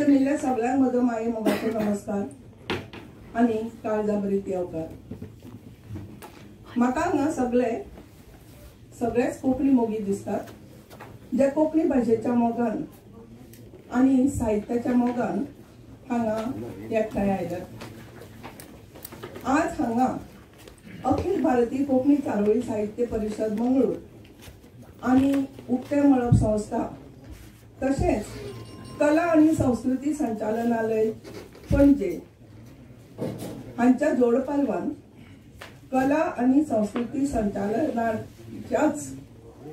जमिल्ल्या सगळ्यांक म्हजो माये मोगाचो नमस्कार आनी काळजा भरीत येवकार. म्हाका हांगा सगळेच कोंकणी मोगी दिसतात जे कोंकणी भाशेच्या मोगान आनी साहित्याच्या मोगान हांगा एकठांय आयल्यात. आज हांगा अखिल भारतीय कोंकणी चारोळी साहित्य परिशद मंगळूर आनी उक्तें मळब संस्था तशेंच कला आनी संस्कृती संचालनालय पणजे हांच्या जोडपालवान कला आनी संस्कृती संचालनाच्याच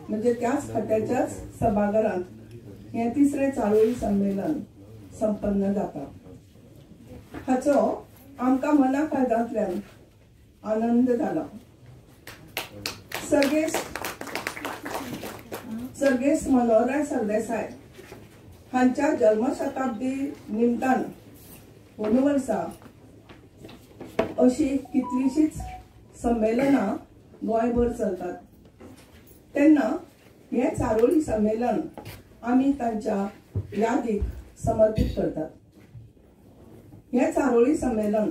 म्हणजे त्याच खात्याच्याच सभाघरांत हें तिसरें चारोळी संमेलन संपन्न जाता. हाचो आमकां मना काळजांतल्यान आनंद जाला. सर्गेस्त मनोहरराय सरदेसाय हांच्या जल्मशताब्दी निमतान अंदू वर्सा अशी कितलीशीच संमेलनां गोंयभर चलतात तेन्ना हें चारोळी संमेलन आमी तांच्या यादीक समर्पीत करतात. हें चारोळी संमेलन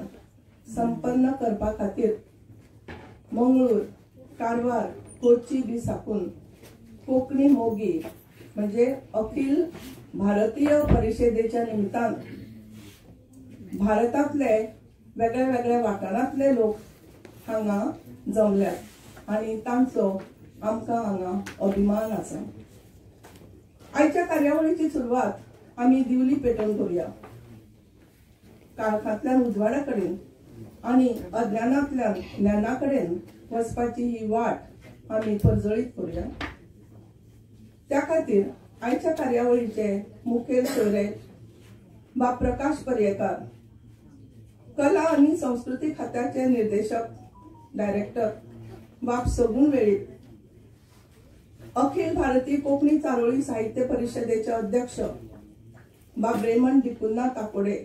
संपन्न करपा खातीर मंगळूर, कारवार, कोची बी साकून कोंकणी मोगी म्हणजे अखिल भारतीय परिशदेच्या निमतान भारतांतले वेगळे वेगळे वाठारांतले लोक हांगा जमल्यात आनी तांचो आमकां हांगा अभिमान आसा. आयच्या कार्यावळीची सुरवात आमी दिवली पेटोवन करुया. काळखांतल्यान उजवाडा कडेन आनी अज्ञानांतल्यान ज्ञाना कडेन वचपाची ही वाट आमी पर्जळीत करुया. त्या खातीर आयच्या कार्यावळीचे मुखेल सोयरे बाब प्रकाश पर्येकार, कला आनी संस्कृती खात्याचे निर्देशक डायरेक्टर बाब सगुण वेळीप, अखिल भारतीय कोंकणी चारोळी साहित्य परिशदेचे अध्यक्ष बाब रेमंड डिकुन्हा काकोडे,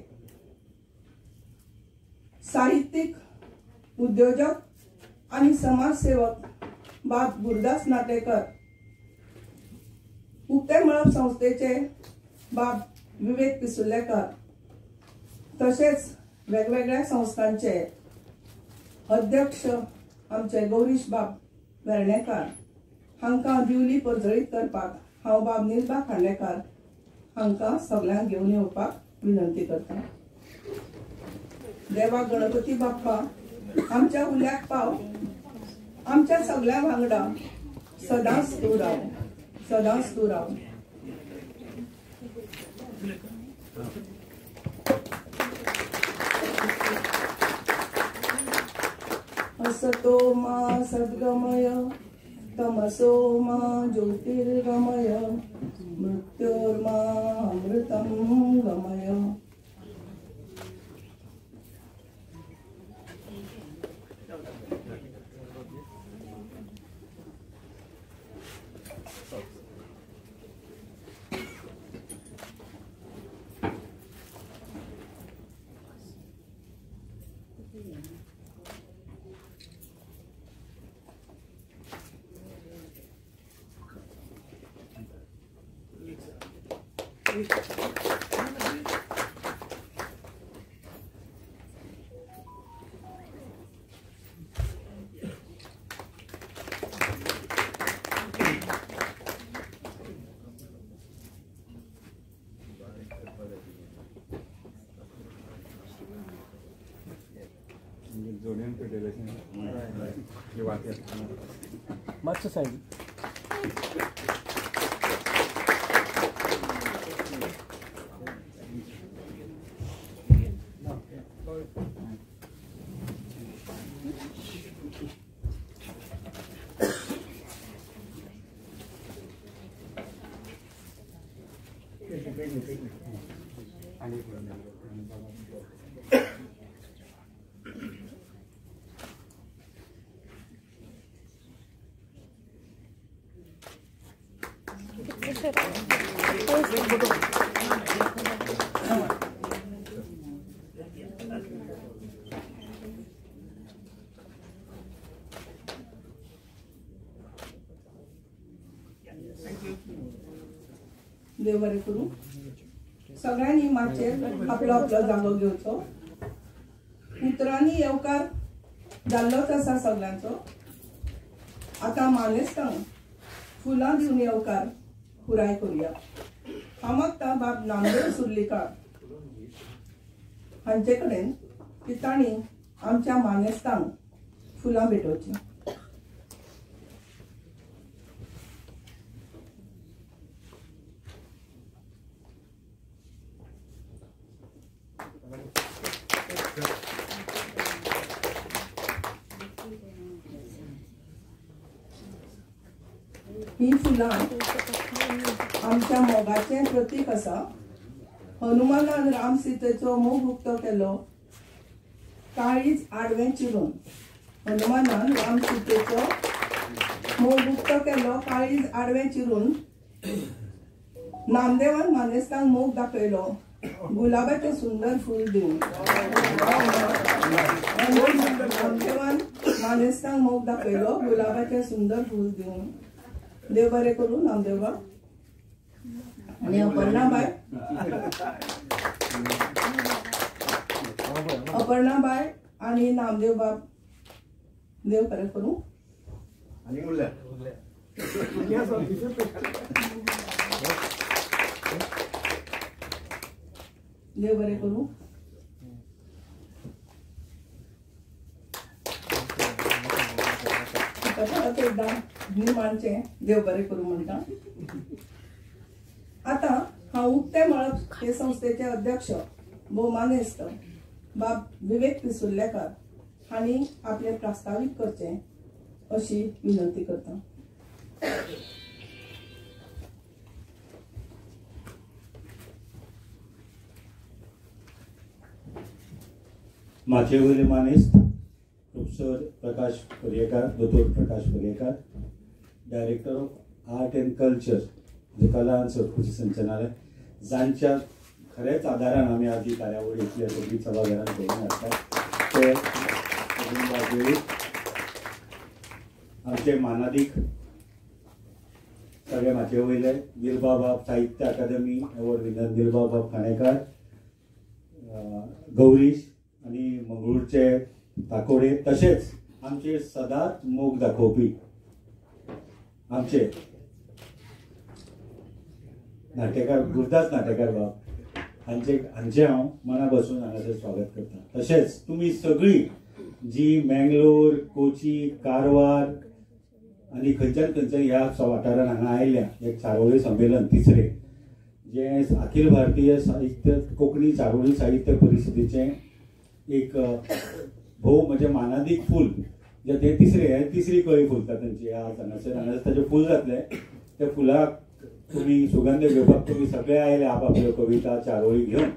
साहित्यिक, उद्योजक आनी समाजसेवक बाब गुरुदास नाटेकर, उक्ते मळब संस्थेचे बाब विवेक पिसुर्लेकर, तशेंच वेगवेगळ्या संस्थांचे अध्यक्ष आमचे गौरीश बाब वेर्णेकार हांकां दिवली पर्जळीत करपाक हांव बाब निर्बा खांडेकार हांकां सगळ्यांक घेवन येवपाक विनंती करता. देवा गणपती बाप्पा आमच्या उल्याक पाव, आमच्या सगळ्या वांगडा सदांच तूं राव, सदांच तूं राव. असतो मा सद्गमय, तमसो मा ज्योतिर्गमय, मृत्योर्मा अमृतम गमय. मातसो सायड. देव बरें करूं. सगळ्यांनी माचयेर आपलो आपलो जागो घेवचो. उतरांनी येवकार जाल्लोच आसा सगळ्यांचो. आतां मानेस्तांक फुलां दिवन येवकार पुराय करुया. हांव मागता बाब नामदेव सुर्लीकार हांचे कडेन की तांणी आमच्या मानेस्तांक फुलां भेटोवचीं. ही फुलां आमच्या मोगाचें प्रतीक आसा. हनुमानान राम सीतेचो मोग उक्तो केलो काळीज आडवें चिरून. हनुमानान राम सीतेचो मोग उक्तो केलो काळीज आडवें चिरून. नामदेवान मानेस्तांक मोग दाखयलो गुलाबाचें सुंदर फूल दिवन. नामदेवान मानेस्तांक मोग दाखयलो गुलाबाचें सुंदर फूल दिवन. देव बरें करूं नामदेवा आनी अपर्णाबाय. अपर्णाबाय आनी नामदेव बाब देव बरें करूं. देव बरें करूं. परत एकदां निमाणचें देव बरें करूं म्हणटा. आतां हांव उक्तें मळब हे संस्थेचे अध्यक्ष भोवमानेस्त बाब विवेक पिसुर्लेकार हांणी आपलें प्रास्तावीक करचें अशी विनंती करता. माचे वयले मानेस्त प्रोफेसर प्रकाश पर्येकार, दोतोर Prakash Paryekar, director of art and culture म्हणजे कला आनी संस्कृती संचालनालय, जांच्या खरेंच आदारान आमी आज ही कार्यावळ इतल्या सोबीत सभाघरान करून हाडटात ते आमचे मानादीक सगळे माचये वयले निलबाबाब साहित्य अकादमी अवॉर्ड विनर निलबाबाब खाणेकार, गौरीश आनी मंगळूरचे ताकोडे, तशेंच आमचे सदांच मोग दाखोवपी आमचे नाट्यकार गुरुदास नाटेकार बाब हांचे हांव मना बसून हांगासर स्वागत करता. तशेंच तुमी सगळीं जी मँगलोर, कोची, कारवार आनी खंयच्यान खंयच्यान ह्या वाठारान हांगा आयल्या एक चारोळी संमेलन तिसरें जें अखिल भारतीय साहित्य कोंकणी चारोळी साहित्य परिशदेचें एक भोव म्हणजे मानादीक फूल जे तें तिसरें तिसरी कळी फुलता तेंची आज हांगासर हांगासर ताचें फूल जातलें. त्या फुलाक तुमी सुगंध घेवपाक तुमी सगळे आयले आपआपल्यो कविता चारोळी घेवन,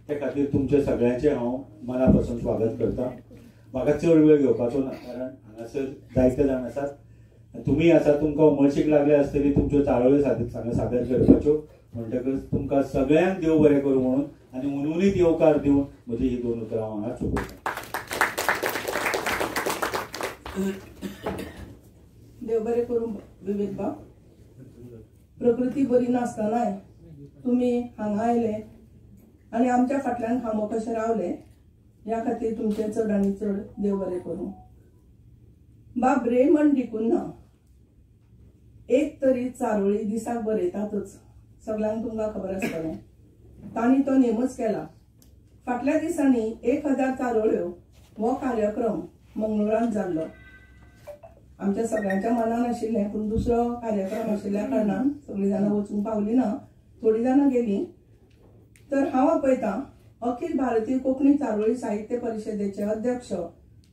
ते खातीर तुमचें सगळ्यांचें हांव मना पासून स्वागत करता. म्हाका चड वेळ घेवपाचो ना कारण हांगासर जायते जाण आसात, तुमी आसा, तुमकां उमळशीक लागल्या आसतली तुमच्यो चारोळी सादर करपाच्यो, म्हणटकच तुमकां सगळ्यांक देव बरें करूं म्हणून आनी उनउनीत येवकार दिवन म्हजी ही दोन उतरां हांव हांगा चुकयतां. देव बरें करूं विवेक बाब. प्रकृती बरी नासतनाय तुमी हांगा आयले आनी आमच्या फाटल्यान खांबो कशें रावले ह्या खातीर तुमचें चड आनी चड देव बरें करूं. बाब रेमंड डिकुन्हा एक तरी चारोळी दिसाक बरयतातच, सगळ्यांक तुमकां खबर आसतलें. तांणी तो नेमच केला. फाटल्या दिसांनी 1000 चारोळ्यो हो कार्यक्रम मंगळुरांत जाल्लो. आमच्या सगळ्यांच्या मनान आशिल्लें पूण दुसरो कार्यक्रम आशिल्ल्या कारणान सगळीं जाणां वचूंक पावली ना, थोडीं जाणां गेलीं. तर हांव आपयतां अखिल भारतीय कोंकणी चारोळी साहित्य परिशदेचे अध्यक्ष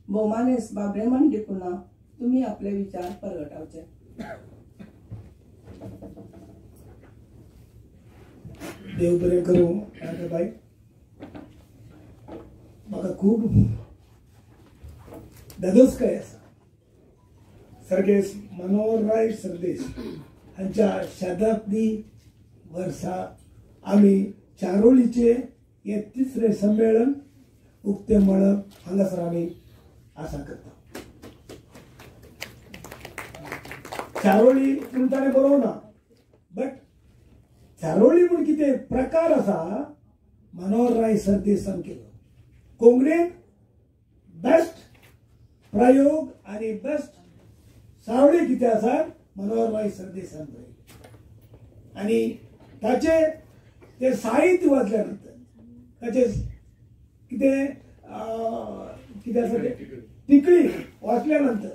भोवमानेस्त बाब रेमंड डिकुन्हा, तुमी आपले विचार परगटावचे. देव बरें करूं राधाबाई. म्हाका खूब धादोसकाय आसा सर्गेस्त मनोहरराय सरदेश हांच्या शताब्दी वर्सा आमी चारोळीचे हे तिसरें संमेलन उक्तें मळब हांगासर आमी आसा करता. चारोळी म्हूण ताणें बरोवना, बट चारोळी म्हूण कितें प्रकार आसा मनोहरराय सरदेसान केलो. कोंकणीत बेस्ट प्रयोग आनी बेस्ट सावळी कितें आसा मनोहरराय सरदेसान बरयलें आनी ताचे ते साहित्य वाचल्या नंतर ताचे कितें कितें आसा तें टिकळी वाचल्या नंतर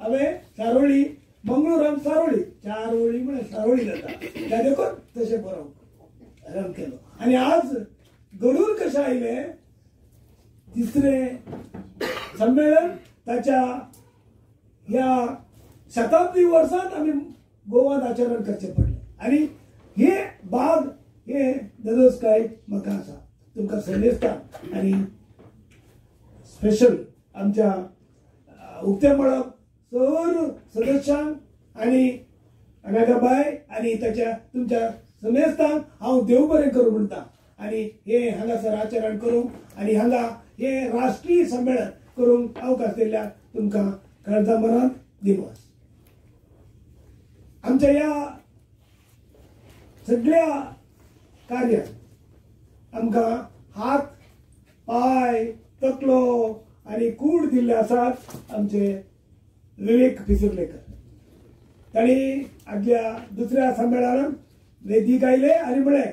हांवें सारोळी मंगळूरान सारोळी चार ओळी म्हळ्यार सारोळी जाता त्या देखून तशें बरोवंक आरंभ केलो. आनी आज घडून कशें आयलें तिसरें संमेलन ताच्या ह्या शताब्दी वर्सांत आमी गोवान आचरण करचें पडलें. आनी हे बाग हे ददोजकाय म्हाका आसा तुमकां समेस्तांक आनी स्पेशल आमच्या उक्तें मळब सर्व सदस्यांक आनी अनागाबाय आनी ताच्या तुमच्या समेस्तांक हांव देव बरें करूं म्हणटा. आनी हे हांगासर आचरण करूंक आनी हांगा हे राष्ट्रीय संमेलन करूंक अवकाश दिल्ल्याक तुमकां काळजा मनांत दिवस. आमच्या ह्या सगळ्या कार्यात आमकां हात पांय तकलो आनी कूड दिल्ले आसात आमचे विवेक पिसुर्लेकर. तांणी आदल्या दुसऱ्या संमेलनात वेदीक आयले आनी म्हळें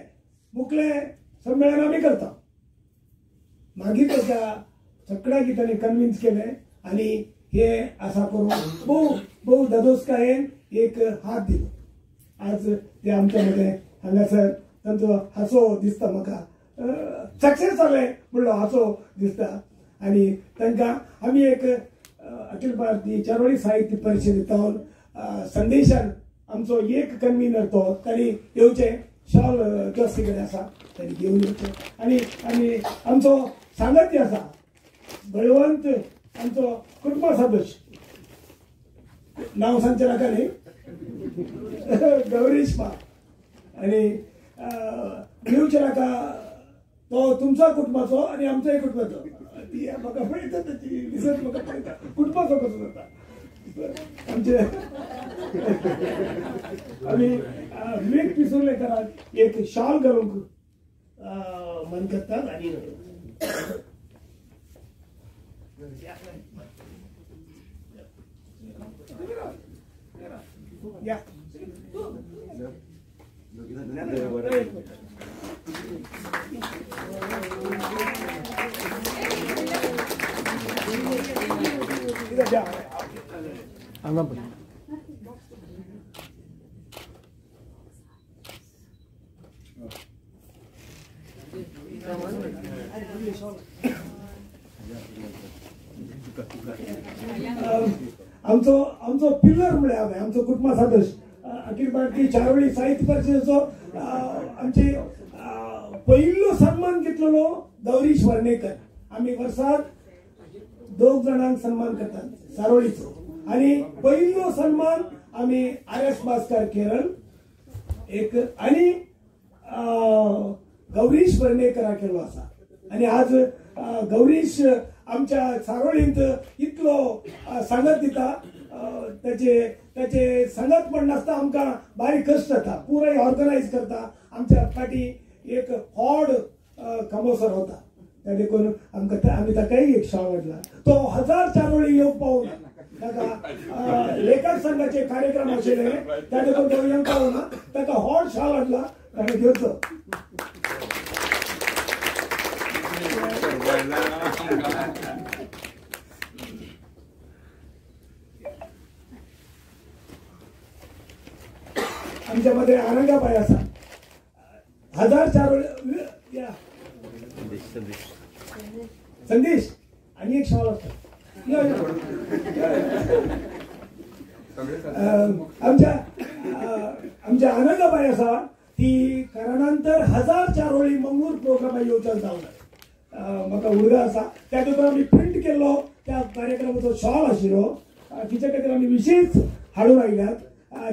मुखलें संमेलन आमी करता. मागीर ताच्या सगळ्या तांणी कन्विन्स केलें आनी हे आसा करून भोव भोव दादोसकायेन एक हात दिलो. आज ते आमच्या मदें हांगासर तांचो हांसो दिसता म्हाका सक्सेस जालें म्हणलो हांसो दिसता. आनी तांकां आमी एक अखिल भारतीय चारोळी साहित्य परिशदेंतल्यान संदेशान आमचो एक कन्विनर तो तांणी येवचें शॉल दोस्ती कडेन आसा तांणी घेवन येवचें. आनी आनी आमचो सांगाती आसा बळवंत आमचो कुटुंब सदस्य नांव सांगचें नाका न्ही गौरीश बा आनी घेवचें नाका तो तुमचो कुटुंबाचो आनी आमच्याय कुटुंबाचो ती म्हाका पळयता ताची रिसर्च म्हाका पळयता कुटुंबाचो कसो जाता आमचे. आमी विवेक पिसुर्लेकराक एक शॉल घालूंक मन करतात आनी या आमचो आमचो पिलर म्हळ्यार आमचो कुटुंबा सदस्य अखिल भारतीय चारोळी साहित्य परिशदेचो आमचे पयलो सन्मान घेतलेलो गौरीश वर्णेकर. आमी वर्साक दोग जाणांक सन्मान करतात सारोळीचो आनी पयलो सन्मान आमी आर एस भास्कर केरळ एक आनी गौरीश वर्णेकरा केल्लो आसा. आनी आज गौरीश आमच्या सारोळींत इतलो सांगत दिता ताचे ताचे सांगत म्हण नासता आमकां बारीक कश्ट जाता पुराय ऑर्गनायज करता. आमच्या फाटी एक हॉड खांबोसर होता त्या देखून आमकां आमी ताकाय एक शॉल हाडला. तो 1000 चारोळी येवंक पावना ताका लेखक संघाचे कार्यक्रम आशिल्ले त्या देखून तो येवंक पावना ताका हॉड शॉल हाडला ताणें घेवचो. आमच्या मध्ये आनंदाबाई आसा 1000 चारोळी या संदेश आणि एक शॉल असतो. आमच्या आमच्या आनंदाबाई आसा ती कारणांतर 1000 चारोळी मंगळूर प्रोग्रामा येवच्याक जावना म्हाका उर्गा आसा त्या देखून आमी प्रिंट केल्लो त्या कार्यक्रमाचो शॉल आशिल्लो तिच्या खातीर आमी विशेष हाडून आयल्यात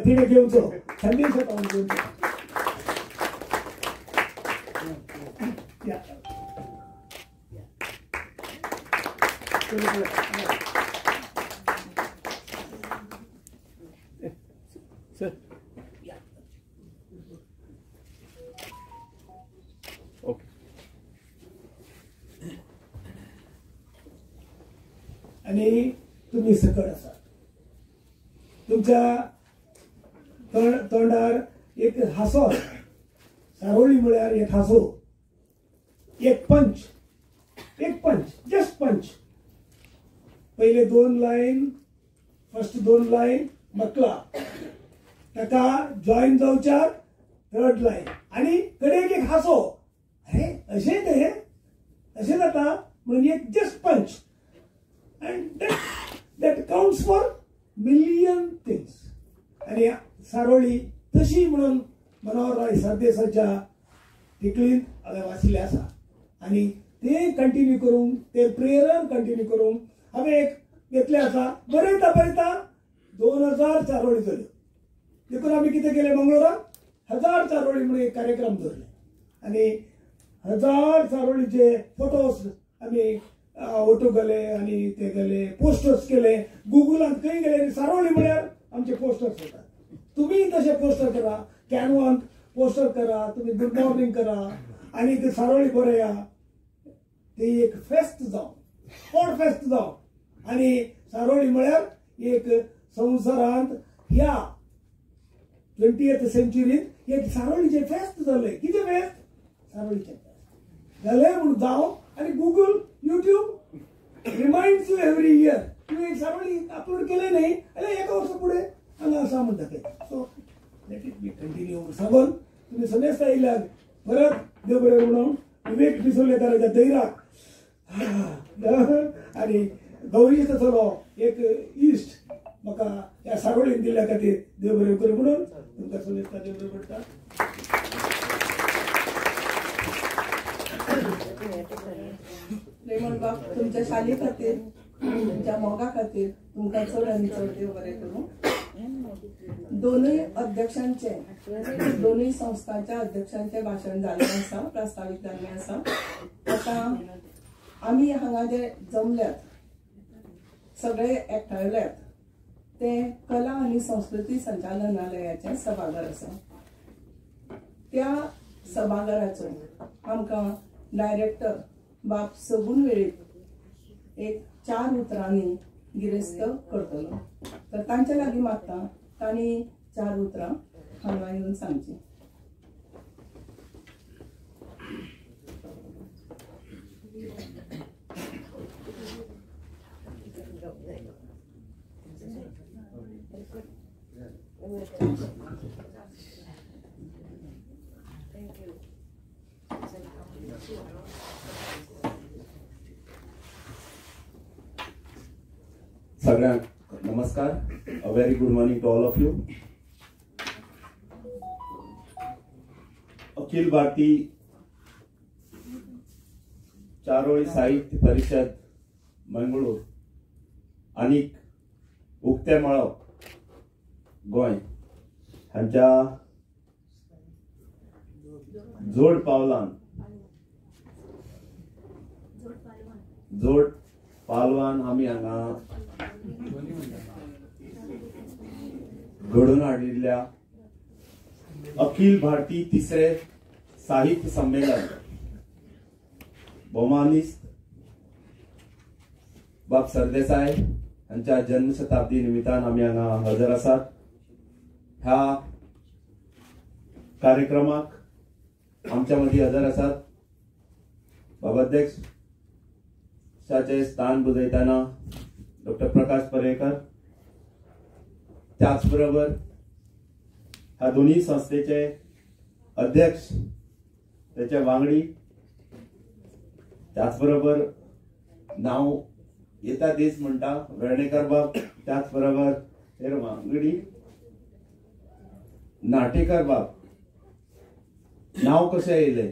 तिणें घेवचो संदेश घेवचो. Sir okay. आनी तुमी सकट आसात. तुमच्या तोंडार एक हांसो आसा. सारोळी म्हळ्यार एक हांसो, एक पंच, एक पंच, जस्ट पंच. पयले 2 लायन, फर्स्ट 2 लायन मकला, ताका जॉईन जावच्याक थर्ड लायन आनी कडेक एक हांसो. अरे अशें ते अशें जाता म्हणून एक just punch and that counts for million things. आनी सारोळी तशी म्हणून मनोहरराय सरदेसाच्या तिकलीन हांवें वाचिल्लें आसा आनी ते कंटिन्यू करूंक, ते प्रेरण कंटिन्यू करूंक हांवें एक घेतलें आसा. बरयता बरयता 2000 चारोळी जाल्यो. देखून आमी कितें केलें, मंगळुराक 1000 चारोळी म्हणून एक कार्यक्रम दवरले आनी 1000 चारोळीचे फोटोज आमी ओटो गेले आनी ते गेले, पोस्टर्स केले. गुगलांत खंय गेले आनी सारोळी म्हळ्यार आमचे पोस्टर्स येतात. तुमी तशे पोस्टर करा, कॅनवांत पोस्टर करा, तुमी गुड मॉर्निंग करा आनी ते सारोळी बरया. ते एक फेस्त जावं, व्हड फेस्त जावं. आनी सारोळी म्हळ्यार एक संवसारांत ह्या 20th सेंचुरींत एक सारोळीचें फेस्त जालें. कितें फेस्त? सारोळीचें फेस्त जालें म्हूण जावं. आनी Google, YouTube reminds you every year, तुवें एक सारोळी अपलोड केलें न्ही जाल्यार एका वर्सा फुडें हांगा आसा म्हणटा तें. So let it be continue सांगून तुमी समेस्त आयिल्ल्याक परत देव बरें म्हणून विवेक पिसोलेकाराच्या दैराक आनी गौरीचो चलो एक इश्ट म्हाका ह्या सारोळीन दिल्ल्या खातीर देव बरें करूं म्हणून तुमकां समेस्त देव बरें पडटा. रेमंड बाब, तुमच्या शाली खातीर, तुमच्या मोगा खातीर तुमकां चड आनी चड देव बरें करूं. दोनूय अध्यक्षांचे, दोनूय संस्थांच्या अध्यक्षांचे भाशण जाल्लें आसा, प्रस्तावीत जाल्लें आसा. आतां आमी हांगा जे जमल्यात, सगळे एकठांयल्यात, ते कला आनी संस्कृती संचालनालयाचें सभाघर आसा. त्या सभाघराचो आमकां डायरेक्टर बाब सगून वेळीप एक 4 उतरांनी गिरेस्त करतलो. तर तांच्या लागीं मागता तांणी 4 उतरां हांगा येवन सांगचीं. सगळ्यांक नमस्कार. A very good morning to all of you. Akhil Bharatiya Charoli Sahitya Parishad Mangalore आनीक उक्तें मळब गोंय हांच्या जोड पावलान, जोड पालवान आमी हांगा घडोवन हाडिल्ल्या अखिल भारतीय तिसरे साहित्य संमेलन भोवमानिस्त बाब सरदेसाय हांच्या जन्मशताब्दी निमित्तान आमी हांगा हजर आसात. ह्या कार्यक्रमाक आमच्या मदीं हजर आसात बाब अध्यक्षाचे स्थान बुजयतना डॉक्टर प्रकाश पर्येकर, त्याच बरोबर ह्या दोन्ही संस्थेचे अध्यक्ष, त्याचे वांगडी, त्याच बरोबर नाव येता तेच म्हणटा वेर्णेकर बाब, त्याच बरोबर हेर वांगडी नाटेकर बाब. नाव कशें येयलें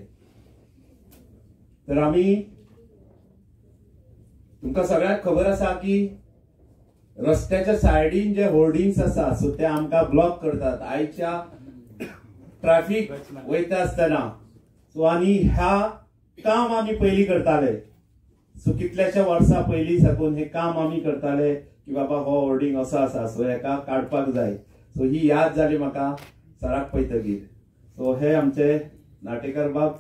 तर आमी तुमकां सगळ्यांक खबर आसा की रस्त्याच्या सायडीन जे होर्डिंग्स आसा सो ते आमकां ब्लॉक करतात आयच्या ट्रॅफिक वयता आसतना. सो आनी ह्या काम आमी पयलीं करताले. सो कितल्याश्या वर्सां पयलीं साकून हे काम आमी करताले की बाबा हो होर्डिंग असो आसा सो हेका काडपाक जाय. सो ही याद जाली म्हाका सराक पळयतकीर. सो हे आमचे नाटेकर बाब,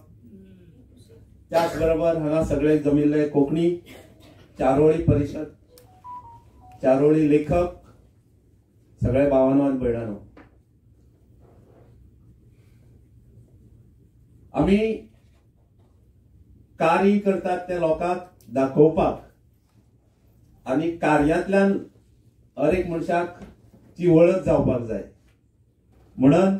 त्याच बरोबर हांगा सगळे जमिल्ले कोंकणी चारोळी परिशद चारोळी लेखक, सगळे भावांनो आनी भयणांनो, आमी कार्य करतात ते लोकांक दाखोवपाक आनी कार्यांतल्यान हर एक मनशाक ती वळख जावपाक जाय. म्हणून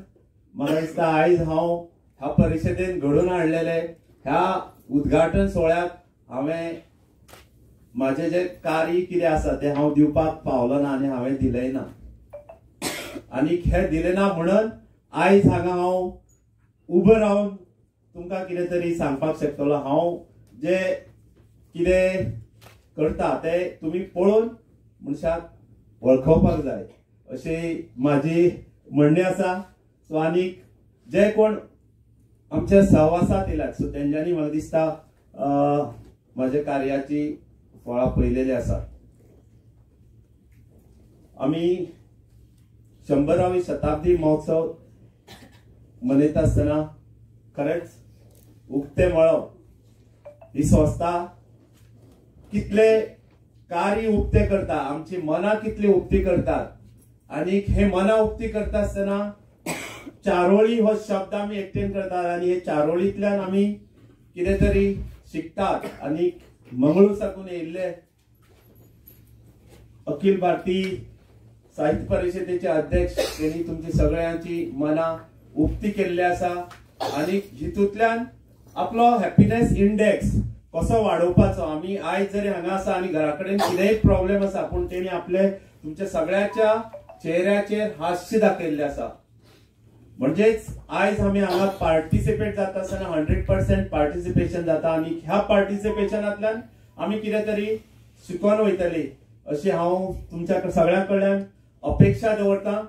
म्हाका दिसता आयज हांव ह्या परिशदेन घडोवन हाडलेले ह्या उद्घाटन सोहळ्याक हांवें म्हाजें जें कार्य कितें आसा तें हांव दिवपाक पावलो ना आनी हांवें दिलें ना. आनी हें दिलें ना म्हणून आयज हांगा हांव उबो रावन तुमकां कितें तरी सांगपाक शकतलो. हांव जें कितें करता तें तुमी पळोवन मनशाक वळखोवपाक जाय अशी म्हाजी म्हणणें आसा. सो आनीक जे कोण आमच्या सहवासात येयल्यात सो तेंच्यांनी म्हाका दिसता म्हाज्या कार्याची फळां पळयलेली आसात. आमी 100वी शताब्दी महोत्सव मनयता आसतना खरेंच उक्तें मळब ही संस्था कितले कार्य उक्ते करता, आमची मनां कितली उक्ती करतात आनी हे मनां उक्ती करता आसतना चारोळी हो शब्द आमी एकटेन करतात आनी हे चारोळींतल्यान आमी कितें तरी शिकतात. आनी मंगळूर साकून येयल्ले अखिल भारतीय साहित्य परिशदेचे अध्यक्ष तेणी तुमची सगळ्यांची मनां उक्ती केल्ली आसा आनी हितूंतल्यान आपलो हॅपीनेस इंडेक्स कसो वाडोवपाचो. आमी आयज जरी हांगा आसा आनी घरा कडेन कितेंय प्रॉब्लेम आसा पूण तेणी आपले तुमच्या सगळ्यांच्या चेहऱ्याचेर हास्य दाखयल्लें आसा. म्हणजेच आयज आमी हांगा पार्टिसिपेट जाता आसतना 100% पार्टिसिपेशन जाता आनी ह्या पार्टिसिपेशनांतल्यान आमी कितें तरी शिकोवन वयतली अशी हांव तुमच्या सगळ्यां कडल्यान अपेक्षा दवरता.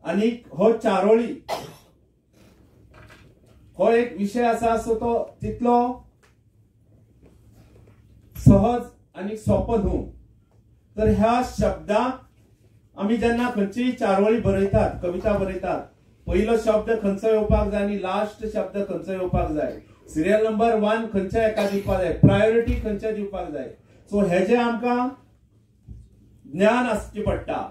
आनी हो चारोळी हो एक विशय आसा सो तो तितलो सहज आनी सोंपो न्हू. तर ह्या शब्दाक आमी जेन्ना खंयचीय चारोळी बरयतात, कविता बरयतात, पयलो शब्द खंयचो येवपाक जाय आनी लास्ट शब्द खंयचो येवपाक जाय, सिरियल नंबर 1 खंयच्या एका दिवपाक जाय, प्रायोरिटी खंयच्या दिवपाक जाय, सो हेजें आमकां ज्ञान आसचें पडटा.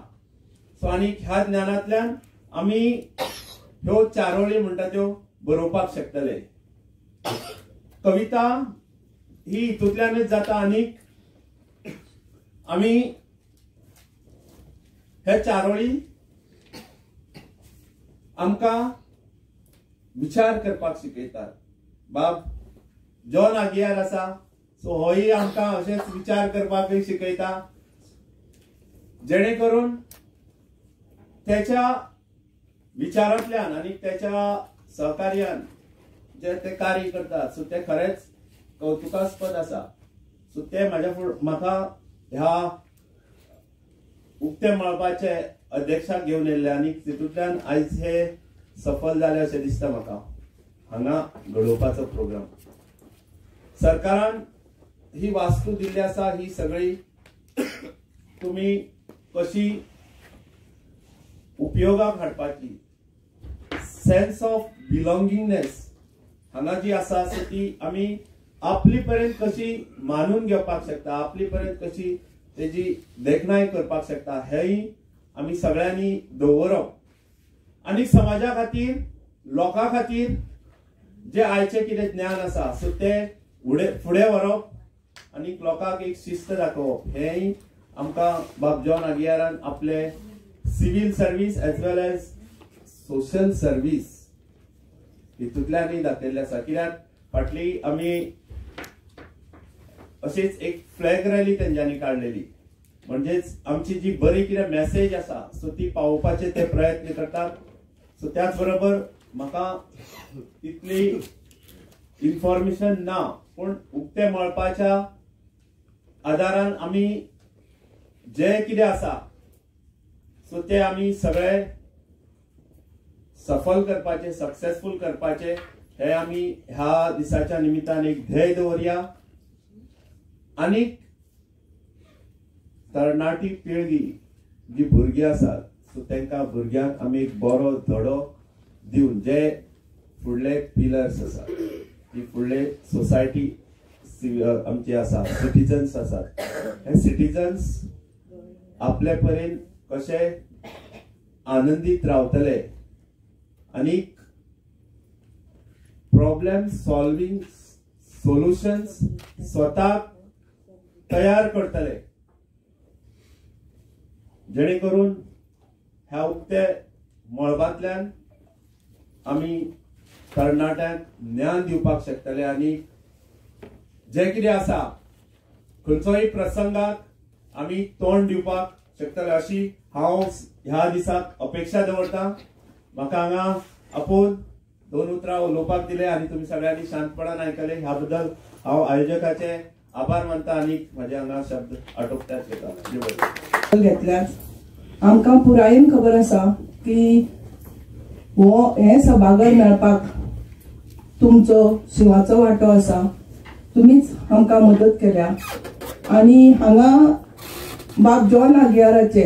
सो आनी ह्या ज्ञानांतल्यान आमी ह्यो चारोळी म्हणटा त्यो बरोवपाक शकतले. कविता ही हितूंतल्यानच जाता आनी आमी हे चारोळी आमकां विचार करपाक शिकयतात. बाब जॉन आगियार आसा सो होय आमकां अशेंच विचार करपाक शिकयता जेणे करून त्याच्या विचारांतल्यान आनी त्याच्या सहकार्यान जे ते कार्य करतात सो ते खरेंच कौतुकास्पद आसा. सो ते म्हाज्या म्हाका ह्या उक्ते मळबाचे अध्यक्षाक घेवन येयल्ले आनी तितूंतल्यान आयज हे सफल जाले अशें दिसता म्हाका. हांगा घडोवपाचो प्रोग्राम सरकारान ही वास्तू दिल्ली आसा ही सगळी तुमी कशी उपयोगाक हाडपाची, सेन्स ऑफ बिलोंगिंगनेस हांगा जी आसा ती आमी आपली पर्यंत कशी मानून घेवपाक शकता, आपली पर्यंत कशी तेजी देखणाय करपाक शकता हेंय आमी सगळ्यांनी दवरप. आनी समाजा खातीर, लोकां खातीर जे आयचें कितें ज्ञान आसा सो तें फुडें व्हरप आनी लोकांक एक शिस्त दाखोवप हेंय आमकां बाब जॉन आगियारान आपले civil service as well as social service हितूंतल्यानय दाखयल्लें आसा. कित्याक फाटली आमी अशीच एक फ्लॅग रॅली तेंच्यांनी काडलेली, म्हणजेच आमची जी बरी कितें मॅसेज आसा सो ती पावोवपाचे ते प्रयत्न करतात. सो त्याच बरोबर म्हाका तितली इन्फॉर्मेशन ना पूण उक्ते मळपाच्या आदारान आमी जे कितें आसा सो ते आमी सगळे सफल करपाचे, सक्सेसफूल करपाचे हे आमी ह्या दिसाच्या निमित्तान एक ध्येय दवरया. आनी तरणाटी पिळगी जी भुरगीं आसात सो तांकां भुरग्यांक आमी एक बरो धडो दिवन जे फुडले पिलर्स आसात, ती फुडले सोसायटी आमची आसा, सिटीजन्स आसात, हे सिटीजन्स आपले परेन कशे आनंदीत रावतले आनी प्रॉब्लेम सॉल्विंग सोल्युशन्स स्वताक तयार करतले, जेणे करून ह्या उक्ते मळबांतल्यान आमी तरणाट्यांक ज्ञान दिवपाक शकतले आनी जे कितें आसा खंयचोय प्रसंगाक आमी तोंड दिवपाक शकतले अशी हांव ह्या दिसाक अपेक्षा दवरता। म्हाका हांगा आपोवन दोन उतरां उलोवपाक दिले आनी तुमी सगळ्यांनी शांतपणान आयकले ह्या बद्दल हांव आयोजकाचे आभार मानता आनी म्हजे हांगा शब्द आटोपत्यात घेता। घेतल्यात आमकां पुरायेन खबर आसा की हो हें सभाघर मेळपाक तुमचो शिंवाचो वांटो आसा, तुमीच आमकां मदत केल्या आनी हांगा बाब जॉन आगियाराचे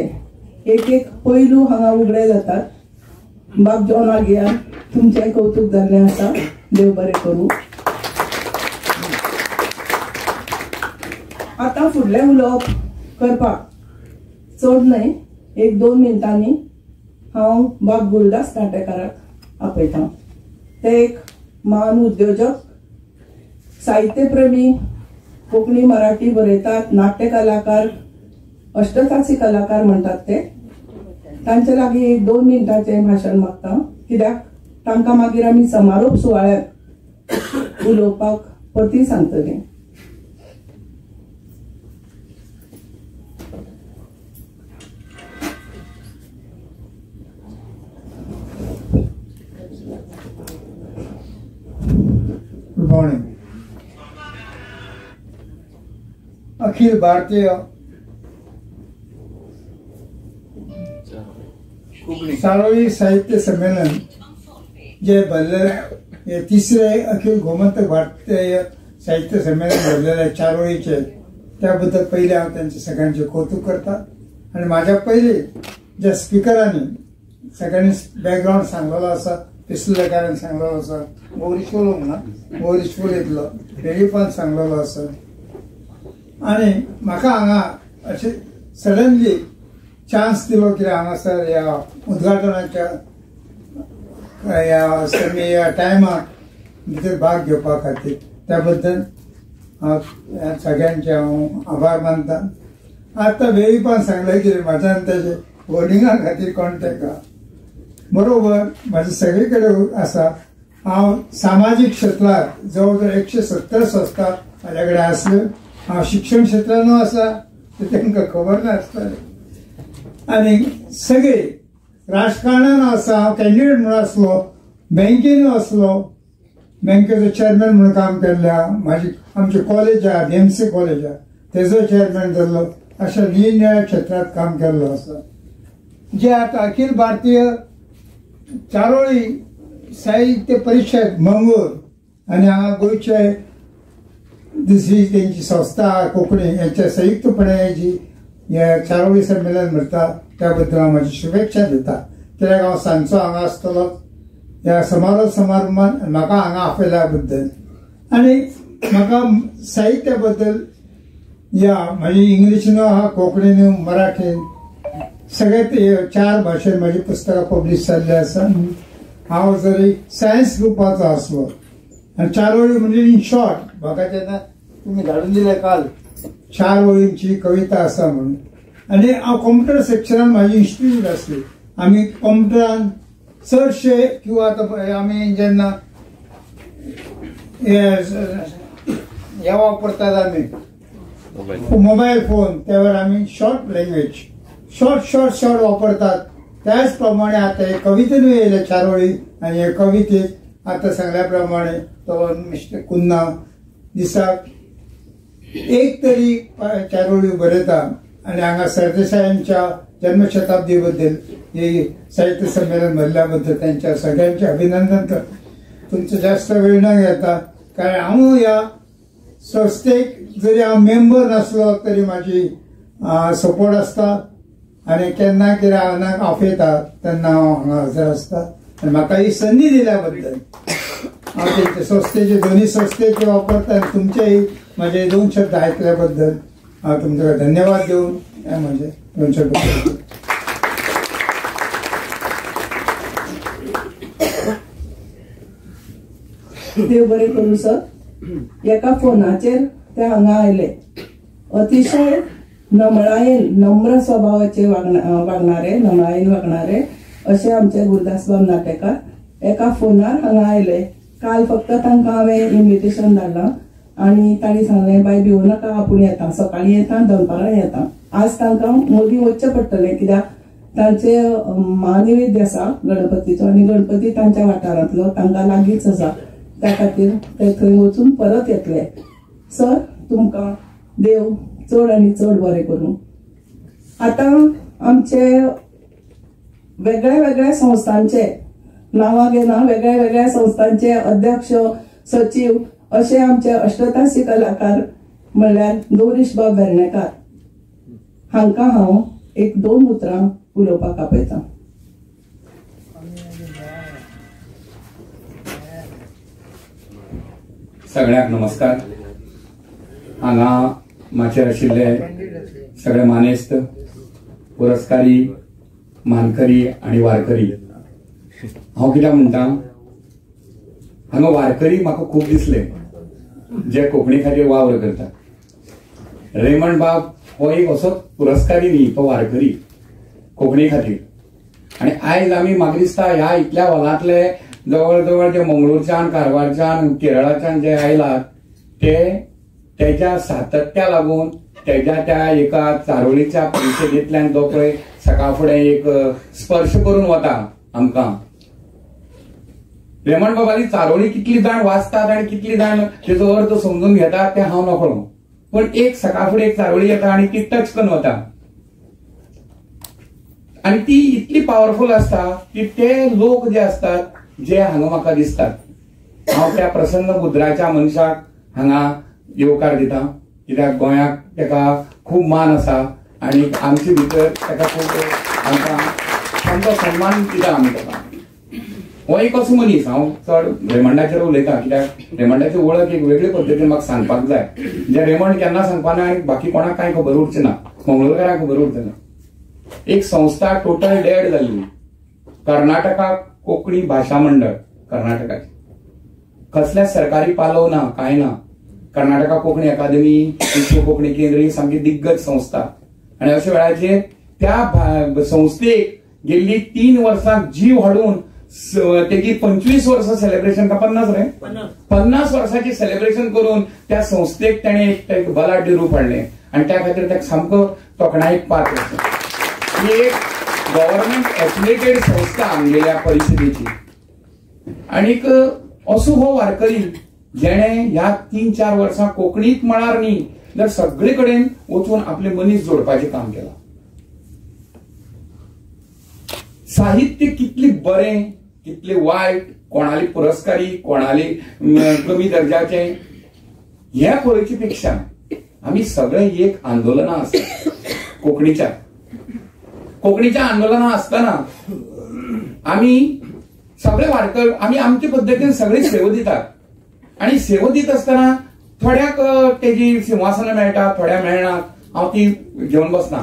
एक एक पैलू हांगा उगडे जातात। बाब जॉन आगियार तुमचें कौतुक जाल्लें आसा, देव बरें करूं। आतां फुडलें उलोवप करपाक चड न्हय, एक दोन मिनटांनी हांव बाब गुरुदास नाटेकाराक आपयतां। ते एक महान उद्योजक, साहित्यप्रेमी, कोंकणी मराठी बरयतात, नाट्य कलाकार, अष्टतासी कलाकार म्हणटात ते। तांचे लागीं एक दोन मिनटांचें भाशण मागता, कित्याक तांकां मागीर आमी समारोप सुवाळ्यांत उलोवपाक परती सांगतले। Good morning. Akhil Bharatiya Charoli Sahitya Sammelan जे भरले हे तिसरे अखिल गोमंतक भारतीय साहित्य संमेलन भरलेले आहे चारोळीचे, त्याबद्दल पहिले हांव त्यांचे सगळ्यांचे कौतुक करता। आणि माझ्या पहिले ज्या स्पिकरांनी सगळ्यांनी बॅकग्राऊंड सांगलेलो आसा, पिसुलेकारान सांगलेलो आसा, गौरीश उलोवंक ना, गौरीश उलयतलो वेळीपान सांगलेलो आसा। आनी म्हाका हांगा अशें सडनली चान्स दिलो कित्याक हांगासर ह्या उद्घाटनाच्या ह्या ह्या टायमाक भितर भाग घेवपा खातीर, त्या बद्दल हांव सगळ्यांचे हांव आभार मानता। आतां वेळीपान सांगलें कितें म्हाज्यान तेजे होर्डिंगा खातीर कॉन्टेक्ट आहा, बरोबर म्हाजे सगळे कडेन आसा। हांव सामाजीक क्षेत्रांत जवळ जवळ 170 संस्था म्हाज्या कडेन आसल्यो। हांव शिक्षण क्षेत्रानूय आसा, ते तांकां खबर नासतालें। आनी सगळे राजकारणान आसा, हांव कॅन्डिडेट म्हणून आसलो, बँकेनूय आसलो, बँकेचो चेअरमॅन म्हणून काम केल्लें आहा। म्हाजी आमची कॉलेज आहा, डीएमसी कॉलेज आहा, तेजो चेअरमॅन जाल्लो, अशा निरनिळ्या क्षेत्रांत काम केल्लो आसा। जे आतां अखिल भारतीय चारोळी साहित्य परिशद मंगळूर आनी हांगा गोंयचे दुसरी तेंची संस्था आहा कोंकणी, हेच्या संयुक्तपणे जी हे चारोळी संमेलन म्हणटा त्या बद्दल हांव म्हाजी शुभेच्छा दिता। कित्याक हांव सांजचो हांगा आसतलो ह्या समारोप समारंभान, म्हाका हांगा आपयल्या बद्दल आनी म्हाका साहित्या बद्दल या म्हाजी इंग्लिशीनूय आहा, कोंकणीनूय, मराठीन, सगळे चार भाशेन म्हाजी पुस्तकां पब्लीश जाल्ली आसा। हांव जरी सायन्स ग्रुपाचो आसलो आनी चारोळी म्हणजे इन शॉर्ट म्हाका जेन्ना तुमी धाडून दिले काल चार ओळींची कविता आसा म्हणून, आनी हांव कॉम्प्युटर सेक्शनान म्हाजी इन्स्टिट्यूट आसली, आमी कॉम्प्युटरान चडशे किंवा आतां आमी जेन्ना हे वापरतात आमी मोबायल फोन, त्यावर आमी short language short short short वापरतात। त्याच प्रमाणे आतां हे कवितेनूय येयले चारोळी, आनी हे कवितेक आतां सांगल्या प्रमाणे तो मिस्टर कुन्हा दिसाक एक तरी चारोळी बरयता। आनी हांगा सरदेसायांच्या जन्मशताब्दी बद्दल हे साहित्य संमेलन भरल्या बद्दल त्यांच्या सगळ्यांचे अभिनंदन करता। तुमचो जास्त वेळ न घेता, कारण हांव ह्या संस्थेक जरी हांव मेंबर नासलो तरी म्हाजी सपोर्ट आसता आनी केन्ना कितें आंगाक आपयता तेन्ना हांव हांगा हजर आसता। आनी म्हाका ही संदी दिल्या बद्दल हांव तेंचे संस्थेचे दोन्ही संस्थेचे वापरता आनी तुमचेय म्हाजे दोन शब्द आयकल्या बद्दल हांव तुमकां धन्यवाद दिवन हें म्हजें तुमच्या देव बरें करूं सर. एका फोनाचेर ते हांगा आयले. अतिशय नमळायेन, नम्र स्वभावाचे वागणारे, नमळायेन वागणारे अशे आमचे गुरुदासबाब नाटेकार एका फोनार हांगा आयले. काल फक्त तांकां हांवें इन्विटेशन धाडलां आनी तांणी सांगलें, बाय भिवू नाका, आपूण येता, सकाळीं येता, दनपारां येता. आज तांकां मदीं वचचें पडटलें कित्याक तांचे महानिवेद्य आसा गणपतीचो आनी गणपती तांच्या वाठारांतलो तांकां लागींच आसा, त्या खातीर ते थंय वचून परत येतले. सर, तुमकां देव चड आनी चड बरें करूं. आतां आमचे वेगळ्या वेगळ्या संस्थांचे नांवां घेना, वेगळ्या वेगळ्या संस्थांचे अध्यक्ष, सचीव अशे आमचे अष्टतासी कलाकार म्हणल्यार गौरीशबाब वेर्णेकार हांकां हांव एक दोन उतरां उलोवपाक आपयतां. सगळ्यांक नमस्कार. हांगा माचयेर आशिल्ले सगळे मानेस्त, पुरस्कारी, मानकरी आनी वारकरी. हांव कित्याक म्हणटा, हांगा वारकरी म्हाका खूब दिसले जे कोंकणी खातीर वावर करतात. रेमंड बाब हो एक असो पुरस्कारी न्ही, तो वारकरी कोंकणी खातीर. आनी आयज आमी म्हाका दिसता ह्या इतल्या हॉलांतले जवळ जवळ जे मंगळूरच्यान, कारवारच्यान, केरळाच्यान जे आयलात ते तेज्या सातत्या लागून, तेज्या त्या एका चारोळीच्या परिशदेंतल्यान जो पळय सकाळ फुडें एक स्पर्श करून वता आमकां. रेमंड बाबाली चारोळी कितली जाण वाचतात आनी कितली जाण तेजो अर्थ समजून घेतात तें हांव नकळो, पण एक सकाळ फुडें एक चारोळी येता आनी ती टच करून वता आनी ती इतली पावरफूल आसता की ते लोक जे आसतात जे हांगा म्हाका दिसतात. हांव त्या प्रसन्न मुद्राच्या मनशाक हांगा येवकार दिता, कित्याक गोंयाक तेका खूब मान आसा आनी आमचे भितर तेका खूब आमकां सामको सन्मान दिता आमी तेका. हो एक असो मनीस, हांव चड रेमंडाचेर उलयता कित्याक रेमंडाची वळख एक वेगळे पद्दतीन म्हाका सांगपाक जाय, जे रेमंड केन्ना सांगपाना आनी बाकी कोणाक कांय खबर उरचें ना, मंगळूरकारांक खबर उरचें ना. एक संस्था टोटल डेड जाल्ली, कर्नाटका कोंकणी भाशा मंडळ कर्नाटकाची, कसल्याच सरकारी पालव ना, कांय ना. कर्नाटका कोंकणी अकादमी, विश्व कोंकणी केंद्र ही सामकी दिग्गज संस्था आनी अशा वेळाचेर त्या संस्थेक गेल्ली 3 वर्सां जीव हाडून तेजी 25 वर्सां सेलिब्रेशन का 50 रे 50 वर्सांची सेलिब्रेशन करून त्या संस्थेक ताणें एक बलाढ्य रूप हाडलें आनी त्या खातीर ताका सामको तोखणायेक पात्र. ही एक गव्हर्नमेंट एफिलिएटेड संस्था आमगेल्या परिशदेची आनीक असो हो वारकरी जेणे ह्या 3-4 वर्सां कोंकणीत मळार न्ही जाल्यार सगळे कडेन वचून आपले मनीस जोडपाचें काम केलां. साहित्य कितले बरें कितले वायट, कोणाली पुरस्कारी कोणाली कमी दर्जाचे हे पळोवचे पेक्षा आमी सगळे एक आंदोलनां आसता कोंकणीच्या. कोंकणीच्या आंदोलनां आसतना आमी सगळे वारकर आमी आमचे पद्दतीन सगळे सेवा दितात आनी सेवा दीत आसतना थोड्याक तेजी सिंहासनां मेळटा, थोड्या मेळना, हांव ती घेवन बसना.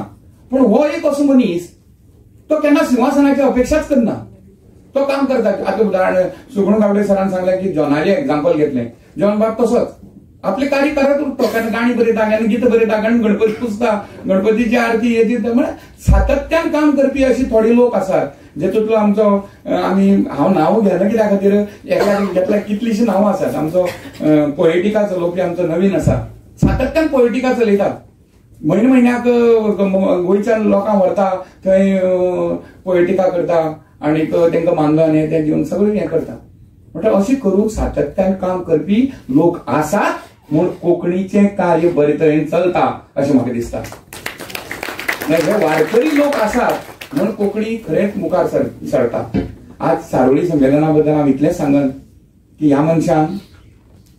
पूण हो एक असो मनीस तो केन्ना सिंहासनाची अपेक्षाच करना, तो काम करता. आतां उदाहरण सुगुण गावडे सरान सांगलें की जॉनाचें एग्जाम्पल घेतलें. जॉन बाब तसोच आपले कार्य करत उरतो, केन्ना गाणी बरयता, केन्ना गीत बरयता, केन्ना गणपती पुजता, गणपतीची आरती हेची, म्हळ्यार सातत्यान काम करपी अशी थोडे लोक आसात जेतूंतलो आमचो आमी हांव नांव घेना कित्या खातीर एकल्याक घेतल्या कितलीशीं नांवां आसात. आमचो पोएटिका चलोवपी आमचो नवीन आसा, सातत्यान पोएटिका चलयता, म्हयन्या म्हयन्याक गोंयच्यान लोकांक व्हरता थंय पोएटिका करता आनीक तांकां मानधन हें तें दिवन सगळें हें करता. म्हणटा अशें करून सातत्यान काम करपी लोक आसात म्हूण कोंकणीचें कार्य बरे तरेन चलता अशें म्हाका दिसता. हे वारकरी लोक आसात म्हूण कोंकणी खरेंच मुखार सरता. आज चारोळी संमेलना बद्दल हांव इतलेंच सांगन की ह्या मनशान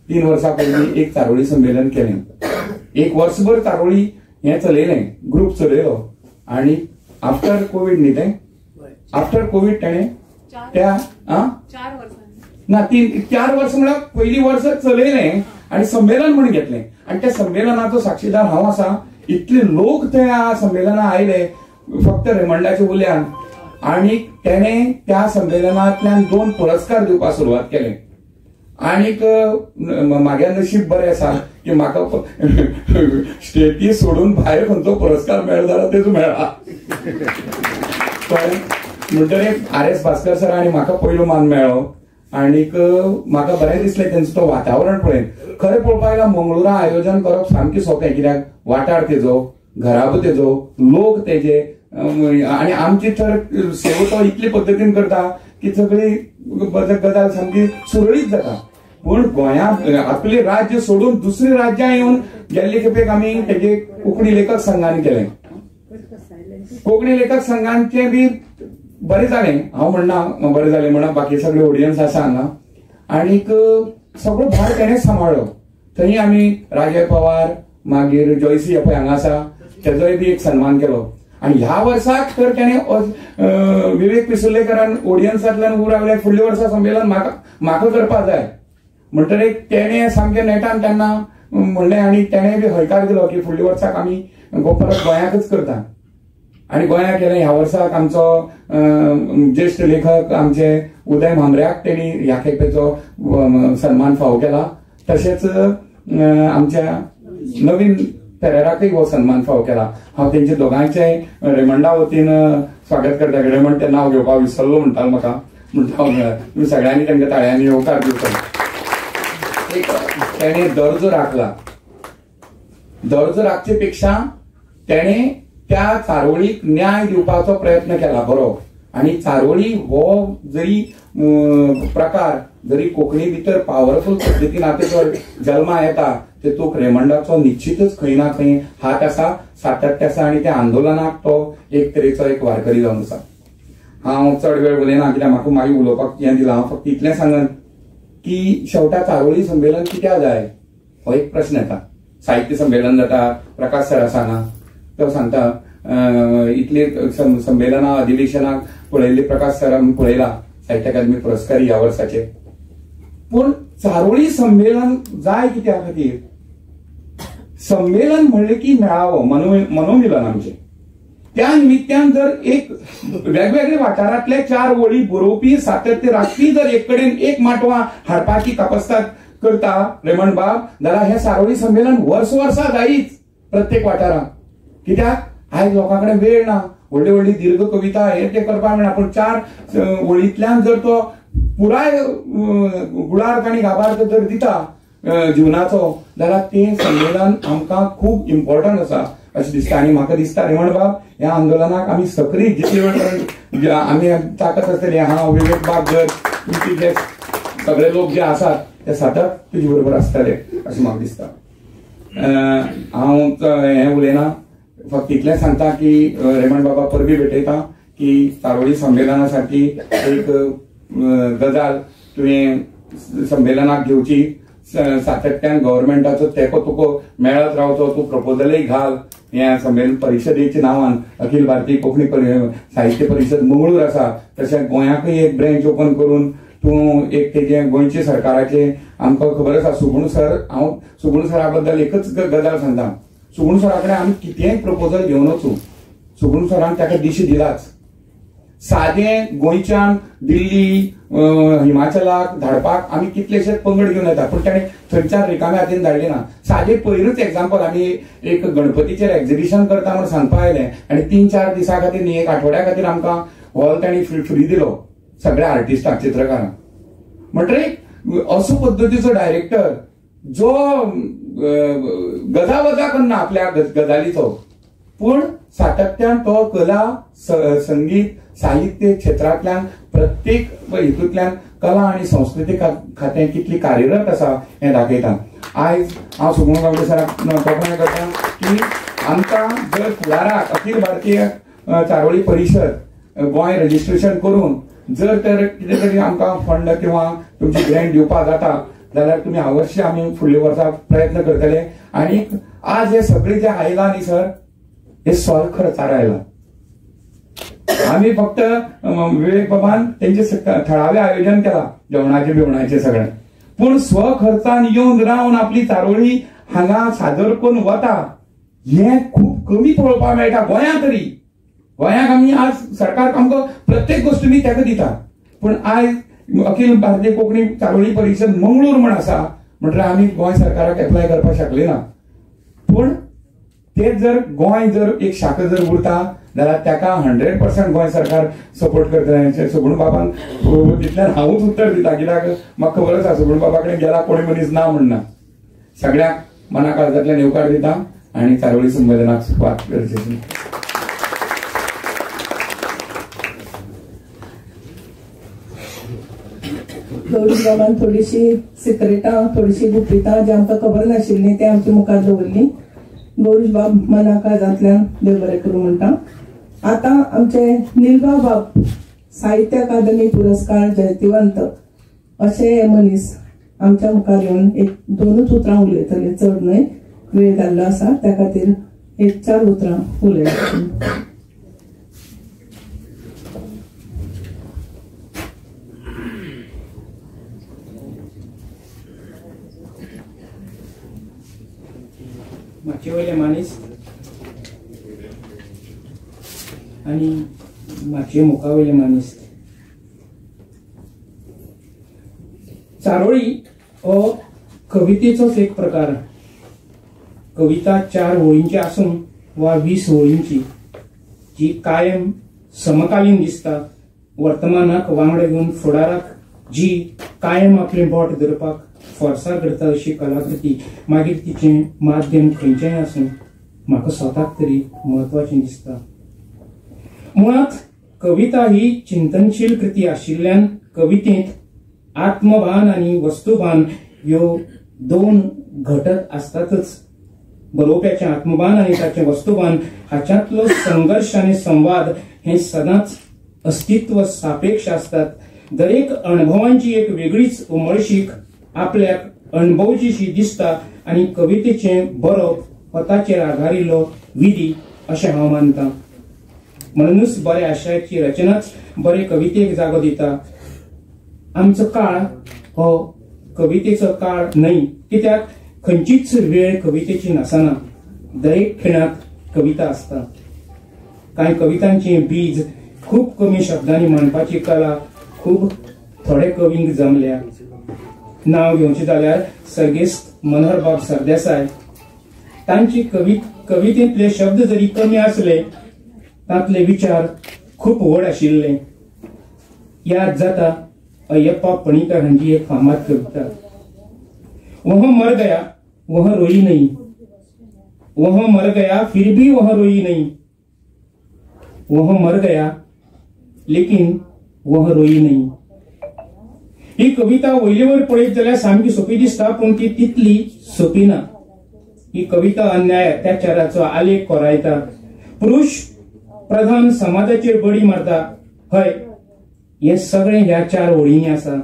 3 वर्सां पयलीं एक चारोळी संमेलन केलें, एक वर्सभर चारोळी हें चलयलें, ग्रूप चलयलो आनी आफ्टर कोवीड न्ही तें, आफ्टर कोवीड ताणें त्या ना 3-4 वर्स म्हळ्यार पयलीं वर्स चलयलें आनी संमेलन म्हूण घेतलें आनी त्या संमेलनाचो साक्षीदार हांव आसा. इतले लोक त्या संमेलना आयले फक्त रेमंडाच्या उल्यान आनी तेणे त्या संमेलनांतल्यान 2 पुरस्कार दिवपाक सुरवात केले. आनीक म्हागे नशीब बरें आसा की म्हाका स्टेटी सोडून भायर खंयचो पुरस्कार मेळ्ळो जाल्यार तेजो मेळ्ळा. म्हणटकीर आर.एस. भास्कर सर आनी म्हाका पयलो मान मेळ्ळो आनीक म्हाका बरें दिसलें तेंचो तो वातावरण पळयन. खरें पळोवपाक गेल्यार मंगळुरा आयोजन करप सामकें सोंपें, कित्याक वाठार तेजो, घराबो तेजो, लोक तेजे, आनी आमची तर सेवा तो इतले पद्दतीन करता की सगळी गजाल सामकी सुरळीत जाता. पूण गोंया आपले राज्य सोडून दुसरे राज्यां येवन गेल्ले खेपेक आमी तेजे कोंकणी लेखक संघान केलें. कोंकणी लेखक संघांचें बी बरें जालें, हांव म्हणना बरें जालें म्हणा, बाकी सगळे ऑडियन्स आसा हांगा. आनीक सगळो भार तेणेच सांबाळ्ळो. थंय आमी राजय पवार, मागीर जॉयसी पळय हांगा आसा, तेजोय बी एक सन्मान केलो. आनी ह्या वर्साक तर तेणें विवेक पिसुर्लेकरान ऑडियन्सांतल्यान उबो रावले, फुडल्या वर्सा संमेलन म्हाका करपाक जाय म्हणटकीर तेणें सामकें नेटान तेन्ना म्हणलें आनी तेणें बी हयकार दिलो की फुडल्या वर्साक आमी परत गोंयाकच करता. आनी गोंयाक केलें. ह्या वर्साक आमचो ज्येश्ठ लेखक आमचे उदय म्हांबऱ्याक तेणी ह्या खेपेचो सन्मान फावो केला. तशेंच आमच्या नवीन पेरेराकय हो सन्मान फावो केला. हांव तेंचे दोगांयचें रेमंडा वतीन स्वागत करता. रेमंड तें नांव घेवपाक विसरलो म्हणटालो म्हाका, म्हणटा तुमी सगळ्यांनी तांकां ताळ्यांनी येवकार दिवचो. एक तेणें दर्जो राखला. दर्जो राखचे पेक्षा तेणें त्या चारोळीक न्याय दिवपाचो प्रयत्न केला बरो. आनी चारोळी हो जरी प्रकार जरी कोंकणी भितर पावरफूल पद्दतीन आतां जर जल्मा येता तेतूंत रेमंडाचो निश्चितच खंय ना खंय हात आसा, सातत्य आसा आनी त्या आंदोलनाक तो एक तरेचो एक वारकरी जावन आसा. हांव चड वेळ उलयना कित्याक म्हाका मागीर उलोवपाक हें दिलां. हांव फक्त इतलें सांगन की शेवटा चारोळी संमेलन कित्याक जाय हो एक प्रश्न येता. साहित्य संमेलन जाता, प्रकाश सर आसा हांगा, तो सांगता इतले संमेलनां अधिवेशनाक पळयल्ली प्रकाश सरान पळयला साहित्य अकादमी पुरस्कार ह्या वर्साचे. पूण चारोळी संमेलन जाय कित्या खातीर? संमेलन म्हणलें की मेळावो, मनोमिलन आमचें. त्या निमित्यान जर एक वेगवेगळे वाठारांतले 4 वळी बरोवपी सातत्य राखपी जर एक कडेन एक माटवा हाडपाची कापस्ताद करता रेमंड बाब, जाल्यार हें चारोळी संमेलन वर्स वर्सा जायच प्रत्येक वाठारांत. कित्याक आयज लोकां कडेन वेळ ना, व्हडली व्हडली दीर्घ कविता हे ते करपाक मेळना, पूण 4 वळींतल्यान जर तो पुराय गुळार्थ आनी गाभार्थ जर दिता जिवनाचो जाल्यार तें संमेलन आमकां खूब इम्पॉर्टंट आसा अशें दिसता. आनी म्हाका दिसता रेमंड बाब ह्या आंदोलनाक आमी सक्रीय जितले वेळ पर्यंत आमी ताकद आसतली. हांव, विवेक बाब, जर तुमचे जे सगळे लोक जे आसात ते सतत तुजे बरोबर आसतले अशें म्हाका दिसता. हांव हें उलयना, फक्त इतलें सांगता की रेमंड बाबा परबी भेटयता की चारोळी संमेलना सारकी एक गजाल तुवें संमेलनाक घेवची, सातत्यान गव्हर्मेंटाचो तेंको तुका मेळत रावचो, तूं प्रपोजलय घाल ह्या संमेलन परिशदेच्या नांवान. अखिल भारतीय कोंकणी साहित्य परिशद मंगळूर आसा, तशें गोंयाकय एक ब्रँच ओपन करून तूं एक तेजें गोंयचे सरकाराचें आमकां खबर आसा. सुगुण सर, हांव सुगुण सरा बद्दल एकच गजाल सांगता. सुगुण सरा कडेन आमी कितेंय प्रपोजल घेवन वचूं, सुगुण सरान ताका दिशी दिलाच. सादें गोंयच्यान दिल्ली हिमाचलाक धाडपाक आमी कितलेशेच पंगड घेवन येता, पूण ताणें थंयच्यान रिकाम्या हातीन धाडली ना. सादें पयरूच एग्जाम्पल, आमी एक गणपतीचेर एक्झिबिशन करता म्हूण सांगपा आयलें आनी 3-4 दिसां खातीर न्ही एक आठवड्या खातीर आमकां हॉल तांणी फ्री दिलो सगळ्या आर्टिस्टांक, चित्रकारांक. म्हणटकीर असो पद्दतीचो डायरेक्टर जो गजावजा करना आपल्या गजालीचो, पूण सातत्यान तो कला, संगीत, साहित्य क्षेत्रांतल्यान प्रत्येक हितूंतल्यान कला आनी संस्कृती खातें कितली कार्यरत आसा हें दाखयता. आयज हांव सुगुण गावडे सराक तोखणाय करता की आमकां जर फुडाराक अखिल भारतीय चारोळी परिशद गोंय रजिस्ट्रेशन करून जर तर कितें तरी आमकां फंड किंवा तुमची ग्रँट दिवपाक जाता जाल्यार तुमी अवश्य आमी फुडल्या वर्सा प्रयत्न करतले. आनी आज हे सगळे जे आयला न्ही सर, हे स्व खर्चार आयला. आमी फक्त विवेक बाबान तेंचे थळावे आयोजन केला जेवणाचे बिवणाचे सगळें, पूण स्व खर्चान येवन रावन आपली चारोळी हांगा सादर करून वता हें खूब कमी पळोवपाक मेळटा गोंयांत तरी. गोंयाक आमी आज सरकार आमकां प्रत्येक गोश्टींनी ताका दिता, पूण आयज अखिल भारतीय कोंकणी चारोळी परिशद मंगळूर म्हण आसा म्हटल्यार आमी गोंय सरकाराक एप्लाय करपाक शकले ना. पूण ते जर गोंय जर एक शाखा जर उरता जाल्यार ताका 100% गोंय सरकार सपोर्ट करतलें. सगुण बाबान तितल्यान हांवूच उत्तर दिता, कित्याक म्हाका खबर आसा सगुण बाबा कडेन गेला कोणी मनीस ना म्हणना. सगळ्यांक मना काळजांतल्यान येवकार दिता आनी चारोळी संमेलनाक सुरवात गरजेची. गौरीश बाबान थोडीशी सिक्रेटां, थोडीशी गुपितां जी आमकां खबर नाशिल्लीं ते आमच्या मुखार दवरलीं. गौरीश बाब मना काळजांतल्यान देव बरें करूं म्हणटा. आतां आमचे निलबा बाब साहित्य अकादमी पुरस्कार जैतिवंत अशे मनीस आमच्या मुखार येवन एक दोनूच उतरां उलयतले, चड न्हय, वेळ जाल्लो आसा त्या खातीर एक चार उतरां उलयतले. मातये वयले मानीस आनी मातये मुखा वयले मानीस. चारोळी हो कवितेचोच एक प्रकार. कविता 4 ओळींची आसूं वा 20 ओळींची, जी कायम समकालीन दिसता, वर्तमानाक वांगडा घेवन फुडाराक जी कायम आपलें बोट धरपाक फोर्सार करता अशी कलाकृती, मागीर तिचें माध्यम खंयचेंय आसूं, म्हाका स्वताक तरी म्हत्वाचें दिसता. मुळांत कविता ही चिंतनशील कृती आशिल्ल्यान कवितेंत आत्मभान आनी वस्तुभान ह्यो दोन घटक आसतातच. बरोवप्याचें आत्मभान आनी ताचें वस्तुभान हाच्यांतलो संघर्श आनी संवाद हे सदांच अस्तित्व सापेक्ष आसतात. दरेक अणभवांची एक वेगळीच उमळशीक आपल्याक अणभवचीशी दिसता आनी कवितेचें बरोवप हो ताचेर आदारिल्लो विधी अशें हांव मानता. म्हणूनच बऱ्या आशयाची रचनाच बरे कवितेक जागो दिता. आमचो काळ हो कवितेचो काळ न्हय, कित्याक खंयचीच वेळ कवितेची नासना, दरेक खिणाक कविता आसता. कांय कवितांचें बीज खूब कमी शब्दांनी मांडपाची कला खूब थोडे कवींक जमल्या. नांव घेवचें जाल्यार सर्गेस्त मनोहरबाब सरदेसाय, तांची कवितेंतले शब्द जरी कमी आसले तांतले विचार खूब व्हड आशिल्ले. याद जाता अय्यप्पा पणिकर हांची एक फामाद कविता, वह मर गया वह रोई नहीं, वह मर गया फिर भी वह रोई नहीं, वह मर गया लेकिन वह रोई नहीं. ही कविता वयलेवर पळयत जाल्यार सामकी सोपी दिसता, पूण ती तितली सोपी ना. ही कविता अन्याय अत्याचाराचो आलेख कोरायता, पुरुष प्रधान समाजाचेर बडी मारता. हय, हे सगळें ह्या 4 ओळींनी आसा.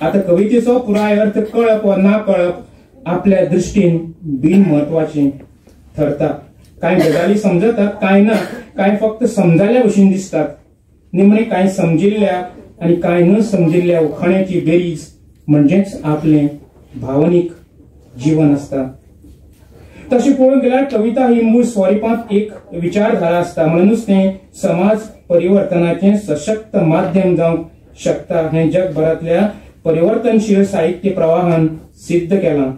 आतां कवितेचो पुराय अर्थ कळप वा ना कळप आपल्या दृश्टीन बिन म्हत्वाचें थरता. कांय गजाली समजतात, कांय ना, कांय फक्त समजाल्या भशेन दिसतात. निमणे कांय समजिल्ल्या आनी कांय न समजिल्ल्या उखाण्याची बेरीज म्हणजेच आपलें भावनीक जीवन आसता. तशें पळोवंक गेल्यार कविता ही मूळ स्वरुपांत एक विचारधारा आसता, म्हणूनच तें समाज परिवर्तनाचें सशक्त माध्यम जावंक शकता हें जगभरांतल्या परिवर्तनशील साहित्य प्रवाहान सिद्ध केलां.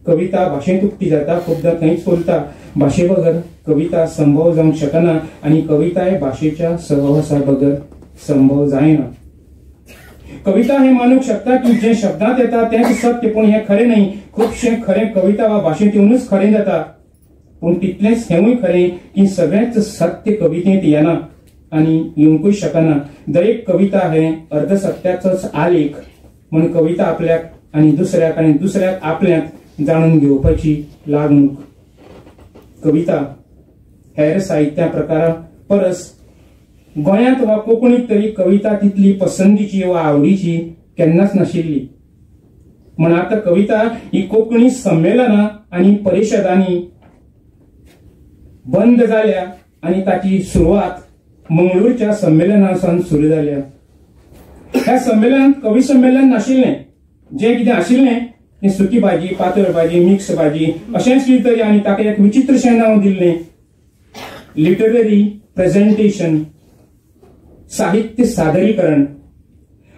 कविता भाशेंत उक्ती जाता, खुबदां थंयच फुलता. भाशे बगर कविता संभव जावंक शकना आनी कविताय भाशेच्या सहवासा बगर संभव जायना. कविता हे मानूंक शकता की जें शब्दांत येता तेंच सत्य, पूण हें खरें न्हय. खुबशें खरें कविता वा भाशेंत येवनूच खरें जाता, पूण तितलेंच हेंवूय खरें की सगळेंच सत्य कवितेंत येना आनी येवंकूय शकना. दरेक कविता हें अर्धसत्याचोच आलेख, म्हूण कविता आपल्याक आनी दुसऱ्याक आनी दुसऱ्याक आपल्यांत जाणून घेवपाची लागणूक. कविता हेर साहित्या प्रकारा परस गोंयांत वा कोंकणीत तरी कविता तितली पसंदीची वा आवडीची केन्नाच नाशिल्ली. म्हण आतां कविता ही कोंकणी संमेलनां आनी परिशदांनी बंद जाल्या आनी ताची सुरवात मंगळूरच्या संमेलना सावन सुरू जाल्या. ह्या संमेलनांत कवी संमेलन नाशिल्लें, जें कितें आशिल्लें तें सुकी भाजी, पातळ भाजी, मिक्स भाजी अशेंच कितें तरी, आनी ताका एक विचित्रशें नांव दिल्लें. लिटररी प्रेझेंटेशन, साहित्य सादरीकरण.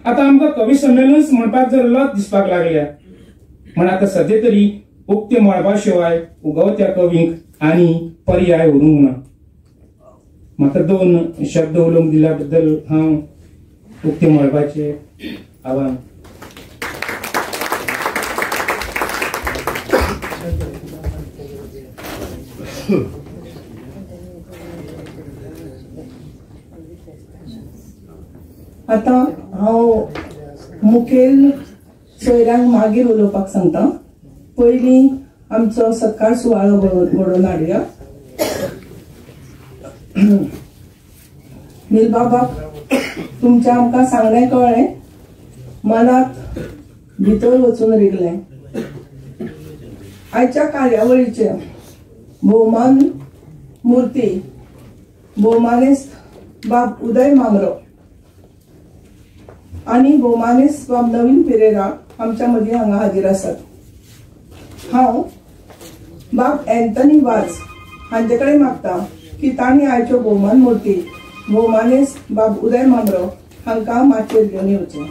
आतां आमकां कवी संमेलनच म्हणपाक जर लज दिसपाक लागल्या म्हण आतां सद्या तरी उक्ते मळबा शिवाय उगवत्या कवींक आनी पर्याय उरूंक ना. म्हाका दोन शब्द उलोवंक दिल्या बद्दल हांव उक्ते मळबाचे आव्हान. आतां हांव मुखेल सोयऱ्यांक मागीर उलोवपाक सांगता. पयलीं आमचो सत्कार सुवाळो घडोवन हाडया. निलबाबाक तुमच्या आमकां सांगणें कळ्ळें, मनांत भितर वचून रिगलें. आयच्या कार्यावळीचे भोवमान मुर्ती भोवमानेस्त बाब उदय म्हांबरो आनी भोवमानेस्त बाब नवीन पिरेरा आमच्या मदीं हांगा हाजीर आसात. हांव बाब एंथनी वाज हांचे कडेन मागता की तांणी आयच्यो भोवमान मुर्ती भोवमानेस्त बाब उदय म्हांबरो हांकां माचयेर घेवन येवचें.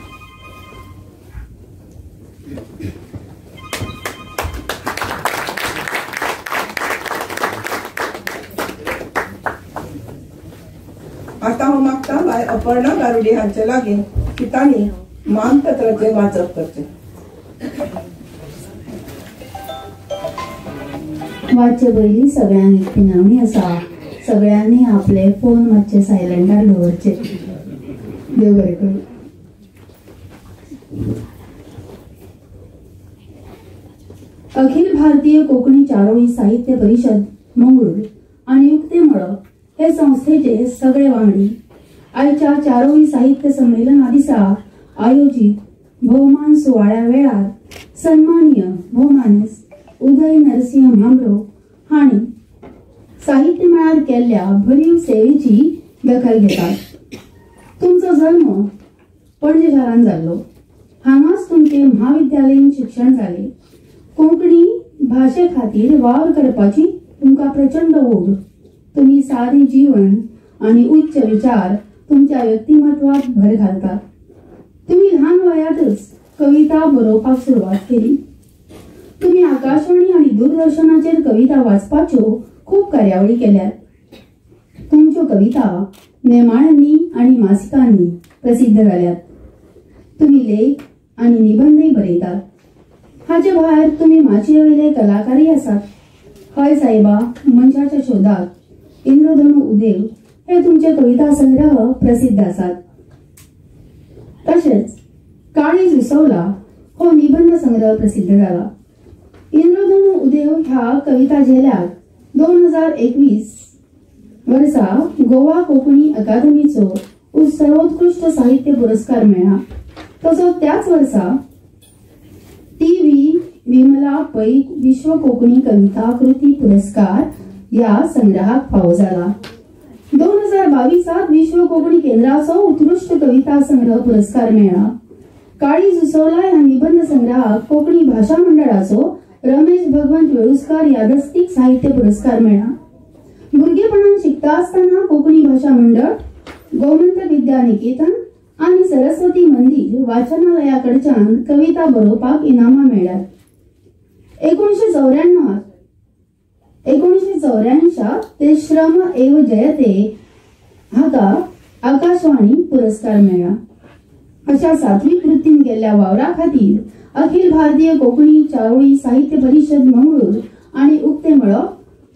आतां हांव मागता बाय अपर्णा गारुडी हांचे लागीं की तांणी मानपत्राचें वाचप करचें. वाचचे पयलीं सगळ्यांक एक विनवणी आसा, सगळ्यांनी आपले फोन मातशे सायलंटार दवरचे. देव बरें करूं. अखिल भारतीय कोंकणी चारोळी साहित्य परिषद मंगळूर आनी उक्ते मळब हे संस्थेचे सगळे वांगडी आयच्या चारोळी साहित्य संमेलना दिसा आयोजीत भोवमान सुवाळ्या वेळार सन्मानीय भोवमानेस्त उदय नरसिंह म्हांबरो हांणी साहित्य मळार केल्ल्या भरीव सेवेची दखल घेतात. तुमचो जल्म पणजे शारांत जाल्लो. हांगाच तुमचें म्हाविद्यालयीन शिक्षण जालें. कोंकणी भाशे खातीर वावर करपाची तुमकां प्रचंड ओढ. तुमी सादें जीवन आनी उच्च विचार तुमच्या व्यक्तिमत्वात भर घालतात. तुमी ल्हान वयातच कविता बरोवपाक सुरवात केली. तुमी आकाशवाणी आनी दूरदर्शनाचेर कविता वाचपाच्यो खूब कार्यावळी केल्यात. तुमच्यो कविता नेमाळ्यांनी आनी मासिकांनी प्रसिद्ध जाल्यात. तुमी लेख आनी निबंधय बरयतात. हाचे भायर तुमी माचये वयले कलाकारय आसात. हय साहेबा, मनशाच्या शोधाक, इंद्रधनू उदेव हे तुमचे कविता संग्रह प्रसिद्ध आसात. तशेंच काळीज उसवला हो निबंध संग्रह प्रसिद्ध जाला. इंद्रधनू उदेव ह्या कविता झेल्याक 2021 वर्सा गोवा कोंकणी अकादमीचो सर्वोत्कृष्ट साहित्य पुरस्कार मेळ्ळा. तसोच त्याच वर्सा टी.व्ही. विमला पै विश्व कोंकणी कविता कृती पुरस्कार ह्या संग्रहाक फावो जाला. 2022 विश्व कोंकणी केंद्राचो उत्कृष्ट कविता संग्रह पुरस्कार मेळ्ळा. काळीज उसवला ह्या निबंध संग्रहाक कोंकणी भाशा मंडळाचो रमेश भगवंत वेळुस्कार यादस्तीक साहित्य पुरस्कार मेळ्ळा. भुरगेपणान शिकता आसतना कोंकणी भाशा मंडळ, गोमंत विद्या निकेतन आनी सरस्वती मंदिर वाचनालया कडच्यान कविता बरोवपाक इनामां मेळ्ळ्यात. 1984 ते श्रम एव जयते हाका आकाशवाणी पुरस्कार मेळ्ळा. अशा सात्विक वृत्तीन केल्ल्या वावरा खातीर अखिल भारतीय कोंकणी चारोळी साहित्य परिषद मंगळूर आनी उक्ते मळब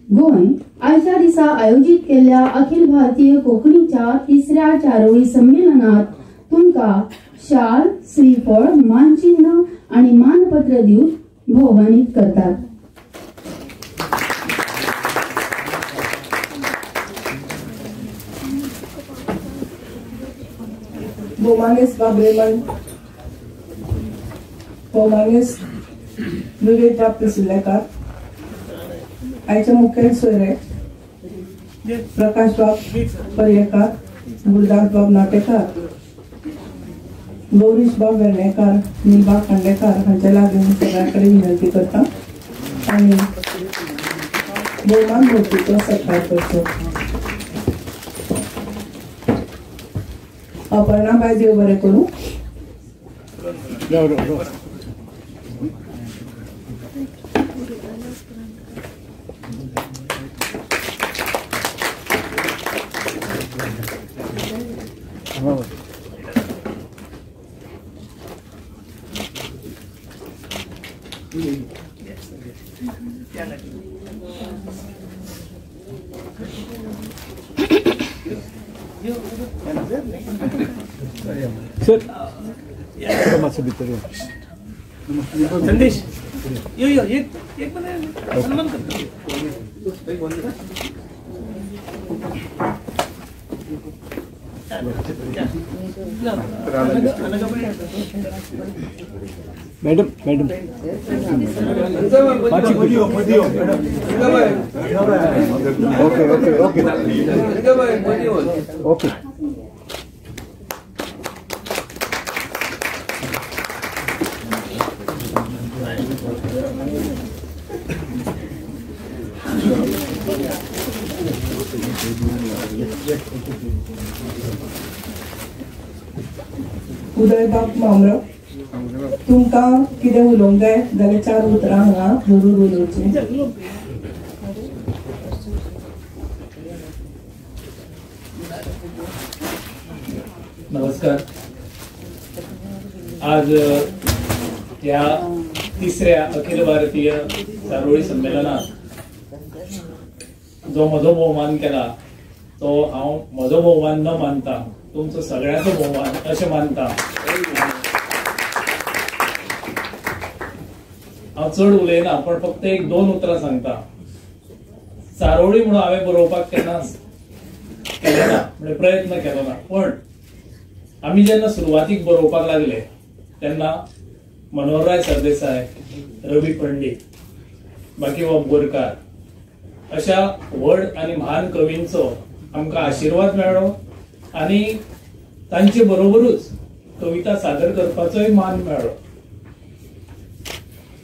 गोंय आयच्या दिसा आयोजीत केल्ल्या अखिल भारतीय कोंकणीच्या तिसऱ्या चारोळी संमेलनात तुमकां शाल, श्रीफळ, मानचिन्ह आनी मानपत्र दिवन भोवमानीत करतात. भोवमानेस्त बाब रेमन, भोवमानेस्त विवेक बाब पिसुर्लेकार, आयचे मुखेल सोयरे प्रकाश बाब पर्येकार, गुरुदास बाब नाटेकार, गौरीश बाब वेर्णेकार, निलबा खांडेकार हांचे लागीं सगळ्यां कडेन विनंती करता आनी भोवमान मूर्तीचो सत्कार करचो. अपर्णाबाय देव बरें करूं. सर संदेश यो यो एक एक सन्मान करतो. Madam madam okay okay okay okay. उदयबाब म्हांब्रो तुमकां कितें उलोवंक जाय जाल्यार चार उतरां हांगा जरूर उलोवचीं. नमस्कार. आज ह्या तिसऱ्या अखिल भारतीय चारोळी संमेलनात जो म्हजो भोवमान केला तो हांव म्हजो भोवमान न मानता तुमचो सगळ्यांचो भोवमान अशें मानता. हांव चड उलयना पण फक्त एक दोन उतरां सांगता. चारोळी म्हणून हांवें बरोवपाक केन्ना केलें ना, म्हणजे प्रयत्न केलो ना, पण आमी जेन्ना सुरवातीक बरोवपाक लागले तेन्ना मनोहरराय सरदेसाय, रवी पंडीत, बाकीबाब बोरकार अशा व्हड आनी म्हान कवींचो आमकां आशिर्वाद मेळ्ळो आनी तांचे बरोबरूच कविता सादर करपाचोय मान मेळ्ळो.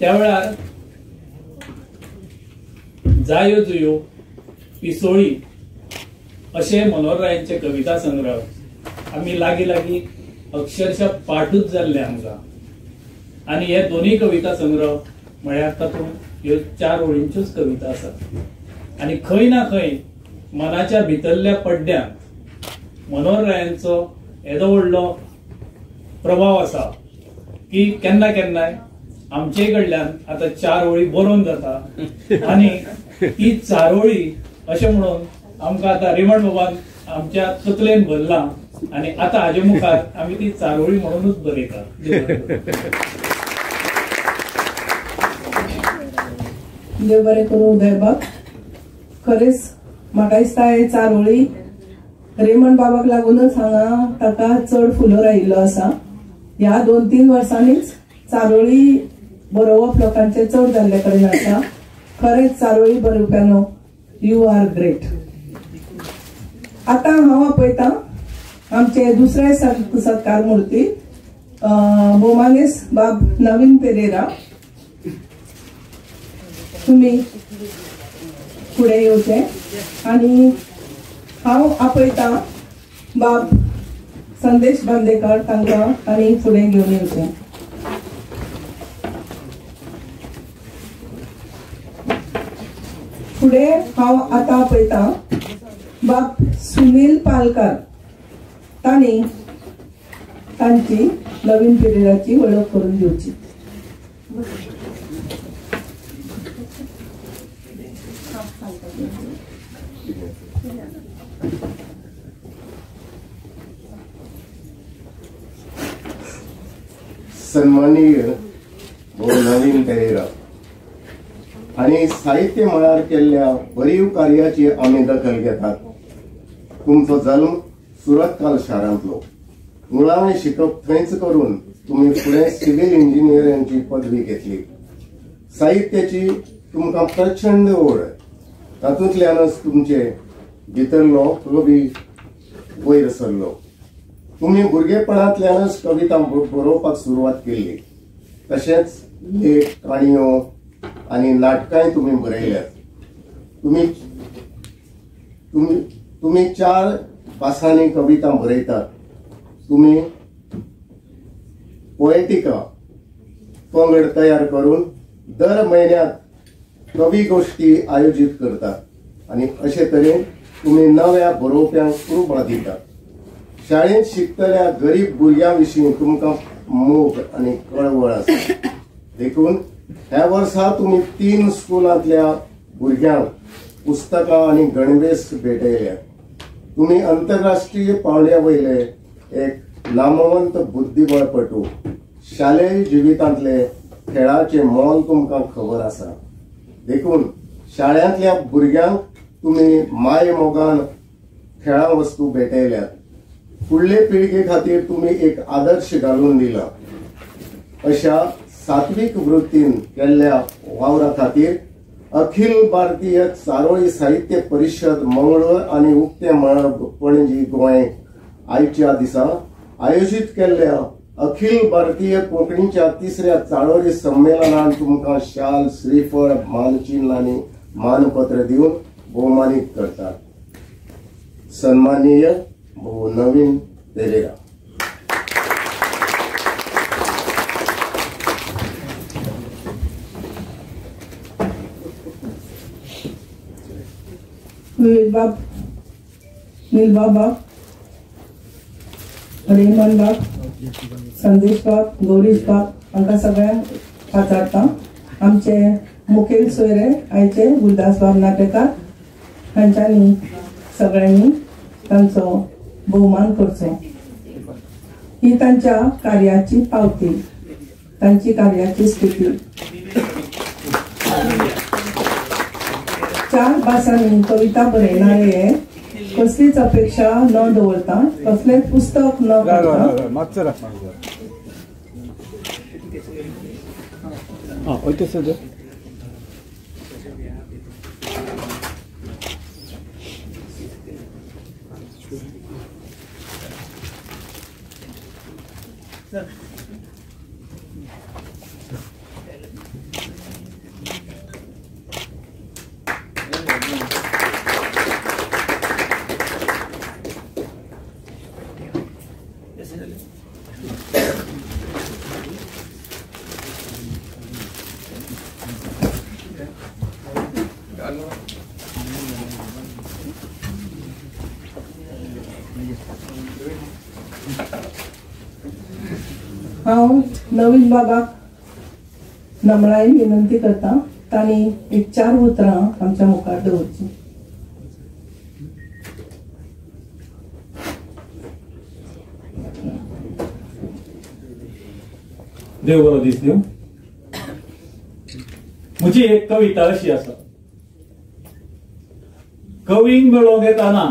त्या वेळार जायो जुयो, पिसोळी अशे मनोहररायांचे कविता संग्रह आमी लागीं लागीं अक्षरशः पाठूच जाल्ले आमकां. आनी हे दोनूय कविता संग्रह म्हळ्यार तातूंत ह्यो चार ओळींच्योच कविता आसात आनी खंय ना खंय मनाच्या भितरल्या पड्ड्यांत मनोहररायांचो येदो व्हडलो प्रभाव आसा की केन्ना केन्नाय आमचे कडल्यान आतां चार ओळी बरोवन जाता आनी ती चारोळी अशें म्हणून आमकां आतां रेमंड बाबान आमच्या तकलेन भरला आनी आतां हाजे मुखार आमी ती चारोळी म्हणूनच बरयता. देव बरें करूं उदयबाब. खरेंच म्हाका दिसता हे चारोळी रेमंड बाबाक लागूनच हांगा ताका चड फुलोर आयिल्लो आसा. ह्या 2-3 वर्सांनीच चारोळी बरोवप लोकांचे चड जाल्ले कडेन आसा. खरेंच चारोळी बरोवप्यानो you are great. आतां हांव आपयतां आमचे दुसरे सत्कार मूर्ती भोवमानेस बाब नवीन पेरेरा. तुमी फुडें येवचें आनी हांव आपयतां बाब संदेश बांदेकर तांकां आनी फुडें घेवन येवचें. फुडें हांव आतां आपयतां बाब सुनील पालकर, तांणी तांची नवीन पेरेराची वळख करून दिवची. सन्माननीय भो नवीन पेरेरा आनी साहित्य मळार केल्ल्या भरीव कार्याची आमी दखल घेतात. तुमचो जल्म सुरतकाल शारांतलो. मुळावें शिकप थंयच करून तुमी फुडें सिव्हील इंजिनियरिंगाची पदवी घेतली. साहित्याची तुमकां प्रचंड ओड, तातूंतल्यानच तुमचे भितरलो कवी वयर सरलो. तुमी भुरगेपणांतल्यानच कविता बरोवपाक सुरवात केल्ली. तशेंच लेख, काणयो आनी नाटकांय तुमी बरयल्यात. तुमी तुमी तुमी 4 भासांनी कविता बरयतात. तुमी पोएटिका पंगड तयार करून दर म्हयन्यात कवी गोष्टी आयोजीत करतात आनी अशे तरेन तुमी नव्या बरोवप्यांक उर्बा दितात. शाळेंत शिकतल्या गरीब भुरग्यां विशीं तुमकां मोग आनी कळवळ आसा. देखून ह्या वर्सा तुमी 3 स्कुलांतल्या भुरग्यांक पुस्तकां आनी गणवेश भेटयल्यात. तुमी आंतरराष्ट्रीय पावंड्या वयले एक नामवंत बुद्धिबळपटू. शालेय जिवितांतले खेळाचे मोल तुमकां खबर आसा. देखून शाळेंतल्या भुरग्यांक तुमी माय मोगान खेळां वस्तू भेटयल्यात. फुडले पिळगे खातीर तुमी एक आदर्श घालून दिला. अशा सात्विक वृत्तीन केल्ल्या वावरा खातीर अखिल भारतीय चारोळी साहित्य परिषद मंगळूर आनी उक्ते मळब पणजी गोंय आयच्या दिसा आयोजीत केल्ल्या अखिल भारतीय कोंकणीच्या 3ऱ्या चारोळी संमेलनान तुमकां शाल, श्रीफळ, मानचिन्न आनी मानपत्र दिवन भोवमानीत करतात. सन्मानीय भो नवीन पेरेरा. विवेक बाब, निलबा बाब, रेमन बाब, संदेश बाब, गौरीश बाब हांकां सगळ्यांक पाचारता. आमचे मुखेल सोयरे आयचे गुरदास बाब नाटेकार हांच्यांनी सगळ्यांनी तांचो भोवमान करचो. ही तांच्या कार्याची पावती, तांची कार्याची स्थिती. 4 भासांनी कविता बरयणारे कसलीच अपेक्षा न दवरता, कसलेंच पुस्तक न करता हांव नवीन बाबाक नमळायेन विनंती करता तांणी एक 4 उतरां आमच्या मुखार दवरचीं. देव बरो दीस दिवं. म्हजी एक कविता अशी आसा. कवीक मेळोंक येताना,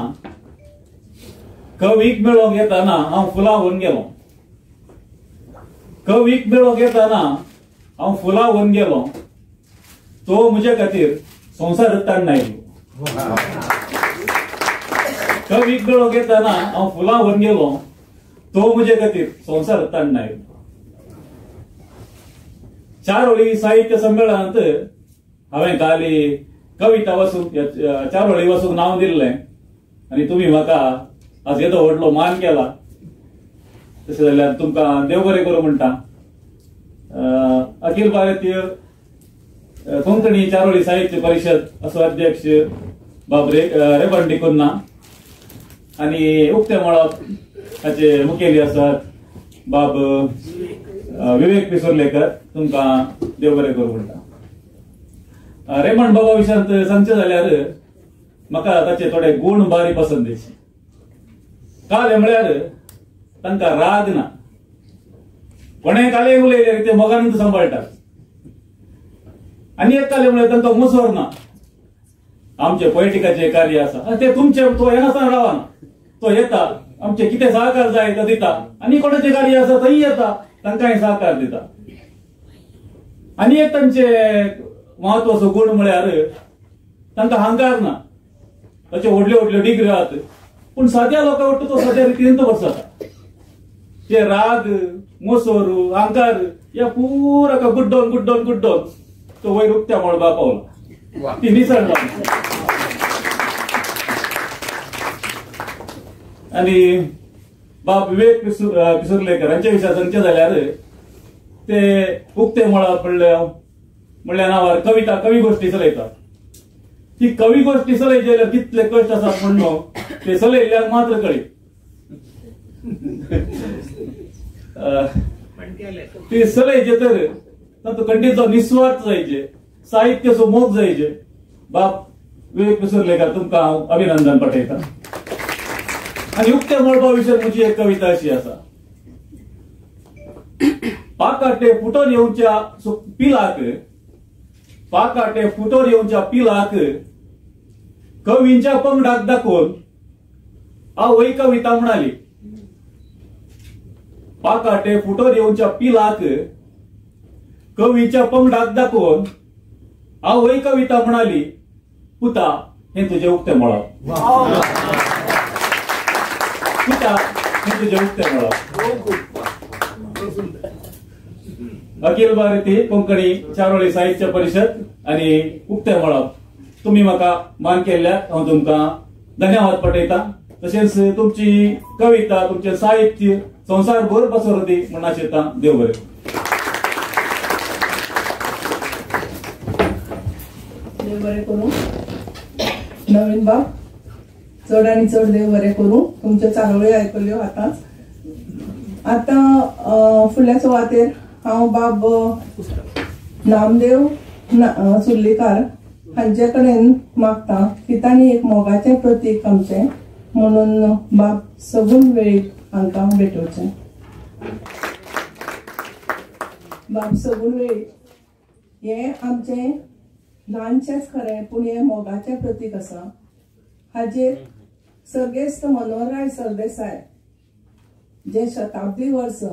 कवीक मेळोंक येताना हांव फुलां व्हरून गेलो. कवीक मेळोंक येताना हांव फुलां व्हरून गेलो, तो म्हजे खातीर संवसार ताडून आयलो. कवीक मेळोंक येताना हांव फुलां व्हरून गेलो, तो म्हजे खातीर संवसार ताडून आयलो. चारोळी साहित्य संमेलनांत हांवें गाली कविता वाचूंक, चारोळी वाचूंक नांव दिल्लें आनी तुमी म्हाका आज येदो व्हडलो मान केला. तशें जाल्यार तुमकां देव बरें करूं म्हणटा. अखिल भारतीय कोंकणी चारोळी साहित्य परिषद असो अध्यक्ष बाब रेबन डिकुन्हा आनी उक्ते मळब हाचे मुखेली आसात बाब विवेक पिसुर्लेकर. तुमकां देव बरें करूं म्हणटा. रेमंड बाबा विशयांत सांगचें जाल्यार म्हाका ताचे थोडे गूण बारी पसंतीचे. काले म्हळ्यार तांकां राग ना, कोणें काले उलयल्यार ते मोगानूच सांबाळटात. आनी एक काले म्हळ्यार तांकां मुसोर ना. आमचे पोएटिकाचे कार्य आसा ते तुमचे, तो येनासतना रावना, तो येता, आमचे कितें सहकार जाय तो दिता. आनी कोणाचें कार्य आसा थंय येता, तांकांय सहकार दिता. आनी एक तांचे म्हत्वाचो गूण म्हळ्यार तांकां अहंकार ना. ताच्यो व्हडल्यो व्हडल्यो डिग्री आहात, पूण साद्या लोकां वट्टू तो साद्या रितीन तो बसता. ते राग, मोसोर, अहंकार ह्या पुरा गुड्डोन गुड्डोन गुड्डोन तो वयर उक्त्या मळबा पावला, ती निसण. आनी बाब विवेक पिसुर्लेकर हांच्या विशयान सांगचें जाल्यार ते उक्ते मळा पडल्या म्हणल्या नांवार कविता कवी गोष्टी चलयतात. ती कवी गोष्टी चलयची जाल्यार कितले कश्ट आसात म्हणून ते चलयल्ल्याक मात्र कळी. ती चलयचे तर तातूंत कंठीचो निस्वार्थ जायचे, साहित्याचो मोग जायचे. बाब विवेक पिसुर्लेकर तुमकां हांव अभिनंदन पाठयता. आनी उक्त्या मळबा विशय म्हजी एक कविता अशी आसा. पाकाटे फुटोन येवच्या पिलाक, पाकाटे फुटोन येवच्या पिलाक कवींच्या पंगडाक दाखोवन आवय कविता म्हणाली. पाकाटे फुटोन येवच्या पिलाक कवीच्या पंगडाक दाखोवन आवय कविता म्हणाली, पुता हे तुझे उक्ते मळब, पुता हे तुझे उक्ते मळब. अखिल भारतीय कोंकणी चारोळी साहित्य परिषद आणि उक्ते मळब तुम्ही म्हाका मान केल्ल्याक हांव तुमकां धन्यवाद पटयता. तशेंच तुमची कविता तुमचें साहित्य संवसारभर पसरू दी म्हूण आशेता. देव बरें. देव बरें करूं नवीन बाब, चड आनी चड देव बरें करूं. तुमच्यो चारोळी आयकल्यो आतांच. आतां फुडल्या सुवातेर हांव बाब नामदेव सुर्लीकार हांचे कडेन मागता की तांणी एक मोगाचें प्रतीक आमचें म्हणून बाब सगून वेळीप हांकां भेटोवचें. बाब सगून वेळीप हें आमचें ल्हानशेंच खरें पूण हें मोगाचें प्रतीक आसा. हाजेर सर्गेस्त मनोहरराय सरदेसाय जे शताब्दी वर्स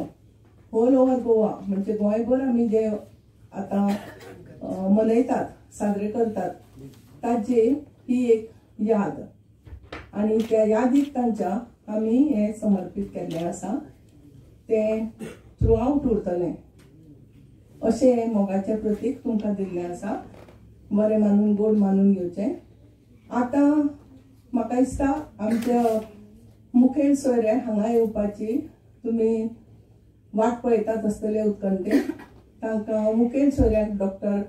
होल ओवर गोवा म्हणजे गोंयभर आमी जे आतां मनयतात साजरे करतात ताची ही एक याद आनी त्या यादीक तांच्या आमी हें समर्पीत केल्लें आसा. तें थ्रू आवट उरतलें अशें हें मोगाचें प्रतीक तुमकां दिल्लें आसा. बरें मानून गोड मानून घेवचें. आतां म्हाका दिसता आमच्या मुखेल सोयरे हांगा येवपाची तुमी वाट पळयतात आसतले उत्कंठेन. तांकां मुखेल सोयऱ्यांक डॉक्टर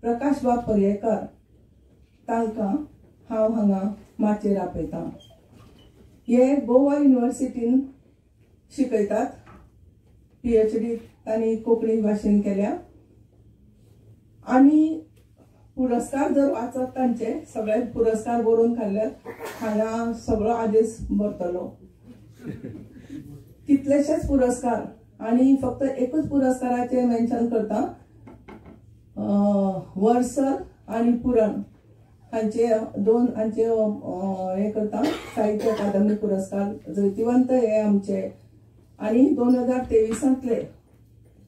प्रकाश बाब पर्येकार तांकां हांव हांगा माचयेर आपयतां. हे गोवा युनिवर्सिटीन शिकयतात, PhD तांणी कोंकणी भाशेन केल्या आनी पुरस्कार जर वाचत तांचे सगळे पुरस्कार बरोवन काडल्यात हांगा सगळो आदेश भरतलो. कितलेशेच पुरस्कार आनी फक्त एकूच पुरस्काराचें मेन्शन करता, वर्सर आनी पुरण हांचे दोन हांचे हे करता साहित्य अकादमी पुरस्कार जैतिवंत हे आमचे आनी 2023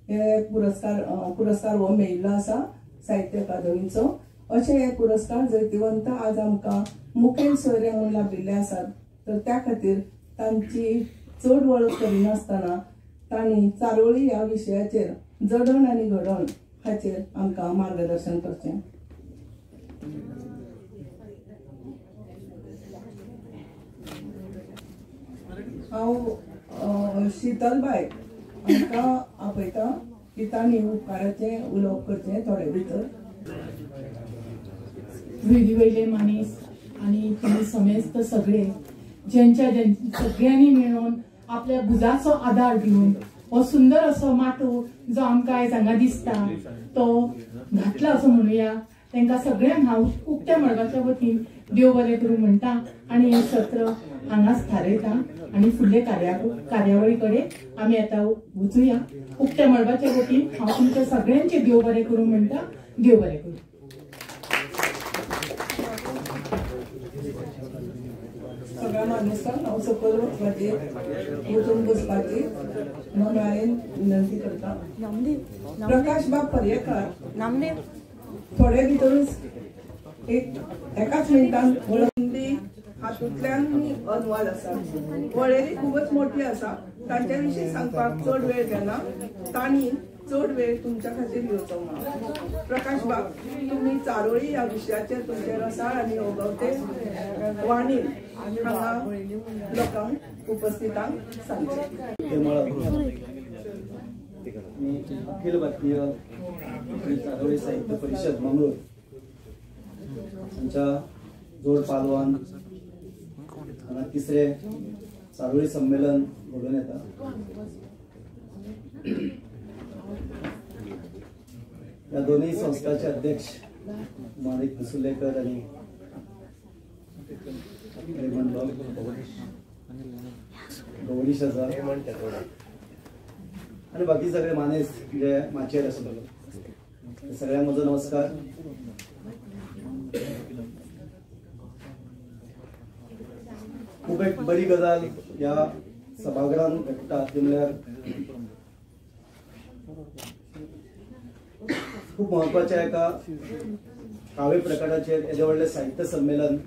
हे पुरस्कार हो मेळिल्लो आसा साहित्य अकादमीचो. अशे हे पुरस्कार जैतिवंत आज आमकां मुखेल सोयरे म्हणून लाभिल्ले आसात. तर त्या खातीर तांची चड वळख करिनासतना तांणी चारोळी ह्या विशयाचेर जडण आनी घडण हाचेर आमकां मार्गदर्शन करचें. हांव शीतलबाय हांकां आपयता की तांणी उपकाराचें उलोवप करचें थोडे भितर. वेली वयले मानीस आनी तुमी समेस्त सगळे ज्यांच्या सगळ्यांनी मेळून आपल्या भुजाचो आदार दिवन हो सुंदर असो माटो जो आमकां आयज हांगा दिसता तो घातला असो म्हणुया. तांकां सगळ्यांक हांव उक्त्या मळबाच्या वतीन देव बरें करूं म्हणटा आनी हें सत्र हांगाच थारयता आनी फुडले कार्यावळी कडेन आमी आतां वचुया. उक्त्या मळबाच्या वतीन हांव तुमच्या सगळ्यांचे देव बरें करूं म्हणटा. देव बरें करूं. सगळ्या मानेस्तांक हांव सकयल वचपाची वचून बसपाची नम्रायेन विनंती करता. प्रकाश बाब पर्येकार थोडे भितरूच एक एकाच मिनटान हिंदी हातूंतल्यान अनुवाद आसा. वळेरी खूबच मोठी आसा, तांचे विशीं सांगपाक चड वेळ घेना. तांणी चड वेळ तुमच्या खातीर घेवचो ना. प्रकाश बाब, तुमी चारोळी ह्या विशयाचेर तुमचे रसाळ आनी ओगवते वाणीन हांगा लोकांक उपस्थितांक सांगचे. मी अखिल भारतीय कोंकणी चारोळी साहित्य परिषद मंगळूर हांच्या जोड पालवान हांगा तिसरे चारोळी संमेलन घडोवन येता. ह्या दोनूय संस्थाचे अध्यक्ष माणिक बिसुलेकर आनी गौरीश आसा आनी बाकी सगळे मानेस्त जे माचयेर आसा सगळ्यांक म्हजो नमस्कार. खूब एक बरी गजाल ह्या सभाघरान घडटा ती म्हणल्यार खूब म्हत्वाच्या एका काव्य प्रकाराचेर येदें व्हडलें साहित्य संमेलन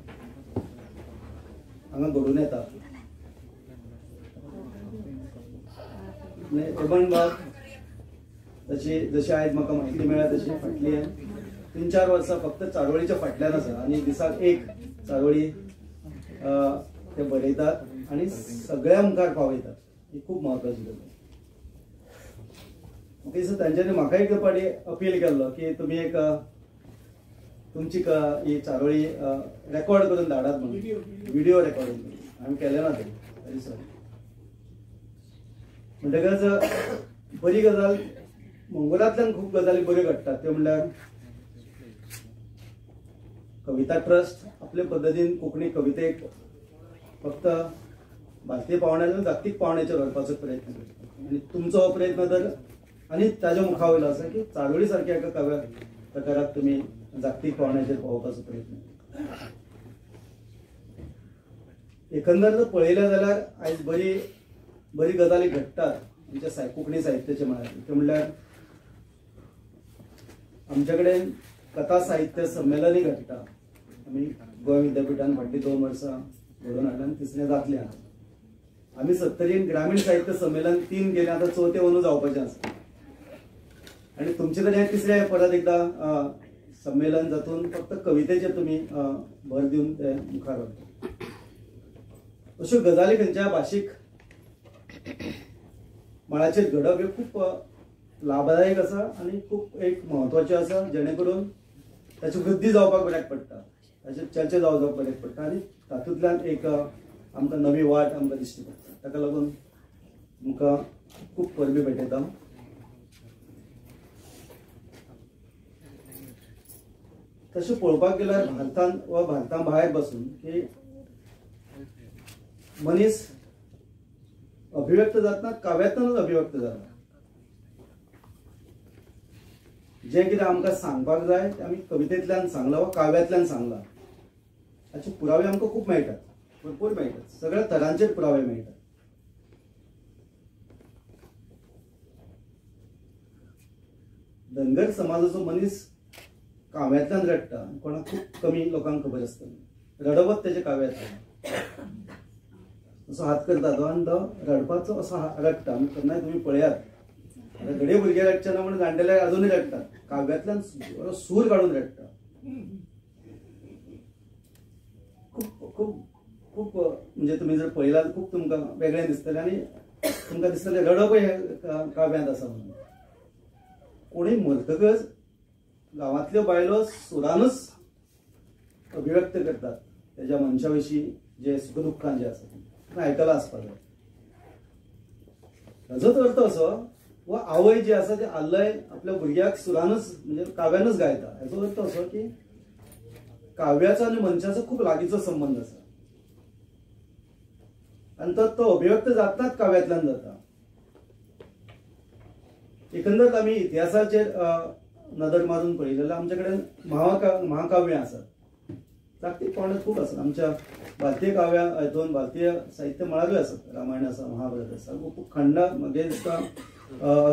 हांगा घडून येता. रेमंड बाब तशी जशी आयज म्हाका म्हायती मेळ्ळ्या तशी फाटली 3-4 वर्सां फक्त चारोळीच्या फाटल्यान आसा आनी दिसाक एक चारोळी ते बरयतात आनी सगळ्या मुखार पावयतात. ही खूब म्हत्वाची गजाल. म्हाका दिसता तांच्यांनी म्हाका एक फावटी अपील केल्लो की तुमी एक तुमची ही चारोळी रेकॉर्ड करून धाडात म्हणून, व्हिडिओ रेकॉर्डिंग करून. आमी केलें ना तें, व्हेरी सॉरी. म्हणटकच बरी गजाल मंगळांतल्यान खूब गजाली बऱ्यो घडटात त्यो म्हणल्यार कविता ट्रस्ट आपले पद्दतीन कोंकणी कवितेक फक्त भारतीय पावंड्यार जागतीक पावंड्याचेर व्हरपाचो प्रयत्न करता आनी तुमचो हो प्रयत्न तर आनी ताज्या मुखा वयलो आसा की चारोळी सारक्या एका काव्या प्रकाराक तुमी जागतीक पावंड्याचेर पावोवपाचो प्रयत्न. एकंदर जर पळयलें जाल्यार आयज बरी बरी गजाली घडटात आमच्या कोंकणी साहित्याचे म्हळ्यार ते म्हणल्यार आमचे कडेन कथा साहित्य संमेलनूय घडटा. आमी गोंय विद्यापिठान फाटलीं 2 वर्सां घडोवन हाडलें आनी तिसरें जातलें. आमी सत्तरीन ग्रामीण साहित्य संमेलन 3 केलें, आतां चवथें अंदू जावपाचें आसा आनी तुमचे कडेन तिसरें परत एकदां संमेलन जातून फक्त कवितेचेर तुमी भर दिवन ते मुखार व्हरता. अश्यो गजाली खंयच्या भाशीक मळाचेर घडप हे खूब लाभदायक आसा आनी खूब एक म्हत्वाचें आसा, जेणे करून ताची वृद्धी जावपाक बऱ्याक पडटा, ताचेर चर्चा जावपाक बऱ्याक पडटा आनी तातूंतल्यान एक आमकां नवी वाट आमकां दिश्टी पडटा. ताका लागून तुमकां खूब परबी भेटयता. तशें पळोवपाक गेल्यार भारतांत वा भारता भायर बसून की मनीस अभिव्यक्त जातना काव्यांतल्यानूच अभिव्यक्त जाता. जें कितें आमकां सांगपाक जाय तें आमी कवितेंतल्यान सांगलां वा काव्यांतल्यान सांगलां. हाचे पुरावे आमकां खूब मेळटात, भरपूर मेळटात, सगळ्या तरांचेर पुरावे मेळटात. धनगर समाजाचो मनीस काव्यांतल्यान रडटा, कोणाक खूब कमी लोकांक खबर आसतली. रडवत तेजे काव्यांतल्यान असो हात करता तो आनी तो रडपाचो असो रडटा. केन्नाय तुमी पळयात, आतां घडये भुरगे रडचे ना म्हणून जाणटेले अजुनूय रडटात, काव्यांतल्यान बरो सूर काडून रडटा. खूब खूब खूब म्हणजे तुमी जर पळयला खूब तुमकां वेगळें दिसतलें आनी तुमकां दिसतलें रडपय हें काव्यांत आसा म्हणून. कोणूय मरतकच गांवांतल्यो बायलो सुरानूच अभिव्यक्त करतात तेज्या मनशा विशीं जे सुख दुख्खां जे आसा तें आयकलां आसपाक जाय. हाजोच अर्थ असो वा आवय जी आसा ती आल्लय आपल्या भुरग्याक सुरानूच म्हणजे काव्यानूच गायता. हाचो अर्थ असो की काव्याचो आनी मनशाचो खूब लागींचो संबंद आसा आनी तो अभिव्यक्त जाताच काव्यांतल्यान जाता. एकंदर आमी इतिहासाचेर नदर मारून पळयली जाल्यार आमचे कडेन महाकाव्यां आसात, जागतीक पावंड्यार खूब आसात. आमच्या भारतीय काव्यां हातून भारतीय साहित्य मळारूय आसात, रामायण आसा, महाभारत आसा, खूब खंड मागीर दिसता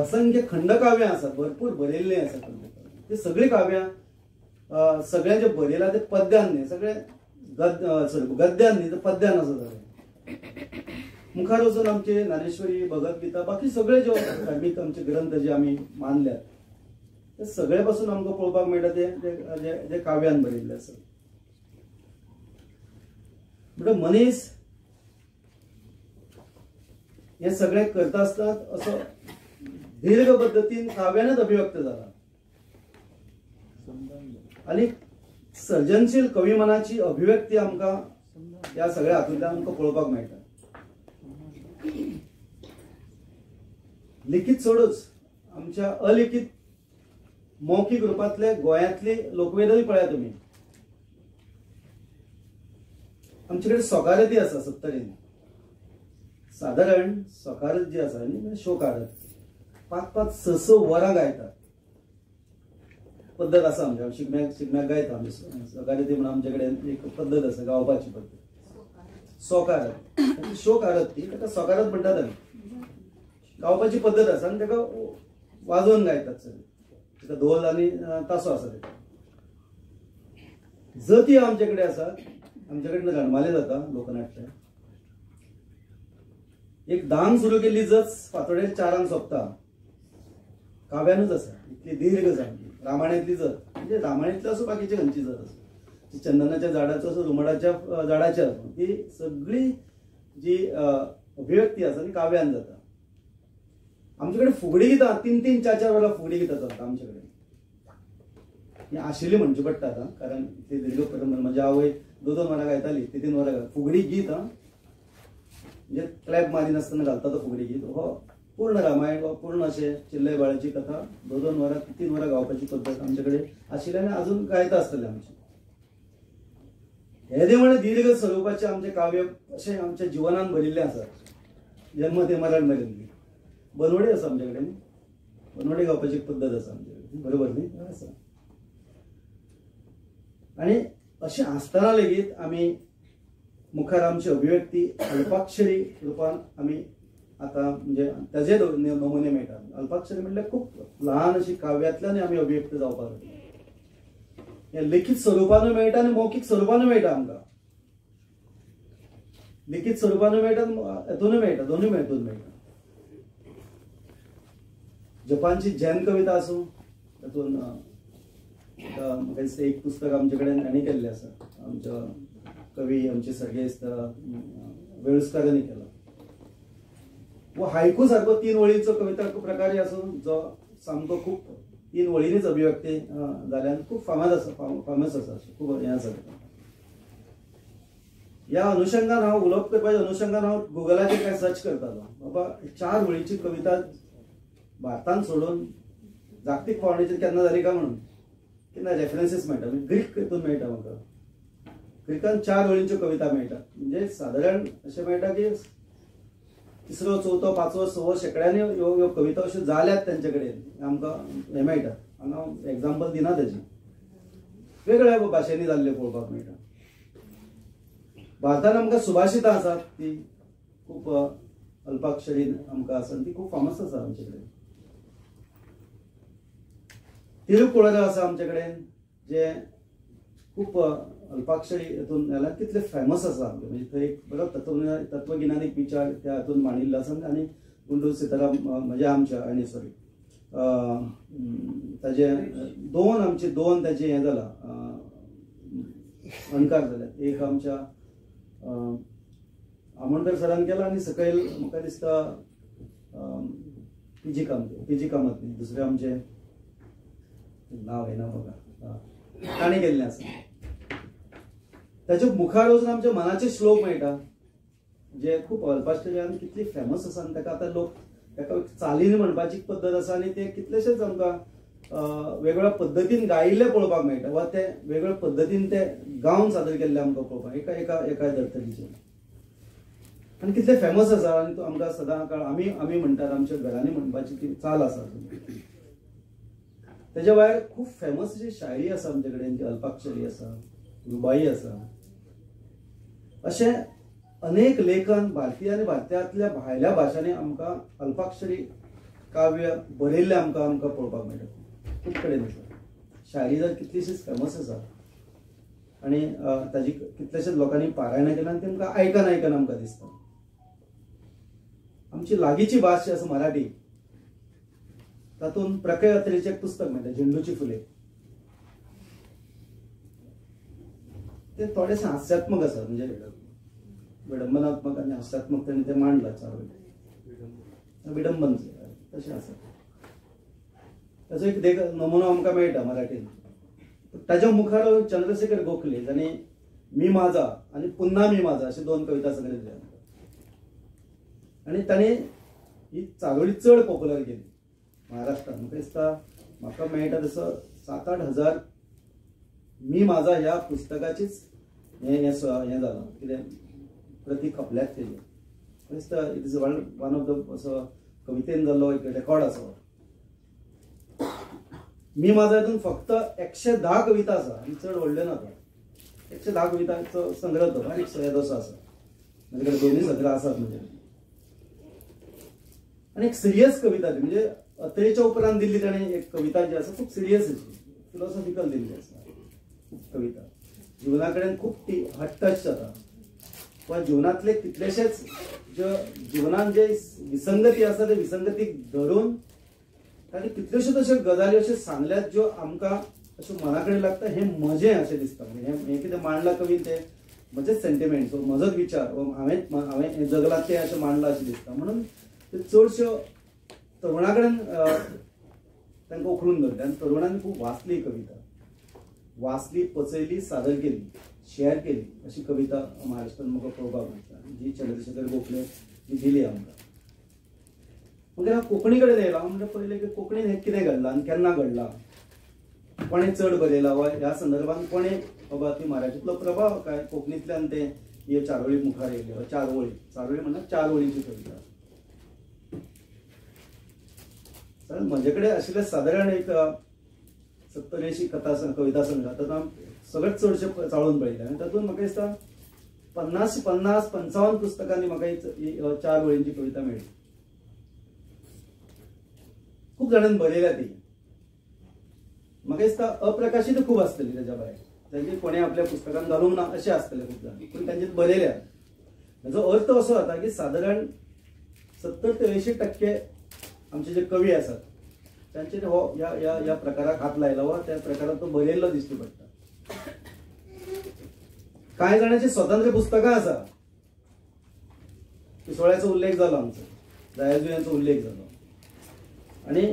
असंख्य खंडकाव्यां आसात, भरपूर बरयल्लीं आसात. ती सगळीं काव्यां सगळें जें बरयलां तें पद्यान न्ही, सगळें गद्यान न्ही, तें पद्यान आसा सगळें. मुखार वचून आमचे ज्ञानेश्वरी, भगवद्गीता, बाकी सगळे जे धार्मीक आमचे ग्रंथ जे आमी मानल्यात ते सगळे पासून आमकां पळोवपाक मेळटा ते जे काव्यान बरयल्ले आसा. म्हणटा मनीस हे सगळे करता आसतना असो दीर्घ पद्दतीन काव्यानच अभिव्यक्त जाला आनी सर्जनशील कवी मनाची अभिव्यक्ती आमकां ह्या सगळ्या हातूंतल्यान आमकां पळोवपाक मेळटा. लिखीत सोडूच आमच्या अलिखीत मौखीक रुपांतले गोंयांतली लोकवेदूय पळया तुमी. आमचे कडेन सोकारती आसा सत्तरीन. सादारण सोकारत जी आसा न्ही, शोकारत 5-5, 6-6 वरां गायतात. पद्दत आसा आमच्या शिगम्याक, शिगम्याक गायता आमी सोकारती म्हणून आमचे कडेन एक पद्दत आसा गावपाची पद्दत. सोकारत, शोकारत ती ताका सोकारत म्हणटात आमी. गावपाची पद्दत आसा आनी ताका वाजोवन गायतात सगळे. ताका धोल आनी तासो आसा ताका. जती आमचे कडेन आसा, आमचे कडेन रणमाले जाता लोकनाट्य. एक 10 सुरू केल्ली जत फांतोडेर 4 सोंपता. काव्यानूच आसा इतली दीर्घ सामकी. रामायणांतली जत म्हणजे रामायणांतली आसूं बाकीची खंयची जत आसूं, ती चंदनाच्या झाडाचो आसूं, रुमडाच्या झाडाची आसूं, ती सगळी जी अभिव्यक्ती आसा ती काव्यान जाता. आमचे कडेन फुगडी गितां 3-3, 4-4 वरां फुगडी गितां चलता आमचे कडेन. ही आशिल्ली म्हणची पडटा आतां, कारण इतली दीर्घ परंपरा. म्हजी आवय 2-2 वरां गायताली, 3-3 वरां गायताली फुगडी गीत. हा म्हणजे क्लॅप मारिनासतना घालता तो फुगडी गीत. हो पूर्ण रामायण वा पूर्ण अशें चिल्लय बाळाची कथा 2-2 वरां 3-3 वरां गावपाची पद्दत आमचे कडेन आशिल्ली आनी अजून गायता आसतले आमचे. हे म्हळ्यार दीर्घ स्वरुपाचें आमचें काव्य अशें आमच्या जिवनान भरिल्लें आसा, जन्म ते मरण मेरेन. बनवडी आसा आमचे कडेन, बनवडी गावपाची एक पद्दत आसा आमचे कडेन, बरोबर न्ही आसा. आनी अशें आसतना लेगीत आमी मुखार आमची अभिव्यक्ती अल्पाक्षरी रुपान आमी आतां म्हणजे ताजे नमुने मेळटात. अल्पाक्षरी म्हटल्यार खूब ल्हान अशी काव्यांतल्यान आमी अभिव्यक्त जावपाक लागले. हें लिखीत स्वरुपानूय मेळटा आनी मौखीक स्वरुपानूय मेळटा आमकां. लिखीत स्वरुपानूय मेळटा, हेतूनय मेळटा, दोनूय हेतून मेळटा. जपानची जैन कविता आसूं, तातूंत म्हाका दिसता एक पुस्तक आमचे कडेन हांणी केल्लें आसा, आमच्या कवी आमचे सर्गेस्त वेळुस्कारांनी केला. वो हायकू सारको 3 वळींचो कविता प्रकारय आसूं, जो सामको खूब 3 वळींनीच अभिव्यक्ती जाल्यान खूब फामाद आसा, फामस आसा, खूब हें आसा. ह्या अनुशंगान हांव उलोवप करपाच्या अनुशंगान हांव गुगलाचेर काय सर्च करतालो, बाबा 4 वळींची कविता भारतान सोडून जागतीक पावणेचेर केन्ना जाली काय म्हणून. केन्ना रेफरन्सीस मेळटा, ग्रीक हितून मेळटा म्हाका. ग्रीकान 4 वळींच्यो कविता मेळटा, म्हणजे सादारण अशें मेळटा की 3रो, 4थो, 5वो, 6वो शेंकड्यांनी ह्यो ह्यो कविता अश्यो जाल्यात तेंचे कडेन आमकां हें मेळटा. हांगा एग्जाम्पल दिना ताची. वेगळ्या भाशेंनी जाल्ल्यो पळोवपाक मेळटा. भारतान आमकां सुभाषितां आसात, ती खूब अल्पाक्षरी आमकां आसा, ती खूब फामस आसा आमचे कडेन. तिरुकुळर आसा आमचे कडेन, जे खूब अल्पाक्षरी हितून जाल्यार कितले फेमस आसा आमचे. म्हणजे थंय एक बरो तत्वगिन्यानीक विचार त्या हातून मांडिल्लो आसा. आनी गुंडू सीताराम म्हणजे आमच्या आनी सॉरी ताजे दोन आमचे दोन ताजे हें जाला अणकार जाल्यात. एक आमच्या आमोणकर सरान केला आनी सकयल म्हाका दिसता पीजी कामत, पीजी कामत न्ही, दुसरें आमचें नांव येना म्हाका, ताणें केल्लें आसा. ताच्या मुखार वचून आमच्या मनाचे श्लोक मेळटा जे खूब अल्पाक्षरी आनी कितली फेमस आसा आनी ताका आतां लोक ताका चालीन म्हणपाची पद्दत आसा आनी ते कितलेशेच आमकां वेगवेगळ्या पद्दतीन गायिल्ले पळोवपाक मेळटा वा ते वेगवेगळ्या पद्दतीन ते गावन सादर केल्ले आमकां पळोवपाक एका एका एका धर्तरीचेर आनी कितले फेमस आसा. आनी तो आमकां सदां काळ आमी आमी म्हणटात आमच्या घरांनी म्हणपाची ती चाल आसा. तेज्या भायर खूब फेमस जी शायरी आसा आमचे कडेन, जी अल्पाक्षरी आसा, रुबाई आसा, अशें अनेक लेखन भारतीय आनी भारतांतल्या भायल्या भाशांनी आमकां अल्पाक्षरी काव्य बरयल्लें आमकां आमकां पळोवपाक मेळटा. खूब कडेन आसा. शायरी जर कितलीशीच फेमस आसा आनी ताजी कितलेशेच लोकांनी पारायणां केलां आनी तेमकां आयकन आयकन आमकां दिसता. आमची लागींची भास जी आसा मराठी, तातूंत प्रकय अत्रेचें एक पुस्तक मेळटा, झेंडूची फुले. ते थोडेशें हास्यात्मक आसा, म्हणजे विडंबनात्मक आनी हास्यात्मक ताणें तें मांडलां. चारोळी विडंबन तशें आसा. ताचो एक देख नमुनो आमकां मेळटा मराठीन. ताच्या मुखार चंद्रशेखर गोखले जाणें मी माझा आनी पुन्हा मी माझा अशे दोन कविता संग्रह दिले आनी ताणें ही चारोळी चड पॉप्युलर केली महाराष्ट्रान. म्हाका दिसता म्हाका मेळटा तसो 7-8 हजार मी माझा ह्या पुस्तकाचीच हें हें जालां कितें प्रती खपल्यात तेजे. म्हाका दिसता it is one of the असो कवितेन जाल्लो एक रेकॉर्ड आसा. मी माझा हितून फक्त 110 कविता आसा आनी चड व्हडल्यो ना. 110 कवितांचो संग्रह तो बारीक येदोसो आसा. म्हजे कडेन दोनूय संग्रह आसात. म्हणजे आनी एक सिरियस कविता ती, म्हणजे अत्रेच्या उपरांत दिल्ली ताणें एक कविता जी आसा खूब सिरियस अशी फिलॉसॉफिकल दिल्ली आसा कविता. जिवना कडेन खूब ती हट टच जाता वा जिवनांतले कितलेशेच ज्यो जिवनान जे विसंगती आसा ते विसंगतीक धरून ताणें कितल्योश्योच अश्यो गजाली अश्यो सांगल्यात ज्यो आमकां अश्यो मना कडेन लागता. हें म्हजें अशें दिसता. म्हणजे हें कितें मांडलां कवीन तें म्हजेच सेंटिमेंट्स वा म्हजोच विचार वा हांवें हें जगलां तें अशें मांडलां अशें दिसता. म्हणून ते चडश्यो तरुणा कडेन तांकां उखलून धरलें आनी तरुणांनी खूब वाचली कविता, वाचली, पचयली, सादर केली, शेअर केली अशी कविता महाराष्ट्रान म्हाका पळोवपाक मेळटा जी चंद्रशेखर गोखले जी दिली आमकां. मागीर हांव कोंकणी कडेन येयलो. हांव म्हणटा पळयलें की कोंकणीन हें कितें घडलां आनी केन्ना घडलां, कोणें चड बरयलां वा ह्या संदर्भान कोणें बाबा ती मराठींतलो प्रभाव काय कोंकणींतल्यान ते ह्यो चारोळी मुखार येयल्यो. चार वळी, चारोळी म्हणल्यार चार वळींची कविता. कारण म्हजे कडेन आशिल्ले सादारण एक 70-80 कथा कविता संग्रह तातूंत सगळें चडशें चाळून पळयलें आनी तातूंत म्हाका दिसता 50-55 पुस्तकांनी म्हाका ही चार वळींची कविता मेळ्ळी. खूब जाणांनी बरयल्या ती. म्हाका दिसता अप्रकाशीत खूब आसतली ताच्या भायर, तांचे कोणें आपल्या पुस्तकान घालूंक ना अशें आसतलें खूब जाण, पूण तांचे बरयल्या. हाचो अर्थ असो जाता की सादारण 70 ते 80% आमचे जे कवी आसात तांचेर हो ह्या ह्या ह्या प्रकाराक हात लायला वा त्या प्रकारात तो बरयल्लो दिश्टी पडटा. कांय जाणांची स्वतंत्र पुस्तकां आसा. पिसोळ्याचो उल्लेख जालो आमचो, जायाजुयांचो उल्लेख जालो आनी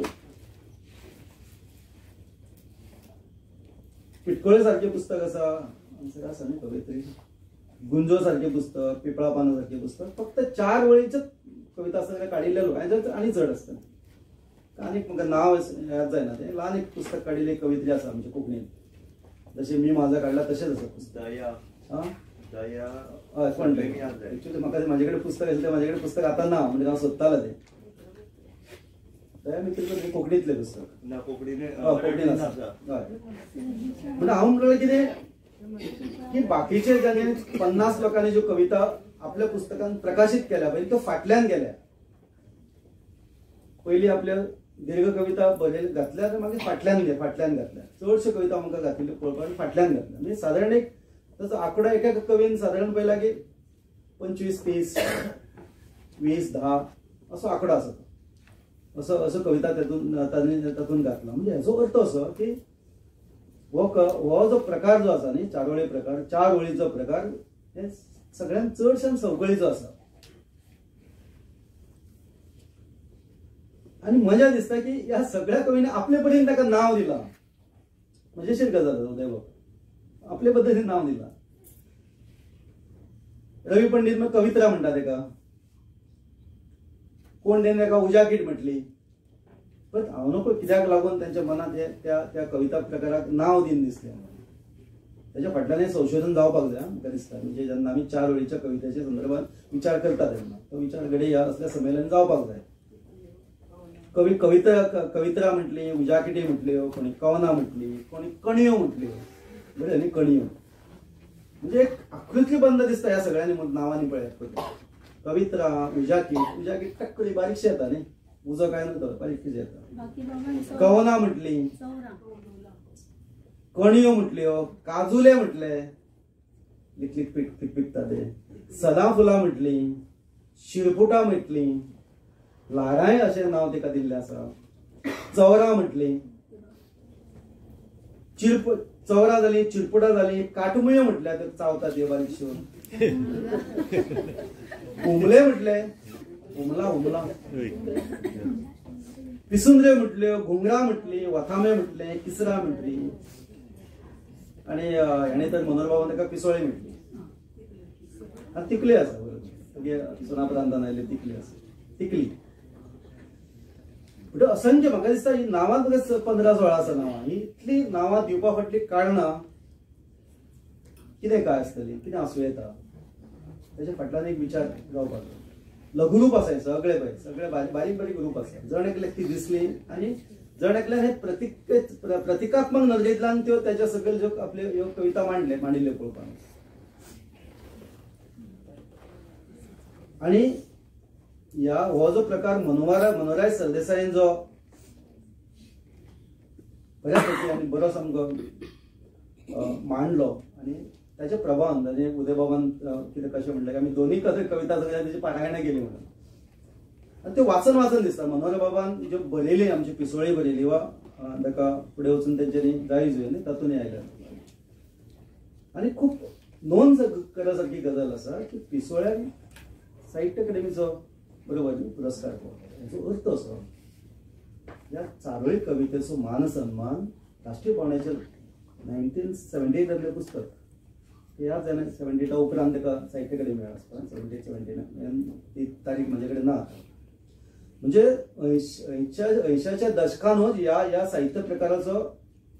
पिटकोळे सारकें पुस्तक आसा, आमचें आसा न्ही कवित्री, गुंजो सारकें पुस्तक, पिपळा पानां सारकें पुस्तक. फक्त 4 वळींचेच कविता आसतना काडिल्ले लोक आनी चड आसता. आनीक म्हाका नांव याद जायना तें ल्हान एक पुस्तक काडिल्लें कवित्री आसा आमच्या कोंकणीन, जशें मी माझा काडला तशेंच आसा पुस्तक. दया दया हय कोण एक्चुअली म्हाका म्हाजे कडेन पुस्तक आशिल्लें, म्हाजे कडेन पुस्तक आतां ना, म्हणजे हांव सोदतालें तें. दया मित्र कोंकणींतलें पुस्तक ना, कोंकणीन कोंकणीन आसा. हय, म्हणजे हांव म्हणटलें कितें की बाकीचे जाणें 50 लोकांनी ज्यो कविता आपल्या पुस्तकान प्रकाशीत केल्या पळय त्यो फाटल्यान गेल्या. पयलीं आपल्या दीर्घ कविता बरयले घातल्या आनी मागीर फाटल्यान घातल्या. चडश्यो कविता आमकां घातिल्ल्यो पळोवपाक फाटल्यान घातल्या. म्हणजे सादारण एक ताचो आंकडो एका कवीन सादारण पळयला की 25, 30, 20, 10 असो आंकडो आसा तो. असो असो कविता तातूंत घातला. म्हणजे हाचो अर्थ असो की हो जो प्रकार जो आसा न्ही चारोळी प्रकार, 4 वळींचो प्रकार हे सगळ्यांत चडश्यान संवकळीचो आसा. आनी मजा दिसता की ह्या सगळ्या कवींनी आपले परीन ताका नांव दिलां. मजेशीर गजाल उदयबाब, आपले पद्दतीन नांव दिलां. रवी पंडीत मग कवित्रा म्हणटा ताका, कोण तेणें ताका उजाकीट म्हटली. पण हांव नको कित्याक लागून तांच्या मनांत हे त्या त्या कविता प्रकाराक नांव दिवन दिसलें. ताच्या फाटल्यान हें संशोधन जावपाक जाय म्हाका दिसता. म्हणजे जेन्ना आमी 4 वळीच्या कवितेच्या संदर्भात विचार करता तेन्ना तो विचार घडये ह्या असल्या संमेलन जावपाक जाय. कवी कविता कवित्रा म्हटली, उजाकिटी म्हटल्यो, कोणी कवनां म्हटली, कोणी कणयो म्हटल्यो. बरें न्ही, कणयो म्हणजे एक आकृती बंद दिसता ह्या सगळ्यांनी नांवांनी पळयात. कवित्रा, उजाकीट, उजाकीट टक्कली बारीकशी येता न्ही, उजो काय न्हू तो बारीकशी येता. कवनां म्हटली, कणयो म्हटल्यो, काजुले म्हटले, लिकलिक पिकता ते, सदां फुलां म्हटली, शिरपुटां म्हटली, ल्हारांय अशें नांव ताका दिल्लें आसा. चवरां म्हटली, चिरप चवरां जाली, चिरपुटां जाली, काटमुयो म्हटल्यार चावता त्यो बारीकश्यो, हुमले म्हटले, हुमला हुमला, पिसुंद्रे म्हटल्यो, घुंगरा म्हटली, वथामे म्हटले, किसरा म्हटली, आनी हेणे तर मनोहरबाबान ताका पिसोळी म्हटली. आनी तिकली आसा बरोबर, सुनापरांतान आयिल्ली तिकली आसा, तिकली. म्हणजे असंख्य म्हाका दिसता ही नांवां तुका 15-16 आसा नांवां. ही इतली नांवां दिवपा फाटली कारणां कितें काय आसतली, कितें आसूं येता, ताच्या फाटल्यान एक विचार जावपाक जाय. लघुरूप आसा सगळे पळय, सगळे बारीक बारीक रूप आसा. जण एकल्याक ती दिसली आनी जण एकल्यान हे प्रतिकात्मक नदरेंतल्यान त्यो ताच्या सकयल ज्यो आपल्यो ह्यो कविता मांडिल्ल्यो पळोवपाक. आनी ह्या हो जो प्रकार मनोहरराय सरदेसाईन जो बऱ्या पैकी आनी बरो सामको मांडलो आनी ताच्या प्रभावान ताजे उदयबाबान कितें कशें म्हणलें की आमी दोनूय कविता सगळ्या ताची पारायणां केली म्हणून. आनी त्यो वाचन वाचन दिसता. मनोहरबाबान ज्यो बरयली आमची पिसोळी बरयली वा ताका फुडें वचून तेंच्यांनी जायज न्ही तातूंत आयल्या. आनी खूब नोंद करपा सारकी गजाल आसा की पिसोळ्यान साहित्य अकादेमीचो बरोबर न्ही पुरस्कार पावलो. हाचो अर्थ असो ह्या चारोळी कवितेचो मान सन्मान राष्ट्रीय पावंड्याचेर 1978 पुस्तक ह्या जाणा 78 उपरांत ताका साहित्य अकादेमी मेळ्ळा आसता, 78 79 ती तारीख म्हजे कडेन ना. म्हणजे 80च्या दशकानूच ह्या ह्या साहित्य प्रकाराचो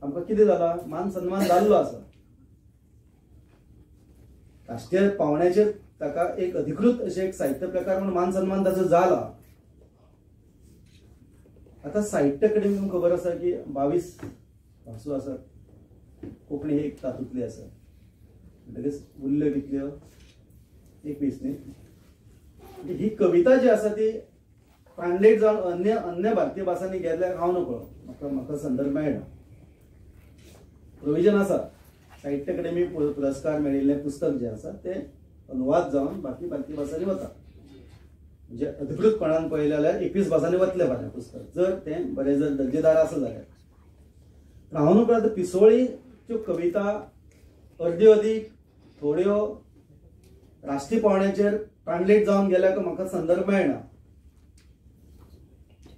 आमकां कितें जाला, मान सन्मान जाल्लो आसा. राष्ट्रीय पावंड्याचेर ताका एक अधिकृत अशें एक साहित्य प्रकार म्हणून मान सन्मान ताचो जाला. आतां साहित्य अकादेमी तुमकां खबर आसा की 22 भासो आसात, कोंकणी एक तातूंतली आसा. म्हणटकच उरल्यो कितल्यो, 21 न्ही. ही कविता जी आसा ती ट्रान्सलेट जावन अन्य अन्य भारतीय भासांनी गेल्ल्याक हांव नकळो, म्हाका म्हाका संदर्भ मेळना. प्रोविजन आसा, साहित्य अकादेमी पुरस्कार मेळिल्लें पुस्तक जें आसा तें अनुवाद जावन बाकी भारतीय भासांनी वता. म्हणजे अधिकृतपणान पळयलें जाल्यार 21 भासांनी वतलें फाल्यां पुस्तक, जर तें बरें जर दर्जेदार आसा जाल्यार. पूण हांव नकळो आतां पिसोळीच्यो कविता अर्द्यो अदीक थोड्यो राष्ट्रीय पावंड्याचेर ट्रान्सलेट जावन गेल्यार म्हाका संदर्भ मेळना.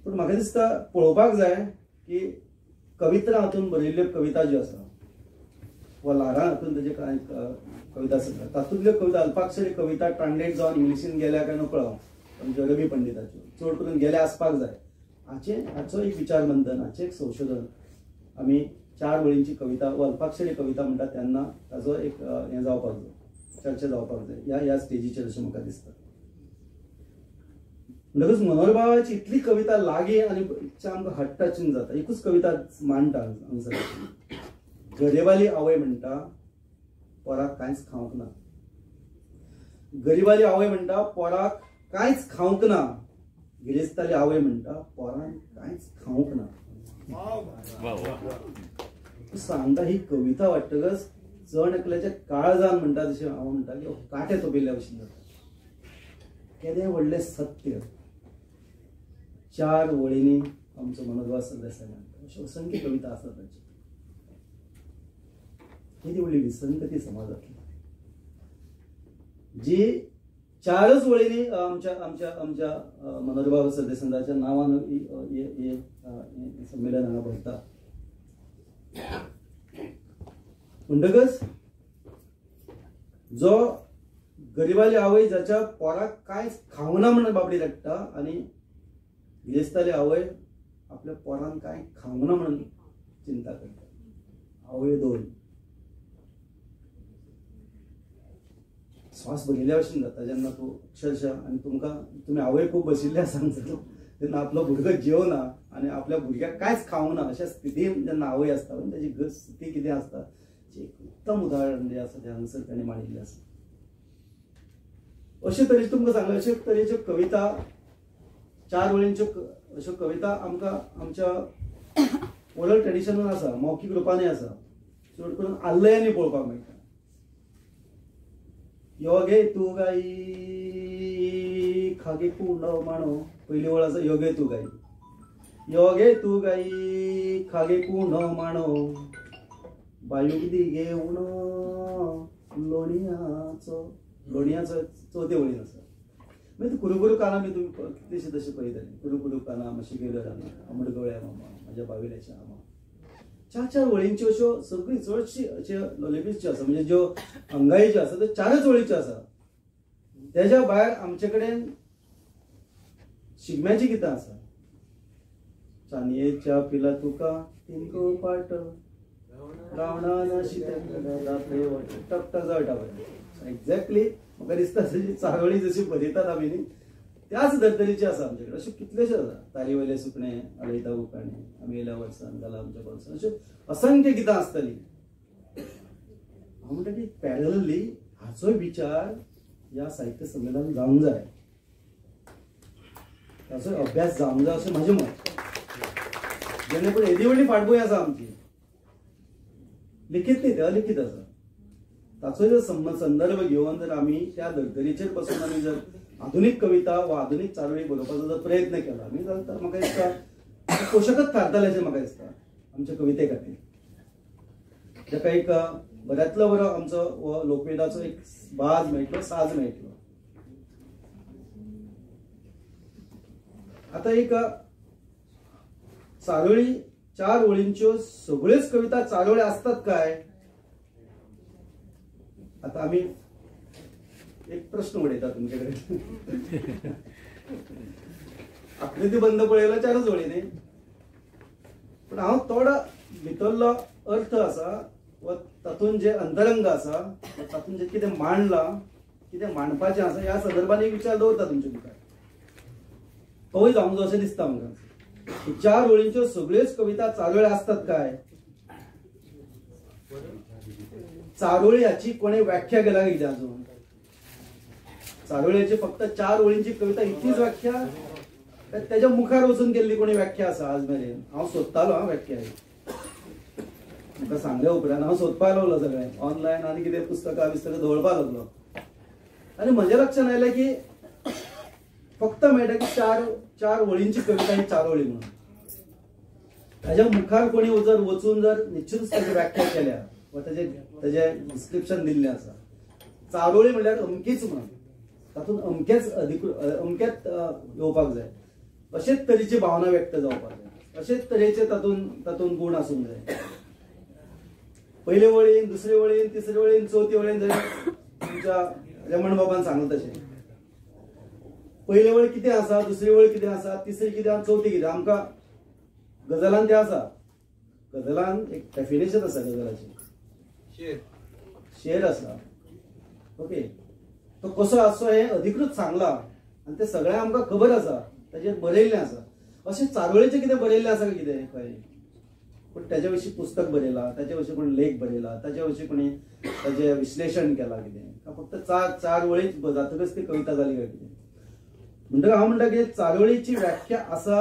पूण म्हाका दिसता पळोवपाक जाय की कवित्रा हातून बरयल्ल्यो कविता ज्यो आसा वा ल्हारां हातून ताजे कांय कविता आसा तातूंतल्यो कविता अल्पाक्षरी कविता ट्रान्सलेट जावन इंग्लिशीन गेल्या काय नकळो, आमच्या रवी पंडिताच्यो चड करून गेल्या आसपाक जाय. हाचो एक विचार मंथन, हाचें एक संशोधन आमी 4 वळींची कविता वा अल्पाक्षरी कविता म्हणटा तेन्ना ताजो एक हें जावपाक जाय, चर्चा जावपाक जाय ह्या ह्या स्टेजीचेर अशें म्हाका दिसता. म्हणटकच मनोहरबाबाची इतली कविता लागीं आनी इच्छा आमकां हार्ट टचिंग जाता. एकूच कविता मांडटा हांगासर, गरिबाली आवय म्हणटा पोराक कांयच खावंक ना. गरिबाली आवय म्हणटा पोराक कांयच खावंक ना. गिरेस्ताली आवय म्हणटा पोरान कांयच खावंक ना. सांगता ही कविता वाडटकच जण एकल्याच्या काळजान म्हणटा तशें हांव म्हणटा की कांटे तोपिल्ल्या भशेन जाता. केदें व्हडलें सत्य 4 वळींनी आमचो मनोहरबाब सरदेसाय म्हणटा. अश्यो असंख्य कविता आसात ताच्यो. केदी व्हडली विसंगती समाजांतली जी 4च वळींनी आमच्या आमच्या आमच्या मनोहरबाब सरदेसायांच्या नांवान हे संमेलन हांगा भरता. म्हणटकच जो गरिबाली आवय जाच्या पोराक कांयच खावना म्हणून बाबडी रडटा आनी गिरेस्ताली आवय आपल्या पोरान कांय खावना म्हणून चिंता करता. आवय दोन श्वास भरिल्ल्या भशेन जाता जेन्ना तूं अक्षरशः. आनी तुमकां तुमी आवय खूब बशिल्ले आसा हांगसर तेन्ना आपलो भुरगो जेवना आनी आपल्या भुरग्याक कांयच खावना अशा स्थितीन जेन्ना आवय आसता ताची स्थिती कितें आसता एक उत्तम उदाहरण जें आसा तें हांगसर ताणें मांडिल्लें आसा. अशे तरेचे तुमकां सांगलें, अशे तरेच्यो कविता 4 वळींच्यो अश्यो कविता आमकां आमच्या ओरल ट्रेडिशनान आसा, मौखीक रुपानय आसा, चड करून आल्लयांनी पळोवपाक मेळटा. यो गे तूं गाई खागे कुंडो माणो, पयली वळ आसा योगे तूं गाई, योगे तूं गाई खागे कुंडो माणो, बायूक दी घेवन लोणयाचो, लोणयाचो चवथे वळीन आसा. मागीर कुरुकुरू काना बी तुमी कितलेशे तशें पळयतले, कुरुकुरू काना मातशें गेलो राना आमडगोळ्या मामा म्हाज्या बाविल्याच्या आमा, चार चार वळींच्यो अश्यो सगळी चडशी अश्यो लॉलीपीस ज्यो आसा, म्हणजे ज्यो अंगाई ज्यो आसा त्यो चारच वळीच्यो आसा. तेज्या भायर आमचे कडेन शिगम्याची गितां आसा, चानयेच्या पिला तुका तिनको पाट रावणान टकटक जळटा पळय. एक्झॅक्टली म्हाका दिसता जशी चारोळी जशी बरयतात आमी न्ही त्याच धर्तरेची आसा आमचे कडेन. अशे कितलेशे आसा, तारी वयले सुकणें आलयता उकाणें, आमी येयल्या वर्सान घाला आमच्या बोल्सान, अश्यो असंख्य गितां आसतलीं. हांव म्हणटा की पॅरलली हाचोय विचार ह्या साहित्य संमेलनान जावंक जाय, ताचो अभ्यास जावंक जाय अशें म्हजें मत. जेणे करून येदी व्हडली फाटभूंय आसा आमची, लिखीत न्ही ते अलिखीत आसा, ताचो जर संदर्भ घेवन जर आमी त्या धर्तरेचेर बसून आमी जर आधुनीक कविता वा आधुनीक चारोळी बरोवपाचो जर प्रयत्न केला आमी जाल्यार म्हाका दिसता पोशकच थारतलें अशें म्हाका दिसता आमच्या कविते खातीर. जाका एक बऱ्यांतलो बरो आमचो हो लोकवेदाचो एक बाज मेळटलो, साज मेळटलो. आतां एक चारोळी चार वळींच्यो सगळ्योच कविता चारोळी आसतात काय? आतां आमी एक प्रश्न उडयता तुमचे कडेन, आकृती बंद पळयला चारच वळी न्ही, पूण हांव थोडो भितरलो अर्थ आसा वा तातूंत जे अंतरंग आसा तातूंत जें कितें मांडलां कितें मांडपाचें आसा ह्या संदर्भान एक विचार दवरता तुमचे मुखार, तोय जावंक जाय अशें दिसता म्हाका. चार वळींच्यो सगळ्योच कविता चारोळी आसतात काय? चारोळी हाची कोणें व्याख्या केला कितें अजून? चारोळ्याची फक्त चार वळींची कविता इतलीच व्याख्या, तेच्या मुखार वचून केल्ली कोणी व्याख्या आसा आज मेरेन? हांव सोदतालो हांव व्याख्या, म्हाका सांगल्या उपरांत हांव सोदपाक लागलो सगळें ऑनलायन आनी कितें पुस्तकां बिस्तकां दवरपाक लागलो, आनी म्हज्या लक्षांत आयलें की फक्त मेळटा की चार चार वळींची कविता ही चारोळी म्हणून. ताज्या मुखार कोणी जर वचून जर निश्चितच ताची व्याख्या केल्या वा ताजें ताजें डिस्क्रिप्शन दिल्लें आसा, चारोळी म्हणल्यार अमकीच म्हणून तातूंत अमकेच अधिकृत अमकेच येवपाक जाय, अशेच तरेची भावना व्यक्त जावपाक जाय, अशेच तरेचे तातूंत तातूंत गूण आसूंक जाय. पयले वळीन, दुसरे वळीन, तिसरे वळीन, चवथी वळीन जर तुमच्या रमण बाबान सांगलां तशें पयले वळ कितें आसा, दुसरी वळ कितें आसा, तिसरी कितें आसा, चवथी कितें, आमकां गजलान तें आसा. गजलान एक डेफिनेशन आसा गजलाची, शेर आसा, ओके, तो कसो आसचो हें अधिकृत सांगलां आनी तें सगळें आमकां खबर आसा, ताजेर बरयल्लें आसा. अशें चारोळीचें कितें बरयल्लें आसा कितें खंय? पूण ताज्या विशीं पुस्तक बरयलां, ताज्या विशीं कोणी लेख बरयला, ताज्या विशीं कोणी ताजें विश्लेशण केलां कितें? फक्त चार चार वळीच जातकच ती कविता जाली काय कितें? म्हणटकच हांव म्हणटा की चारोळीची व्याख्या आसा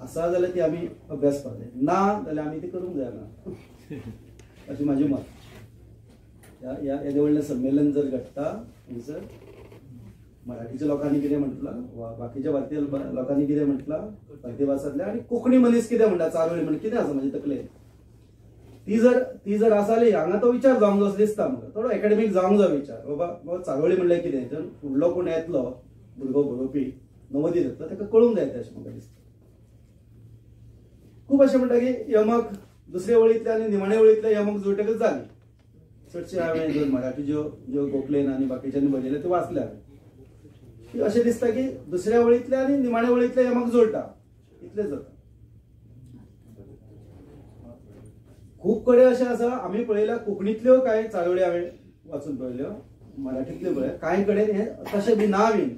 आसा जाल्यार ती आमी अभ्यासपाक जाय, ना जाल्यार आमी ती करूंक जायना अशें म्हाजें मत. ह्या येदें व्हडलें संमेलन जर घडटा थंयसर मराठीच्या लोकांनी कितें म्हटलां वा बाकीच्या भारतीय लोकांनी कितें म्हटलां, भारतीय भासांतल्या, आनी कोंकणी मनीस कितें म्हणटा चारोळी म्हण कितें आसा म्हाजे तकलेन, ती जर आसा जाल्यार हांगा तो विचार जावंक जाय असो दिसता म्हाका. थोडो एकेडमीक जावंक जाय विचार, बाबा बाबा चारोळी म्हणल्यार कितें, जर फुडलो कोण येतलो भुरगो बरोवपी नवोदीत येतलो ताका कळूंक जाय तें अशें म्हाका दिसता. खूब अशें म्हणटा की यमक दुसरे वळींतले आनी निमाणे वळींतले यमक जुळटकच जाली. चडशे हांवें ज्यो मराठी ज्यो ज्यो गोखलेन आनी बाकीच्यांनी बरयले त्यो वाचले हांवें, की अशें दिसता की दुसऱ्या वळींतले आनी निमाणे वळींतले यमक जुळटा इतलें जाता. खूब कडेन अशें आसा, आमी पळयल्या कोंकणींतल्यो कांय चारोळी हांवें वाचून पळयल्यो, मराठींतल्यो पळयल्या, कांय कडेन हें तशें बी ना बीन.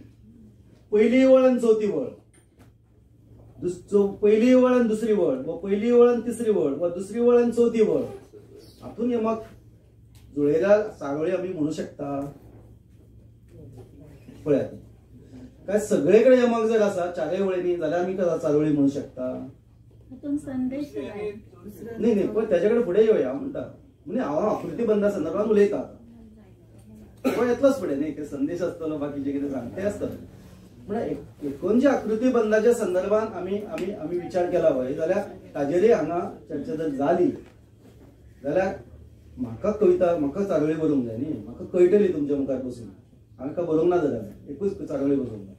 पयली वळ आनी चवथी वळ, पयली वळ आनी दुसरी वळ, वा पयली वळ आनी तिसरी वळ, वा दुसरी वळ आनी चवथी वळ, हातून यमक जुळयल्या चारोळी आमी म्हणू शकता. पळयात काय सगळे कडेन यमक जर आसा चारय वळींनी जाल्यार आमी चारोळी म्हणू शकता. न्ही न्ही, पळय तेजे कडेन फुडें येवया हांव म्हणटा, म्हणजे हांव आकृती बंदा संदर्भात उलयता. तो येतलोच फुडें न्ही, संदेश आसतलो, बाकीचे कितें सांग ते आसतले. म्हणल्यार एकोणचे आकृती बंदाच्या संदर्भात आमी आमी आमी विचार केला पळय जाल्यार ताजेरय हांगा चर्चा जर जाली जाल्यार म्हाका कविता, म्हाका चारोळी बरोवंक जाय न्ही, म्हाका कळटली तुमच्या मुखार बसून. हांवें काय बरोवंक ना जाल्यार एकूच चारोळी बरोवंक जाय.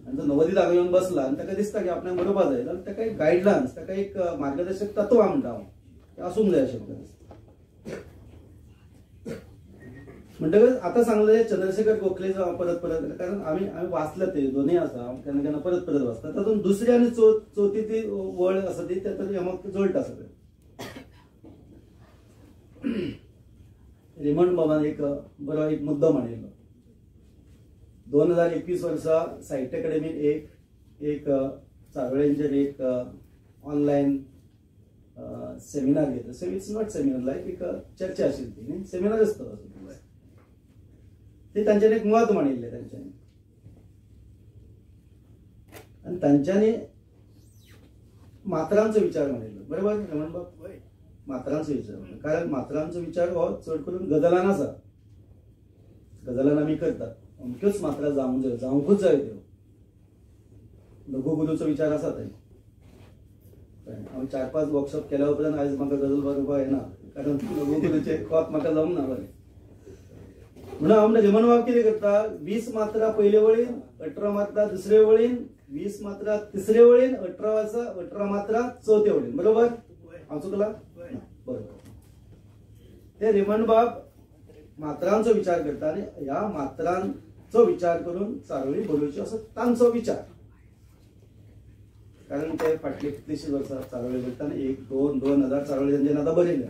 आनी जो नवोदित हांगा येवन बसला आनी ताका दिसता की आपणाक बरोवपाक जाय जाल्यार ताका एक गायडलायन्स, ताका एक मार्गदर्शक तत्वां म्हणटा हांव, तें आसूंक जाय अशें म्हाका दिसता. म्हणटकच आतां सांगलें चंद्रशेखर गोखले जो हांव परत परत, कारण आमी आमी वाचले ते दोनूय आसा, हांव केन्ना केन्ना परत परत वाचता. तातूंत दुसरी आनी चवथी ती वळ आसा ती तातूंत यमक जोडटा सगळें. रेमंड बाबान एक बरो एक मुद्दो मांडिल्लो. 2021 वर्सा साहित्य अकादेमीन एक एक चारोळ्यांचेर एक ऑनलायन सेमिनार घेतलो. So it's not seminar like एक चर्चा आशिल्ली ती न्ही, सेमिनारच तो. ते तांच्यांनी एक मत मांडिल्लें तांच्यांनी, आनी तांच्यांनी मात्रांचो विचार मांडिल्लो. बरोबर रेमंड बाब? मात्रांचो विचार, कारण मात्रांचो विचार हो चड करून गजलान आसा. गजलान आमी करतात, अमक्योच मात्रा जावंक जाय, जावंकूच जाय त्यो. लघुगुरूचो विचार आसा थंय. हांव 4-5 वर्कशॉप केल्या उपरांत आयज म्हाका गजल बरोवपाक येना, कारण लघुगुरूचें कोत म्हाका जमना बरें. म्हणून हांव रेमंड बाब कितें करता, 20 मात्रा पयले वळीन, 18 मात्रा दुसरे वळीन, 20 मात्रा तिसरे वळीन, 18 मात्रा चवथे वळीन. बरोबर हांव चुकला? बरोबर. ते रेमंड बाब मात्रांचो विचार करता आनी ह्या मात्रांचो विचार करून चारोळी बरोवची असो तांचो विचार. कारण ते फाटली कितलीशीं वर्सां चारोळी बरयता आनी 1, 2, 2000 चारोळी तांच्यानी आतां बरयल्या.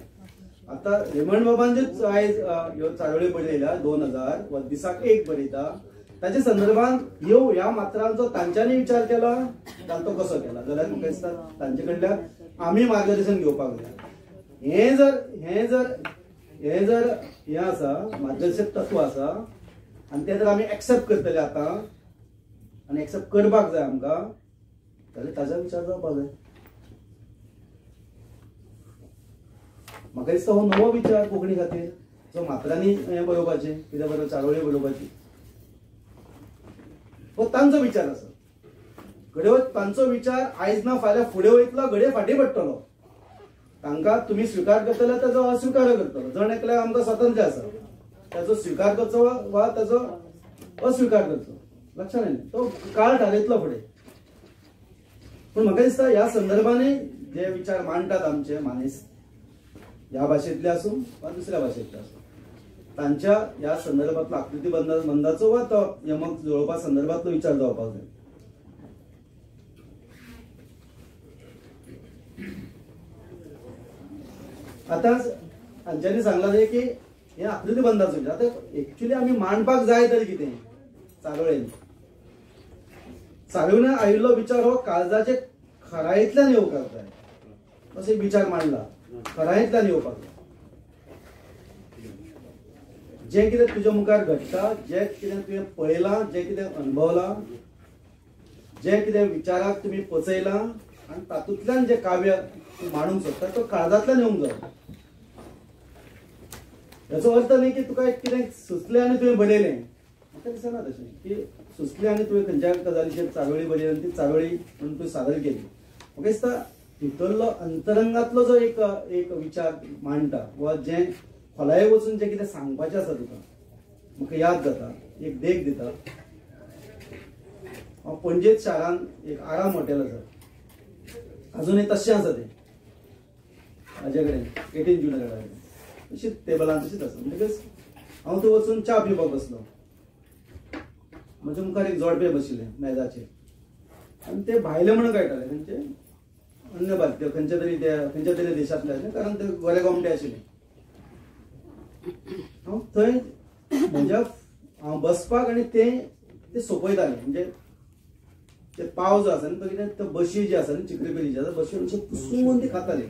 आतां रेमंड बाबान जे आयज ह्यो चारोळी बरयल्या 2000 वा दिसाक एक बरयता, ताच्या संदर्भात ह्यो ह्या मात्रांचो तांच्यांनी विचार केला, तांचो कसो केला जाल्यार म्हाका दिसता तांचे कडल्यान आमी मार्गदर्शन घेवपाक जाय. हें जर हें जर हें जर हें आसा मार्गदर्शक तत्व आसा आनी तें जर आमी एक्सेप्ट करतले आतां आनी एक्सेप्ट करपाक जाय आमकां, जाल्यार ताजो विचार जावपाक जाय. म्हाका दिसता हो नवो विचार कोंकणी खातीर जो मात्रांनी हें बरोवपाचें, कितें बरोबर चारोळी बरोवपाची, हो तांचो विचार आसा. घडये तांचो विचार आयज ना फाल्यां फुडें वयतलो, घडये फाटीं पडटलो. तांकां तुमी स्विकार करतले, ताजो अस्विकार करतलो. जण एकल्याक आमकां स्वातंत्र्य आसा, ताजो स्विकार करचो वा ताजो अस्विकार करचो, लक्षात येयलें, तो काळ थारयतलो फुडें. पूण म्हाका दिसता ह्या संदर्भांनी जे विचार मांडटात आमचे मानेस्त, ह्या भाशेंतले आसूं वा दुसऱ्या भाशेंतले आसूं, तांच्या ह्या संदर्भांतलो आकृती बंदाचो वा तो यमक जुळोवपा संदर्भांतलो विचार जावपाक जाय. आतां हांच्यांनी सांगलां तें की हे आकृती बंदाचो विचार आतां एक्चुअली आमी मांडपाक जाय तरी कितें चारोळेन. चारोळेन आयिल्लो विचार हो काळजाचे खरायेंतल्यान येवपाक जाय, असो एक विचार मांडला, खरायेंतल्यान येवपाक जाय. जें कितें तुज्या मुखार घडटा, जें कितें तुवें पळयलां, जें कितें अणभवलां, जें कितें विचाराक तुमी पचयलां आनी तातूंतल्यान जें काव्य तूं मांडूंक सोदता तो काळजांतल्यान येवंक जाय. हाचो अर्थ न्ही की तुका कितें सुचलें आनी तुवें बरयलें, म्हाका दिसना तशें की सुचलें आनी तुवें खंयच्या गजालीचेर चारोळी बरयली आनी ती चारोळी म्हणून तुवें सादर केली. म्हाका दिसता भितरलो अंतरंगांतलो जो एक एक विचार मांडटा वा जें खोलाये वचून जें कितें सांगपाचें आसा तुका, म्हाका याद जाता एक देख दिता. हांव पणजेच शारांत एक आराम हॉटेल आसा, अजूनय तशें आसा तें हाजे कडेन 18 जूना कडेन तशीच टेबलान तशीच आसा. म्हणटकच हांव थंय वचून च्या पिवपाक बसलो. म्हज्या मुखार एक जोडपें बशिल्लें मेजाचेर आनी ते भायले म्हणून कळटाले, खंयचे अन्य भारतीय, खंयच्या तरी ते खंयच्या तरी देशांतले आशिल्ले, कारण ते गोरे गोमटे आशिल्ले. हांव थंय म्हज्या हांव बसपाक आनी ते ते सोंपयताले, म्हणजे ते पाव जो आसा न्ही तो कितें, तो बशी जी आसा न्ही चिकरी पेरी जी आसा बशी अशें पुसून ती खाताले.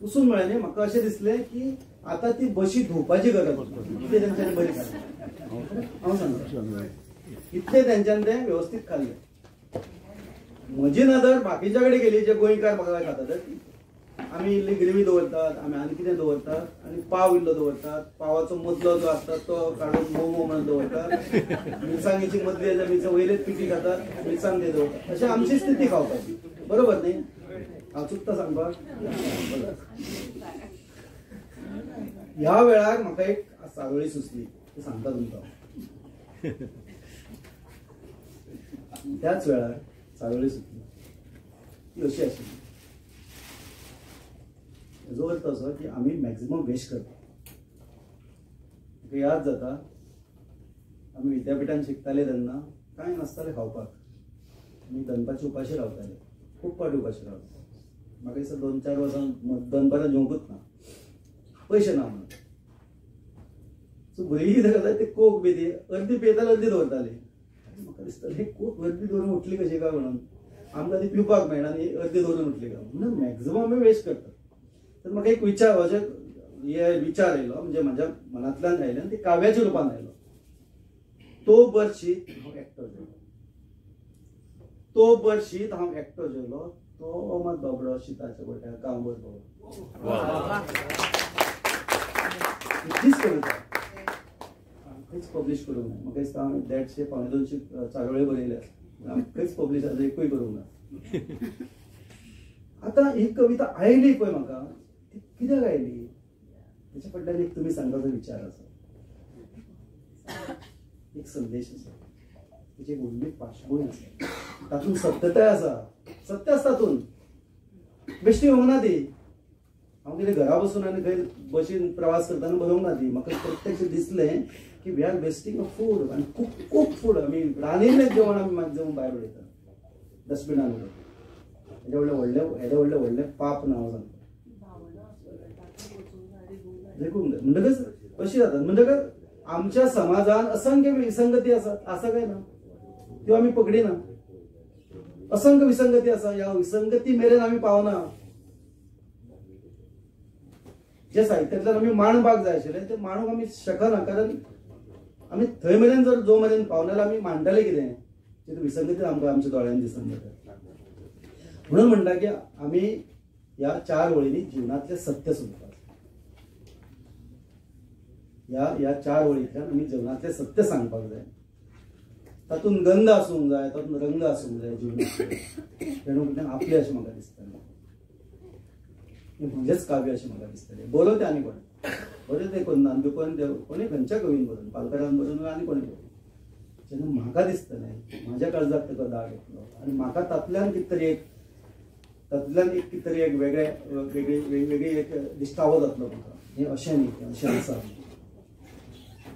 पुसून म्हळ्यार न्ही, म्हाका अशें दिसलें की आतां ती बशी धुवपाची गरज, इतलें तेंच्यांनी बरी खाल्लें. हांव सांगता इतलें तेंच्यांनी तें वेवस्थीत खाल्लें. म्हजी नदर बाकीच्या कडेन गेली जे गोंयकार म्हाका खातात, आमी इल्ली ग्रेवी दवरतात, आमी आनी कितें दवरतात आनी पाव इल्लो दवरतात, पावाचो मदलो जो आसता तो काडून मोमो म्हणून दवरतात, मिरसांगेची मदली आसा मिरसांग वयलेच पिठी खातात, मिरसांग ते दवरतात. अशें आमची स्थिती खावपाची, बरोबर न्ही? हांव चुकता सांगपाक? ह्या वेळार म्हाका एक चारोळी सुचली, ती सांगता तुमकां. त्याच वेळार चारोळी सुचली, ती अशी आशिल्ली. हेजो अर्थ असो की आमी मॅक्झिमम वेस्ट करता. म्हाका याद जाता आमी विद्यापिठान शिकताले तेन्ना कांय नासतालें खावपाक, आमी दनपारचे उपाशी रावताले, खूब फावटी उपाशी रावताले. म्हाका दिसता 2-4 वर्सां दनपारां जेवंकूच ना, पयशे ना म्हणून. सो भुरगीं कितें करताले, ते कोक बी ती अर्दी पियेताले, अर्दी दवरताले. म्हाका दिसतालें कोक अर्दी दवरून उठली कशी काय म्हणून, आमकां ती पिवपाक मेळना आनी अर्दी दवरून उठली काय म्हणून. मॅक्झिमम आमी वेस्ट करतात. तर म्हाका एक विचार, अशें हे विचार आयलो, म्हणजे म्हज्या मनांतल्यान आयलो आनी ते काव्याच्या रुपान आयलो. तो बर शीत हांव एकटो जेवलो, तो बर शीत हांव एकटो जेवलो, तो मात बाबडो शिताच्या गोट्यार गांवभर भोंवलो. इतलीच कविता खंयच पब्लीश करूंक ना. म्हाका दिसता हांवें 150 175 चारोळे बरयल्या, खंयच पब्लीश आजून एकूय करूंक ना. आतां ही कविता आयली पळय म्हाका, ती कित्याक आयली तेच्या फाटल्यान एक तुमी सांगता तो विचार आसा, एक संदेश आसा, तेची एक व्हडली पार्श्वभूंय आसा, तातूंत सत्यताय आसा, सत्य आसा तातूंत, बेश्टी येवंक ना ती. हांव कितें घरा बसून आनी खंय बशीन प्रवास करतना बरोवंक ना ती. म्हाका प्रत्यक्ष दिसलें की we are wasting a food, आनी खूब खूब फूड आमी रांदिल्लें जेवण आमी मॅक्झिमम भायर उडयता, डस्टबिनान उडयता. हेजें व्हडलें व्हडलें हेजें व्हडलें व्हडलें पाप ना हांव सांगता, देखूंक जाय. म्हणटकच अशी जाता, म्हणटकच आमच्या समाजान असंख्य विसंगती आसात, आसा काय ना त्यो आमी पकडिना. असंख्य विसंगती आसा, ह्या विसंगती मेरेन आमी पावना. जे साहित्यांतल्यान आमी मांडपाक जाय आशिल्लें तें मांडूंक आमी शकना, कारण आमी थंय मेरेन जर जो मेरेन पावना जाल्यार आमी मांडटले कितें, तितून विसंगती आमकां आमच्या दोळ्यांनी दिसून येता. म्हणून म्हणटा की आमी ह्या 4 वळींनी जिवनांतलें सत्य सोदपाक, ह्या ह्या 4 वळींतल्यान आमी जिवनांतलें सत्य सांगपाक जाय. तातूंत गंध आसूंक जाय, तातूंत रंग आसूंक जाय जिवनांतले, रेणुकुट्यान आपलें अशें म्हाका दिसतालें, हें म्हजेंच काव्य अशें म्हाका दिसतालें. बरोवं तें आनी कोणें बरें तें कोण नांदुकोन कोणी खंयच्या कवीन बरोवन, पालकरान बरोवन आनी कोणी बरोवन, जेन्ना म्हाका दिसतलें म्हाज्या काळजाक ताका दाग येतलो आनी म्हाका तातूंतल्यान कितें तरी एक, तातूंतल्यान एक कितें तरी एक वेगळे वेगळी वेगळी एक दिश्टावो जातलो म्हाका, हें अशें न्ही, हें अशें आसा.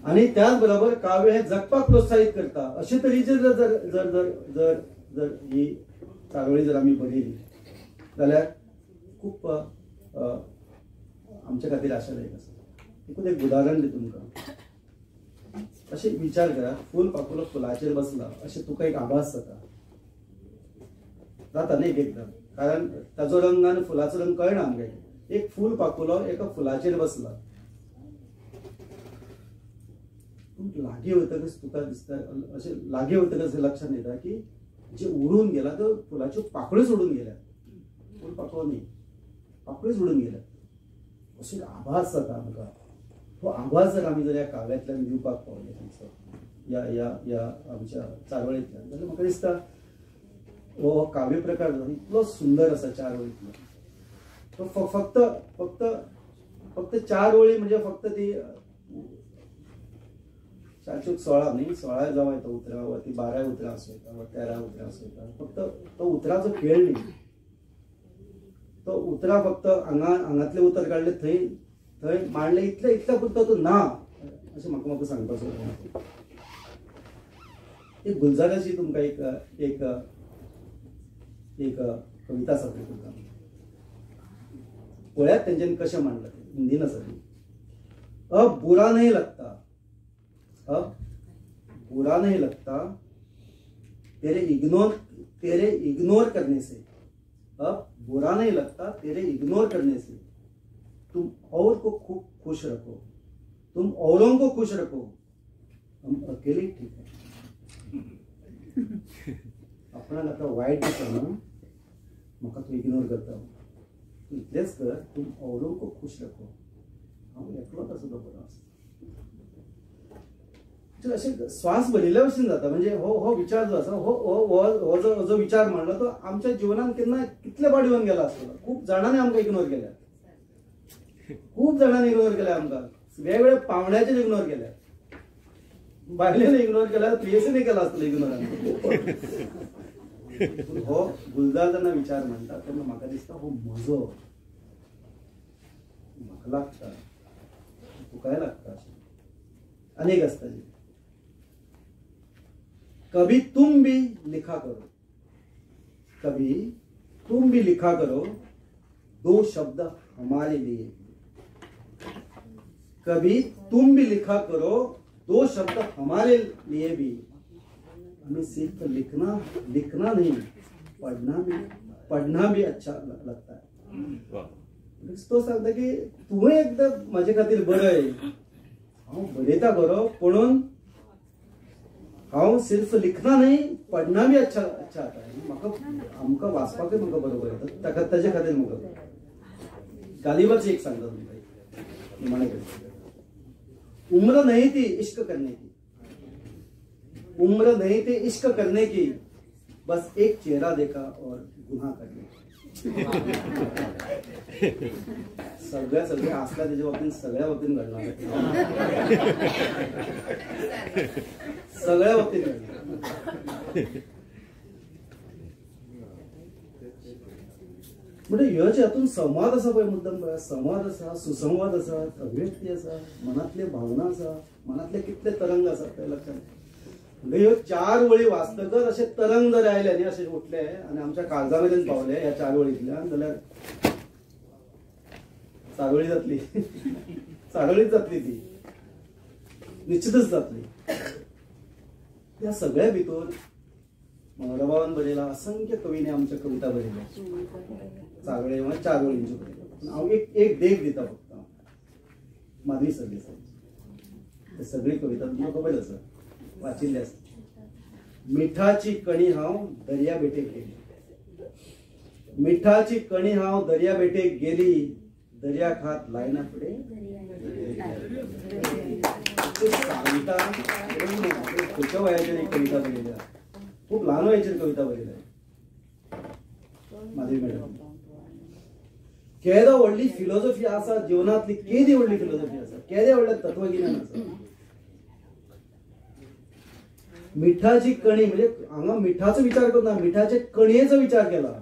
आनी त्याच बरोबर काव्य हें जगपाक प्रोत्साहीत करता. अशे तरेचे जर जर जर जर जर जर ही चारोळी जर आमी बरयली जाल्यार खूब आमच्या खातीर आशादायक आसा. एकूच एक उदाहरण दिता तुमकां. अशें विचार करात, फूल पाकुलो फुलाचेर बसला अशें तुका एक आभास जाता, जाता न्ही एक एकदां, कारण ताजो रंग आनी फुलाचो रंग कळना आमकां. एक फूल पाकुलो एका फुलाचेर बसला, पूण लागीं वतकच तुका दिसता, अशें लागीं वतकच लक्षांत येता की जे उडून गेला त्यो फुलाच्यो पाकळ्योच उडून गेल्या, फूल पाकळो न्ही, पाकळ्योच उडून गेल्या. असो एक आभास जाता आमकां. हो आभास जर आमी जर ह्या काव्यांतल्यान दिवपाक पावले तुमचो, ह्या ह्या ह्या आमच्या चारोळींतल्यान, जाल्यार म्हाका दिसता हो काव्य प्रकार इतलो सुंदर आसा 4 वळींतलो. तो फक्त फक्त फक्त 4 वळी म्हणजे फक्त ती 4 चौक 16 न्ही, 16 जावं येता उतरां, वा ती 12 उतरां आसूं येता, वा 13 उतरां आसूं येता. फक्त तो उतराचो खेळ न्ही, तो उतरां फक्त हांगा हांगांतलें उतर काडलें थंय थंय मांडलें, इतलें इतलें पुरतो तो ना अशें म्हाका म्हाका सांगपाचो. एक गुलजाराची तुमकां एक एक एक कविता सांगता तुमकां, पळयात तेंच्यांनी कशें मांडलां तें, हिंदीन आसा ती. अब बुरा नहीं लगता, अब बुरा नहीं लगता तेरे इग्नोर करने से, अब बुरा नहीं लगता तेरे इग्नोर करने से, तुम और को खूब खुश रखो, तुम औरों को खुश रखो, हम अकेले ठीक है. आपणाक आतां वायट दिसता न्हू, म्हाका तूं इग्नोर करता, तूं इतलेंच कर, तुम औरों को खुश रखो, हांव एकलोच आसा तो बरो आसता. अशें श्वास भरिल्ल्या भशेन जाता. म्हणजे हो हो विचार जो आसा, हो हो जो जो विचार मांडला तो आमच्या जिवनात केन्ना कितले फावट येवन गेला आसतलो. खूब जाणांनी आमकां इग्नोर केल्या, खूब जाणांनी इग्नोर केल्या आमकां, वेगवेगळ्या पावंड्याचेर इग्नोर केल्या, बायलेन इग्नोर केल्या, प्रियसीने केला आसतलो इग्नोर. हो गुलजार जेन्ना विचार म्हणटा तेन्ना म्हाका दिसता हो म्हजो, म्हाका लागता, तुकाय लागता. अशें अनेक आसता. कभी तुम भी लिखा करो, कभी तुम भी लिखा करो दो शब्द हमारे लिए, कभी तुम भी लिखा करो दो शब्द हमारे लिए भी. हमें सिर्फ लिखना लिखना नहीं, पढ़ना भी अच्छा लगता है. तो सांगता की तुवें एकदां म्हाजे खातीर बरय, हांव बरयता बरो, पुणून हांव सिर्फ लिखना नहीं पढ़ना भी अच्छा अच्छा आता है. म्हाका आमकां वाचपाकूय म्हाका बरोबर येता, ताका ताजे खातीर म्हाका गालिबाचें एक सांगता तुमकां निमाणे कडेन. उम्र नहीं थी इश्क करने की, उम्र नहीं थी इश्क करने की, बस एक चेहरा देखा और गुनाह कर लिया. सगळ्या सगळ्या असल्या त्याच्या बाबतीत सगळ्या बाबतीत घडणार, सगळ्या बाबतीत घडणार. म्हणजे ह्यो हातून संवाद आसा पळय, मुद्दम पळय संवाद आसा, सुसंवाद आसा, अभिव्यक्ती आसा, मनातले भावना आसा, मनातले कितले तरंग आसा ते लक्षात. म्हणजे ह्यो चार वळी वाचतकच अशे तरंग जर आयले न्ही, अशे उठले आनी आमच्या काळजा मेरेन पावले ह्या चार वळींतल्यान, जाल्यार चारोळी जातली, चारोळीच जातली, ती निश्चितच जातली. ह्या सगळ्या भितर मनोहरबाबान बरयला, असंख्य कवींनी आमच्या कविता बरयल्या, चारोळे वा चार वळींच्यो बरयल्या. हांव एक एक देख दिता फक्त, माधवी सरदेसाय सगळी कविता तुमकां खबर आसा, वाचिल्ली आसा. मिठाची कणी हांव दर्या भेटेक गेली, मिठाची कणी हांव दर्या भेटेक गेली, दर्या खात लायना फुडें सांगता. खंयच्या वयाचेर एक कविता बरयल्या, खूब ल्हान वयाचेर कविता बरयल्या माधवी मॅडम. केदो व्हडली फिलॉसॉफी आसा जिवनांतली, केदी व्हडली फिलॉसॉफी आसा, केदें व्हडलें तत्वगिन्यान आसा. मिठाची कणी म्हणजे हांगा मिठाचो विचार करना, मिठाचे कणयेचो विचार केला,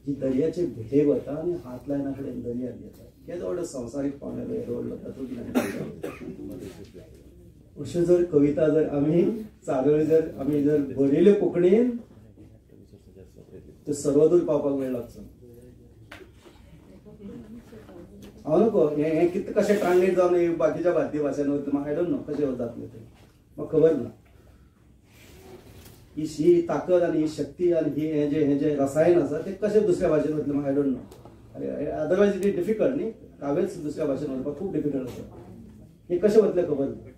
जी दर्याचे भेटेक वता आनी हात लायना कडेन दर्याक येता. केदो व्हडलो संवसारीक पावंड्यार येदो व्हडलो तत्वगिन्यान. अश्यो जर कविता जर आमी चारोळी जर आमी जर बरयल्यो कोंकणीन, त्यो सर्वदूर पावपाक वेळ लागचो. हांव नको हें कितें कशें ट्रान्सलेट जावन बाकीच्या भारतीय भाशेन वता, I don't know कशें जातलें तें, म्हाका खबर ना. ही ताकद आनी ही शक्ती आनी ही हें जें रसायन आसा तें कशें दुसऱ्या भाशेन वतलें म्हाका I don't know. Otherwise it is difficult न्ही, काव्यच दुसऱ्या भाशेन वचपाक खूब डिफिकल्ट आसा, हें कशें वतलें खबर ना.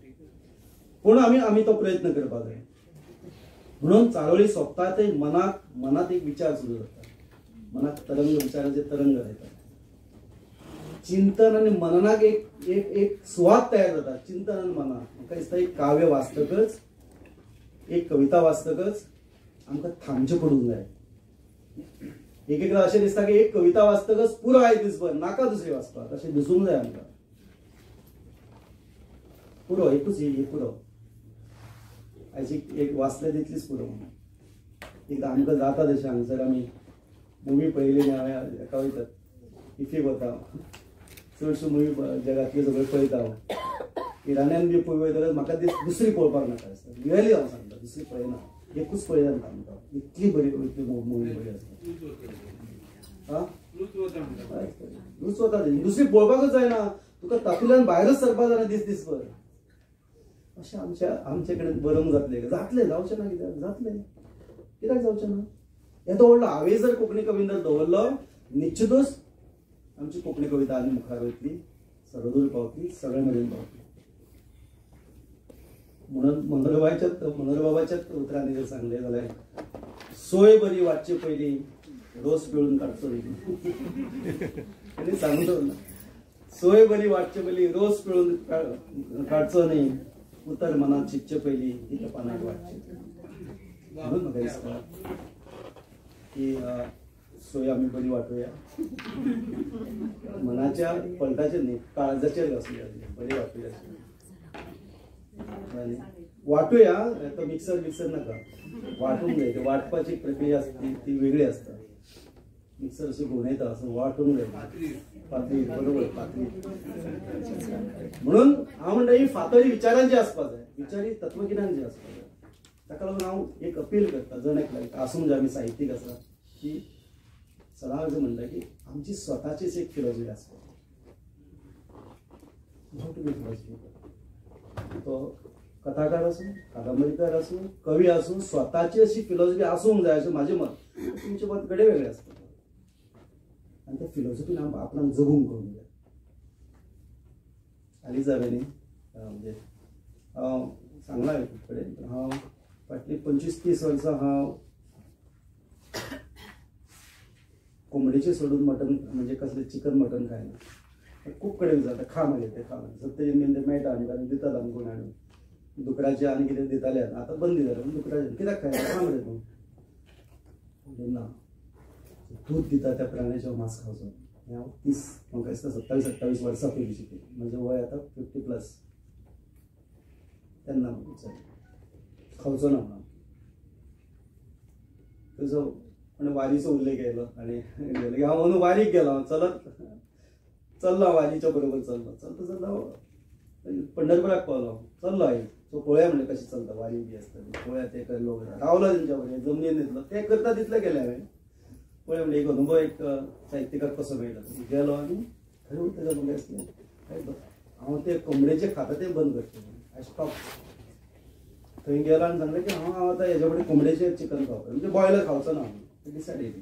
पूण आमी आमी तो प्रयत्न करपाक जाय. म्हणून चारोळी सोंपता ते मनाक मनात एक विचार सुरू जाता, मनाक तरंग, विचाराचे तरंग येतात, चिंतन आनी मननाक एक एक एक सुवात तयार जाता. चिंतन आनी मनाक म्हाका दिसता एक काव्य वाचतकच, एक कविता वाचतकच आमकां थांबचें पडूंक जाय. एक एकदां अशें दिसता की एक कविता वाचतकच पुरो आयज दिसभर, नाका दुसरी वाचपाक, अशें दिसूंक जाय आमकां. पुरो एकूच ही पुरो, आयज एक वाचले तितलीच पुरो. म्हणून एकदां आमकां जाता तशें. हांगसर आमी मुवी पळयली न्ही, हांवें एका वयतात इफीक वता, चडश्यो मुवी जगांतल्यो सगळ्यो पळयता हांव. इराणियन बी पळय वयतकच म्हाका दुसरी पळोवपाक नाका दिसता. रियली हांव सांगता, दुसरी पळयना, एकूच पळयता आमकां, इतली बरी इतली मुवी बरी आसता. रूच वता, दुसरी पळोवपाकूच जायना तुका, तातूंतल्यान भायरच सरपाक जायना दीस दीसभर. अशें आमच्या आमचे कडेन बरोवंक जातलें, जातलें, जावचें ना कित्याक जातलें, कित्याक जावचें ना. येदो व्हडलो हावेस जर कोंकणी कवीन जर दवरलो, निश्चितूच आमची कोंकणी कविता आनी मुखार वयतली, सर्वदूर पावतली, सगळे मेरेन पावतली. म्हणून मनोहरबाबाच्याच उतरांनी जर सांगलें जाल्यार, सोय बरी वाचचे पयलीं रोस पिळून काडचो न्ही. आनी सांगून दवरला सोय बरी वाटचे पयलीं रोस पिळून काडचो न्ही, उतर मनात चिंतचे पयलीं तिका पानाक वाटचें. म्हणून म्हाका दिसता की सोय आमी बरी वांटुया, मनाच्या पलटाचेर न्ही काळजाचेर घासूया, बरी वांटुया वांटुया. तो मिक्सर मिक्सर नाका, वांटूंक जाय. ते वांटपाची प्रक्रिया आसता ती वेगळी आसता. मिक्सर अशी घुंवडायता असं वांटूंक जाय फातरी, बरोबर फातरी. म्हणून हांव म्हणटा ही फातरी विचारांची आसपाक जाय, विचारी तत्वगिन्यान आसपाक जाय. ताका लागून हांव एक अपील करता जण एकल्याक, आसूं जे आमी साहित्यीक आसा की सदांच म्हणटा की आमची स्वताचीच एक फिलॉसॉफी आसपाक. How to be philosophy, तो कथाकार आसूं, कादंबरीकार आसूं, कवी आसूं, स्वताची अशी फिलॉसॉफी आसूंक जाय अशें म्हाजें मत. तुमचें मत घडये वेगळें आसता आनी त्या फिलॉसॉफीन आपणाक जगूंक करूंक जाय. हालींच हांवें न्ही म्हणजे हांव सांगलां हांवें खूब कडेन, हांव फाटलीं 25-30 वर्सां हांव कोंबडेचें सोडून मटन म्हणजे कसलें चिकन मटन खायना. खूब कडेन विचारता खा मागीर ते खा मागीर सत्तरीन ते मेळटा आनी कारण दितात आमकां कोण हाडून दुकराचे आनी कितें दिताले आतां बंद जालें. पूण दुकराचें कित्याक खायना खा मरे तूं, ना दूद दिता त्या प्राण्याचें मांस खावचो. हांव 30 म्हाका दिसता 27-28 वर्सां पयलीं शिकलें, म्हजें वय आतां 50+, तेन्ना विचारलें खावचो ना म्हणून. तुजो आनी वारीचो उल्लेख येयलो आनी हांव अंदू वारीक गेलो, चलत चल्लो वारीच्या बरोबर चल्लो, चलता चलता पंढरपुराक पावलो, चल्लो आयज सो पळोवया म्हणलें कशें चलता वारी बी आसता पळोवया. ते लोक रावलो तेंच्या बरोबर जमनीन न्हिदलो, ते करता तितलें केलें हांवें. पळय म्हणलें एक अनुभव एक साहित्यिकाक कसो मेळटा. गेलो आनी खंय उरता म्हाका दिसलें हांव ते कोंबडेचें खाता तें बंद करचें, I stop. थंय गेलो आनी सांगलें की हांव आतां हेज्या फुडें कोंबडेचें चिकन खावपाक म्हणजे बॉयलर खावचो ना हांव, डिसायड.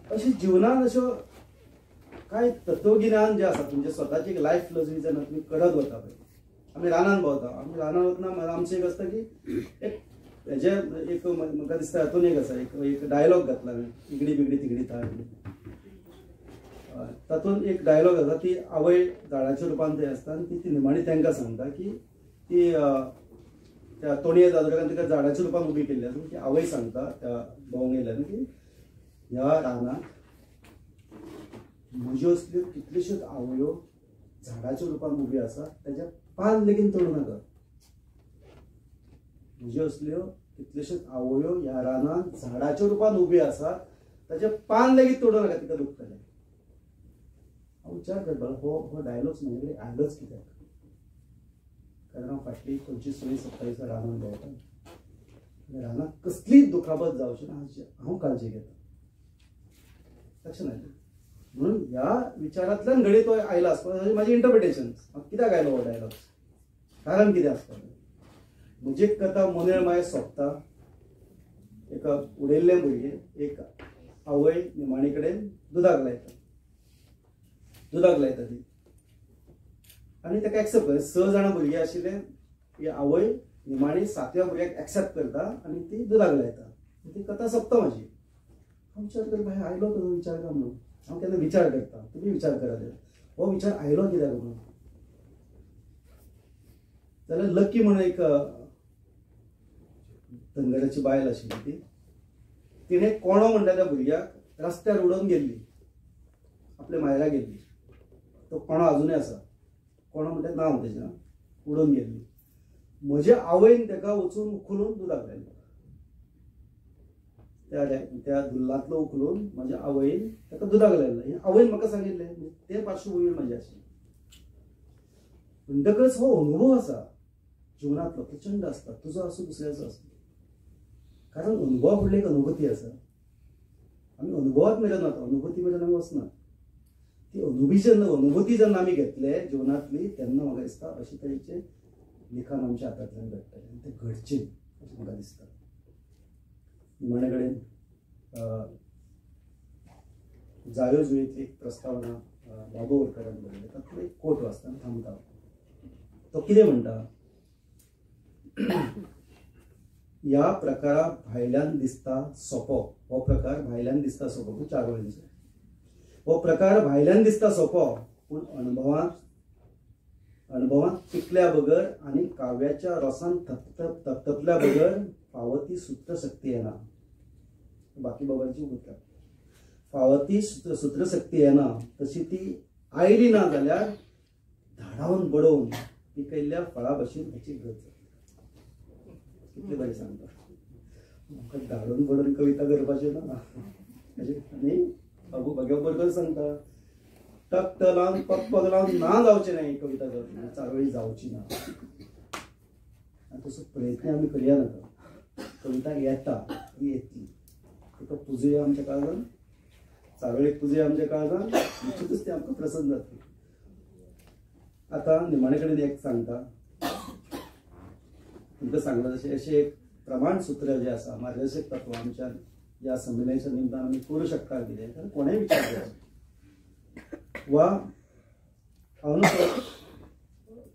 अशें जिवनान अश्यो कांय तत्वगिन्यान जें आसा तुमचें स्वताची एक लायफ फिलॉसॉफी जेन्ना तुमी करत वता पळय. आमी रानान भोंवता, आमी रानान वतना आमचें एक आसता की एक हेजें एक म्हाका दिसता हातून एक आसा एक डायलॉग घातला हांवें, इगडी बिगडी तिगडी ताळ, तातूंत एक डायलॉग आसा ती आवय झाडाच्या रुपान थंय आसता आनी ती निमाणी तांकां सांगता की ती त्या तोणये जादुगारान तिका झाडाच्या रुपान उबी केल्ली आसा. ती आवय सांगता त्या भोंवंक येयल्यान की ह्या रानांत म्हज्यो असल्यो कितल्योश्योच आवयो झाडाच्या रुपान उब्यो आसा, ताच्या पान लेगीत तोडूं नाका. म्हज्यो असल्यो कितल्योश्योच आवयो ह्या रानांत झाडाच्या रुपान उब्यो आसा, ताचें पान लेगीत तोडूं नाका, तिका दुखतलें. हांव विचार करपाक हो हो डायलॉग्स म्हजे कडेन आयलोच कित्याक, कारण हांव फाटलीं 25-27 रानांत भोंवता, रानांत कसलीच दुखापत जावची ना हांव काळजी घेता, लक्षात आयलें. म्हणून ह्या विचारांतल्यान घडये तो आयला आसपाक, म्हाजें इंटरप्रिटेशन कित्याक आयलो हो डायलॉग, कारण कितें आसपाक. म्हजी कथा मोनेळ मागीर सोंपता, एका उडयल्लें भुरगें एक आवय निमाणी कडेन दुदाक लायता, दुदाक लायता ती आनी ताका एक्सेप्ट करता. 6 जाणां भुरगीं आशिल्ले, ही आवय निमाणी 7व्या भुरग्याक एक्सेप्ट करता आनी ती दुदाक लायता. ती कथा सोंपता म्हाजी. हांव विचार करता भाई आयलो कसो विचार काय म्हणून, हांव केन्ना विचार करता, तुमी विचार करात हो विचार आयलो कित्याक म्हणून. जाल्यार लकी म्हणून एक धनगराची बायल आशिल्ली ती, तिणें कोणो म्हणटा त्या भुरग्याक रस्त्यार उडोवन गेल्ली, आपल्या मायरा गेल्ली. तो कोणो आजुनूय आसा, कोणो म्हणटा नांव तेजें, उडोवन गेल्ली. म्हजे आवयन ताका वचून उखलून दुदाक लायलो, त्या धुल्लांतलो उखलून म्हज्या आवयन ताका दुदाक लायलो. हें आवयन म्हाका सांगिल्लें, ते पार्श्वभूमीर म्हजी आशिल्ली. म्हणटकच हो अनुभव आसा जिवनांतलो प्रचंड आसता, तुजो आसूं दुसऱ्याचो आसूं, कारण अनुभवा फुडली एक अनुभूती आसा. आमी अनुभवात मेरेन वता, अनुभूती मेरेन आमी वचनात. ती अनुभूती जेन्ना आमी घेतले जिवनांतली तेन्ना म्हाका दिसता अशे तरेचें लिखाण आमच्या हातांतल्यान घडटलें आनी तें घडचें अशें म्हाका दिसता. निमाणे कडेन जायो जुयेंतली एक प्रस्तावना बाबू बोरकारान बरयली, तातूंतलो एक कोट वाचता थांबता. तो कितें म्हणटा, ह्या प्रकारा भायल्यान दिसता सोंपो, हो प्रकार भायल्यान दिसता सोंपो, चारोळींचो हो प्रकार भायल्यान दिसता सोंपो, पूण अणभवांत पिकल्या बगर आनी काव्याच्या रोसान थपथपल्या बगर फावो ती सूत्रशक्ती येना. बाकी बाबांची उतरां, फावो ती सूत्रशक्ती येना, तशी ती आयली ना जाल्यार धाडावन बडोवन पिकयल्ल्या फळा भशेन ताची गत जाता. कितले बरें सांगता, म्हाका धाडून बडोवन कविता करपाचें ना. आनी बाबू भाग्यो सांगता, टक लावन पग पग लावन ना जावचें ना, ही कविता जावची चारोळी जावची ना. आनी तसो प्रयत्न आमी करया नाका. कविता येता, ती येतली, तिका पुजूया आमच्या काळजान, चारोळीक पुजूया आमच्या काळजान, निश्चितच ती आमकां प्रसन्न जातली. आतां निमाणे कडेन एक सांगता, तुमकां सांगलां तशें अशें एक प्रमाण सूत्र जें आसा, मार्गदर्शक तत्व आमच्या ह्या संमेलनाच्या निमतान आमी करूं शकता कितें तर कोणेंय विचार करचो. वा हांव न्हू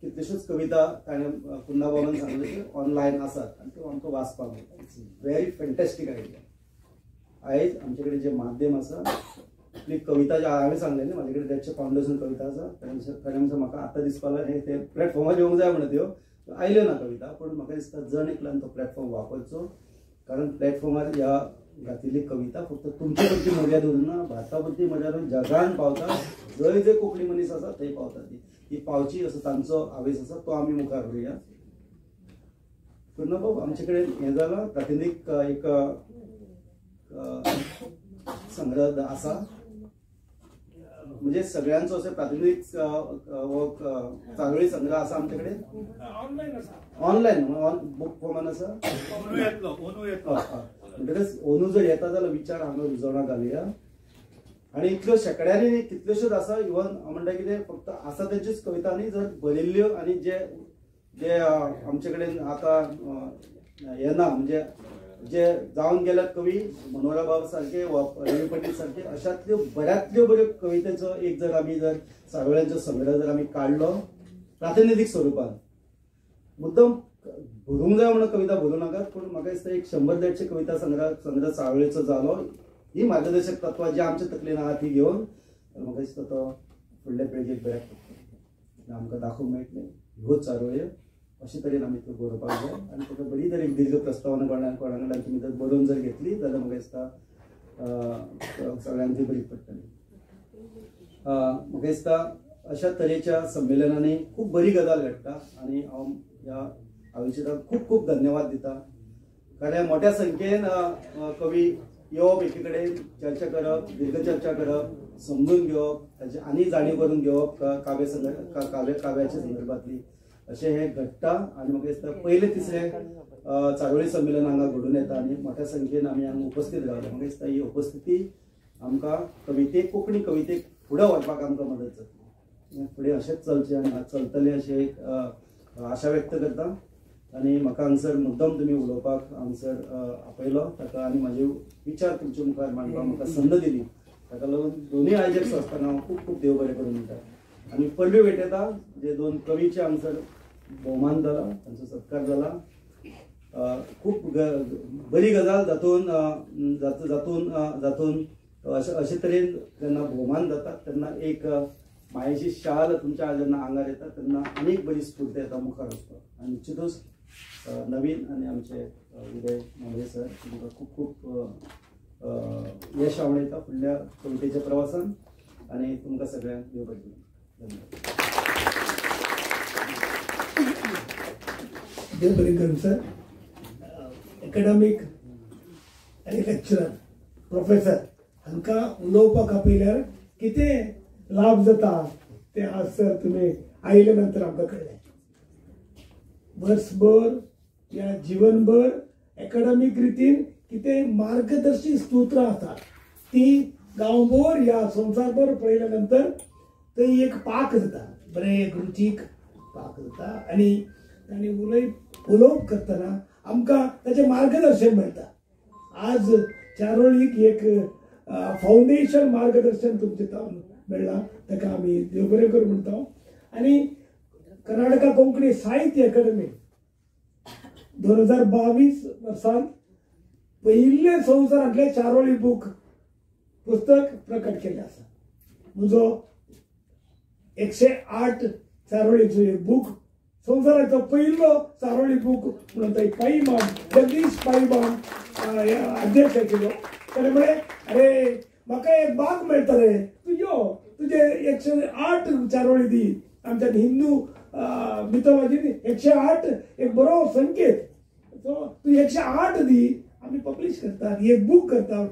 कितल्योश्योच कविता ताणें कुन्ना बाबान सांगलें की ऑनलायन आसात आनी त्यो आमकां वाचपाक मेळटा. It's very fantastic idea. आयज आमचे कडेन जें माध्यम आसा, आपली कविता ज्या हांवें सांगलें न्ही, म्हाजे कडेन 150 पावंडसून कविता आसा. खरें म्हणल्यार म्हाका आतां दिसपाक लागलें ते प्लॅटफॉर्मार येवंक जाय म्हणून त्यो आयल्यो ना कविता, पूण म्हाका दिसता जण एकल्यान तो प्लॅटफॉर्म वापरचो, कारण प्लॅटफॉर्मार ह्या घातिल्ली कविता फक्त तुमचे पुरती मर्याद उरना, भारता पुरती मर्याद जगान पावता, जंय जंय कोंकणी मनीस आसा थंय पावता. ती ही पावची असो तांचो आवेस आसा, तो आमी मुखार व्हरुया. पूर्ण बाब आमचे कडेन हें जालां, प्रातिनीक एक संग्रह आसा, म्हणजे सगळ्यांचो अशें प्रातिनीक चारोळी संग्रह आसा आमचे कडेन, ऑनलायन बूक फॉर्मान आसा. म्हणटकच ओनू जर येता जाल्यार विचार हांगा रुजवणा घालुया. आनी इतल्यो शेंकड्यांनी कितल्योश्योच आसा, इवन हांव म्हणटा कितें फक्त आसा तेंच्योच कविता न्ही, जर बरयल्ल्यो आनी जे जे आमचे कडेन आतां येना, म्हणजे जे जावन गेल्यात कवी मनोहरबाब सारके वा रवी पंडीत सारके, अशातल्यो बऱ्यांतल्यो बऱ्यो कवितेचो एक जर आमी जर चारोळ्यांचो संग्रह जर आमी काडलो प्रातिनिधीक स्वरुपान, मुद्दम भरूंक जाय म्हणून कविता भरूं नाकात, पूण म्हाका दिसता एक 100-150 कविता संग्रह चारोळीचो जालो. ही मार्गदर्शक तत्वां जी आमच्या तकलेन आहा ती घेवन म्हाका दिसता तो फुडल्या पिळगेक बऱ्याक पडटलो, आमकां दाखोवंक मेळटलें ह्यो चारोळ्यो अशे तरेन आमी त्यो बरोवपाक जाय. आनी ताका बरी तरेन दीर्घ प्रस्तावना कोणा कडल्यान तुमी जर बरोवन जर घेतली जाल्यार म्हाका दिसता सगळ्यांक ती बरी पडटली. म्हाका दिसता अशा तरेच्या संमेलनांनी खूब बरी गजाल घडटा आनी हांव ह्या आयोजकांक खूब खूब धन्यवाद दिता, कारण मोठ्या संख्येन कवी येवप, एकी कडेन चर्चा करप, दीर्घ चर्चा करप, समजून घेवप, ताची आनी जाणीव करून घेवप काव्य काव्याच्या संदर्भातली, अशें हें घडटा. आनी म्हाका दिसता पयलें तिसरें चारोळी संमेलन हांगा घडून येता आनी मोठ्या संख्येन आमी हांगा उपस्थित रावले. म्हाका दिसता ही उपस्थिती आमकां कवितेक, कोंकणी कवितेक फुडें व्हरपाक आमकां मदत जातली. फुडें अशेंच चलचें आनी चलतलें अशें एक आशा व्यक्त करता. आनी म्हाका हांगसर मुद्दम तुमी उलोवपाक हांगसर आपयलो ताका आनी म्हाजे विचार तुमच्या मुखार मांडपाक म्हाका संद दिली, ताका लागून दोनूय आयोजक संस्थांक हांव खूब खूब देव बरें करूं म्हणटा. आनी परबी भेटयता जे दोन कवीचे हांगसर भोवमान जाला, तांचो सत्कार जाला, खूब बरी गजाल जातून जातून जातून अशे तरेन जेन्ना भोवमान जाता तेन्ना एक मायेची शाल तुमच्या जेन्ना आंगार येता तेन्ना आनीक बरी स्फूर्ती येता मुखार वचपाक. आनी निश्चितूच नवीन आनी आमचे उदय म्हांबरे सर तुमकां खूब खूब यश आवडयता फुडल्या कवितेच्या प्रवासान आनी तुमकां सगळ्यांक देव बरें करूं. धन्यवाद. देव बरें करूं सर. एकाडेमीक आनी लेक्चरर प्रोफेसर हांकां उलोवपाक आपयल्यार कितें लाभ जाता तें आज सर तुमी आयले नंतर आमकां कळ्ळें. वर्सभर या जीवनभर एकाडेमीक रितीन कितें मार्गदर्शी स्तोत्रां आसात ती गांवभर या संवसारभर पळयल्या नंतर थंय एक पाक जाता, बरें एक रुचीक पाक जाता आनी तांणी उलोवप करतना आमकां ताचें मार्गदर्शन मेळटा. आज चारोळीक एक फावंडेशन मार्गदर्शन तुमचें मेळ्ळां, ताका आमी देव बरें करूं म्हणटा. आनी कर्नाटका कोंकणी साहित्य अकादमी 2022 वर्सान पयिल्ले संवसारांतले चारोळी बूक पुस्तक प्रकट केल्लें आसा. म्हजो 108 चारोळीचो एक बूक संवसाराचो पयलो चारोळी बूक म्हणून थंय पाईबाब जगदीश पाईबाब अध्यक्ष आशिल्लो. ताणें म्हळें अरे म्हाका एक बाग मेळटा रे, तूं यो, तुजे 108 चारोळी दी. आमच्या हिंदू मिथोलॉजीन 108 एक बरो संकेत, सो तूं 108 दी, आमी पब्लिश करतात, एक बूक करतात.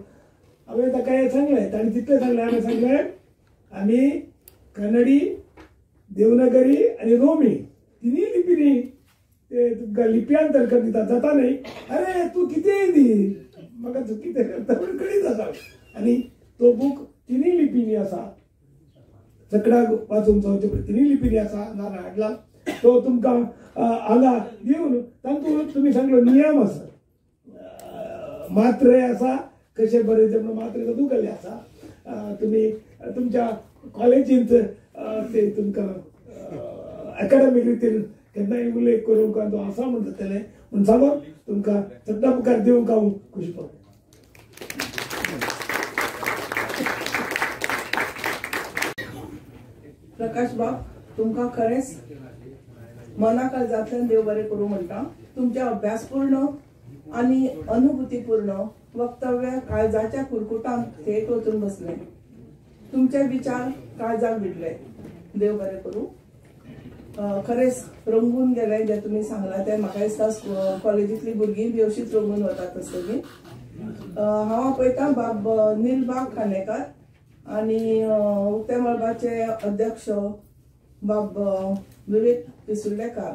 हांवें ताका हें सांगलें, ताणें तितलें सांगलें. हांवें सांगलें आमी कन्नडी, देवनागरी आनी रोमी तिनूय लिपींनी ते तुमकां लिप्यांतर करून दिता, जाता न्ही. अरे तूं कितेंय दी, म्हाका तूं कितें करता म्हूण कळीत आसा. आनी तो बूक तिनूय लिपींनी आसा, चकडाक वाचूंक जावचे पळय तिनूय लिपींनी आसा, नाना हाडला तो तुमकां हांगा दिवन तातूंत तुमी सांगलो नियम आसा, मात्रे आसा, कशें बरयचें म्हणून मात्रे तातूंत केल्ले आसा. तुमी तुमच्या कॉलेजींत ते तुमकां अकाडमीक रितीन केन्नाय उल्लेख करूंक तो आसा म्हूण जातलें म्हूण सांगून तुमकां सगळ्या मुखार दिवंक हांव खुशी पडटा. प्रकाश बाब, तुमकां खरेंच मना काळजांतल्यान देव बरें करूं म्हणटा. तुमच्या अभ्यासपूर्ण आनी अनुभूतीपूर्ण वक्तव्य काळजाच्या कुरकुटांत थेट वचून बसले. तुमचे विचार काळजाक भिडले. देव बरें करूं. खरेंच रंगून गेले जे तुमी सांगलां तें. म्हाका दिसता कॉलेजींतलीं भुरगीं बी अशीच रंगून वतात आसतलीं. हांव आपयतां बाब नीलबाब खांडेकर आनी उक्त्या मळबाचे अध्यक्ष बाब विवेक पिसुर्लेकार,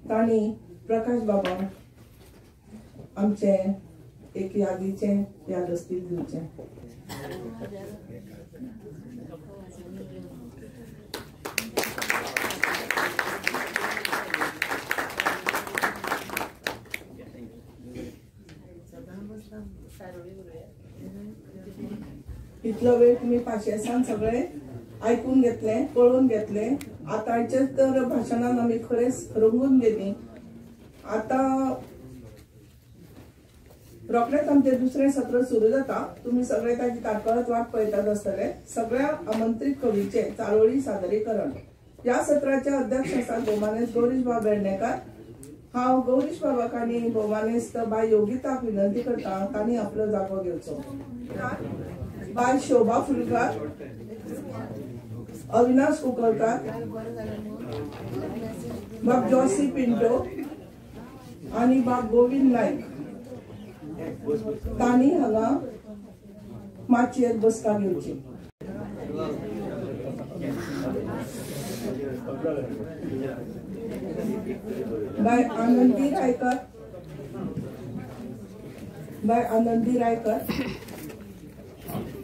तांणी प्रकाश बाबांक आमचें एक यादीचें यादस्तीक दिवचें. इतलो वेळ तुमी पाशेसान सगळे आयकून घेतले, पळोवन घेतले. आतांचे तर भाशणान आमी खरेंच रंगून गेली. आतां रोखडेंच आमचें दुसरें सत्र सुरू जाता. तुमी सगळे ताची ताटकळत वाट पळयतात आसतले. सगळ्या आमंत्रीत कवीचें चारोळी सादरीकरण ह्या सत्राचे अध्यक्ष आसात भोवमानेस्त गौरीश बाब वेर्णेकर. हांव गौरीश बाबाक आनी भोवमानेस्त बाय योगिताक विनंती करता तांणी आपलो जागो घेवचो. बाय शोभा फुलकार, अविनाश कुंकळकार, बाब जॉसी पिंटो आनी बाब गोविंद नायक तांणी हांगा माचयेर बसका घेवची. बाय आनंदी रायकर, बाय आनंदी रायकर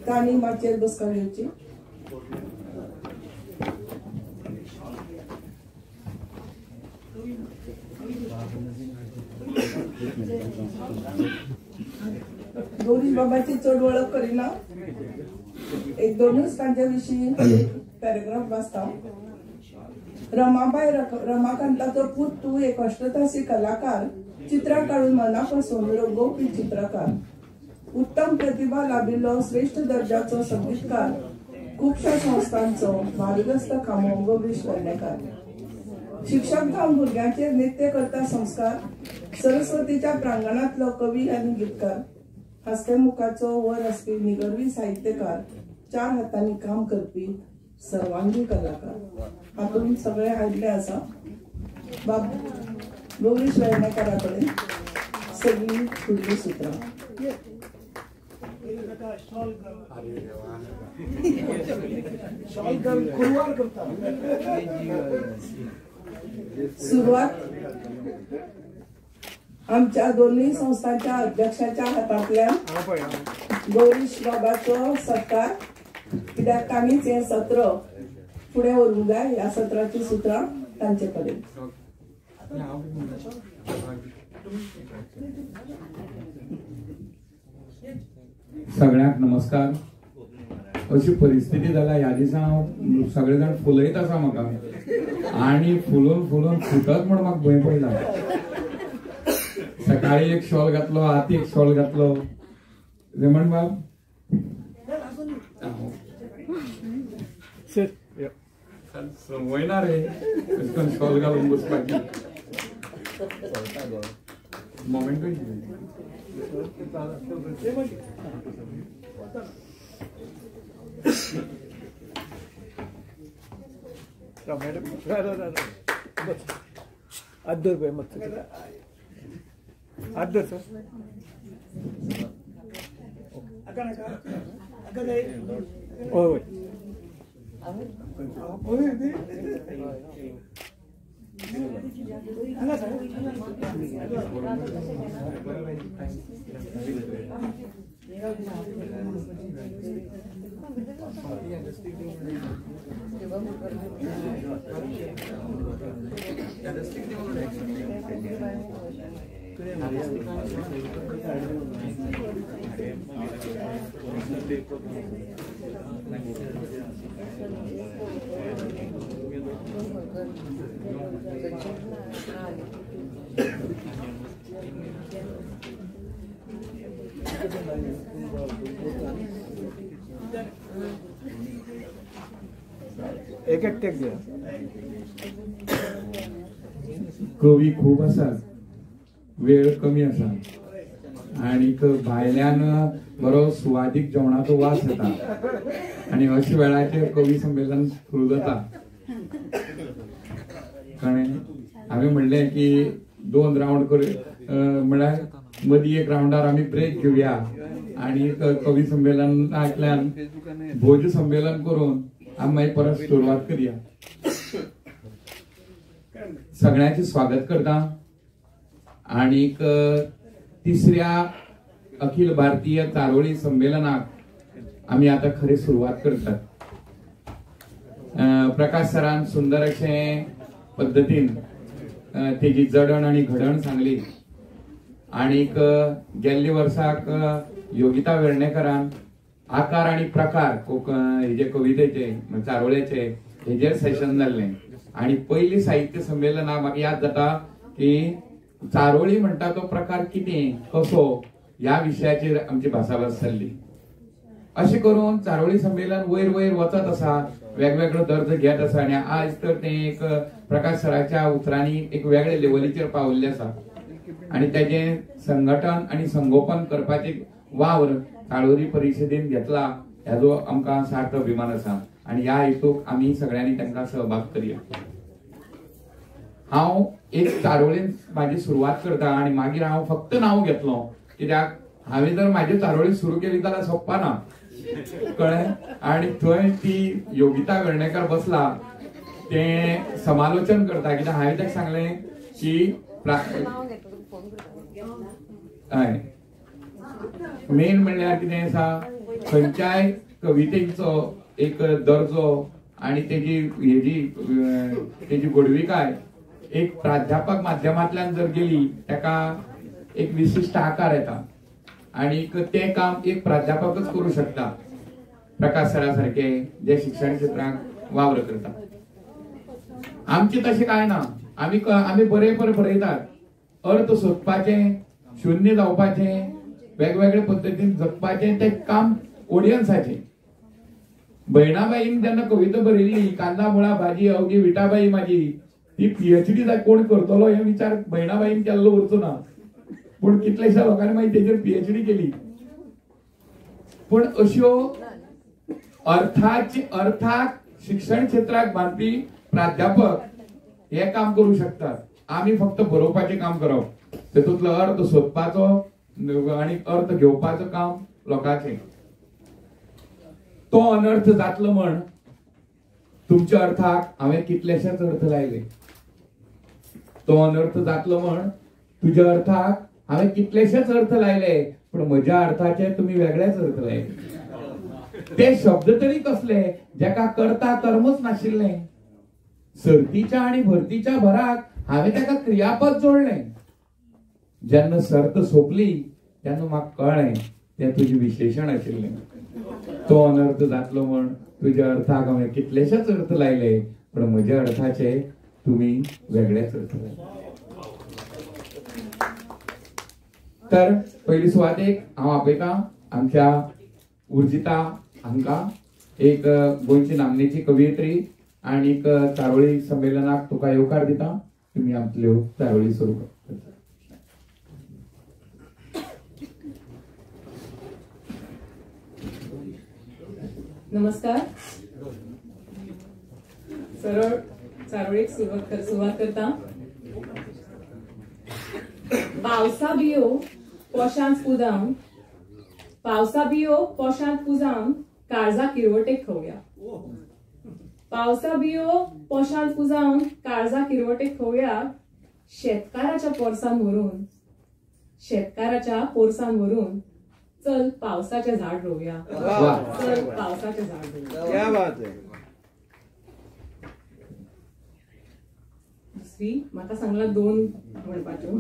तांणी माचयेर बसका घेवची. गौरीश बाबाची चड वळख करिना, एक दोनूच तांच्या विशीं पॅरेग्राफ वाचता. रमाबाय रमाकांताचो पूत तूं एक अष्टतासी कलाकार, चित्रां काडून मनापासून रंगोवपी चित्रकार, उत्तम प्रतिभा लाभिल्लो श्रेष्ठ दर्जाचो संगीतकार, खुबश्या संस्थांचो भारदस्त खांबो गौरीश वेर्णेकर, शिक्षक जावन भुरग्यांचेर नित्य करता संस्कार, सरस्वतीच्या प्रांगणांतलो कवी आनी गीतकार, हासत्या मुखाचो वर आसपी निगर्वी साहित्यकार, चार हातांनी काम करपी सर्वांगी कलाकार. हातूंत सगळें आयिल्लें आसा. बाब गौरीश वेर्णेकरा कडेन सगळीं फुडलीं सुत्रां. सुरवात आमच्या दोनूय संस्थांच्या अध्यक्षाच्या हातांतल्यान गौरीश बाबाचो सत्कार, कित्याक तांणीच हें सत्र फुडें व्हरूंक जाय. ह्या सत्राची सुत्रां तांचे कडेन. सगळ्यांक नमस्कार. अशी परिस्थिती जाल्या ह्या दिसा हांव सगळे जाण फुलयत आसा म्हाका आनी फुलोवन फुलोवन फुटत म्हण म्हाका भंय पडला. सकाळी एक शॉल घातलो, आतां एक शॉल घातलो. रेमंड बाब संवय ना रे अशें करून शॉल घालून बसपाची. Moment sir. होय एक एक टेक दिया. कवी खूब आसात, वेळ कमी आसा आनीक भायल्यान बरो सुवादीक जेवणाचो वास येता आनी अशा वेळाचेर कवी संमेलन सुरू जाता. कळ्ळें? हांवें म्हणलें की 2 रावंड कर, म्हळ्यार मदीं एक रावंडार आमी ब्रेक घेवया आनी कवी संमेलनांतल्यान भोज संमेलन करून आमी मागीर परत सुरवात करया. सगळ्यांचें स्वागत करता आनीक तिसऱ्या अखिल भारतीय चारोळी संमेलनाक आमी आतां खरी सुरवात करतात. प्रकाश सरान सुंदर अशें पद्दतीन तेजी जडण आनी घडण सांगली आनीक गेल्ले वर्साक योगिता वेर्णेकरान आकार आनी प्रकार हेजे कवितेचे चारोळ्याचे हेजेर सेशन जाल्लें. आनी पयली साहित्य संमेलनाक म्हाका याद जाता की चारोळी म्हणटा तो प्रकार कितें कसो ह्या विशयाचेर आमची भासाभास जाल्ली. अशें करून चारोळी संमेलन वयर वयर वचत आसा, वेगवेगळो दर्जो घेत आसा आनी आज तर तें एक प्रकाश सराच्या उतरांनी एक वेगळे लेवलीचेर पाविल्लें आसा आनी तेजें संघटन आनी संगोपन करपाचें वावर चारोळी परिशदेन घेतला हेजो आमकां सार्थ अभिमान आसा आनी ह्या हेतूक आमी सगळ्यांनी तांकां सहभाग करया. हांव एक चारोळीन म्हाजी सुरवात करता आनी मागीर हांव फक्त नांव घेतलो कित्याक हांवें जर म्हाजी चारोळी सुरू केली जाल्यार सोंपपा ना. कळ्ळें? आनी थंय ती योगिता वेर्णेकर बसला तें समालोचन करता कित्याक हांवें ताका सांगलें की हय मेन म्हणल्यार कितें आसा, खंयच्याय कवितेचो एक दर्जो आनी तेजी हेजी तेजी गोडविकाय एक प्राध्यापक माध्यमांतल्यान जर गेली ताका एक विशिश्ट आकार येता आनी तें काम एक प्राध्यापकच करूं शकता. प्रकाश सरा सारके जे शिक्षण क्षेत्रांत वावर करता. आमचें तशें कांय ना, आमी आमी बरे बरे बरयतात, अर्थ सोदपाचें, शून्य जावपाचें, वेगवेगळे पद्दतीन जगपाचें तें काम ऑडियन्साचें. बहिणाबाईन जेन्ना कविता बरयल्ली कांदा मुळा भाजी अवघी विटाबाई माझी, ती पीएचडी कोण करतलो हे विचार बहिणाबाईन केल्लो उरचो ना, पूण कितल्याश्या लोकांनी मागीर तेजेर पीएचडी केली. पूण अश्यो अर्थाक शिक्षण क्षेत्राक बांदपी प्राध्यापक हे काम करू शकतात. आमी फक्त बरोवपाचें काम करप, तेतूंतलो अर्थ सोदपाचो आनी अर्थ घेवपाचो काम लोकांचें. तो अनर्थ जातलो म्हण तुमच्या अर्थाक हांवें कितलेशेच अर्थ लायले. तो अनर्थ जातलो म्हण तुज्या अर्थाक हांवें कितलेशेच अर्थ लायले, पूण म्हज्या अर्थाचे तुमी वेगळेच अर्थ लायले. ते शब्द तरी कसले जेका करता कर्मच नाशिल्लें. सर्तीच्या आनी भरतीच्या भराक हांवें ताका क्रियापद जोडलें. जेन्ना सर्त सोंपली तेन्ना म्हाका कळ्ळें तें तुजें विशेशण आशिल्लें. तो अनर्थ जातलो म्हण तुज्या अर्थाक हांवें कितलेशेच अर्थ लायले, पूण म्हज्या अर्थाचे तुमी वेगळेच अर्थ लायले. तर पयली सुवातेक हांव आपयतां आमच्या उर्जिता हांकां, एक गोंयची नामनेची कवयित्री आनीक चारोळी संमेलनाक तुका येवकार दिता. तुमी आपल्यो चारोळी सुरू करता. नमस्कार. सरळ चारोळीक सुरवात करता. पावसा बियो पोशांत पुजावन, पावसा बियो पोशांत पुजावन काळजा किरवटेक खवया. पावसा बियो पोशांत पुजावन काळजा किरवटेक खवया. शेतकाराच्या पोरसान व्हरून, शेतकाराच्या पोरसान व्हरून चल पावसाचे झाड रोवया. चल पावसाचे झाड रोवया. दुसरी म्हाका सांगला दोन म्हणपाच्यो.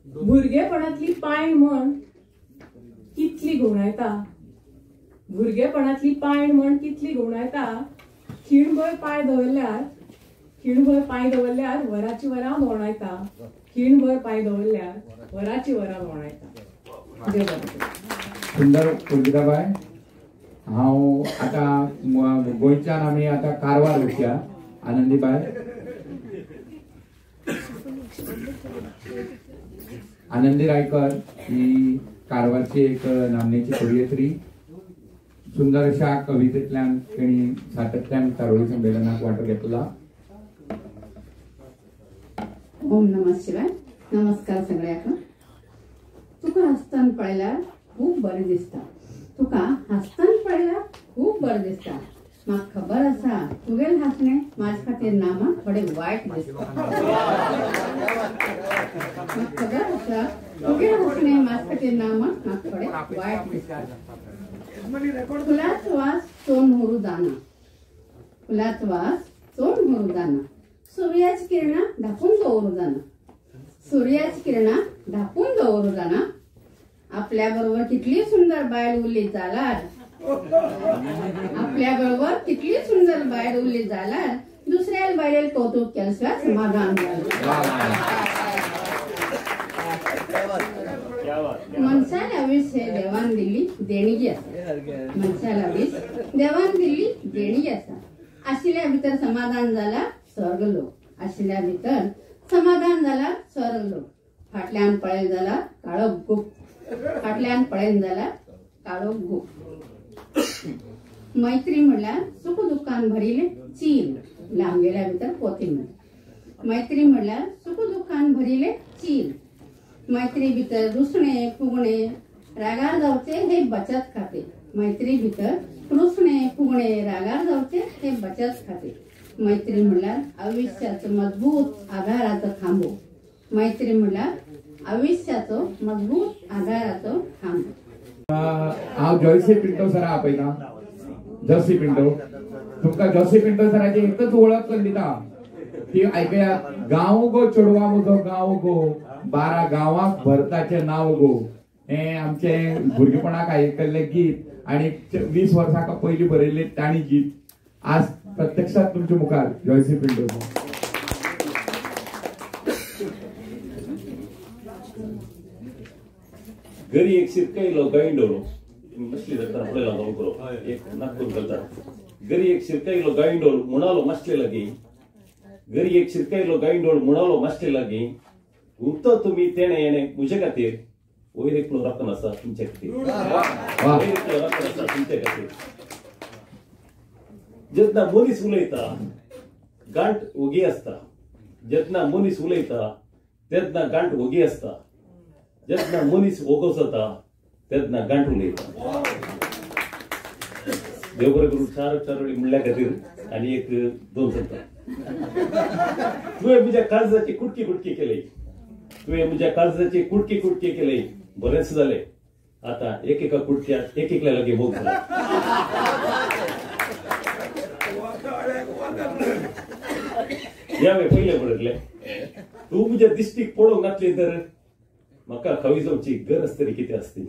भुरगेपणांतली पायण म्हण कितली घुंवडायता, भुरगेपणांतली पायण म्हण कितली घुंवडायता. खीणभर पांय दवरल्यार, खीणभर पांय दवरल्यार वराची वरां भोंवडायता. खीणभर पांय दवरल्यार वराची वरां भोंवडायता. सुंदर उर्जिताबाय. हांव आतां गोंयच्यान आमी आतां कारवार वचया. आनंदीबाय, आनंदी रायकर ही कारवारची एक नामनेची कवयित्री. सुंदर अशा कवितेंतल्यान तेणी सातत्यान चारोळी संमेलनाक वांटो घेतला. ओम नमः शिवाय. नमस्कार सगळ्यांक. तुका हांसतना पळयल्यार खूब बरें दिसता. तुका हांसतना पळयल्यार खूब बरें दिसता. म्हाका खबर आसा तुगेलें हांसणें म्हाजे खातीर ना म्हण थोडें वायट दिसता. म्हाका खबर आसा तुगेलें हांसणें म्हाजे खातीर ना म्हण म्हाका थोडें वायट दिसता. फुलाचो वास चोन व्हरूं जाना, फुलाचो वास चोन व्हरूं जाना. सुर्याची किरणां धापून दवरूं जाना, सुर्याची किरणां धापून दवरूं जाना. आपल्या बरोबर कितली सुंदर बायल उरली जाल्यार, आपल्या बरोबर कितली सुंदर बायल उरली जाल्यार दुसऱ्या बायलेक कौतुक केल्याशिवाय समाधान जालें. मनशाला वीस हे देवान दिल्ली देणगी आसा. मनशाला वीस देवान दिल्ली देणगी आसा. आशिल्ल्या भितर समाधान जाला स्वर्ग लोक. आशिल्ल्या भितर समाधान जाला स्वर्ग लोक. फाटल्यान पळयल जाला काळो गुप, फाटल्यान पळयन जाला काळो गुप. मैत्री म्हणल्यार सुख दुःखान भरिल्लें चील, लांबगेल्या भितर पोती म्हणल्यार. मैत्री म्हणल्यार सुख दुःखान भरिल्लें चील. मैत्री भितर रुसणे फुगणे रागार जावचे हे बचत खाते. मैत्री भितर रुसणे फुगणे रागार जावचे हे बचत खाते. मैत्री म्हणल्यार आयुष्याचो मजबूत आधाराचो खांबो. मैत्री म्हणल्यार आयुष्याचो मजबूत आधाराचो खांबो. हांव जॉयसी पिंटो सरा आपयता. जॉसी पिंटो, तुमकां जॉसी पिंटो सराची एकच वळख करून दिता ती आयकया. गांव गो चेडवा म्हजो गांव गो, 12 गांवाक भरताचें नांव गो. हें आमचें भुरगेपणाक आयकल्लें गीत आनी 20 वर्सां पयलीं बरयल्लें तांणी गीत आज प्रत्यक्षात तुमच्या मुखार. जॉयसी पिंटो. घरी एक शिरकायलो गायंडोळ मसली धरता पळयला गांव एक नागपूर करता. घरी एक शिरकायलो गायंडोळ म्हणालो मासले लागीं, घरी एक शिरकायलो गायंडोळ म्हणालो मासले लागीं, उमतो तुमी तेणे येणे म्हजे खातीर, वयर एकलो राखण आसा तुमच्या खातीर, वयर एकलो राखण आसा तुमच्या खातीर. जेन्ना मनीस उलयता गांठ ओगी आसता. जेन्ना मनीस उलयता तेन्ना गांठ ओगी आसता. जेन्ना मनीस ओगो जाता तेन्ना गांठ उलयता. देव बरें करूं. चार चारोळी म्हणल्या खातीर आनी एक दोन सांगता. तुवें म्हज्या काळजाची कुटकी कुटकी केली, तुवें म्हज्या काळजाची कुटकी कुटकी केली, बरेंच जालें. आतां एक एका कुटक्यात एक एकल्या लागीं मोग जाला. ह्या पयलें म्हणलें तूं म्हज्या दिश्टीक पळोवंक नासली तर म्हाका कवी जावची गरज तरी कितें आसती.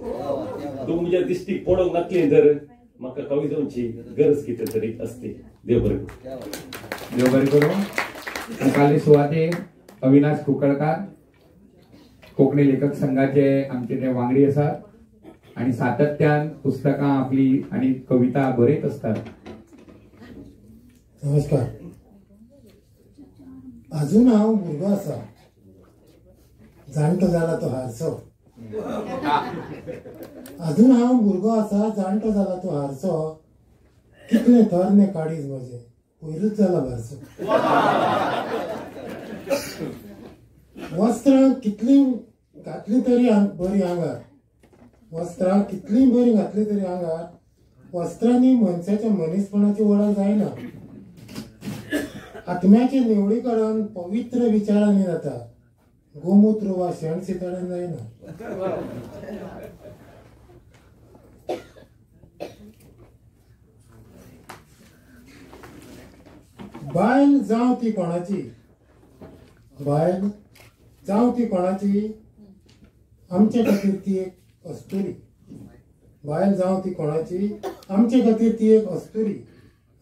तूं म्हज्या दिश्टीक पळोवंक नासली तर म्हाका कवी जावची गरज कितें तरी आसती. देव बरें करूं. देव बरें करूं. मुखाल्ले सुवातेर अविनाश कुंकळकार, कोंकणी लेखक संघाचे आमचे ते वांगडी आसात आणि सातत्यान पुस्तकां आपली आणि कविता बरयत असतात. नमस्कार. अजून हांव भुरगो आसा, जाणटो जाला तो हारसो. अजून हांव भुरगो आसा, जाणटो जाला तो हारसो. कितले तरणे काडीज म्हजें पयरूच जाला बारसो. वस्त्रां कितलीं घातलीं तरी बरीं आंगार, वस्त्रां कितलीं बरीं घातलीं तरी आंगार, वस्त्रांनी मनशाच्या मनीसपणाची वळख जायना. आत्म्याचें निवळीकरण पवित्र विचारांनी जाता, गोमूत्र वा शेण सितारान जायना. बायल जावं ती कोणाची, बायल जावं ती कोणाची, आमचे खातीर ती एक अस्तुरी. बायल जावं ती कोणाची, आमचे खातीर ती एक अस्तुरी.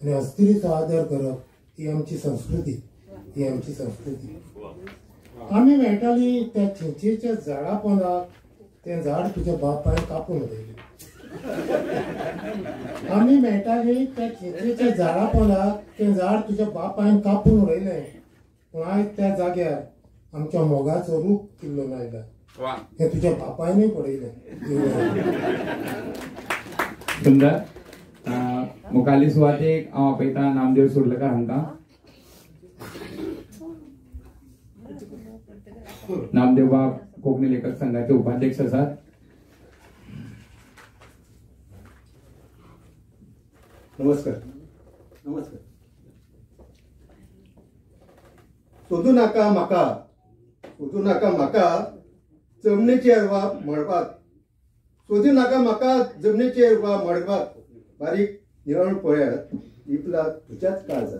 आनी अस्तुरीचो आदर करप ही आमची संस्कृती, ही आमची संस्कृती. आमी मेळटाली त्या चिंचेच्या झाडा पोंदाक, तें झाड तुज्या बापायन कापून उडयलें. आमी मेळटाली त्या चिंचेच्या झाडा पोंदाक, तें झाड तुज्या बापायन कापून उडयलें. पूण आयज त्या जाग्यार आमच्या मोगाचो रूख किल्लोन आयला, हें तुज्या बापायनूय पळयलें. सुंदर. मुखाल्ले सुवातेक हांव आपयता नामदेव सुर्लकार हांकां. नामदेव बाब कोंकणी लेखक संघाचे उपाध्यक्ष आसात. नमस्कार. नमस्कार. सोदू नाका म्हाका, सोदू नाका म्हाका जमनीचेर वा मळबात, सोदू नाका म्हाका जमनीचेर वा मळबात, बारीक निवळ पळयात लिपला तुज्याच काळजात.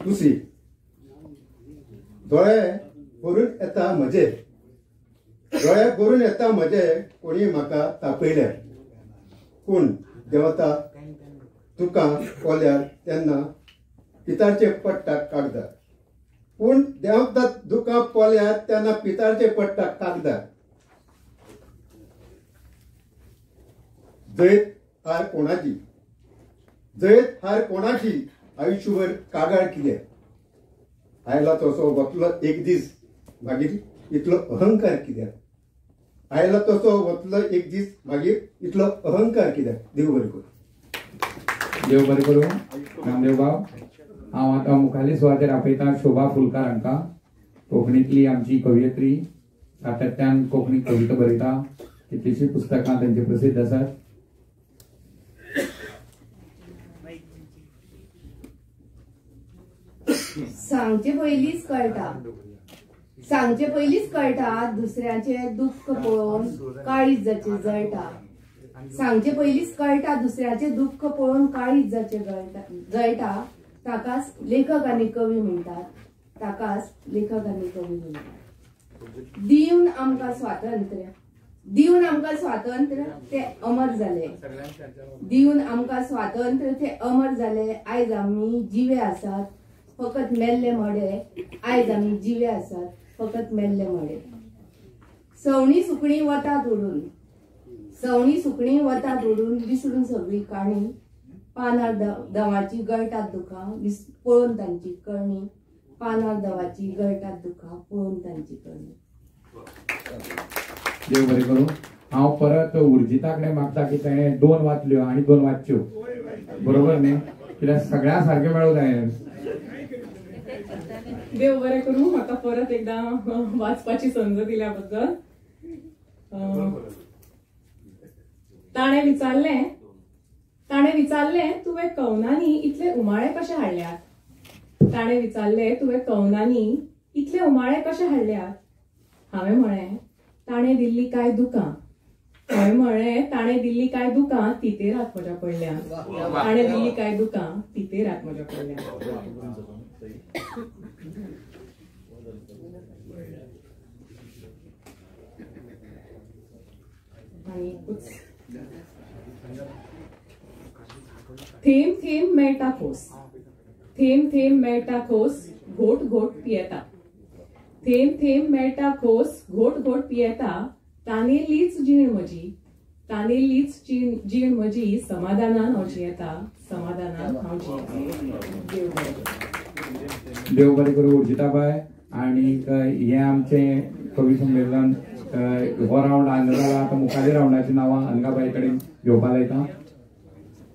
दुसरी, दोळे भरून येता म्हजे, दोळे भरून येता म्हजे, कोणी म्हाका तापयल्यार, पूण देवता तुका कोल्यार तेन्ना पितारचे पडटा कागदार, पूण देवता दुकां पोल्यार तेन्ना पितारचे पडटा कागदार. जैत हार कोणाची, जैत हार कोणाची, आयुष्यभर कागाळ कित्याक, आयला तसो वतलो एक दीस मागीर इतलो अहंकार कित्याक, आयला तसो वतलो एक दीस मागीर इतलो अहंकार कित्याक. देव बरें करूं. देव बरें करूं नामदेव बाब. हांव आतां मुखाल्ले सुवातेर आपयता शोभा फुलकार हांकां. कोंकणींतली आमची कवयित्री, सातत्यान कोंकणी कविता बरयता, कितलीशीं पुस्तकां तांची प्रसिद्ध आसात. सांगचे पयलींच कळटा, सांगचे पयलींच कळटा, दुसऱ्याचें दुख्ख पळोवन काळीज जाचें जळटा. सांगचे पयलींच कळटा, दुसऱ्याचें दुख्ख पळोवन काळीज जाचें जळटा, ताकाच लेखक आनी कवी म्हणटात, ताकाच लेखक आनी कवी म्हणटात. दिवन आमकां स्वातंत्र्य, दिवन आमकां स्वातंत्र्य ते अमर जाले, दिवन आमकां स्वातंत्र्य ते अमर जाले. आयज आमी जिवे आसात फकत मेल्ले मडे, आयज आमी जिवे आसात फकत मेल्ले मडे. सवणी सुकणी वतात उडून, सवणी सुकणी वतात उडून, विसरून सगळी काणी, पानार दवाची गळटात दुखां पळोवन तांची करणी, पानार दवाची गळटात दुखां पळोवन तांची करणी. देव बरें करूं. हांव परत उर्जिता कडेन मागता की ताणें 2 वाचल्यो आनी 2 वाचच्यो, बरोबर न्ही? कित्याक सगळ्या सारकें मेळूंक जाय. देव बरें करूं म्हाका परत एकदां वाचपाची संद दिल्या बद्दल. ताणें विचारलें, ताणें विचारलें तुवें कवनांनी इतले उमाळे कशे हाडल्यात, ताणें विचारलें तुवें कवनांनी इतले उमाळे कशे हाडल्यात. हांवें म्हळें ताणें दिल्ली कांय दुकां, हांवें म्हळें ताणें दिल्ली कांय दुकां तितेरात म्हज्या पडल्या, ताणें दिल्ली कांय दुकां तितेरात म्हज्या पडल्या. आनी थेंब थेंब मेळटा खोस, थेंब थेंब मेळटा खोस, घोट घोट पियेता. थेंब थेंब मेळटा खोस, घोट घोट पियेता, तानेलीच जीण म्हजी, तानेलीच जीण म्हजी, समाधानान हांव जियेता, समाधानान हांव जियेता. देव बरें करूं. देव बरें करूं उर्जिताबाय. आनी हें आमचें कवी संमेलन हो रावंड हांगा जाला. आतां मुखाल्ल्या रावंडाची नांवां अनगाबाई कडेन घेवपा लायता.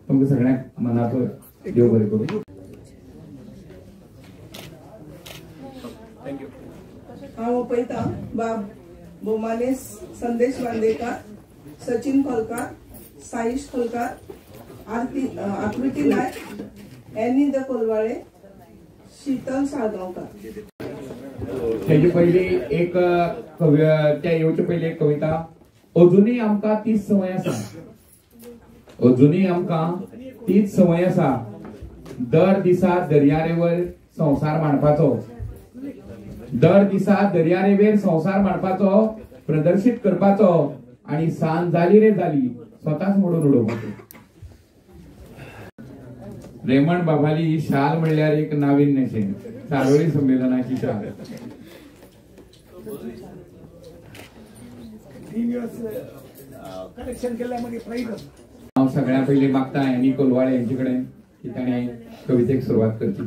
तुमकां सगळ्यांक मनाचो देव बरें करूं. Thank you. हांव पळयता बाब भोवमानेस संदेश Bandekar, Sachin Kholkar, Saish Kholkar, Aarti Aakriti Nayak, any the Colvale, Sheetal Salgaonkar. तेजे पयली एक त्या येवचे पयली एक कविता. अजुनूय आमकां तीच संवय आसा, अजुनूय आमकां तीच संवय आसा, दर दिसा दर्यारेवर संवसार मांडपाचो, दर दिसा दर्यारेवेर संवसार मांडपाचो, प्रदर्शीत करपाचो आनी सांज जाली रे जाली स्वताच मोडून उडोवपाचो. रेमण बाबाली शाल म्हणल्यार एक नाविन्य, चारोळी संमेलनाची शाल. हांव सगळ्या पयलीं मागता एनी कोलवाळे यांचे कडेन की ताणें कवितेक सुरवात करची.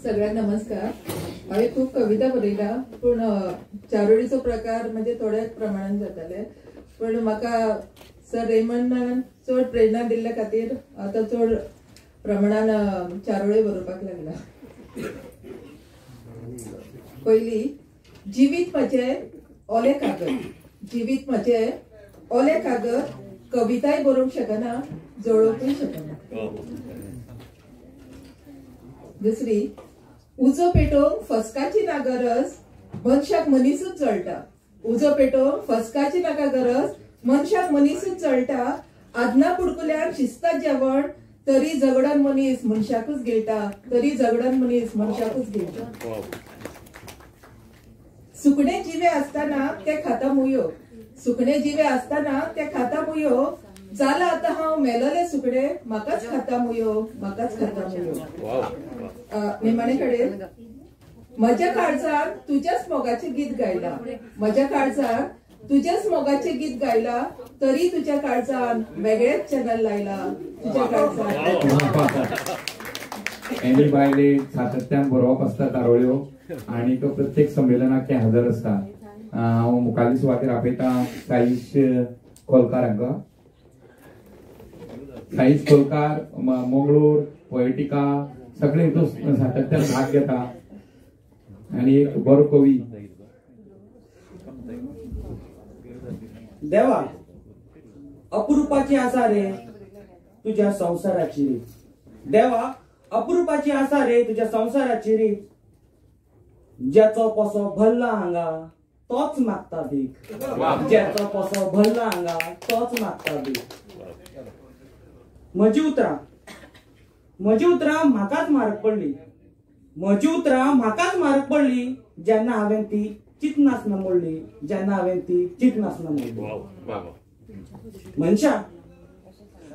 सगळ्यांक नमस्कार. हांवें खूब कविता बरयल्या, पूण चारोळीचो प्रकार म्हणजे थोड्याच प्रमाणान जाताले, पूण म्हाका सर रेमंडान चड प्रेरणा दिल्ल्या खातीर आतां चड प्रमाणान चारोळी बरोवपाक लागला. पयली, जिवीत म्हजें ओलें कागद, जिवीत म्हजें ओलें कागद, कविताय बरोवंक शकना, जळोवंकूय शकना. दुसरी, उजो पेटोवंक फसकाची ना गरज, मनशाक मनीसूच जळटा. उजो पेटोवंक फसकाची नाका गरज, मनशाक मनीसूच जळटा. आदना बुडकुल्यान शिजता जेवण, तरी झगडन मनीस मनशाकूच गिळटा, तरी झगडन मनीस मनशाकूच गिळटा. सुकणे जिवे आसतना ते खाता मुयो, सुकणे जिवे आसतना ते खाता मुयो, जाला आतां हांव मेलोले सुकणे, म्हाकाच खाता मुयो, म्हाकाच खाता मुयो. निमाणे कडेन, म्हज्या काळजान तुज्याच मोगाचें गीत गायला, म्हज्या काळजान तुज्याच मोगाचें गीत गायला, तरी तुज्या काळजान वेगळेच चॅनल लायला, तुज्या काळजान. एनी बायले सातत्यान बरोवप आसता चारोळ्यो आनी प्रत्येक संमेलनाक ते हजर आसता. हांव मुखाल्ली सुवातेर आपयता साईश खोलकार हांकां. साईश खोलकार मंगळूर पोएटिका सगळे हितून सातत्यान भाग घेता आनी एक बरो कवी. देवा अप्रुपाची आसा रे तुज्या संवसाराची रीत, देवा अप्रुपाची आसा रे तुज्या संवसाराची रीत, ज्याचो पोसो भल्ला हांगा तोच मागता भीक, ज्याचो पोसो भल्ला हांगा तोच मागता भीक. म्हजी उतरां, म्हजी उतरां म्हाकाच म्हारग पडली, म्हजी उतरां म्हाकाच म्हारग पडली, जेन्ना हांवें ती चिंतनासना मोडली, जेन्ना हांवें ती चिंतनासना मोडली. मनशा,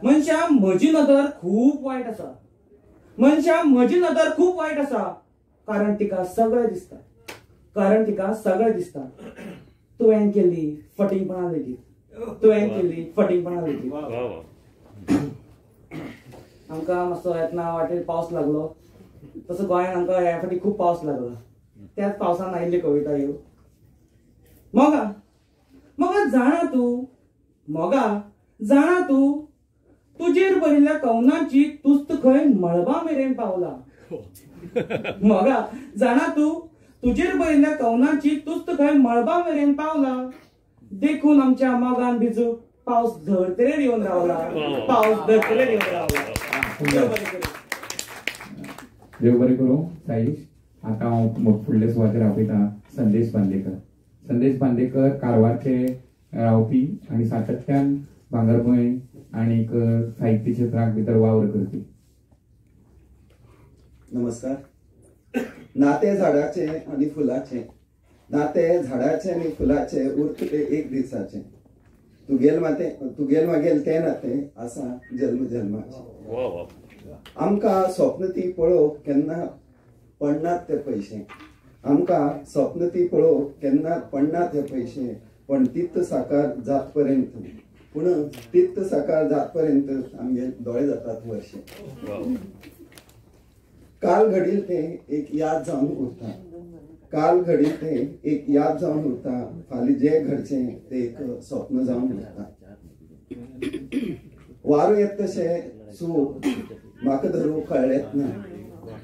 मनशा म्हजी नदर खूब वायट आसा, मनशा म्हजी नदर खूब वायट आसा, कारण तिका सगळें दिसता, कारण तिका सगळें दिसता. तुवें केल्ली फटींगपणां लेगीत, तुवें केल्ली फटींगपणां लेगीत. आमकां मातसो येतना वाटेर पावस लागलो, तसो गोंयांत आमकां ह्या फावटी खूब पावस लागला, त्याच पावसान आयिल्ली कविता ह्यो. मोगा, मोगा जाणा तूं, मोगा जाणा तूं, तुजेर बरिल्ल्या कवनाची तुस्त खंय मळबा मेरेन पावला. मोगा जाणा तूं, तुजेर बरिल्ल्या कवनाची तुस्त खंय मळबा मेरेन पावला, देखून आमच्या मोगान भिजू पावस धरतरेर येवन रावला, पावस धरतरेर येवन रावला. देव बरें करूं साईश. आतां हांव फुडले सुवातेर आपयता संदेश बांदेकर. संदेश बांदेकर कारवारचे रावपी आनी सातत्यान भांगरभूंय आनी साहित्य क्षेत्राक भितर वावर करपी. नमस्कार. नाते झाडाचे आनी फुलाचे, नाते झाडाचे आनी फुलाचे उरतले एक दिसाचे. तुगेल माते तुगेल मागेल तें नातें आसा जल्म जल्माचें. आमकां स्वप्न ती पळोवंक केन्ना पडनात ते पयशे, आमकां स्वप्न ती पळोवंक केन्ना पडनात हे पयशे, पण तित्त साकार जात पर्यंत, पूण तित्त साकार जात पर्यंत आमगे दोळे जातात वर्षे. काल घडील तें एक याद जावन उरता, काल घडील तें एक याद जावन उरता, फाल्यां जें घडचें तें एक स्वप्न जावन उरता. वारो येत तशें सूख म्हाका धरूं कळ्ळेंच ना,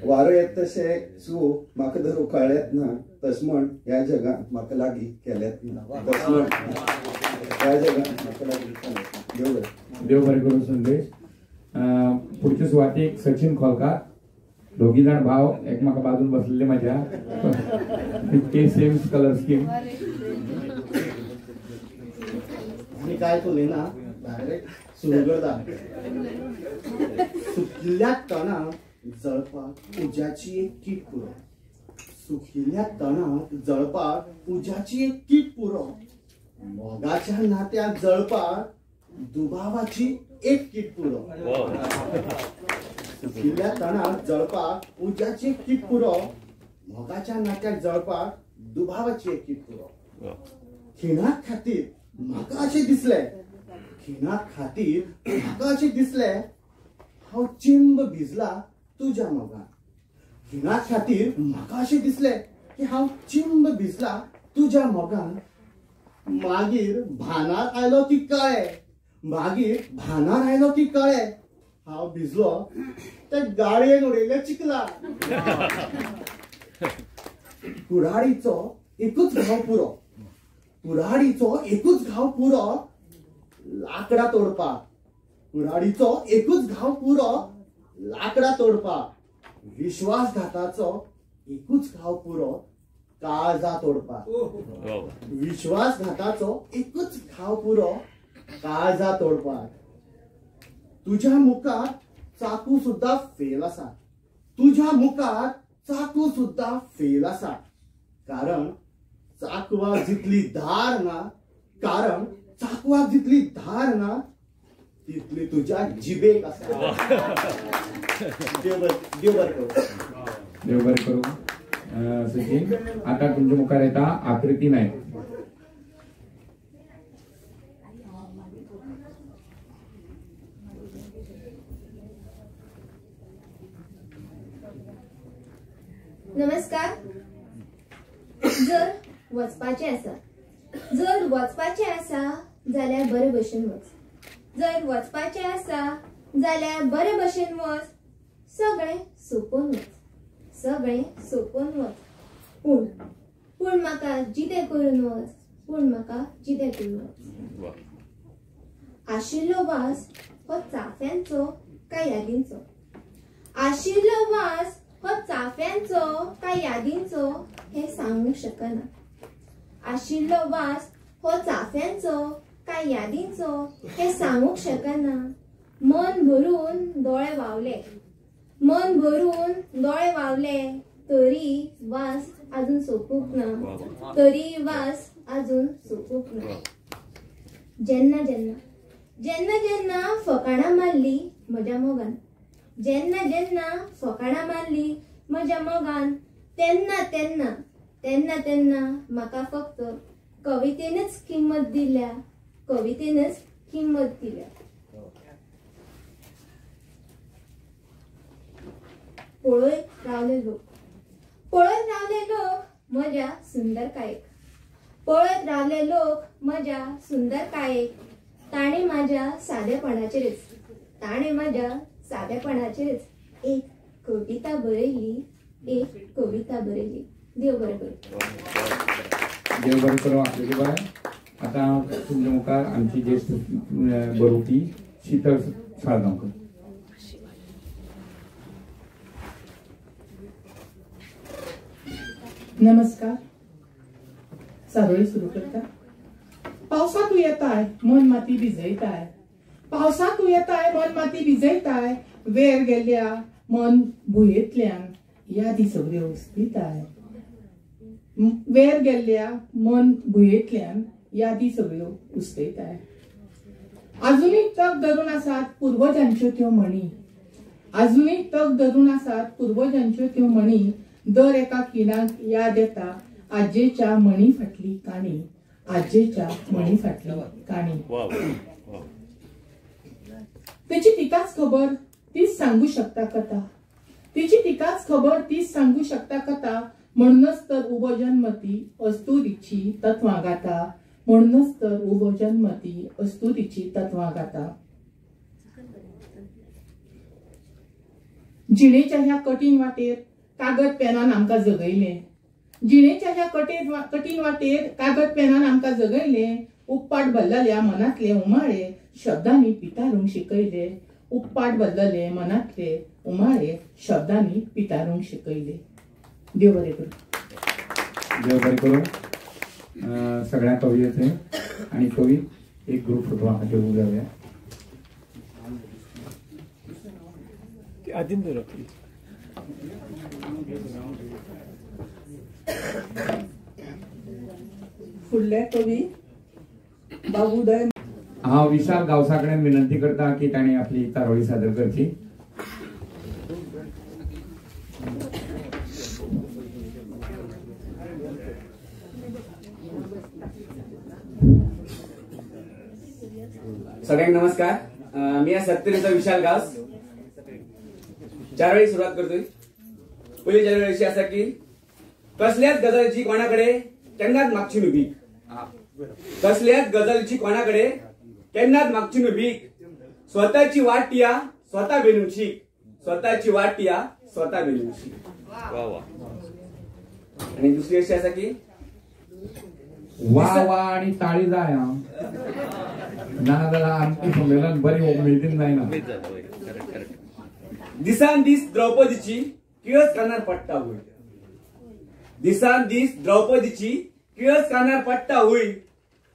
वारो येत तशें सूख म्हाका धरूं कळ्ळेंच ना, तशें म्हण ह्या जगान म्हाका लागीं केलेंच ना, तशें म्हण ह्या जगान म्हाका लागीं केलेंच ना. देव बरें करूं संदेश. पुढच्या सुवातेक सचिन खोलकार, दोगी जाण भाव एकमेका बाजून बसलेले माझ्या, ते सेम कलर स्कीम. मी काय उलयना, डायरेक्ट सुरू करता. सुकिल्ल्या तणाक जळपाक उज्याची एक कीट पुरो, सुकिल्ल्या तणाक जळपाक उज्याची एक कीट पुरो, मोगाच्या नात्याक जळपाक दुबावाची एक कीट पुरो. सुकिल्ल्या तणाक जळपाक उज्याची एक कीट पुरो, मोगाच्या नात्याक जळपाक दुबावाची एक कीट पुरो. खिणा खातीर म्हाका अशें दिसलें, खिणा खातीर म्हाका अशें दिसलें, हांव चिंब भिजला तुज्या मोगान. खिणा खातीर म्हाका अशें दिसलें की हांव चिंब भिजला तुज्या मोगान. मागीर भानार आयलो की कळ्ळें, मागीर भानार आयलो की कळ्ळें, हांव भिजलो त्या गाडयेन उडयल्या चिखला. कुराडीचो एकूच घाव पुरो, कुराडीचो एकूच घाव पुरो लाकडां तोडपाक, कुराडीचो एकूच घाव पुरो लाकडां तोडपाक, विश्वासघाताचो एकूच घाव पुरो काळजां तोडपाक, विश्वासघाताचो एकूच घाव पुरो काळजां तोडपाक. तुझ्या मुखार चाकू सुद्धा फेल आसा, तुझ्या मुखार चाकू सुद्धा फेल आसा, कारण चाकवाक जितली धार ना, कारण चाकवाक जितली धार ना तितली तुझ्या जिबेक आसा. देव बरें करूं, देव बरें करूं सचिन. आता तुमच्या मुखार येता आकृती नायक. नमस्कार. जर वचपाचें आसा, जर वचपाचें आसा जाल्यार बरे भशेन वच, जर वचपाचें आसा जाल्यार बरे भशेन वच, सगळें सोंपोवन वच, सगळें सोंपोवन वच, पूण पूण म्हाका जितें करून वच, पूण म्हाका जितें करून वच. आशिल्लो वास हो चाफ्यांचो काय यादींचो, आशिल्लो वास हो चाफ्यांचो काय यादींचो हें सांगूंक शकना. आशिल्लो वास हो चाफ्यांचो काय यादींचो हें सांगूंक शकना. मन भरून दोळे व्हांवले, मन भरून दोळे व्हांवले, तरी वास अजून सोंपूंक ना, तरी वास अजून सोंपूंक ना. जेन्ना जेन्ना जेन्ना जेन्ना फकाणां मारली म्हज्या मोगान, जेन्ना जेन्ना फकाणां मारली म्हज्या मोगान, तेन्ना तेन्ना तेन्ना तेन्ना म्हाका फक्त कवितेनच किंमत दिल्या, कवितेनच किंमत दिल्या. पळयत रावले लोक, पळयत रावले लोक म्हज्या सुंदरकायेक, पळयत रावले लोक म्हज्या सुंदरकायेक, ताणें म्हाज्या सादेपणाचेरच, ताणें म्हाज्या सादेपणाचेरच एक कविता बरयली, एक कविता बरयली. देव बरें करूं, देव बरें करूं आकृती बाय. आतां तुमच्या मुखार आमची ज्येश्ठ बरोवपी शीतल साळगांवकर. नमस्कार. सारोळी सुरू करता. पावसा तूं येताय मन माती भिजयताय, पावसा तूं येताय मन माती भिजयताय, वेर गेल्ल्या मन भुंयेंतल्यान यादी सगळ्यो उस्पिताय, वेर गेल्ल्या मन भुंयेंतल्यान यादी सगळ्यो उस्पयताय. आजुनूय तग धरून आसात पुर्वजांच्यो त्यो म्हणी, आजुनूय तग धरून आसात पुर्वजांच्यो त्यो म्हणी. दर एका खिणाक याद येता आजेच्या म्हणी फाटली काणी, आजेच्या म्हणी फाटली काणी. तिची तिकाच खबर तीच सांगू शकता कथा, तिची तिकाच खबर तीच सांगू शकता कथा. म्हणूनच तर उबो जन्मती अस्तुरीची तत्वां गाता, म्हणूनच तर उबो जन्मती अस्तुरीची तत्वां गाता. जिणेच्या ह्या कठीण वाटेर कागद पेनान आमकां जगयलें, जिणेच्या ह्या कठीण वाटेर कागद पेनान आमकां जगयलें. उप्पाट बदलल्या मनांतले उमाळे शब्दांनी पितारूंक शिकयले, उप्पाट बदलले मनांतले उमाळे शब्दांनी पितारूंक शिकयले. देव बरें करूं. देव बरें करूं सगळ्या कवयेचे आनी कवी एक ग्रुप फोटो खातीर उबे जावया. आदीन दवरप. फुडले कवी बाबू उदय. हांव विशाल गांवसा कडेन विनंती करता की ताणें आपली चारोळी सादर करची. सगळ्यांक नमस्कार. मी सत्तरीचा विशाल गांवस. चारोळी सुरवात करतोय. पयली चारोळी अशी आसा की कसल्याच गजालीची कोणाकडे केन्नाच मागची न्हू भीक, कसल्याच गजालीची कोणाकडे केन्नाच मागची न्हू भीक. स्वतःची वाट या स्वतः बेनूंक शीक, स्वतःची वाट या स्वतः बेनूंक शीक. आणि दुसरी अशी आसा की वा वा आणि ताळी जाय ना जाल्यार आमचें संमेलन बरी उमेदीन जायना. दिसान दीस द्रौपदीची किळस कानार पडटा हुय, दिसान दीस द्रौपदीची किळस कानार पडटा हुय.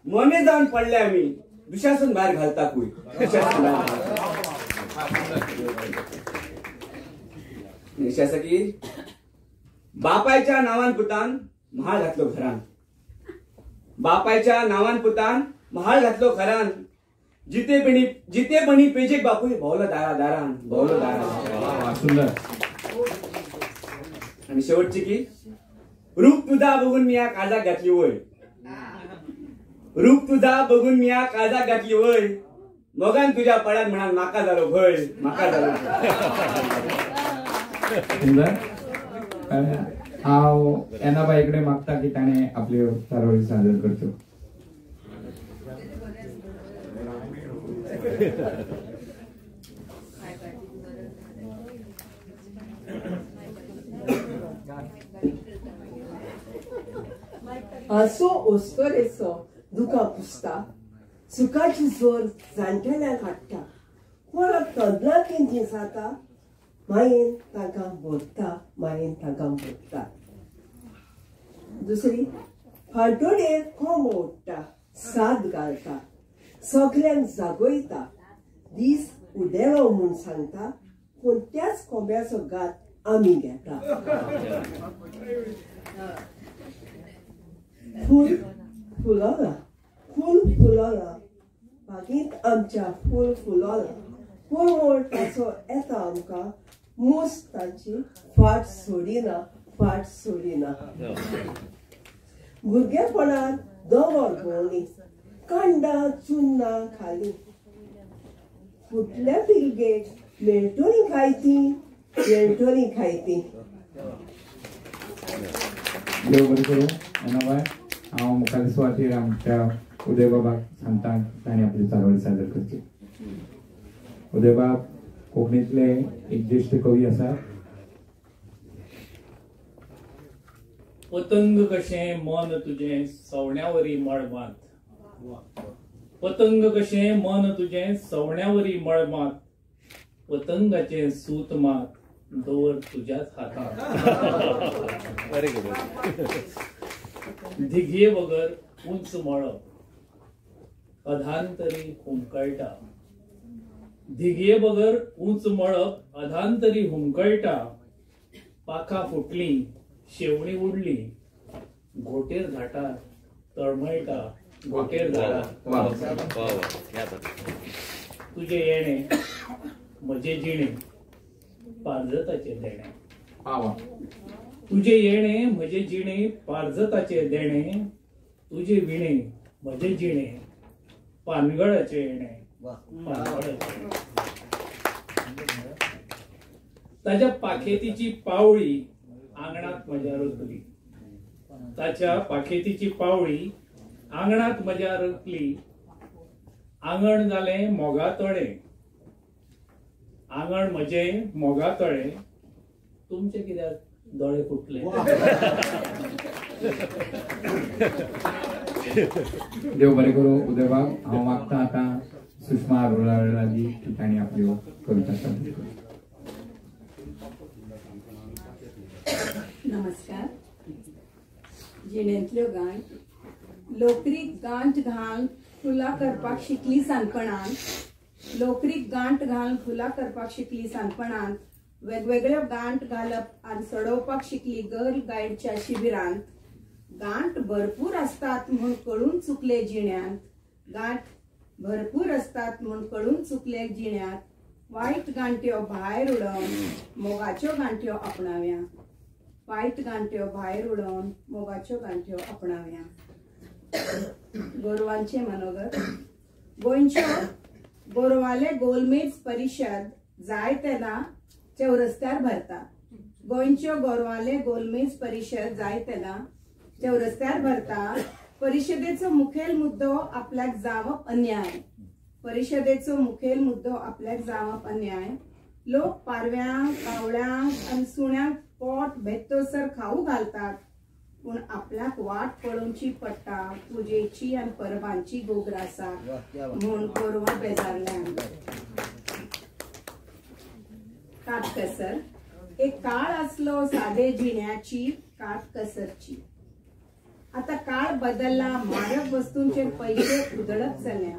मने जावन पडले आमी दुशासन भायर घालता कुय, दुशासन भायर घालता. अशें आसा की बापायच्या नांवान पुतान म्हाळ घातलो घरान, बापायच्या नांवान पुतान म्हाळ घातलो घरान. जितेपणी पेजेक बापूय भोवलो दारा दारान, भोवलो दारा. सुंदर. आणि शेवटची की रूप तुझा बघून मी या काळजाक घातली वय, रूप तुझा बघून मी या काळजाक घातली वय. मोगान तुझ्या पडान म्हणान माका जालो भय, माका जालो. सुंदर. हांव एनाबाई कडेन मागता की ताणें आपल्यो चारोळी सादर करच्यो. हांसो ओस्तरेचो दुकां पुसता, सुखाची जोर जाणटेल्यांक हाडटा. कोणाक तदनां तीं जाता मायेन तांकां भरता, मायेन तांकां भरता. दुसरी फांतोडेर कोंबो उडटा, साद घालता, सगल्यांक जागयता. दीस उदेलो म्हूण सांगता, पूण त्याच कोंब्याचो घात आमी घेता. फूल फुलला, फूल फुलला, बागेंत आमच्या फूल फुलला. परमळ ताचो येता आमकां, मूस ताची फाट सोडिना, फाट सोडिना. भुरगेपणांत दवर भोंवली, कांडां चुन्नां खाली. फुटल्या पिलगेट मेळटली खायती, मेळटली खायती. देव बरें करूं एनाबाय. हांव मुखार सुवातेर आमच्या उदयबाबाक सांगता ताणें आपली चारोळी सादर करची. उदयबाब कोंकणींतले एक ज्येश्ठ कवी आसात. पतंग कशें मन तुजें सवण्यावरी मळबांत, पतंग कशें मन तुजें सवण्यावरी मळबांत. पतंगाचें सूत मात दवर तुज्याच हातांत. धिगये बगर उंच मळब अधांतरी हुमकळटा, धिगये बगर उंच मळब अधांतरी हुमकळटा. पाखां फुटलीं शेवणी उडली, घोंटेर घाटार तळमळटा वाकेर झाडा. तुजे येणे म्हजे जिणे पारजताचे देणे. तुजे येणे म्हजे जिणे पारजताचे देणे, तुजे विणे म्हजे जिणे पानगळाचे येणे. पानगळाचे. ताच्या पाखेतीची पावळी आंगणात म्हज्या रकली. ताच्या पाखेतीची पावळी आंगणात म्हज्या रकली. आंगण जालें मोगा तळें, आंगण म्हजें मोगा तळें, तुमचे कित्याक दोळे फुटले. देव बरें करूं उदयबाब. हांव मागता आतां सुषमा अरोराजी की तांणी आपल्यो कविता सादर करूं. नमस्कार. जिणेंतल्यो गांठ. लोकरीक गांठ घालून फुलां करपाक शिकली सानपणान. लोकरीक गांठ घालून फुलां करपाक शिकली सानपणान. वेगवेगळ्यो गांठ घालप आनी सोडोवपाक शिकली गर्ल गायडच्या शिबिरांत. गांठ भरपूर असतात म्हूण कळून चुकले जिण्यांत. गांठ भरपूर असतात म्हूण कळून चुकले जिण्यांत. वायट गांठ्यो भायर उडोवन मोगाच्यो गांठ्यो आपणाव्या. वायट गांठ्यो भायर उडोवन मोगाच्यो गांठ्यो आपणाव्या. गोरवांचे मनोगत. गोंयच्यो गोरवाले गोलमेज परिशद जाय तेन्ना चौरस्त्यार भरता. गोंयच्यो गोरवाले गोलमेज परिशद जाय तेन्ना चौरस्त्यार भरता. परिशदेचो मुखेल मुद्दो आपल्याक जावप अन्याय. परिशदेचो मुखेल मुद्दो आपल्याक जावप अन्याय. लोक पारव्यांक, कावळ्यांक आनी सुण्यांक पोट भेत्तोसर खाऊ घालतात, पूण आपल्याक वाट पळोवची पडटा पुजेची आनी परबांची गोग्रासाक म्हूण गोरवां बेजारल्यान. काटकसर. एक काळ आसलो सादे जिण्याची काटकसरची. आता काळ बदलला, म्हारग वस्तूंचेर पैशे उधळप चल्ल्या.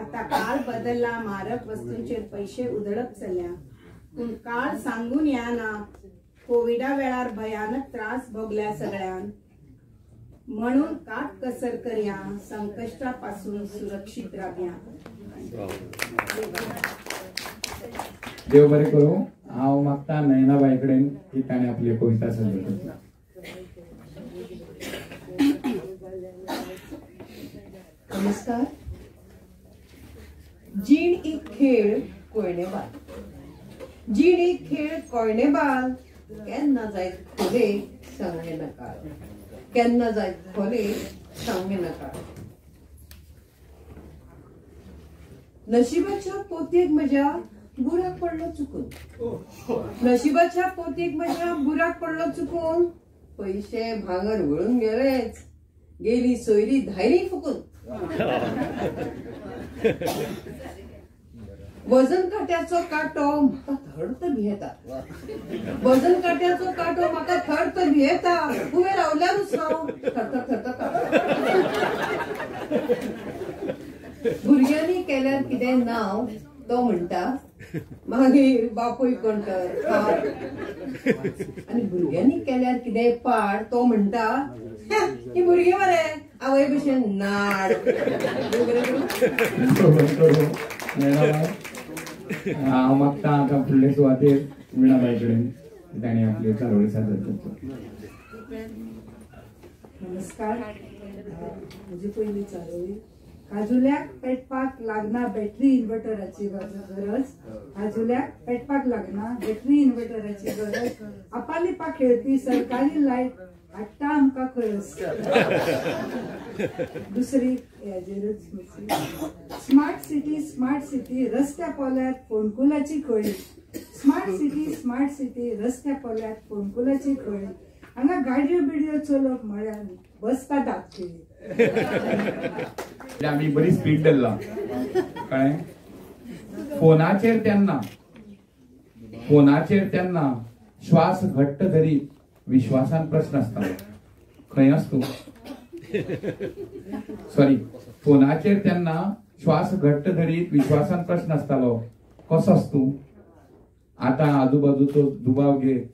आता काळ बदलला, म्हारग वस्तूंचेर पैशे उधळप चल्ल्या. पूण काळ सांगून येना, कोविडा वेळार भयानक त्रास भोगल्या सगळ्यान. म्हणून काटकसर करया, संकश्टापासून सुरक्षित रावया. देव बरें करूं. हांव मागता नयनाबाई कडेन की ताणें आपली कविता सादर करची. नमस्कार. जीण एक खेळ कोयणेबाल. जीण एक खेळ कोयणेबाल, केन्ना जायत खोले सांगणे नाका. केन्ना जायत खोले सांगणे नाका. नशिबाच्या पोतयेक म्हज्या बुराक पडलो चुकून. नशिबाच्या पोतयेक म्हज्या बुराक पडलो चुकून. पैशे भांगर वळून गेलेच, गेली सोयरी धायरी फुकून. वजन काट्याचो कांटो म्हाका थर्त भियेता. वजन काट्याचो कांटो म्हाका थर्त भियेता. उबें रावल्यारूच हांव थरथर थरथर. भुरग्यांनी केल्यार कितें नांव तो म्हणटा, मागीर बापूय कोण तर. आनी भुरग्यांनी केल्यार कितें पाड तो म्हणटा, ही भुरगीं मरे आवय भशेन नाड. हांव मागता आतां फुडले सुवातेर विणाबाई कडेन तांणी आपल्यो चारोळी सादर करच्यो. नमस्कार. म्हजी पयली चारोळी. काजुल्याक पेटपाक लागना बॅटरी इन्व्हर्टराची गरज. काजुल्याक पेटपाक लागना बॅटरी इन्व्हर्टराची गरज. आपालिपा खेळपी सरकारी लायट हाडटा आमकां खरस. दुसरी हेजेरूच स्मार्ट सिटी स्मार्ट सिटी रस्त्या पोल्यार फोंडकुलाची खळी. स्मार्ट सिटी स्मार्ट सिटी रस्त्या पोल्यार फोंडकुलाची खळी. हांगा गाडयो बिडयो चलोवप म्हळ्यार बसता दाखयली. आमी बरी स्पीड धरला, कळ्ळें. फोनाचेर तेन्ना, फोनाचेर तेन्ना श्वास घट्ट धरीत विश्वासान प्रश्न आसतालो, खंय आस तूं? सॉरी, फोनाचेर तेन्ना श्वास घट्ट धरीत विश्वासान प्रश्न आसतालो, कसो आस तूं? आतां आजूबाजूचो दुबाव घेत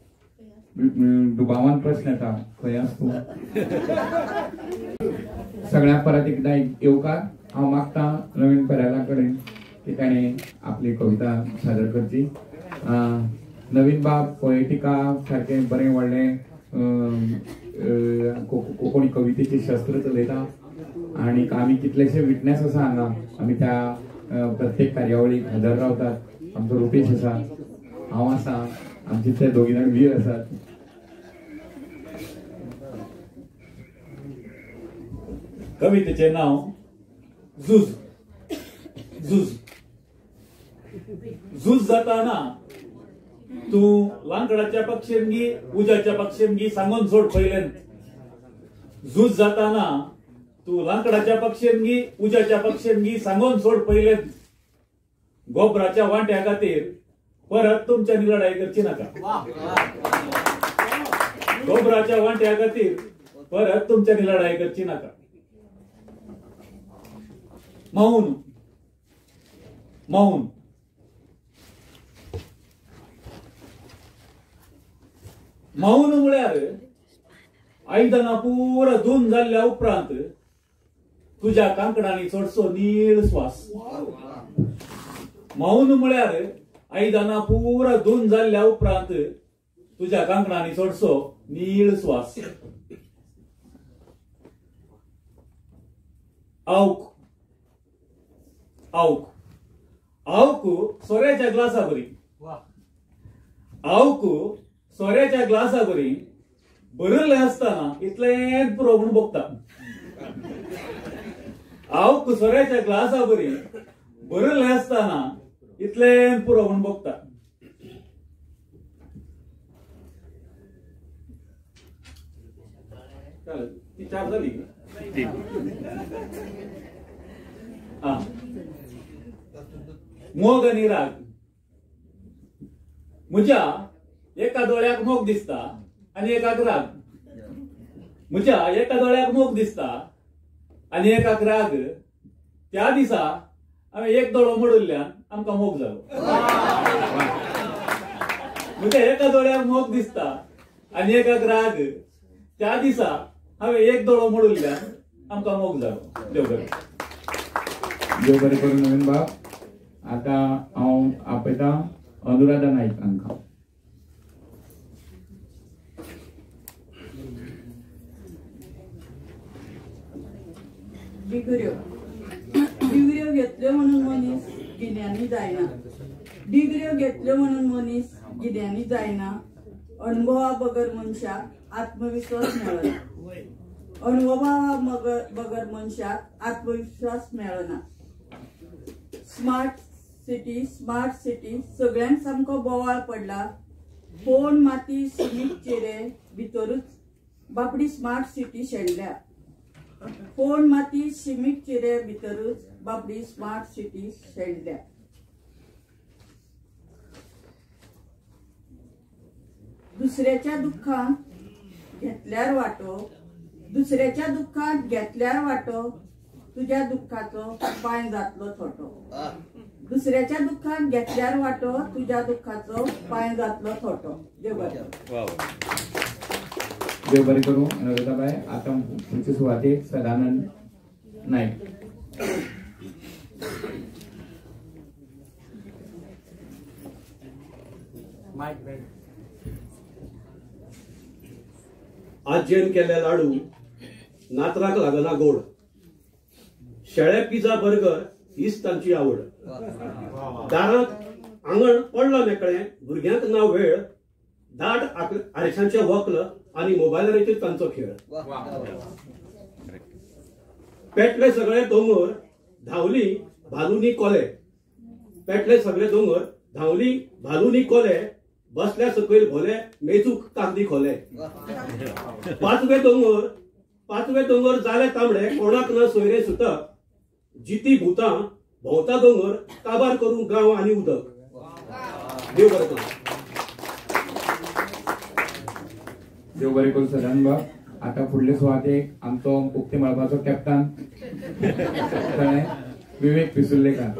दुबावान प्रश्न येता, खंय आस तूं? सगळ्यांक परत एकदां येवकार. हांव मागता नवीन परेला कडेन की ताणें आपली कविता सादर करची. नवीन बाब पोएटिका सारकें बरें व्हडलें कोंकणी कवितेचे शस्त्र चलयता आनी आमी कितलेशे विटनेस आसा हांगा. आमी त्या प्रत्येक कार्यावळीक हजर रावतात. आमचो रुपेश आसा, हांव आसा, आमचे ते दोगी जाण वीर आसात. कवितेचें नांव झूज. झूज झूज जाताना तूं लांकडाच्या पक्षेमगी उज्याच्या पक्षेमगी सांगून सोड पयलें. झूज जाताना तूं लांकडाच्या पक्षेमगी उज्याच्या पक्षेमगी सांगून सोड पयलें. गोबराच्या वांट्या खातीर परत तुमच्यांनी लढाई करची नाका. गोबराच्या वांट्या खातीर परत तुमच्यांनी लढाई करची नाका. मौन मौन मौन म्हळ्यार आयदनां पुरा धुवन जाल्ल्या उपरांत तुज्या कांकणांनी चडसो नीळ श्वास. मौन म्हळ्यार आयदनां पुरा धुवन जाल्ल्या उपरांत तुज्या कांकणांनी चडसो नीळ श्वास. आवक आवक आवक सोऱ्याच्या ग्लासा बरी. आवक सोऱ्याच्या ग्लासा बरी भरिल्लें आसतना इतलें पुरो म्हूण भोगता. आवक सोऱ्याच्या ग्लासा बरी भरिल्लें आसतना इतलें पुरो म्हूण भोगता. ती चार जाली. मोग आनी राग. म्हज्या एका दोळ्याक मोग दिसता आनी एकाक राग. म्हज्या एका दोळ्याक मोग दिसता आनी एकाक राग. त्या दिसा हांवें एक दोळो मोडिल्ल्यान आमकां मोग जालो. म्हज्या एका दोळ्याक मोग दिसता आनी एकाक राग. त्या दिसा हांवें एक दोळो मोडिल्ल्यान आमकां मोग जालो. देव बरें. देव बरें करूं नवीन बाब. आतां हांव आपयतां अनुराधा नायक हांकां. डिगऱ्यो डिगऱ्यो घेतल्यो म्हणून मनीस गिन्यानी जायना. डिगऱ्यो घेतल्यो म्हणून मनीस गिन्यानी जायना. अणभवा बगर मनशाक आत्मविश्वास मेळना. अणभवा बगर मनशाक आत्मविश्वास मेळना. स्मार्ट सिटी स्मार्ट सिटी सगळ्यांक सामको बोवाळ पडला. कोण माती सिमीट चेरे भितरूच बापडी स्मार्ट सिटी शेणल्या. कोण माती सिमीट चिरे भितरूच बापडी स्मार्ट सिटी शेणल्या. दुसऱ्याच्या दुःखांत घेतल्यार वांटो. दुसऱ्याच्या दुःखांत घेतल्यार वांटो तुज्या दुःखाचो पांय जातलो थोटो. दुसऱ्याच्या दुःखांत घेतल्यार वांटो तुज्या दुःखाचो पांय जातलो थोटो. देव बरें. देव बरें करूं अनुराधाबाय. आतां फुडचे सुवातेक सदानंद नायक. आजयेन केल्ले लाडू नातराक लागना गोड. शेळे पिझ्झा बर्गर हीच तांची आवड. दारांत आंगण पडलां मेकळें, भुरग्यांक ना वेळ. दाट आरशांचें वक्ल आनी मोबायलाचेर तांचो खेळ. पेटले सगळे दोंगर धांवली भालूनी कोले. पेटले सगळे दोंगर धांवली भालूनी कोले. बसल्या सकयल भोले मेजूक कागदी खोले. पांचवे दोंगर पांचवे दोंगर जाले तांबडे कोणाक ना सोयरे सुतक. जिती भुतां भोंवता दोंगर काबार करूंक गांव आनी उदक. देव बरें करूं. देव बरें करूं सदानंद बाब. आतां फुडले सुवातेक आमचो उक्ते मळबाचो कॅप्टन विवेक पिसुर्लेकार.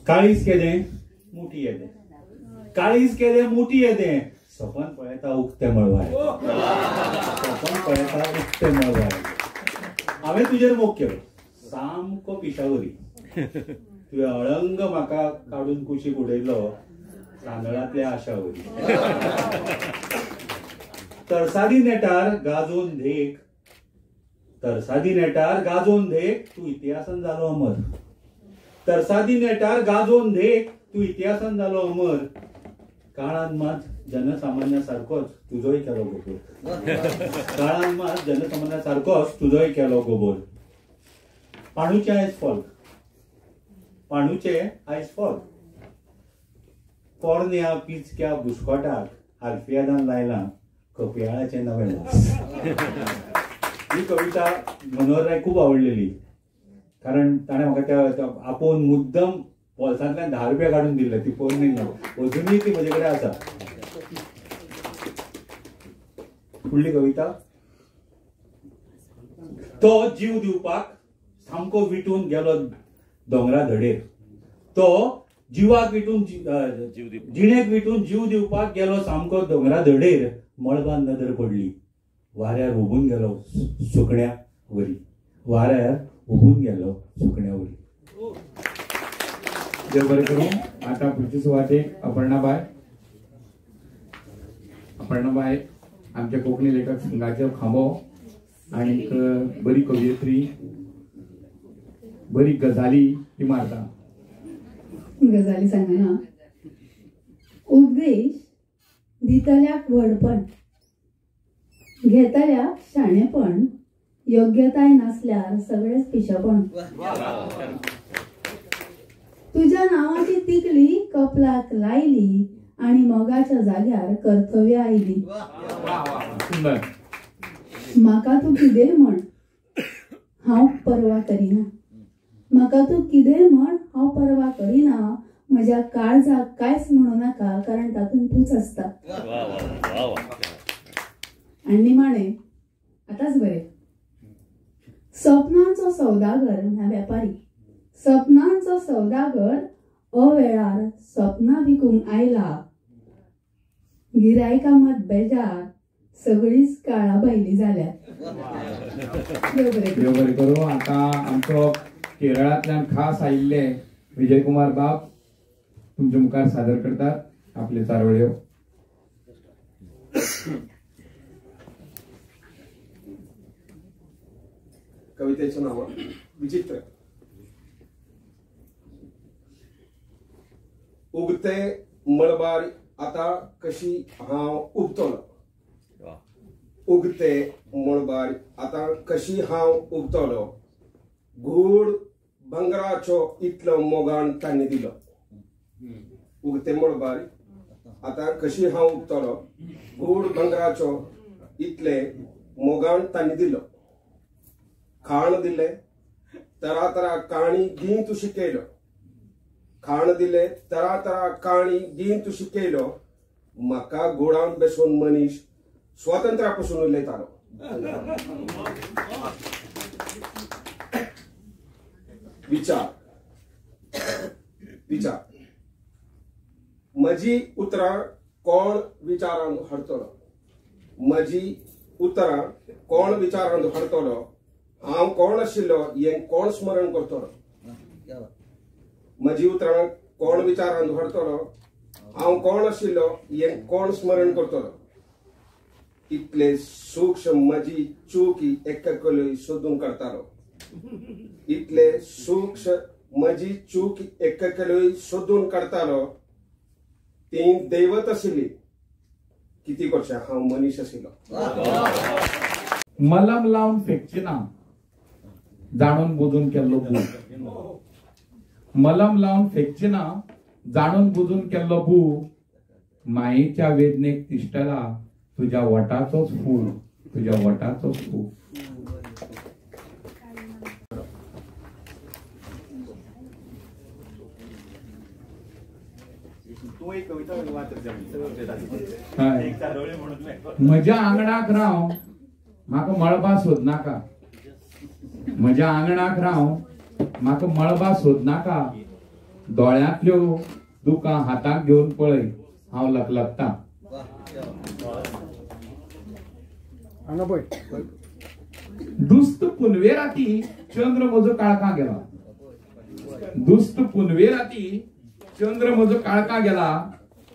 काळीज केदें मुठी येदें. काळीज केदें मोटी येदें सपन पळयता उक्तें मळबार, सपन पळयता उक्तें मळबार. हांवें तुजेर मोग केलो सामको पिशावरी, तुवें अळंग म्हाका काडून कुशीक उडयलो तांदळांतल्या आशावरी. तरसादी नेटार गाजोवन धेक, तरसादी नेटार गाजोवन धेक, तूं इतिहासान जालो अमर. तरसादी नेटार गाजोवन धेक, तूं इतिहासान जालो अमर. काळान मात जनसामान्या सारकोच तुजोय केलो गोबोर, काळान मात जनसामान्या सारकोच तुजोय केलो गोबोर. पाणूचे आयज फॉल, पाणूचे आयज फॉल, पोरण्या पिचक्या बुस्कोटाक आल्फियादान लायलां कपयाळाचें नवें मास. ही कविता मनोहरराय खूब आवडलेली, कारण ताणें म्हाका त्या आपोवन मुद्दम बोल्सांतल्यान 10 रुपया काडून दिल्ले. ती पोरणी अजुनूय ती म्हजे कडेन आसा. फुडली कविता, तो जीव दिवपाक सामको विटून गेलो दोंगरा धडेर. तो जिवाक विटून जिणेक विटून जीव दिवपाक गेलो सामको दोंगरा धडेर. मळबान नदर पडली, वाऱ्यार उबून गेलो सुकण्या वरी, वाऱ्यार उबून गेलो सुकण्या वरी. देव बरें करूं. आतां पुढची सुवातेक अपर्णाबाय. अपर्णाबाय आमच्या कोंकणी लेखक संघाचो खांबो आनीक बरी कवयित्री, बरी गजाली ती मारता. गजाली सांगना. उपदेश दितल्याक व्हडपण, घेतल्याक शाणेपण, योग्यताय नासल्यार सगळेच पिशेपण. तुज्या नांवाची तिकली कपलाक लायली आणि मोगाच्या जाग्यार कर्तव्य आयली. म्हाका तूं कितेंय म्हण हांव पर्वा करिना, म्हाका तूं कितेंय म्हण हांव पर्वा करिना, म्हज्या काळजाक कांयच म्हणू नाका कारण तातूंत तूंच आसता. आनी निमाणें आतांच बरें, सपनांचो सौदागर ह्या वेपारी, सपनांचो सौदागर अवेळार सपनां विकूंक आयला, गिरायकां मात बेजार, सगळीच काळा भायली जाल्यात. देव बरें करूं. आतां आमचो केरळांतल्यान खास आयिल्ले विजय कुमार बाब तुमच्या मुखार सादर करतात आपले चारोळ्यो. कवितेचं नाव विचित्र. उगते मळबार आता कशी हांव उबतलो, उगते मळबार आता कशी हांव उबतलो, घूड भांगराचो इतलो मोगान तांणी दिलो. उगते मळबार आता कशी हांव उबतलो, घूड भांगराचो इतले मोगान तांणी दिलो. खाण दिले तरा तरा काणी गीत शिकयलो, खाण दिले तरा तरा काणी गीत शिकयलो, म्हाका गोडान बसून मनीस स्वातंत्र्या पासून उलयतालो. विचार विचार म्हजी उतरां कोण विचारान हाडटलो, म्हजी उतरां कोण विचारान हाडटलो, हांव कोण आशिल्लो हें कोण स्मरण करतलो, म्हजी उतरां कोण विचारान हाडटलो, हांव कोण आशिल्लो हें कोण स्मरण करतलो. इतले सूक्ष्म म्हजी चूक एककलोय सोदून काडटालो, इतले सूक्ष्म म्हजी चूक एककलोय सोदून काडटालो. ती दैवत आशिल्ली, कितें करचें हांव मनीस आशिल्लो. मलम लावन फेकची ना, जाणून बुजून केल्लो बू. मलम लावन फेकची ना, जाणून बुजून केल्लो बू. मायेच्या वेदनेक तिश्टला तुझ्या वटाचोच फूल, तुझ्या वटाचोच फूल. म्हज्या आंगणाक राव म्हाका मळबा सोदनाका, म्हज्या आंगणाक राव म्हाका मळबा सोदनाका, दोळ्यांतल्यो दुकां हाताक घेवन पळय, हांव लकलकता. दुस्त पुनवे राती चंद्र म्हजो काळखा गेला, दुस्त पुनवे राती चंद्र म्हजो काळखा गेला,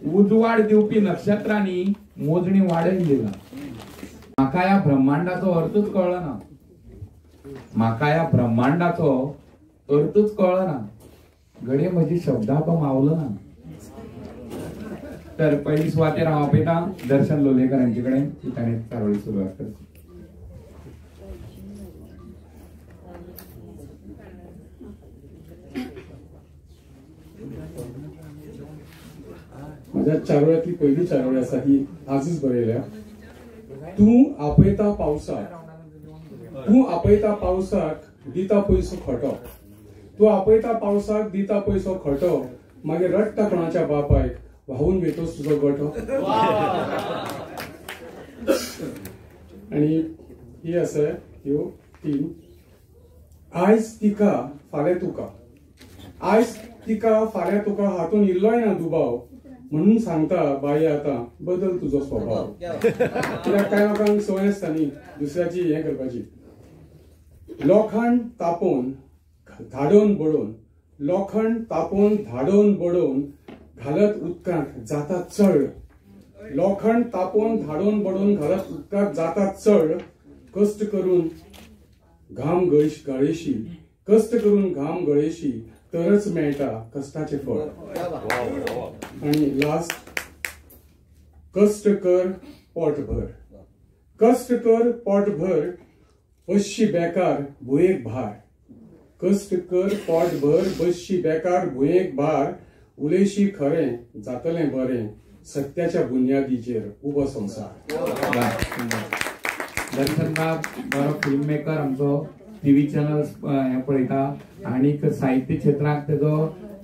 उजवाड दिवपी नक्षत्रांनी मोजणी वाडयन दिला. म्हाका ह्या ब्रह्मांडाचो अर्थच कळ्ळो ना, म्हाका ह्या ब्रह्मांडाचो अर्थच कळ्ळो ना, घडये म्हजी शब्दां तो मावलो ना. तर पहिली सुवातेर हांव आपयता दर्शन लोलयेकर हांचे कडेन, ताणें चारोळी सुरवात करची. माझ्या चारोळ्यातली पहिली चारोळी आसा ही आजच बरयल्या. तूं आपयता पावसाक, तूं आपयता पावसाक दिता पयसो खोटो, तूं आपयता पावसाक दिता पयसो खोटो, मागीर रडटा कोणाच्या बापायक व्हांवून वेतोच तुजो गोठो. आनी ही आसा ह्यो तीन. आयज तिका फाल्यां तुका, आयज तिका फाल्यां तुका, हातून इल्लोय ना दुबाव, म्हणून सांगता बाई आतां बदल तुजो स्वभाव. कित्याक कांय लोकांक संवय आसता न्ही दुसऱ्याची हें करपाची. लोखण तापोवन धाडोवन बडोवन, लोखण तापोवन धाडोवन बडोवन घालत उदकांत जाता चड, लोखण तापोवन धाडोवन बडोवन घालत उदकांत जाता चड, कश्ट करून घाम गळेशी, कश्ट करून घाम गळेशी, तरच मेळटा कश्टाचें फळ. आनी लास्ट, कश्ट कर पोट भर, कश्ट कर पोट भर, बसशी बेकार भुंयेक भार, कश्ट कर पोट भर बसशी बेकार भुंयेक भार, उलयशी खरें जातलें बरें, सत्याच्या बुन्यादीचेर उबो संवसार. दर्शन बाब बरो फिल्म मेकर, आमचो टीव्ही चॅनल्स हें पळयता आनी साहित्य क्षेत्राक तेजो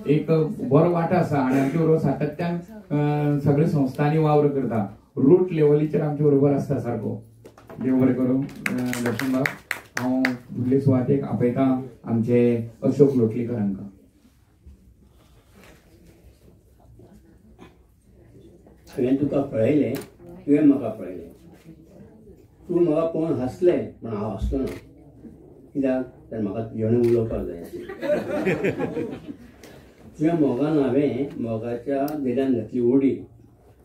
एक बरो वांटो आसा आनी आमचे बरोबर सातत्यान सगळे संस्थांनी वावर करता, रूट लेवलीचेर आमचे बरोबर आसता सारको. देव बरें करूं दर्शन बाब. हांव फुडले सुवातेक आपयता आमचे अशोक लोटलीकर हांकां. हांवें तुका पळयलें, तुवें म्हाका पळयलें, तूं म्हाका पळोवन हांसलें पूण हांव हांसलो ना, कित्याक तर म्हाका तुजें उलोवपाक जाय आशिल्लें. तुज्या मोगान हांवें मोगाच्या दिल्यान घातली उडी,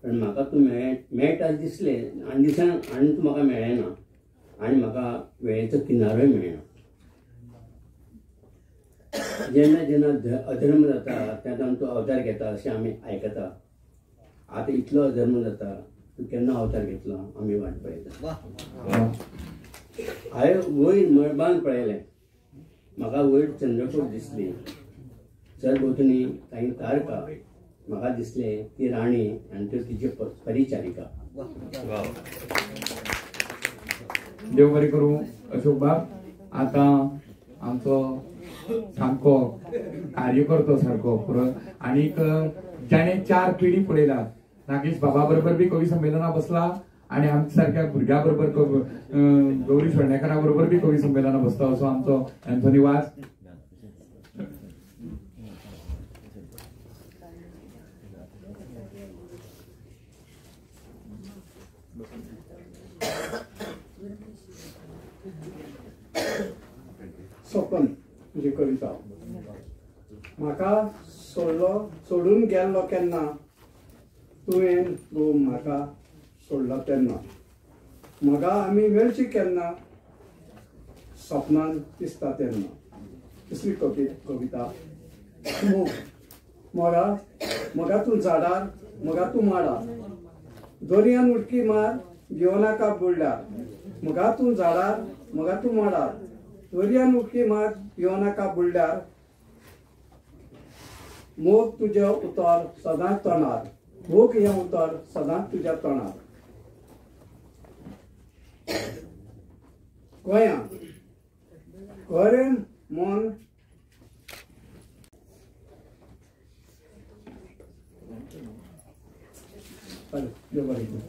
पण म्हाका तूं मेळटा दिसलें आनी दिसान आनी तूं म्हाका मेळ्ळें ना आनी म्हाका वेळेचो किनारोय मेळना. जेन्ना जेन्ना अधर्म जाता तेन्ना तूं अवतार घेता अशें आमी आयकता. आतां इतलो अधर्म जाता, तूं केन्ना अवतार घेतलो आमी वाट पळयता. हांवें वयर मळबान पळयलें, म्हाका वयर चंद्रकोर दिसली, सरभोंवतणी कांय तारका म्हाका दिसले, ती राणी आनी त्यो तिची परिचारिका. देव बरें करूं अशोक बाब. आतां आमचो सामको कार्यकर्तो सारको आनीक जाणें 4 पिढी पळयला, नागेश बाबा बरोबर बी कवी संमेलना बसला आनी आमच्या सारक्या भुरग्या बरोबर गौरी चोडणेकारा बरोबर बी कवी संमेलना बसता, असो आमचो अँथोनी वास. सपन तुजी कविता. म्हाका सोडलो सोडून गेल्लो केन्ना, तुवें गो म्हाका सोडलो तेन्ना, म्हाका आमी मेळची केन्ना, सपनान दिसता तेन्ना. तिसरी कविता. मोग. मोगा मोगा तूं झाडार, मोगा तूं माडार, दर्यान उडकी मार घेवनाका बुडल्यार, मोगा तूं झाडार मोगा तूं माडार, दर्यान उडकी मार घेवनाका बुडल्यार, मोग तुजें उतर सदांच तोंडार, मोग हें उतर सदांच तुज्या तोंडार. गोंया खरें मन देव बरें करूं.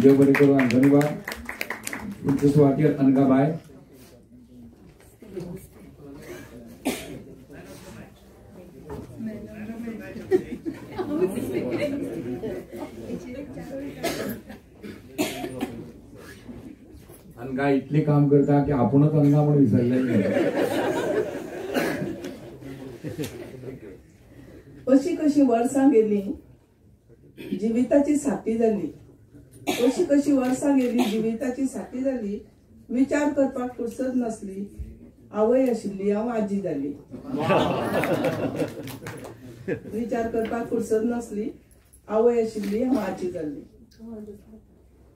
देव बरें करूं अँथोनी बाब. तुमचे सुवातेर अनगा बाय. अनघा इतले काम करता की आपूणच अनघा म्हणून विसरले. अशी कशी वर्सां गेली जिविताची साथी जाली, अशी कशी वर्सां गेली जिविताची साथी जाली, विचार करपाक फुरसत नासली, आवय आशिल्ली हांव आजी जाली. विचार करपाक फुरसत नासली, आवय आशिल्ली हांव आजी जाली.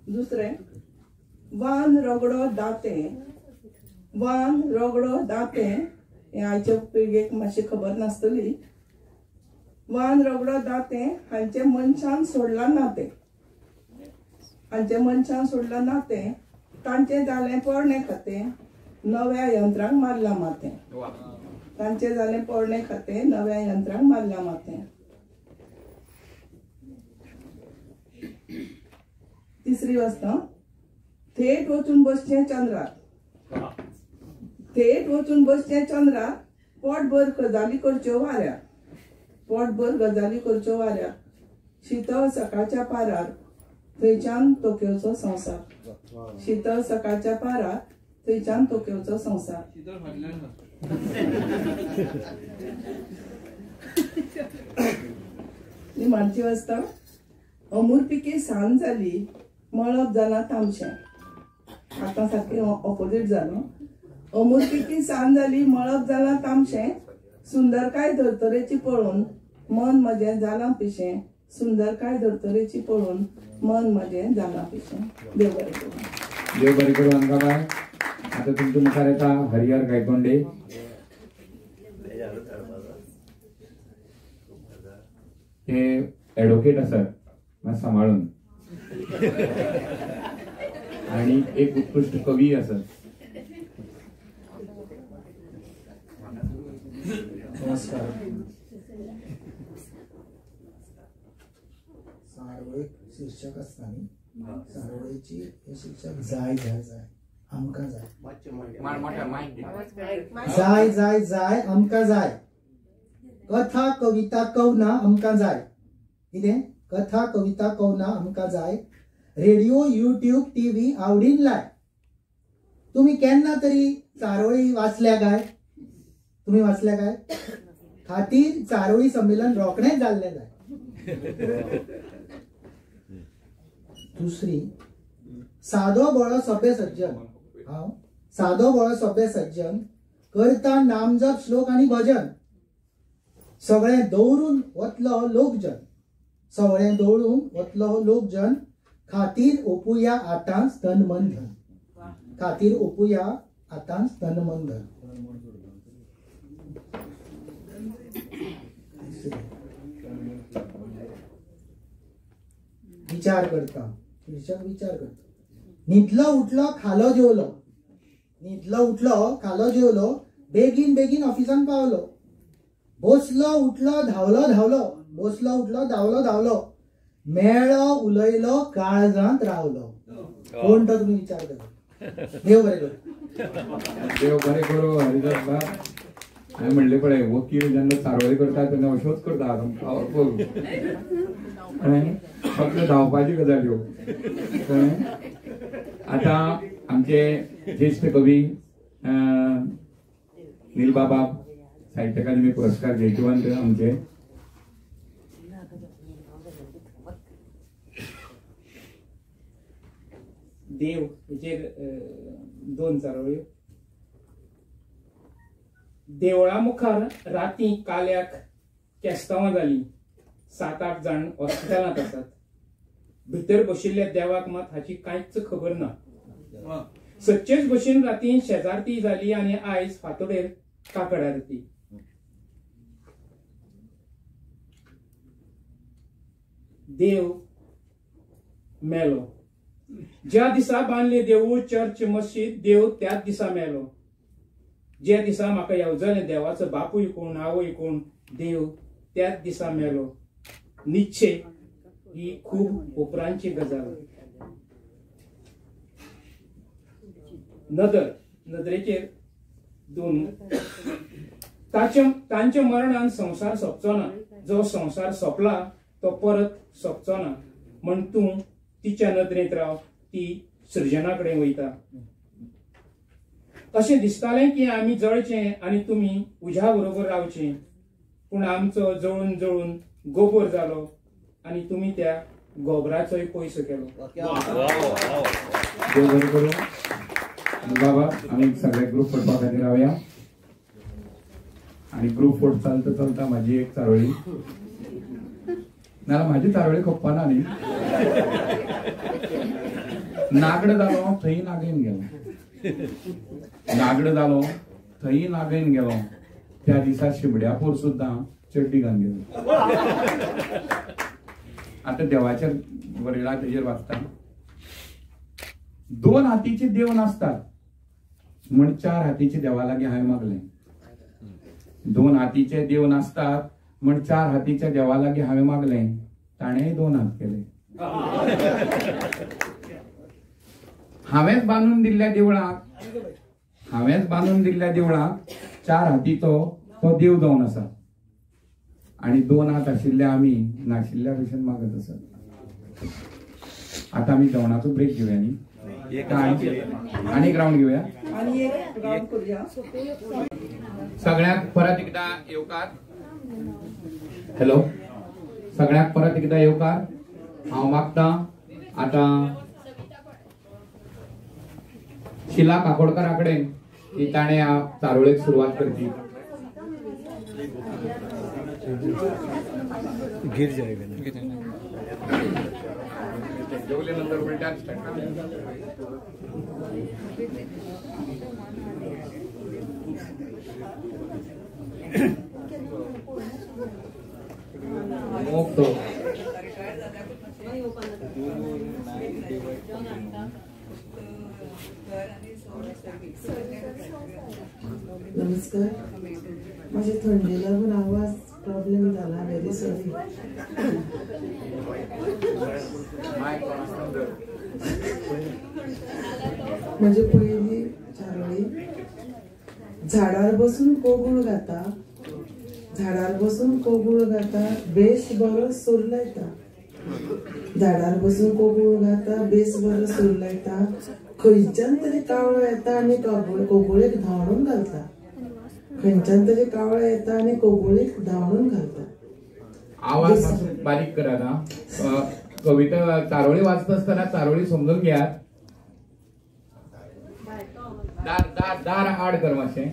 दुसरें, वान रगडो दातें, वान रगडो दातें, हें आयच्या पिळगेक मातशी खबर नासतली. वान रगडो दातें हांचे मनशान सोडलां नातें, हांचे मनशान सोडलां नातें, तांचें जालें पोरणें खातें, नव्या यंत्रांक मारलां माथें. तांचें जालें पोरणें खातें, नव्या यंत्रांक मारलां माथें. तिसरी वस्त, थेट वचून बसचें चंद्रार, थेट वचून बसचें चंद्रार, पोटभर गजाली करच्यो वाऱ्यार, पोटभर गजाली करच्यो वाऱ्यार, शीतळ सकाळच्या पारार थंयच्यान तोखेवचो संवसार, शीतळ सकाळच्या पारार थंयच्यान तोखेवचो संवसार. निमाणची वस्त, अमुरपिकी सांज जाली मळब जालां तामशें. आतां सारकें ऑपोजीट जालो. अमुरपिकी सांज जाली मळब जालां तामशें, सुंदरकाय धर्तरेची पळोवन मन म्हजें जालां पिशें, सुंदरकाय धर्तरेची पळोवन मन म्हजें जालां पिशें. देव बरें करूं. देव बरें करूं अनघाबाय. आतां तुमच्या मुखार येता हरिहर गायतोंडे. ते एडवोकेट आसात मात सांबाळून, आणि एक उत्कृष्ट कवी आसात. नमस्कार. सारोळेक शीर्षक आसता न्ही, सारोळेची हे शीर्षक जाय जाय जाय आमकां जाय, जाय जाय जाय आमकां जाय, कथा कविता कवना आमकां जाय, कितें कथा कविता कवना आमकां जाय, रेडिओ यूट्यूब टीव्ही आवडीन लाय. तुम्ही केन्ना तरी चारोळी वाचल्या काय? तुम्ही वाचल्या काय? खातीर चारोळी संमेलन रोखडेंच जाल्लें जाय. दुसरी, सादो बळो सभ्य सज्जन, हांव सादो बळो सभ्य सज्जन करता नामजप श्लोक आनी भजन, सगळें दवरून वतलो लोकजन, सगळें दवरून वतलो लोकजन, खातीर ओपुया आतांच तन मन धन, खातीर ओपुया आतांच तन मन धन. विचार करता, शीर्षक विचार करता. न्हिदलो उठलो खालो जेवलो, न्हिदलो उठलो खालो जेवलो, बेगीन बेगीन ऑफिसान पावलो, बसलो उठलो धांवलो धांवलो, बसलो उठलो धांवलो धांवलो, मेळो उलयलो काळजांत रावलो. कोण तो तुमी विचार करा. देव बरें करूं. देव बरें करूं हरिदास बाब. हांवें म्हणलें पळय, वकील जेन्ना चारोळी करता तेन्ना अश्योच करता, पावरफूल, कळ्ळें? फक्त धांवपाची गजाल ह्यो, कळ्ळें? आतां आमचे ज्येश्ठ कवी नीलबाबा, साहित्य अकादमी पुरस्कार जैतिवंत आमचे. देव हेचेर दोन चारोळ्यो. देवळा मुखार राती काल्याक केस्तांवां जालीं, 7-8 जाण हॉस्पिटलांत आसात. भितर बशिल्ल्या देवाक मात हाची कांयच खबर ना. सदचेच भशेन राती शेजारती जाली आनी आयज फांतोडेर काकड आरती. देव मेलो. ज्या दिसा बांदले देवूळ चर्च मशीद, देव त्याच दिसा मेलो. ज्या दिसा म्हाका येवजलें देवाचो बापूय कोण आवय कोण, देव त्याच दिसा मेलो. निश्चय ही खूब उपरांतची गजाल. नदर, नदरेचेर दोन. तांच्या मरणान संवसार सोंपचो ना, जो संवसार सोंपला तो परत सोंपचो ना. म्हण तूं तिच्या नदरेंत राव, ती सृजना कडेन वयता. अशें दिसतालें की आमी जळचें आनी तुमी उज्या बरोबर रावचें, पूण आमचो जळून जळून गोबर जालो आनी तुमी त्या गोबराचोय पयसो केलो. देव बरें करूं बाबा. आमी सगळे ग्रुप फोटवा खातीर रावया आनी ग्रुप फोट चलता चलता म्हाजी एक चारोळी, नाल्यार म्हाजी चारोळी खपना न्ही. नागड जालो थंय नागयन गेलो, नागड जालो थंय नागयन गेलो. त्या दिसा शिबड्यापूर सुद्दां चड्डी घालून गेलो. आतां देवाचेर बरयला तेजेर वाचता, दोन हातीचे देव नासतात म्हण चार हातीचे देवा लागीं हांवें मागलें. दोन हातीचे देव नासतात म्हण चार हातीच्या देवा लागीं हांवें मागलें, ताणेंय दोन हात केले. हांवेंच बांदून दिल्ल्या देवळाक, हांवेंच बांदून दिल्ल्या देवळाक चार हातीचो तो देव जावन आसा आनी दोन हात आशिल्ले आमी नाशिल्ल्या भशेन मागत आसात. आतां आमी जेवणाचो ब्रेक घेवया न्ही, आनी एक रावंड घेवया. सगळ्यांक परत एकदा येवकार. हॅलो, सगळ्यांक परत एकदा येवकार. हांव मागता आतां शिला काकोडकारा कडेन की ताणें ह्या चारोळेक सुरवात करची. गिर जाएगा जेवले नंतर उलट्यान स्टार्ट. नमस्कार. माझे थंडी लागून आवाज प्रॉब्लेम झाला, व्हेरी सॉरी. म्हणजे पहिली चारोळी, झाडार बसून कोगूळ गाता, झाडार बसून कोगूळ गाता, बेस बरो सूर लायता. झाडार बसून कोगूळ गाता, बेस बरो सूर लायता, खंयच्यान तरी कावळो येता आनी कोगुळेक धांवडून घालता. खंयच्यान तरी कावळो येता आनी कोगुळेक धांवडून घालता. आवाज बारीक करात. कविता चारोळी वाचता आसतना चारोळी समजून घेयात. दार दार दार आड कर मातशें.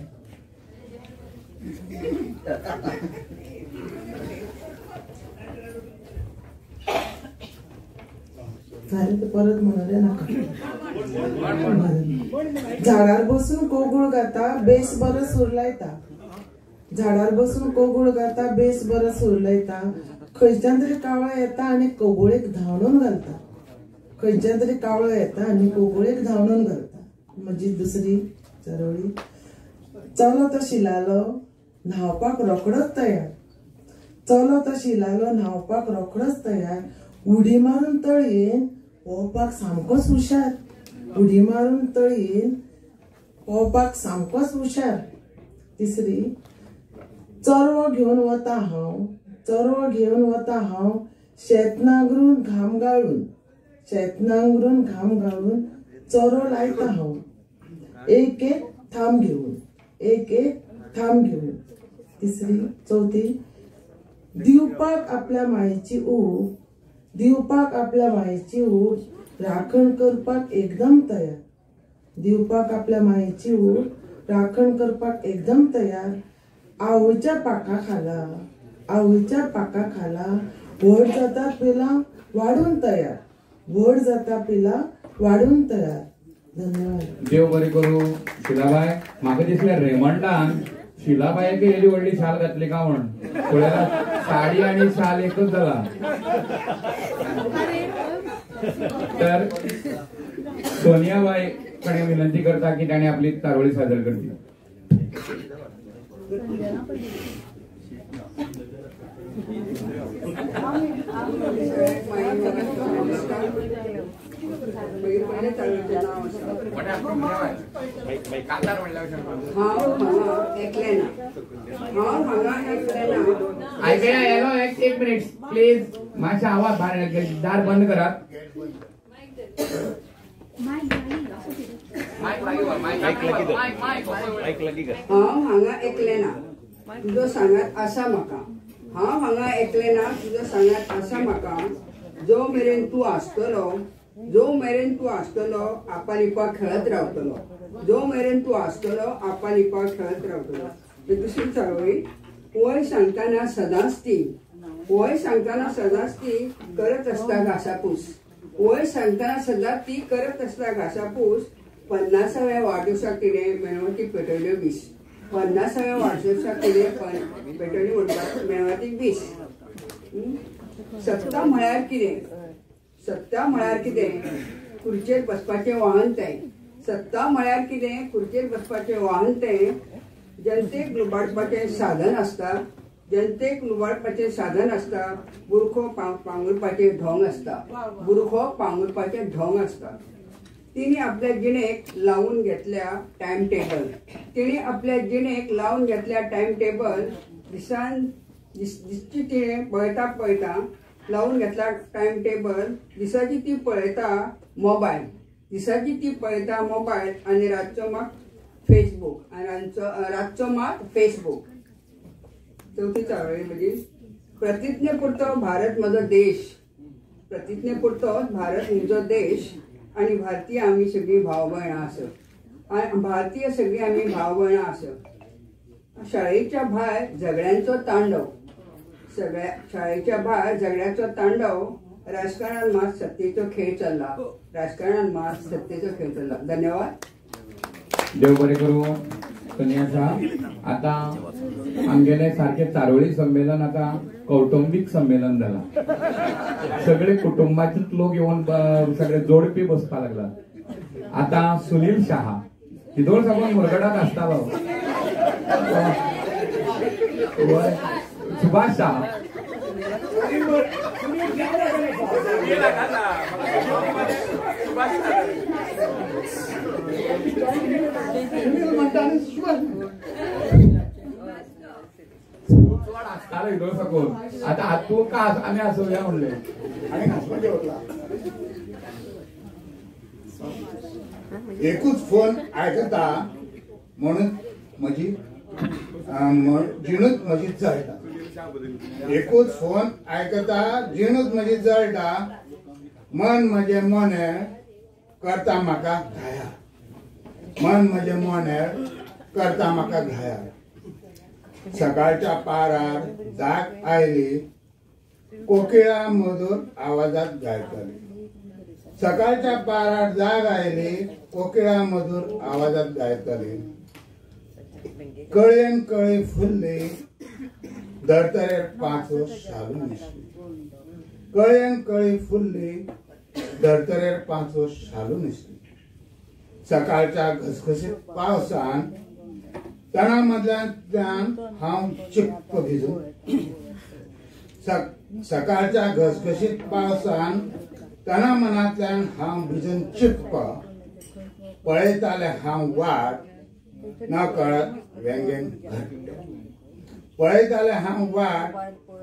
जालें ते परत म्हणलें नाका. झाडार बसून कोगूळ गाता, बेस बरो सूर लायता. झाडार बसून कोगूळ गाता, बेस बरो सूर लायता, खंयच्यान तरी कावळो येता आनी कोगुळेक धांवडून घालता. खंयच्यान तरी कावळो येता आनी कोगुळेक धांवडून घालता. म्हजी दुसरी चारोळी, चलो तो शिलालो न्हांवपाक रोखडोच तयार, चलो तो शिलालो न्हांवपाक रोखडोच तयार, उडी मारून तळयेन पोवपाक सामकोच हुशार, उडी मारून तळयेन पोवपाक सामकोच हुशार. तिसरी, चरवो घेवन वता हांव, चरवो घेवन वता हांव, शेत नांगरून घाम गाळून, शेत नांगरून घाम गाळून चरो लायता हांव, एक एक थांब घेवन, एक एक थांब घेवन. तिसरी, चवथी, दिवपाक आपल्या मायेची ऊब, दिवपाक आपल्या मायेची ऊब, राखण करपाक एकदम तयार, दिवपाक आपल्या मायेची ऊब, राखण करपाक एकदम तयार, आवयच्या पाका खाला, आवयच्या पाका खाला, व्हड जाता पिलां वाडून तयार, व्हड जाता पिलां वाडून तयार. धन्यवाद. देव बरें करूं शिलाबाय. म्हाका दिसलें रेमंडान शिलाबायक येदी व्हडली शाल घातली का म्हण, पळयला साडी आनी शाल एकच जाला. तर सोनियाबाई कडे विनंती करता की ताणें आपली चारोळी सादर करची. ऐकया हॅलो, एक मिनिट प्लीज, मातशें आवाज भायर, दार बंद करात. हांव हांगा एकलें ना तुजो सांगात आसा म्हाका, हांव हांगा एकलें ना तुजो सांगात आसा म्हाका, जो मेरेन तूं आसतलो, जो मेरेन तूं आसतलो आपालिपा खेळत रावतलो, जो मेरेन तूं आसतलो आपालिपा खेळत रावतलो. दुसरी चळवळी, वय सांगतना सदांच ती, वय सांगतना सदांच ती करत आसता घासापूस, वय सांगतना सदांच ती करत आसता घासापूस, 50व्या वाडदिवसाक तिणें मेणवाती पेटयल्यो 20, 50व्या वाडदिवसाक तिणें पेटयली म्हणपाक मेणवाती 20. सत्ता म्हळ्यार कितें, सत्ता म्हळ्यार कितें, खुर्चेर बसपाचें वाहन तें, सत्ता म्हळ्यार कितें, खुर्चेर बसपाचें वाहन तें, जनतेक लुबाडपाचें साधन आसता, जनतेक लुबाडपाचें साधन आसता, बुरखो पांगुरपाचें ढोंग आसता, बुरखो पांगुरपाचें ढोंग आसता. तिणे आपल्या जिणेक लावून घेतल्या टायम टेबल, तिणे आपल्या जिणेक लावून घेतल्या टायम टेबल, दिसान दिसची तिणें पळयता पळयता लावून घेतला टायम टेबल, दिसाची ती पळयता मोबायल, दिसाची ती पळयता मोबायल आनी रातचो मात फेसबूक, आनी रातचो मात फेसबूक. चवथी चळवळी म्हणजे प्रतिज्ञे पुरतो भारत म्हजो देश, प्रतिज्ञे पुरतो भारत म्हजो देश आनी भारतीय आमी सगळीं भाव भयणां आसत, आनी भारतीय सगळीं आमी भाव भयणां आसत. शाळेच्या भायर झगड्यांचो तांडव, सगळ्या शाळेच्या भायर झगड्याचो तांडव, राजकारणान मात सत्तेचो खेळ चल्ला, राजकारणान मात सत्तेचो खेळ चल्ला. धन्यवाद. देव बरें करूं. सोनिया, आतां आमगेलें सारकें चारोळी संमेलन आतां कौटुंबीक संमेलन जाला. सगळे कुटुंबाचेच लोक येवन सगळे जोडपी बसपाक लागला. आतां सुनील शहा हिदोळ साकून मुरगडात आसतालो, सुभाष शहा, आसतालो हिदोळ साकून. आतां हातूंत का आमी आसोवया म्हणलें. एकूच फोन आयकता म्हणून म्हजी जिणूच म्हजी जळटा, एकूच फोन आयकता जिणूच म्हजी जळटा, मन म्हजें मोनेळ करता म्हाका घायाळ, मन म्हजें मोनेळ करता म्हाका घायाळ. सकाळच्या पारार जाग आयली कोकिळा मधूर आवाजात गायताली, सकाळच्या पारार जाग आयली कोकिळा मधूर आवाजात गायताली. कळयेन कळी फुल्ली धर्तरेर पांचवो शालू न्हेसली, कळयेन कळी फुल्ली धर्तरेर पांचवो शालू न्हेसली. सकाळच्या घसघशीत पावसान तणा मदल्यान हांव चिप्प भिजून, सकाळच्या घसघशीत पावसान तणा मनांतल्यान हांव भिजून चिप्प, पळयतालें हांव वाट न कळत वेंगेन घट्ट, पळयतालें हांव वाट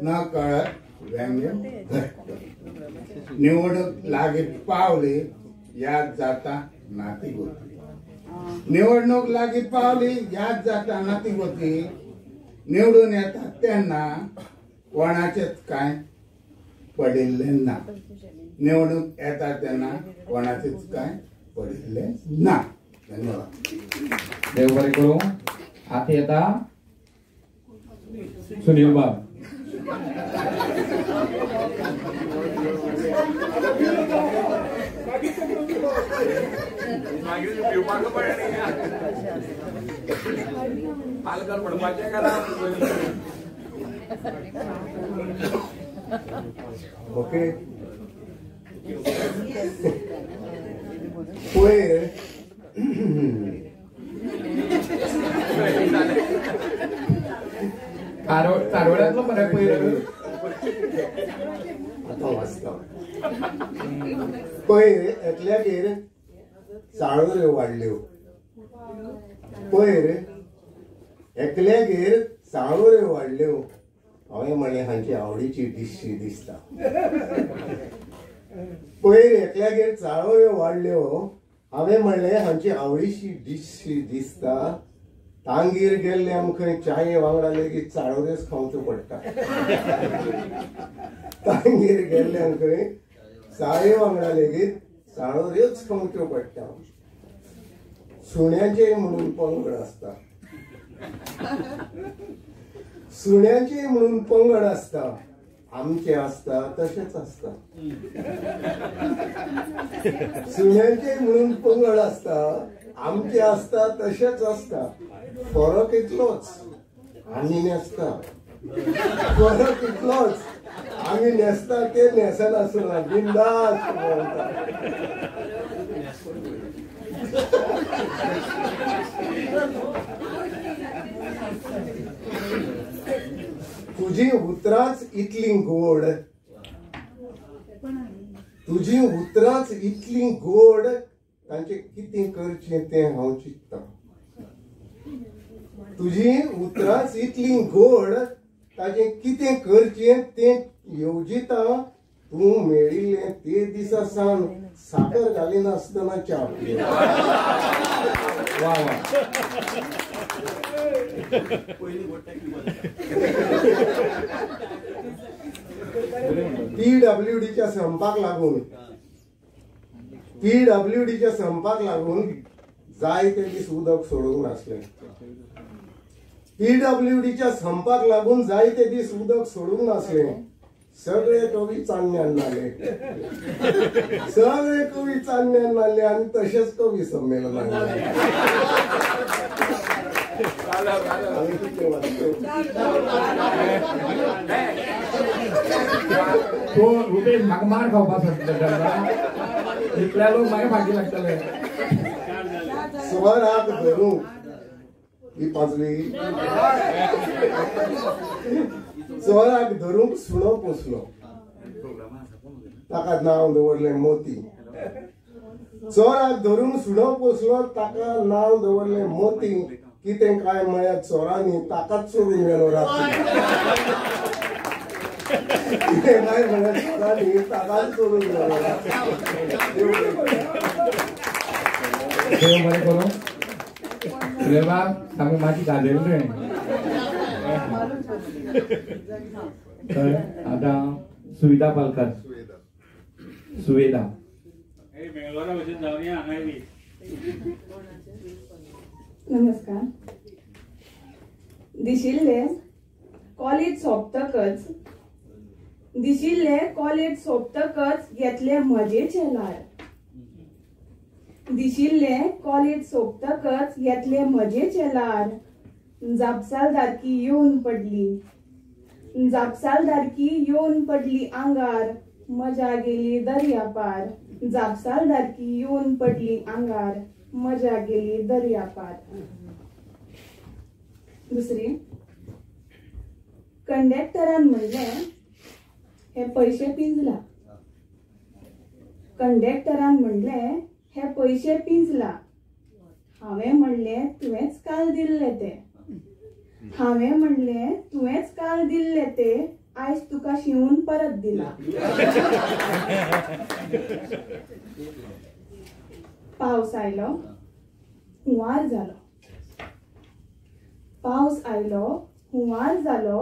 न कळत वेंगेन घट्ट. निवडणूक लागीं पावली याद जाता नाती गोती, निवडणूक लागीं पावली याद जाता नाती गोती, निवडून येता तेन्ना कोणाचेच कांय पडिल्लें ना, निवडणूक येता तेन्ना कोणाचेच कांय पडिल्लें ना. धन्यवाद. देव बरें करूं. आतां येता सुनील बाब. ओके. पयर चारोळ्यांतलो मरे पयर आतां वाचता. पयर एकल्यागेर साळोऱ्यो वाडल्यो, पयर एकल्यागेर साळोऱ्यो वाडल्यो, हांवें म्हणलें हांची आवडीची डिशी दिसता. पयर एकल्यागेर चाळोऱ्यो वाडल्यो, हांवें म्हणलें हांची आवडीशी डीश दिसता. तांगेर गेल्ले आमकां चाये वांगडा लेगीत चाळोरेच खावच्यो पडटा. तांगेर गेल्ले आमकां चाये वांगडा लेगीत चाळोरेच खावच्यो पडटा. सुण्याचे म्हणून पंगड आसता. सुण्याचे म्हणून पंगड आसता. आमचे आसता तशेंच आसता. सुण्याचे म्हणून पंगड आसता, आमचे आसता तशेंच आसता. फरक इतलोच आमी न्हेसता. फरक इतलोच आमी न्हेसता ते न्हेसनासतना बिंदास भोंवता. तुजी उतरांच इतली गोड, तुजी उतरांच इतली गोड, तांचे कितें करचें तें हांव चिंतता. तुजी उतरांच इतली गोड, ताचें कितें करचें तें येवजिता. तूं मेळिल्लें ते दिसा सावन साकर घालिनासतना च्या पियेता. वा वा. पीडब्ल्यूडीच्या संपाक लागून, पीडब्ल्यूडीच्या संपाक लागून जायते दीस उदक सोडूंक नासलें. पीडब्ल्यूडीच्या संपाक लागून जायते दीस उदक सोडूंक नासलें. सगळे कवी चान्न्यान नाले, सगळे कवी चान्न्यान नाले आनी तशेंच कवी संमेलनान. तो रुपेश म्हाका मार खावपाक सोदता, इतल्या लोक म्हाका फाटी लागतले. स्वराक धरूंक ही पांचवी. चोराक धरूंक सुणो पोसलो, ताका नांव दवरलें मोती. चोराक धरूंक सुणो पोसलो, ताका नांव दवरलें मोती. कितें काय म्हळ्यार चोरांनी ताकाच चोरून गेलो राती. कितें काय म्हळ्यार चोरांनी ताकाच चोरून गेलो राती. देव बरें करूं. देवा सामकें माती गाजयलें रे. तर आतां सुविधा पालकर, सुवेदा. नमस्कार. दिशिल्लें कॉलेज सोंपतकच, दिशिल्लें कॉलेज सोंपतकच घेतले मजेचे ल्हार. दिशिल्लें कॉलेज सोंपतकच घेतले मजेचे ल्हार. जापसालदारकी येवन पडली, जापसालदारकी येवन पडली आंगार. मजा गेली दर्यापार. जापसालदारकी येवन पडली आंगार, मजा गेली दर्यापार. दुसरी, कंडक्टरान म्हणलें हे पयशे पिंजला. कंडक्टरान म्हणलें हे पयशे पिंजला. हांवें म्हणलें तुवेंच काल दिल्ले ते. हांवें म्हणलें तुवेंच काल दिल्ले ते, आयज तुका शिवून परत दिला. पावस आयलो हुंवार जालो. पावस आयलो हुंवार जालो,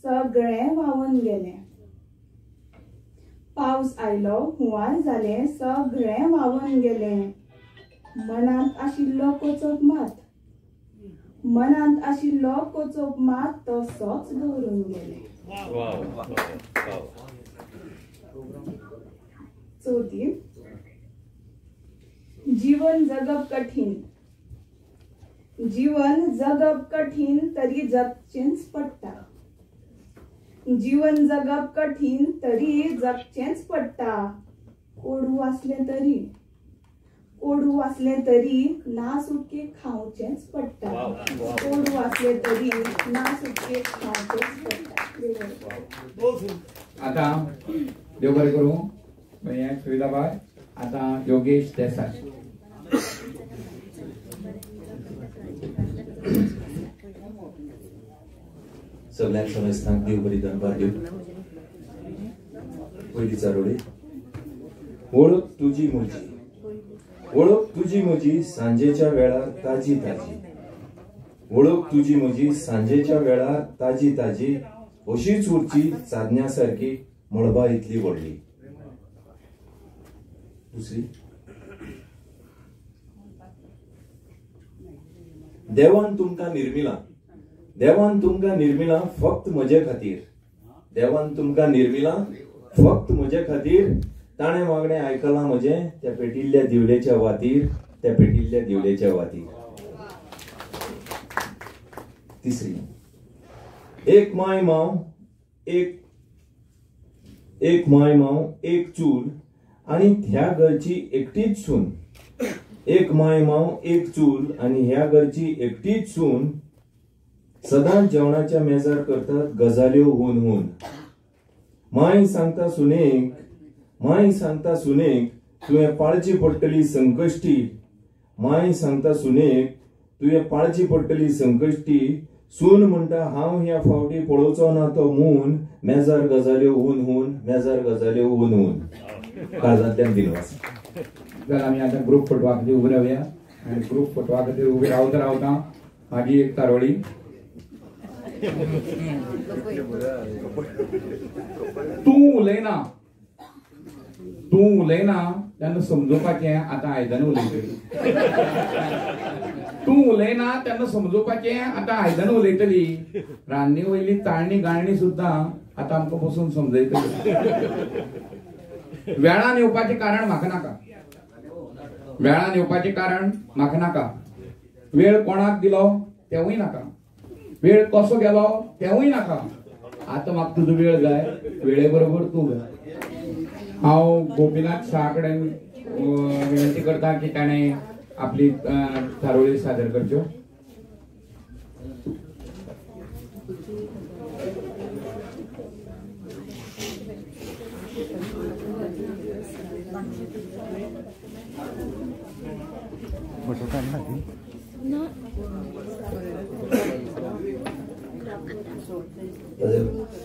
सगळें व्हांवन गेलें. पावस आयलो हुंवार जालें, सगळें व्हांवन गेलें. मनांत आशिल्लो कोचोप मात, मनांत आशिल्लो कोचोप मात तसोच दवरून गेले. चवथी, जीवन जगप कठीण. जीवन जगप कठीण तरी जगचेंच पडटा. जीवन जगप कठीण तरी जगचेंच पडटा. कोडू आसलें तरी, कोडू आसलें तरी ना सुटके खावचेंच पडटा. कोडू आसलें तरी ना सुटके खावचेंच पडटा. आतां देव बरें करूं हें सुविधा बाय. आतां योगेश देसाय. सगळ्यांक समेस्तांक देव बरी दनपार दिवं. पयली चारोळी. वळख तुजी म्हजी, वळख तुजी म्हजी सांजेच्या वेळार ताजी ताजी, वळख तुजी म्हजी सांजेच्या वेळार ताजी ताजी, अशीच उरची चादण्या सारकी मळबा इतली व्हडली. दुसरी, देवान तुमकां निर्मिला, देवान तुमकां निर्मिला फक्त म्हजे खातीर, देवान तुमकां निर्मिला फक्त म्हजे खातीर, ताणें मागणें आयकलां म्हजें त्या पेटिल्ल्या दिवलेच्या वातीर, त्या पेटिल्ल्या दिवलेच्या वातीर. तिसरी, एक माय माव एक, एक माय माव एक चूल आनी ह्या घरची एकटीच सून, एक माय माव एक चूल आनी ह्या घरची एकटीच सून, सदांच जेवणाच्या मेजार करतात गजाल्यो हून हून. माय सांगता सुनेक, माय सांगता सुनेक तुवें पाळची पडटली संकश्टी, माय सांगता सुनेक तुवें पाळची पडटली संकश्टी, सून म्हणटा हांव ह्या फावटी पळोवचो ना तो मून, मेजार गजाल्यो हून हून, मेजार गजाल्यो हून हून. काळजांतल्यान दिनवास. जाल्यार आमी आतां ग्रुप फोटवा खातीर उबे रावया आनी ग्रुप फोटवा खातीर उबे रावता रावता मागीर एक तारोळी. तूं उलयना, तूं उलयना तेन्ना समजुपाचें आतां आयदनां उलयतली, तूं उलयना तेन्ना समजुपाचें आतां आयदनां उलयतली, रांदनी वयली चाळणी गाळणी सुद्दां आतां आमकां बसून समजयतली. वेळान येवपाचें कारण म्हाका नाका, वेळान येवपाचें कारण म्हाका नाका, वेळ कोणाक दिलो तेवूय नाका, वेळ कसो गेलो तेवूय नाका, आतां म्हाका तुजो वेळ जाय, वेळे बरोबर तूं जाय. हांव गोपीनाथ शाह कडेन विनंती करता की ताणें आपली थारोळी सादर करच्यो.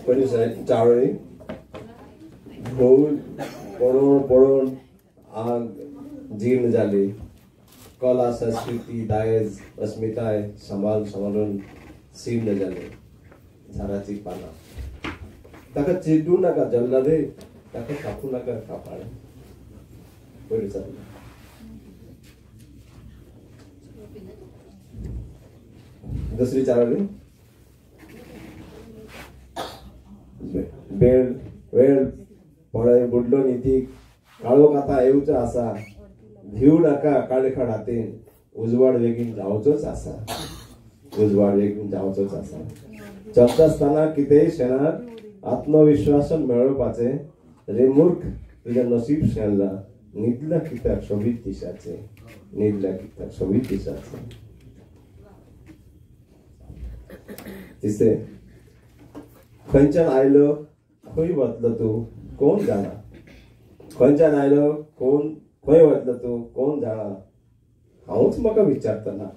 पयली चारोळी भोव पळोवन पळोवन आग जीर्ण जाली, कला संस्कृती दायज अस्मिताय सांबाळ सांबाळून जीर्ण जाले झाडाची पानां. ताका चिड्डू नाका जल्ला रे, ताका कापूं नाका कापाळ. पयली चालू. दुसरी चारोळी, बेळ वेळ पळय बुडलो नितीक, काळोख आतां येवचो आसा, भिव नाका काळखाड हातीन, उजवाड बेगीन जावचोच आसा, उजवाड बेगीन जावचोच आसा. चलता आसतना कितेंय शेणात आत्मविश्वासान मेळोवपाचें, रे मूर्ख तुजें नसीब शेणलां, न्हिदला कित्याक सोबीत दिसाचें, न्हिदला कित्याक सोबीत दिसाचें. तिसरें, खंयच्यान आयलो खंय वतलो तूं कोण जाणा, खंयच्यान आयलो कोण खंय वतलो तूं कोण जाणा, हांवूच म्हाका विचारतना,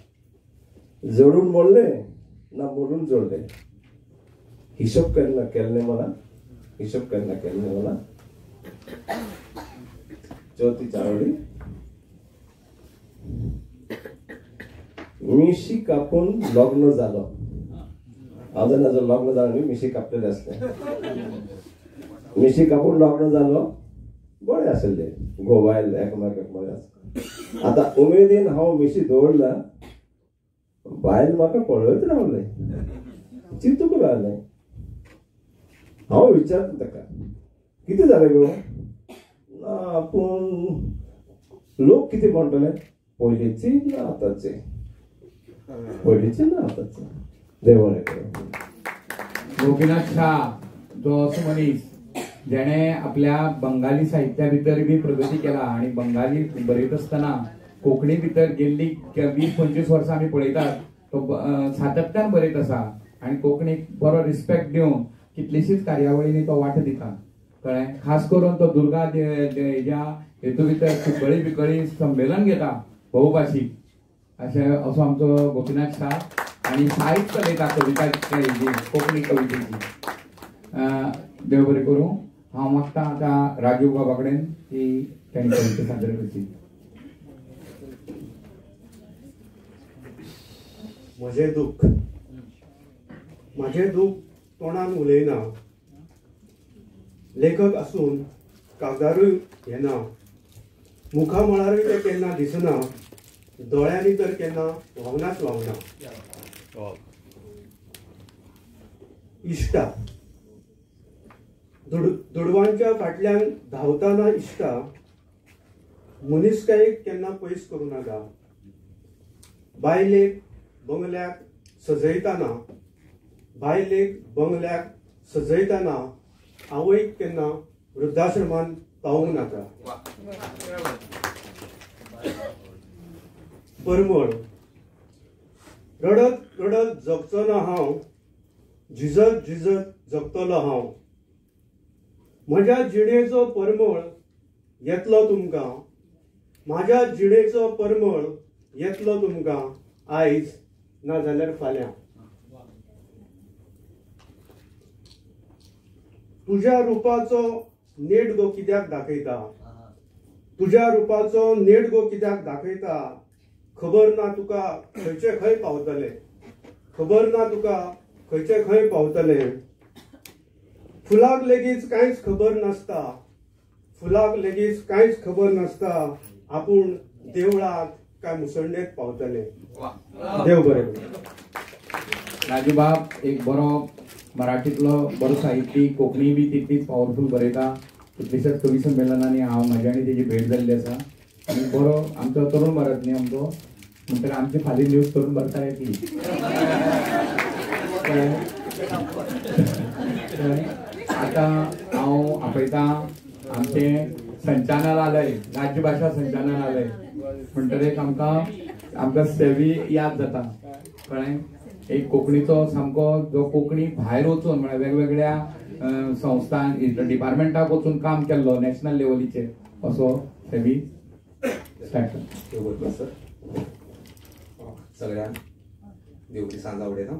जोडून मोडलें ना मोडून जोडलें, हिशोब केन्ना केल्लें मला, हिशोब केन्ना केल्लें मला. चवथी चारोळी, मिशी कापून लग्न जालो. हांव जेन्ना लग्न जालो न्ही, मिशी कापलेलें आसलें, मिशी कापून लग्न जालो, बरें आसलें, घोव बायल एकामेकाक बरें आसलें. आतां उमेदीन हांव मिशी दवरला, बायल म्हाका पळयत रावलें, चिंतूंक लागलें. हांव विचारता ताका, कितें जालें गो? ना पूण लोक कितें म्हणटले, पयलींची ना आतांचे, पयलींची ना आतांचे. देव बरें करूं. गोपीनाथ शाह जो असो मनीस जेणे आपल्या बंगाली साहित्या भितर बी प्रगती केला आनी बंगाली बरयत आसतना कोंकणी भितर गेल्ली 20-25 वर्सां आमी पळयतात तो सातत्यान बरयत आसा आनी कोंकणीक बरो रिस्पेक्ट दिवन कितलीशीच कार्यावळींनी तो वांटो दिता. कळ्ळें, खास करून तो दुर्गा हेज्या हेतू भितर कुंकळी बिकळी संमेलन घेता बहुभाशीक, अशें असो आमचो गोपीनाथ शाह आनी साहित्य चलयता कविता कोंकणी कवितेची. देव बरें करूं. हांव मागता आतां राजीव बाबा कडेन की तांणी कविता सादर करची. म्हजें दुःख. म्हजें दुःख तोंडान उलयना, लेखक आसून कागदारूय येना, मुखामळारूय तें केन्ना दिसना, दोळ्यांनी तर केन्ना व्हांवनाच व्हांवना. इश्टा दुडवांच्या फाटल्यान धांवतना इश्टा मनीसकायेक केन्ना पयस करूं नाका. बायलेक बंगल्याक सजयतना, बायलेक बंगल्याक सजयतना आवयक केन्ना वृद्धाश्रमान पावूंक नाका. परमळ रडत रडत जगचो ना हांव, झिजत झिजत जगतलो हांव. म्हज्या जिणेचो परमळ येतलो तुमकां, म्हाज्या जिणेचो परमळ येतलो तुमकां आयज ना जाल्यार फाल्यां. तुज्या रुपाचो नेट गो कित्याक दाखयता, तुज्या रुपाचो नेट गो कित्याक दाखयता, खबर ना तुका खंयचे खंय पावतले, खबर ना तुका खंयचे खंय पावतले. फुलाक लेगीत कांयच खबर नासता, फुलाक लेगीत कांयच खबर नासता, आपूण देवळात काय मुसंडेत पावतले. देव बरें. राजूबाब एक बरो मराठीतलो बरो साहित्यीक, कोंकणी बी तितलीच पावरफूल बरयता. कितलीशाच कवी संमेलनांनी हांव म्हजी आनी तेजी भेट जाल्ली आसा. आनी बरो आमचो तरुण भारत न्ही आमचो, म्हणटकीर आमची फाल्यां न्यूज तरुण भारतार येतली. आतां हांव आपयतां आमचें संचालनालय, राज्यभाशा संचालनालय. म्हणटकीर आमकां आमकां सेवी याद जाता, कळ्ळें. एक कोंकणीचो सामको जो कोंकणी भायर वचून म्हळ्यार वेगवेगळ्या संस्थान डिपार्टमेंटाक वचून काम केल्लो नॅशनल लेवलीचेर, असो सेवी स्टार्ट. सर सगळ्यांक देवरी सांज आवडयता.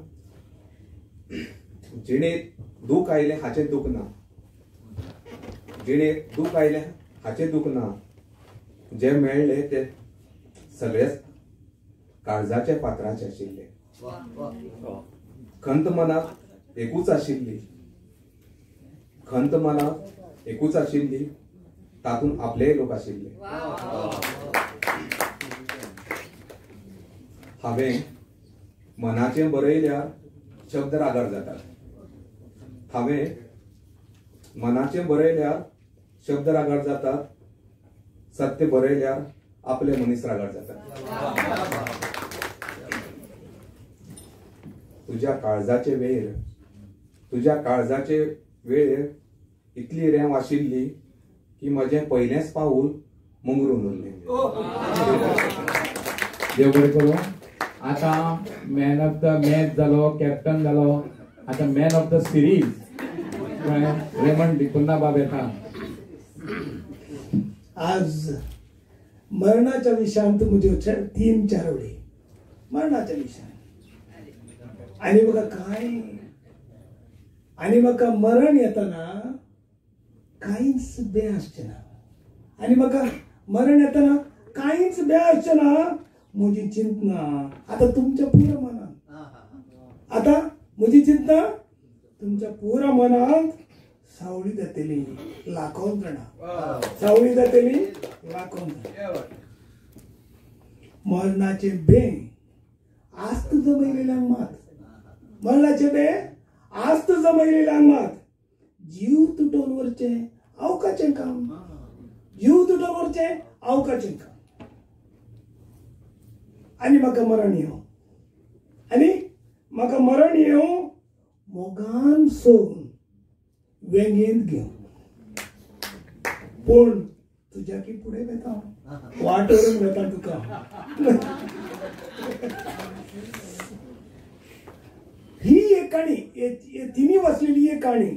जिणेंत दूख आयलें हाचें दूख ना, जिणेंत दूख आयलें हाचें दूख ना, जे मेळ्ळे ते सगळेच काळजाच्या पात्राचे आशिल्ले. खंत मनात एकूच आशिल्ली, खंत मनात एकूच आशिल्ली, तातूंत आपलेय लोक आशिल्ले. हांवें मनाचें बरयल्यार शब्द रागार जातात, हांवें मनाचें बरयल्यार शब्द रागार जातात, सत्य बरयल्यार आपले मनीस रागार जातात. तुज्या काळजाचे वेळ, तुज्या काळजाचे वेळेर इतली रेंव आशिल्ली की म्हजें पयलेंच पावूल मुंगरून उरलें. देव बरें करूं. आतां मॅन ऑफ the match जालो, कॅप्टन जालो, आतां man of the series Raymond D'Cunha बाब येता. आज मरणाच्या विशयांत म्हज्यो 3-4 वळी मरणाच्या विशयांत. आनी म्हाका कांय, आनी म्हाका मरण येतना कांयच बे आसचें ना, आनी म्हाका मरण येतना कांयच बे आसचें ना. म्हजी चिंतना आतां तुमच्या पुरा मनांत, आतां म्हजी चिंतना तुमच्या पुरा मनांत सावळी जातली लाखोन जाणां, सावळी जातली लाखोन जाणां. मरणाचे बे आस्त जमयलेल्यांक मात, मरणाचे बे आस्त जमयलेल्यांक मात, जीव तुटोवन वरचें अवकाचें काम, जीव तुटोवन वरचें अवकाचें काम. आनी म्हाका मरण येवं, आनी म्हाका मरण येवं मोगान सोडून वेंगेंत घेवं, पूण तुज्या की फुडें वेता, वाट व्हरून वेता तुका. ही एक काणी, तिनी वाचलेली एक काणी.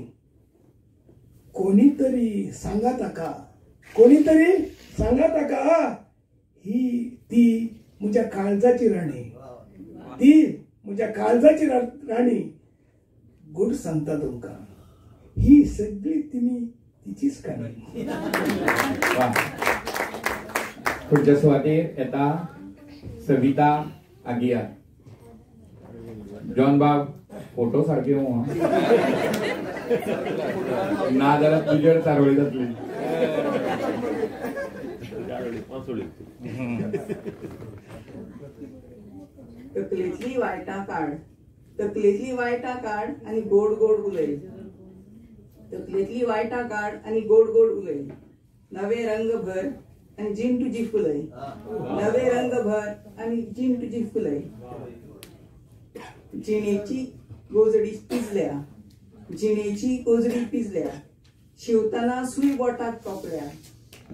कोणीतरी सांगा ताका, कोणीतरी सांगा ताका, ही ती म्हज्या काळजाची राणी, ती म्हज्या काळजाची राणी. गुड सांगता तुमकां, ही सगळी तिनी तिचीच काणी. पुढच्या सुवातेर येता सविता आगियार. जॉन बाब फोटो सारके येवं ना जाल्यार तुजेर चारोळी जातली. तकलेंतली वायटां काड, तकलेंतली वायटां काड आनी गोड गोड उलय. तकलेंतली वायटां काड आनी गोड गोड उलय. नवे रंग भर आनी जीण तुजी फुलय. नवे रंग भर आनी जीण तुजी फुलय. जिणेची गोजडी पिजल्या, जिणेची गोजडी पिजल्या, शिवतना सुय बोटाक तोपल्या.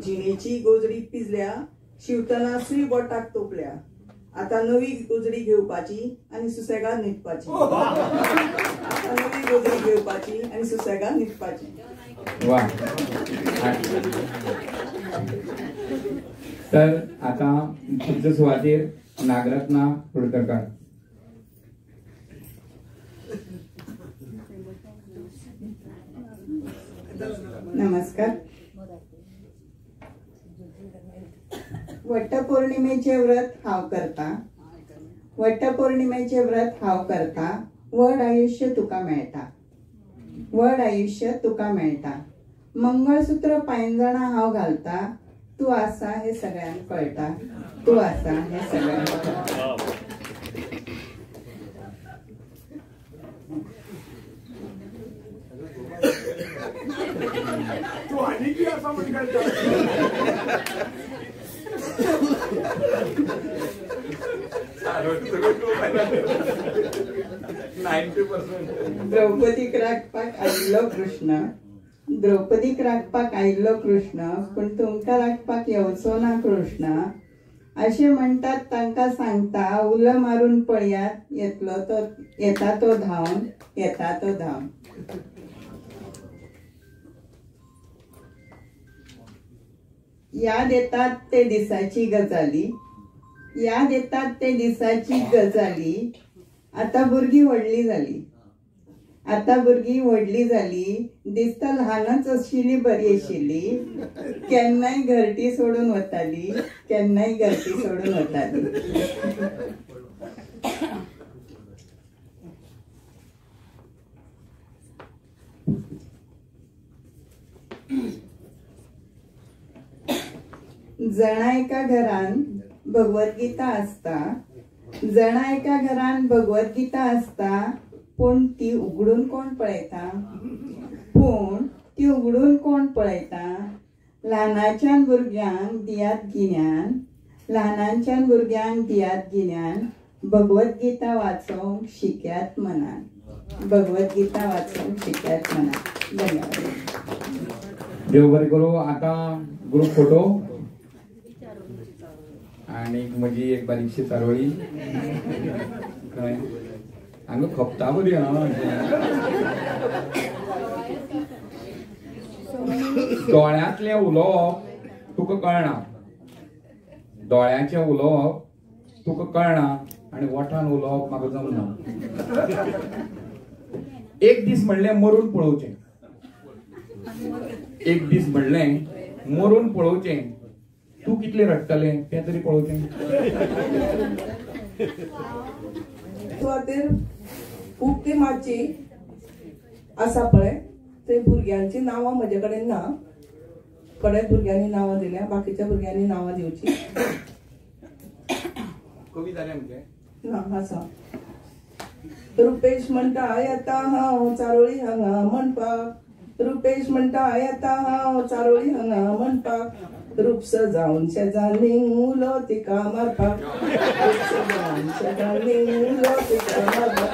जिणेची गोजडी पिजल्या, शिवतना सुय बोटाक तोपल्या. आता नवी गोजडी घेवपाची आनी सुसेगाद न्हिदपाची. आता नवी गोजडी घेवपाची आनी सुसेगाद न्हिदपाची. वा. तर आता पुढच्या सुवातेर नागरत्ना कुडतरकार. नमस्कार. वटपौर्णिमेचे व्रत हांव करता, वटपौर्णिमेचे व्रत हांव करता, व्हड आयुष्य तुका मेळटा, व्हड आयुष्य तुका मेळटा. मंगळसूत्र पांयजणां हांव घालता, तूं आसा हे सगळ्यांक कळटा, तूं आसा हे सगळ्यांक कळटा. तू आनी की आसा म्हण कळटा. द्रौपदीक राखपाक आयिल्लो कृष्ण, द्रौपदीक राखपाक आयिल्लो कृष्ण, पूण तुमकां राखपाक येवचो ना कृष्ण. अशें म्हणटात तांकां सांगता, उलो मारून पळयात, येतलो तो, येता तो धांवन, येता तो धांवन. याद येतात ते दिसाची गजाली, याद येतात ते दिसाची गजाली. आता भुरगीं व्हडली जाली, आता भुरगीं व्हडली जाली, दिसता ल्हानच आशिल्ली बरी आशिल्ली, केन्नाय घरटी सोडून वताली, केन्नाय घरटी सोडून वताली. जणा एका घरान भगवद्गीता आसता, जणा एका घरान भगवद्गीता आसता, पूण ती उगडून कोण पळयता, पूण ती उगडून कोण पळयता. ल्हानाच्यान भुरग्यांक दियात गिन्यान, ल्हानांच्यान भुरग्यांक दियात गिन्यान, भगवद्गीता वाचोवंक शिकयात मनान, भगवद्गीता वाचोवंक शिकयात मनान. धन्यवाद. देव बरें करूं. आतां ग्रुप फोटो आणि म्हजी एक बारीकशी चारोळी कळ्ळें हांगा खपता बरी. हा, दोळ्यांतलें उलोवप तुका कळना, दोळ्यांचें उलोवप तुका कळना आनी ओठान उलोवप म्हाका जमना. एक दीस म्हणलें मरून पळोवचें, एक दीस म्हणलें मरून पळोवचें, तूं कितले रडटलें तें तरी पळोवचें. सुवातेर उक्ती माची आसा पळय, थंय भुरग्यांची नांवां म्हजे कडेन ना, थोड्या भुरग्यांनी नांवां दिल्या, बाकीच्या भुरग्यांनी नांवां दिवची. कवी जाले आमचे ना आसा. रुपेश म्हणटा येता हांव चारोळी हांगा म्हणपाक, रुपेश म्हणटा येता हांव चारोळी हांगा म्हणपाक, रूपस जावन शेजान्नी उलो तिका मारपाक, रूपस जावन शेजान्नी उलो तिका मारपाक.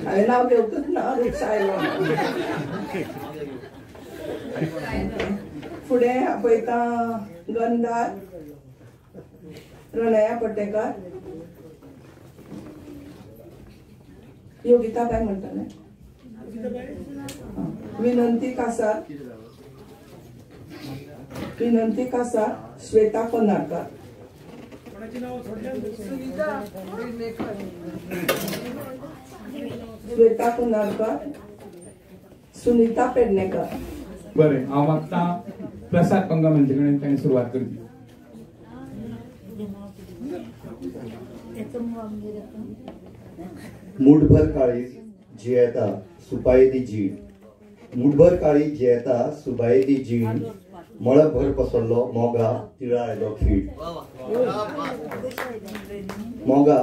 हांवें नांव घेवकूच ना, रूपस आयलो. फुडें आपयता गंधार प्रणया पटेकर, योगिता काय म्हणटालें, विनंती कासार, विनंती कासार, श्वेता कोनारकर, श्वेता कोनारकर, सुनीता पेडणेकर. बरें, हांव मागता प्रसाद पंगम हांचे कडेन ताणें सुरवात करची. मुठभर काळीज जियेता सुपायेदी जीण, मुठभर काळीज जियेता सुबायेदी जीण, मळभर पसरलो मोगा तिळा आयलो खीण. मोगा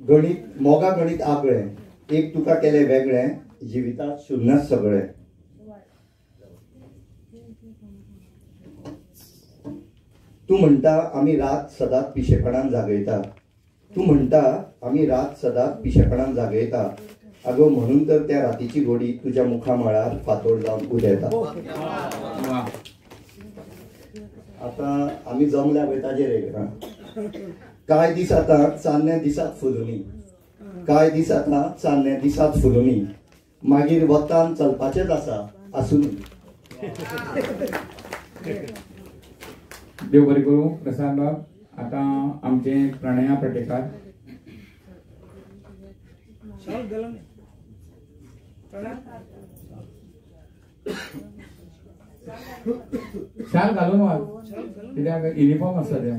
गणित, मोगा गणित आगळें, एक तुका केलें वेगळें, जिवितात शून्यच सगळें. तूं म्हणटा आमी रात सदांच पिशेपणान जागयता, तूं म्हणटा आमी रात सदांच पिशेपणान जागयता, आगो म्हणून तर त्या रातीची गोडी तुज्या मुखामळार फातोड जावन उदेता. आतां आमी जमल्या पळय ताजेर एक. कांय दीस आतां चान्ने दिसात फुलुनी, कांय दीस आतां चान्ने दिसात फुलुनी, मागीर वतान चलपाचेंच आसा आसूनी. देव बरें करूं प्रसाद बाब. आतां आमचे प्रणया पेटेकार. शाल घालून वाच, कित्याक युनिफॉर्म आसता तें.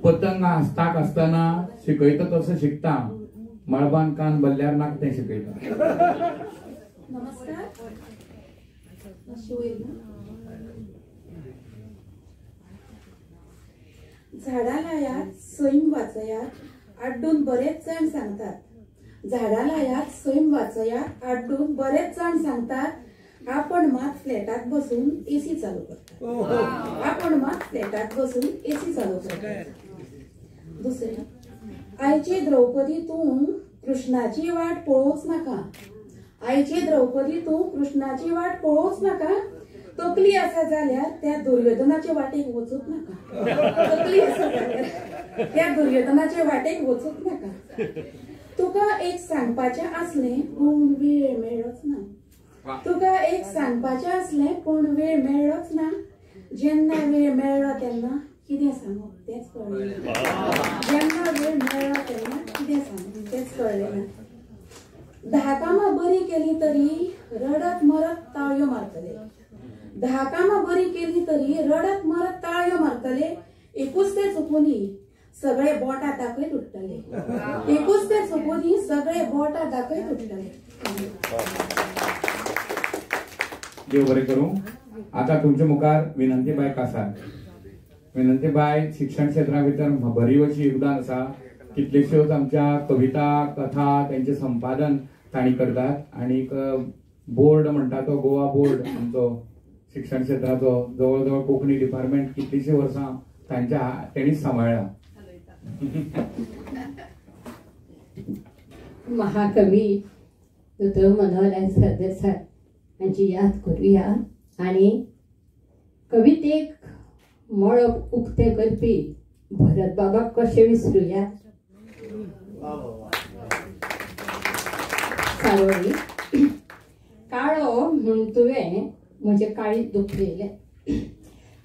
पतंग हासताक आसतना शिकयता तसो शिकता, मळबान कान भरल्यार नाक तें शिकयता. नमस्कार. झाडां लायात सैम वाचयात आड्डून बरेच जाण सांगतात, झाडां लायात सैम वाचयात आड्डून बरेच जाण सांगतात, आपण मात फ्लॅटात बसून एसी चालू करतात, आपण मात फ्लॅटात बसून एसी चालू करतात. दुसरें, आयची द्रौपदी तूं कृष्णाची वाट पळोवच नाका, आयची द्रौपदी तूं कृष्णाची वाट पळोवच नाका, तकली आसा जाल्यार त्या दुर्योधनाचे वाटेक वचूंक नाका, तकली आसा जाल्यार त्या दुर्योधनाचे वाटेक वचूंक नाका. तुका एक सांगपाचें आसलें पूण वेळ मेळ्ळोच ना, तुका एक सांगपाचें आसलें पूण वेळ मेळ्ळोच ना, जेन्ना वेळ मेळ्ळो तेन्ना कितें सांगू तेंच कळ्ळें ना, जेन्ना वेळ मेळ्ळो तेन्ना कितें सांगू तेंच कळ्ळें ना. 10 कामां बरी केली तरी रडत मरत ताळयो मारतले, 10 कामां बरी केली तरी रडत मरत ताळयो मारतले, एकूच ते चुकुनी सगळे बोटां दाखयत उठतले, एकूच ते चुकुनी सगळे बोटां दाखयत उठतले. देव बरें करूं. आतां तुमच्या मुखार विनंतीबाय कासार. विनंतीबाय शिक्षण क्षेत्रा भितर भरीव अशी योगदान आसा. कितलेश्योच आमच्या कविता कथा त्यांचे संपादन तांणी करतात आनी बोर्ड म्हणटा तो गोवा बोर्ड आमचो शिक्षण क्षेत्राचो जवळ जवळ कोंकणी डिपार्टमेंट कितलीशीं वर्सां तांच्या तेणीच सांबाळ्ळा. महाकवी दोतोर मनोहरराय सरदेसाय हांची याद करुया आनी कवितेक मळब उक्तें करपी भरत बाबाक कशें विसरुया. सारोळी. काळो म्हूण तुवें म्हजें काळीज दुखयलें,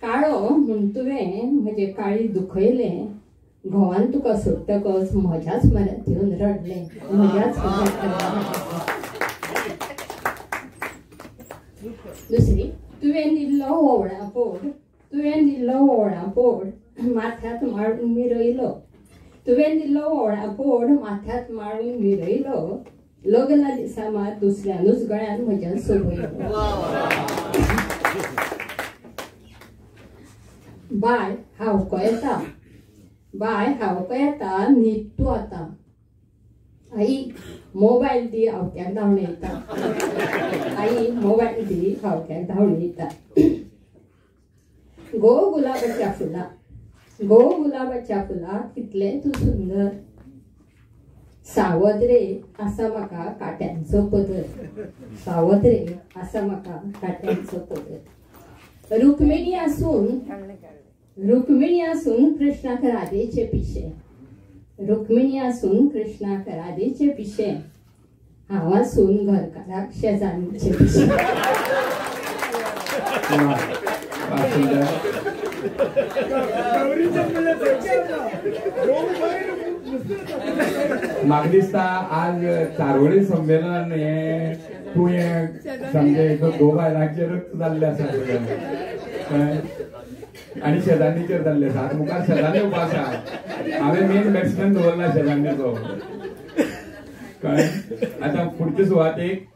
काळो म्हूण तुवें म्हजें काळीज दुखयलें, घोवान तुका सोडटकच म्हज्याच मनांत येवन रडलें, म्हज्याच मनांत. दुसरी, तुवें दिल्लो होवळा पोड, तुवें दिल्लो होवळा पोड माथ्यात माळून मिरयलो, तुवें दिल्लो होवळा पोड माथ्यात माळून मिरयलो, लग्ना दिसा मात दुसऱ्यानूच गळ्यान म्हज्यान सोबयलो. बाय हावको येता, बाय हावको येता, न्हीद तूं आतां, आई मोबायल दी आवक्याक धांवडयता, आई मोबायल दी आवक्याक धांवडयता. गो गुलाबाच्या फुला, गो गुलाबाच्या फुला कितलें तूं सुंदर, सावद रे आसा म्हाका काट्यांचो पदर, सावद रे आसा म्हाका काट्यांचो पदर. रुक्मिणी आसून, रुक्मिणी आसून कृष्णाक राधेचे पिशें, रुक्मिणी आसून कृष्णाक राधेचे पिशें, हांव आसून घरकाराक शेजान्नीचे पिशें. म्हाका दिसता आज चारोळी संमेलन हें तूं हें सामकें घोव बायलांचेरूच जाल्लें आसा. आनी शेजान्नीचेर जाल्ले आसा. आतां मुखार शेजान्नी उबो आसा. हांवें मेन बॅट्समॅन दवरला शेजान्नीचो. कळ्ळें? आतां फुडचे सुवातेक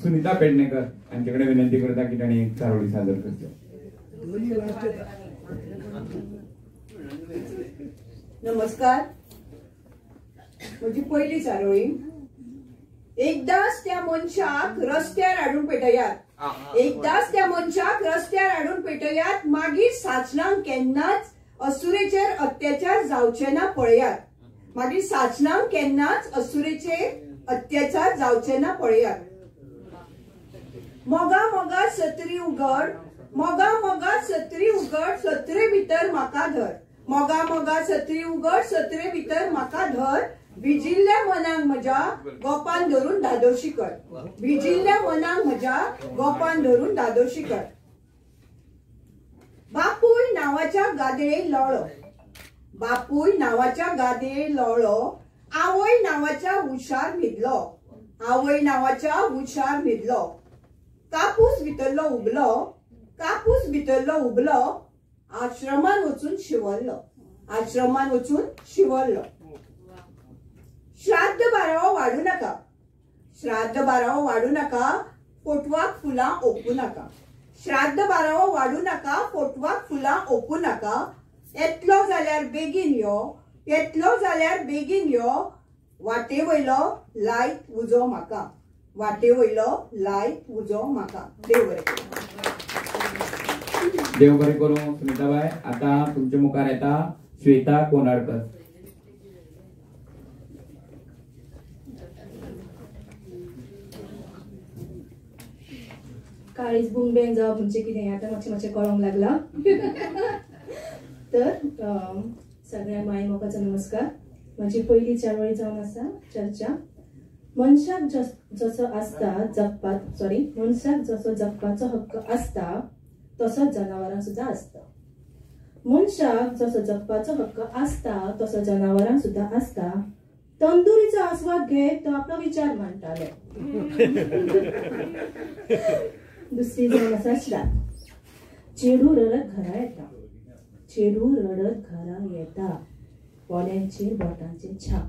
सुनीता पेडणेकर हांचे कडेन विनंती करता की तांणी एक चारोळी सादर करच्यो. नमस्कार. म्हजी पयली चारोळी. एकदाच त्या मनशाक रस्त्यार हाडून पेटयात, एकदाच त्या मनशाक रस्त्यार हाडून पेटयात, मागीर सासणांक केन्नाच असुरेचेर अत्याचार जावचे ना पळयात, मागीर सासणांक केन्नाच असुरेचेर अत्याचार जावचे ना पळयात. मोगा मोगा सत्री उगड, मोगा मोगा सत्री उगड, सत्रे भितर म्हाका धर, मोगा मोगा सत्री उगड, सत्रे भितर म्हाका धर, भिजिल्ल्या मनाक म्हज्या गोपान धरून धादोशी कर, भिजिल्ल्या मनाक म्हज्या गोपान धरून धादोशी कर. बापूय नांवाच्या गादये लोळो, बापूय नांवाच्या गादये लोळो, आवय नांवाच्या हुशार न्हिदलो, आवय नांवाच्या हुशार न्हिदलो, कापूस भितरलो उबलो, कापूस भितरलो उबलो, आश्रमान वचून शिवरलो, आश्रमान वचून शिवरलो. श्राद्ध बारावो वाडू नाका, श्राद्ध बारावो वाडू नाका, फोटवाक फुलां ओंपू नाका, श्राद्ध बारावो वाडू नाका, फोटवाक फुलां ओंपू नाका, येतलो जाल्यार बेगीन यो, येतलो जाल्यार बेगीन यो, वाटे वयलो लायत उजो म्हाका, वाटे वयलो लायत उजो म्हाका. देव बरें करूं. देव बरें करूं सुनीताबाय. आतां तुमच्या मुखार येता श्वेता कोनाडकर. काळीज बूम बँग जावप म्हणजे कितें आतां मातशें मातशें कळोंक लागलां. तर सगळ्या माय मोगाचो नमस्कार. म्हजी पयली चारोळी जावन आसा चर्चा. मनशाक जसो आसता जगपाक, सॉरी, मनशाक जसो जगपाचो हक्क आसता तसोच जनावरांक सुद्दां आसता. मनशाक जसो जगपाचो हक्क आसता तसो जनावरांक सुद्दां आसता. तंदुरीचो आस्वाद घेत तो आपलो विचार मांडटालो. दुसरी जावन आसा श्राप. चेडूं रडत घरा येता, चेडूं रडत घरा येता, पोल्यांचेर बोटांचे छाप,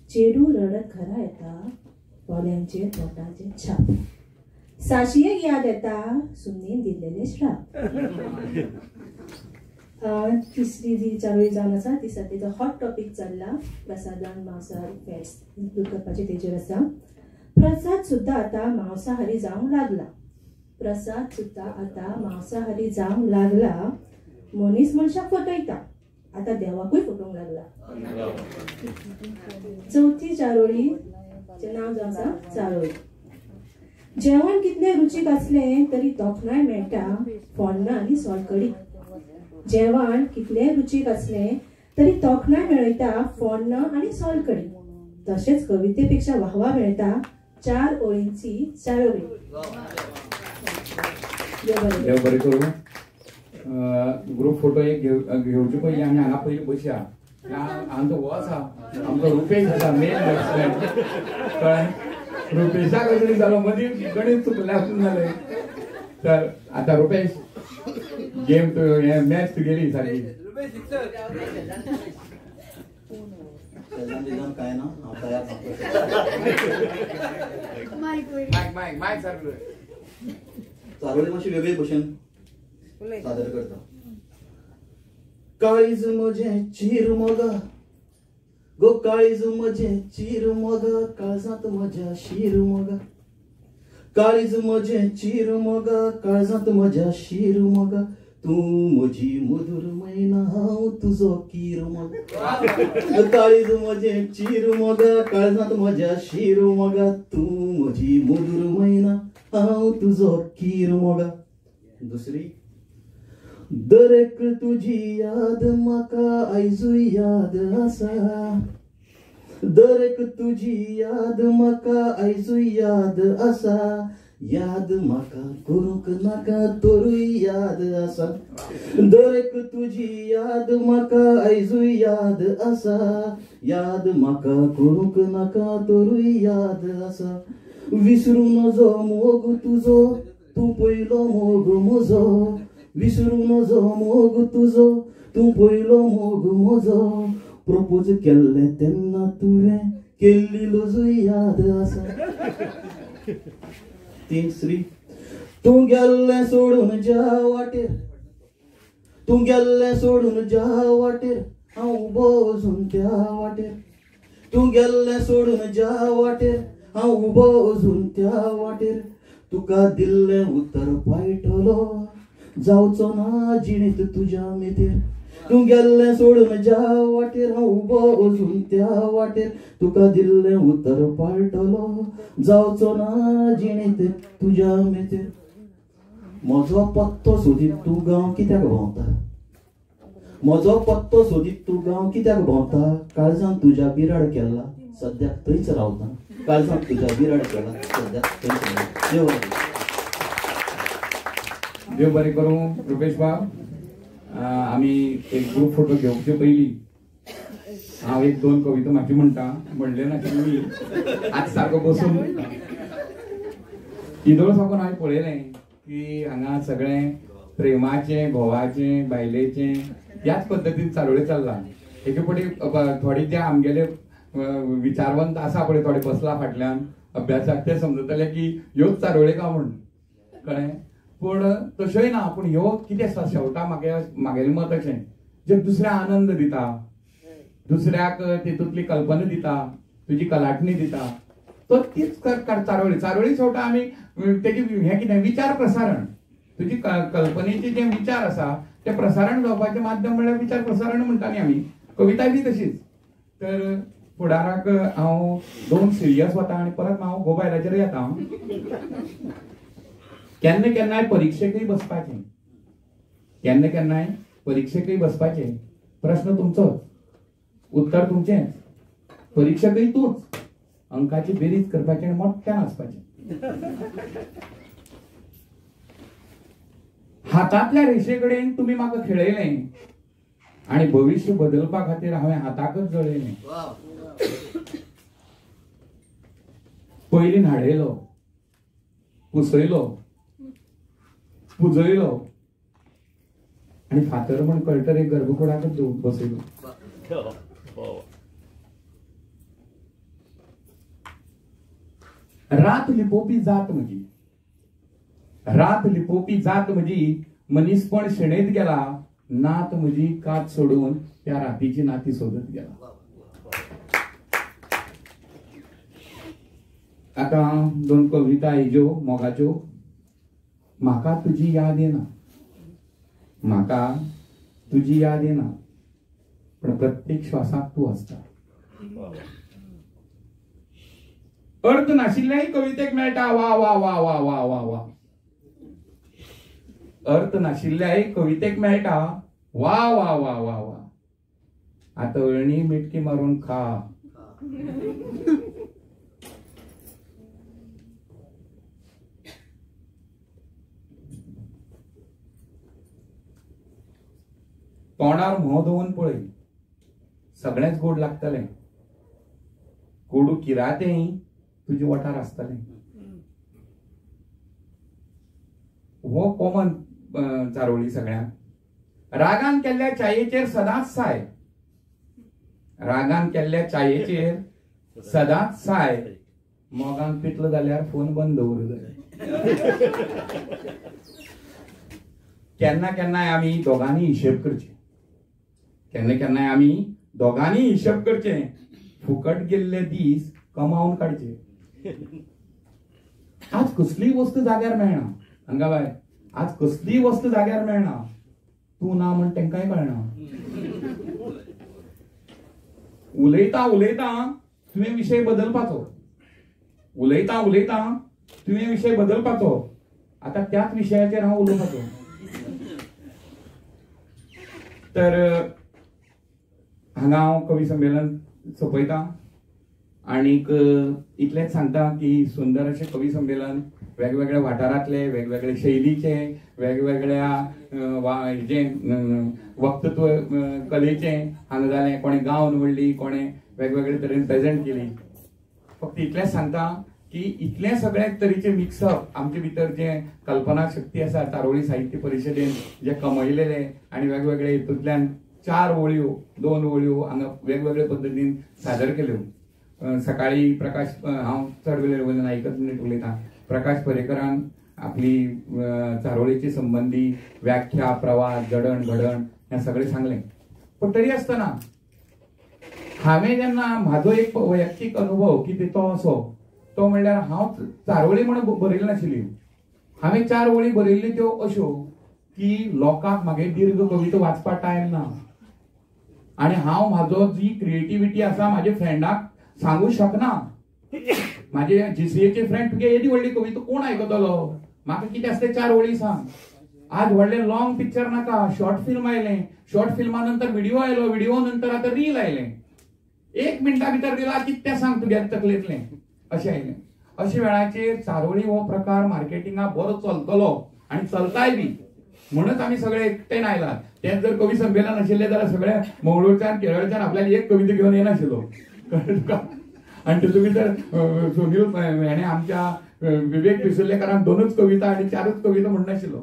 चेडूं रडत घरा येता, पोल्यांचेर बोटांचे छाप, साशयेक याद येता सुन्नीन दिल्लेले श्राप. तिसरी जी चारोळी जावन आसा ती सद्याचो हॉट टॉपीक चल्ला, प्रसादान मांसाहारी फॅट्स इन्क्लूड करपाचे तेजेर आसा. प्रसाद सुद्दां आतां मांसाहारी जावंक लागला, प्रसाद सुद्दां आतां मांसाहारी जावंक लागला, मनीस मनशाक फटयता, आतां देवाकूय फटोवंक लागला. चवथी चारोळी नांव जावन आसा चारोळी. जेवण कितलें रुचीक आसलें तरी तोखणाय मेळटा फोण्णां आनी सोलकडी. जेवण कितलें रुचीक आसलें तरी तोखणाय मेळयता फोण्णां आनी सोलकडी. तशेंच कविते पेक्षा वाहवा मेळटा चार ओळींची चारोळी. देव बरें करूं. ग्रुप फोटो एक घेवचे पयलीं आमी हांगा पयलीं बसया. आमचो हो आसा, आमचो रुपेश आसा मेन बॅट्समॅन. कळ्ळें? रुपेशाक अशें जालो मदीं गणीत चुकलें आसून जालें. तर आतां रुपेश गेम हें मॅच तुगेली सारकी. काय ना हांव तयार. मायक मायक सारको. चारोळी मातशी वेगळे भशेन सादर करता. काळीज म्हजें चीर मोगा गो, काळीज म्हजें चीर मोगा, काळजांत म्हज्या शीर मोगा, काळीज म्हजें चीर मोगा, काळजांत म्हज्या शीर मोगा, तूं म्हजी मधुर मैना हांव तुजो कीर मोगा, काळीज म्हजें चीर मोगा, काळजांत म्हज्या शीर मोगा, तूं म्हजी मधुर मैना हांव तुजो कीर मोगा. दुसरी, दरेक तुजी याद म्हाका आयजूय याद आसा, दरेक तुजी याद म्हाका आयजूय याद आसा, याद म्हाका करूंक नाका तरूय याद आसा, दरेक तुजी याद म्हाका आयजूय याद आसा, याद म्हाका करूंक नाका तरूय याद आसा, विसरूं नजो मोग तुजो, तूं पयलो मोग म्हजो, विसरूं नजो मोग तुजो, तूं पयलो मोग म्हजो. प्रपोज केल्लें तेन्ना तुवें केल्ली लजूय याद आसा. तिसरी, तूं गेल्लें सोडून ज्या वाटेर, तूं गेल्लें सोडून ज्या वाटेर, हांव उबो अजून त्या वाटेर. तूं गेल्लें सोडून ज्या वाटेर, हांव उबो अजून त्या वाटेर. तुका दिल्लें उतर पायटलो, जावचो ना जिणेंत तुज्या मेतेर. तूं गेल्लें सोडून ज्या वाटेर, हांव उबो अजून त्या वाटेर. तुका दिल्लें उतर पाळटलो, जावचो ना जिणेंत तुज्या मेतेर. म्हजो पत्तो सोदीत तूं गांव कित्याक भोंवता, म्हजो पत्तो सोदीत तूं गांव कित्याक भोंवता. काळजान तुज्या बिराड केला, सद्याक थंयच रावता. काळजान तुज्या बिराड केला, सद्याक थंयच रावता. देव देव बरें करूं रुपेश बाब. आमी एक ग्रुप फोटो घेवचे पयलीं हांव एक दोन कविता म्हाजी म्हणटा, म्हणले ना की आज सारको बसून इदोळ साकून हांवें पळयलें की हांगा सगळें प्रेमाचें, घोवाचें, बायलेचें ह्याच पद्दतीन चारोळे चल्लां. एके फावटी थोडे जे आमगेले विचारवंत आसा पळय, थोडे बसला फाटल्यान अभ्यासाक, ते समजतले की ह्योच चारोळे का म्हूण, कळ्ळें. पूण तशेंय ना, पूण ह्यो कितें आसा शेवटा म्हागेलें मत अशें जे दुसऱ्या आनंद दिता, दुसऱ्याक तितूंतली कल्पना दिता, तुजी कलाटणी दिता, तो तीच चारोळी. चारोळी शेवटा आमी तेजी हें कितें विचार प्रसारण, तुजी कल्पनेचे जे विचार आसा ते प्रसारण जावपाचें माध्यम म्हणल्यार विचार प्रसारण म्हणटा न्ही आमी. कविता बी तशीच. तर फुडाराक हांव दोन सिरियस वता आनी परत हांव घोव बायलाचेर येता. केन्ना केन्नाय परिक्षेकय बसपाचें, केन्ना केन्नाय परिक्षेकय बसपाचें. प्रश्न तुमचोच, उत्तर तुमचेंच, परिक्षकय तूंच, अंकाची बेरीज करपाची आनी मोठ्यान आसपाचें. हातांतल्या रेशे कडेन तुमी म्हाका खेळयलें आनी भविश्य बदलपा खातीर हांवें हाताकच जळयलें. पयलीं न्हाडयलो, पुसयलो, पुजयलो आनी फातर म्हण कळटर एक गर्भकुडाकच बसयलो. रात लिपोवपी जात म्हजी, रात लिपोवपी जात म्हजी, मनीसपण शेणयत गेला, नात म्हजी कात सोडून त्या रातीची नाती सोदत गेला. आतां दोन कविता हेज्यो मोगाच्यो. म्हाका तुजी याद येना, म्हाका तुजी याद येना, पण प्रत्येक श्वासाक तूं आसता. अर्थ नाशिल्ल्याय कवितेक मेळटा वा वा वा वा वा वा वा. अर्थ नाशिल्ल्याय कवितेक मेळटा वा वा वा वा वा. आतां अळणी मिटकी मारून खा. तोंडार म्होंव दवरून पळय, सगळेंच गोड लागतलें, कोडू किरातेंय तुजे वठार आसतलें. हो कॉमन चारोळी सगळ्यांक. रागान केल्ल्या चायेचेर सदांच साय, रागान केल्ल्या चायेचेर सदांच साय, मोगान पितलो जाल्यार फोन बंद दवरूं जाय. केन्ना केन्नाय आमी दोगांनी हिशेब करचे, केन्ना केन्नाय आमी दोगांनी हिशेब करचे, फुकट गेल्ले दीस कमावन काडचे. आज कसलीय वस्तू जाग्यार मेळना हांगा बाय, आज कसलीय वस्तू जाग्यार मेळना, तूं ना म्हण तेंकांय कळना. उलयता उलयता तुवें विशय बदलपाचो, उलयता उलयता तुवें विशय बदलपाचो. आतां त्याच विशयाचेर हांव उलोवपाचो. तर हांगा हांव कवी संमेलन सोंपयता आनीक इतलेंच सांगता की सुंदर अशें कवी संमेलन वेगवेगळ्या वाठारांतले, वेगवेगळे शैलीचे, वेगवेगळ्या हेजें वक्तृत्व कलेचें हांगा जालें. कोणें गावन म्हणली, कोणें वेगवेगळे तरेन प्रेजेंट केली. फक्त इतलेंच सांगता की इतलें सगळें तरेचें मिक्सअप आमचे भितर जें कल्पना शक्ती आसा चारोळी साहित्य परिशदेन जे कमयलेले आनी वेगवेगळे हितूंतल्यान 4 ओळयो 2 ओळयो हांगा वेगवेगळे पद्दतीन सादर केल्यो. सकाळी प्रकाश, हांव चड वेळ उलयना, एकच मिनीट उलयता. प्रकाश पर्येकरान आपली चारोळीची संबंदी व्याख्या, प्रवास, जडण घडण हें सगळें सांगलें. पूण तरी आसतना हांवें जेन्ना म्हाजो एक वैयक्तीक अनुभव की तो असो, तो म्हणल्यार हांव चारोळी म्हणून बरयली नाशिल्ली, हांवें 4 ओळी बरयल्ल्यो त्यो अश्यो की लोकांक म्हागे दीर्घ कविता वाचपाक टायम ना आनी हांव म्हाजो जी क्रिएटिविटी आसा म्हाजे फ्रेंडाक सांगू शकना. म्हाजे GCAचे फ्रेंड, तुगे येदी व्हडली कविता कोण आयकतलो, म्हाका कितें आसता 4 ओळी सांग. आज व्हडलें लॉंग पिक्चर नाका, शॉर्ट फिल्म आयलें, शॉर्ट फिल्मा नंतर व्हिडिओ आयलो, व्हिडिओ नंतर आतां रील आयलें, 1 मिनटा भितर रिला कितें सांग तुगे तकलेंतलें अशें आयलें. अशे वेळाचेर चारोळी हो प्रकार मार्केटिंगाक बरो चलतलो आनी चलताय बी म्हणूनच आमी सगळे एकटेन आयलात. तेच जर कवी संमेलन आशिल्लें जाल्यार सगळे मंगळूरच्यान केरळच्यान आपल्याला एक कविता घेवन येनाशिल्लो, कळ्ळें तुका. आनी तितून भितर सुनील हेणें आमच्या विवेक पिसुर्लेकारान 2 कविता आनी 4 कविता म्हणनाशिल्लो.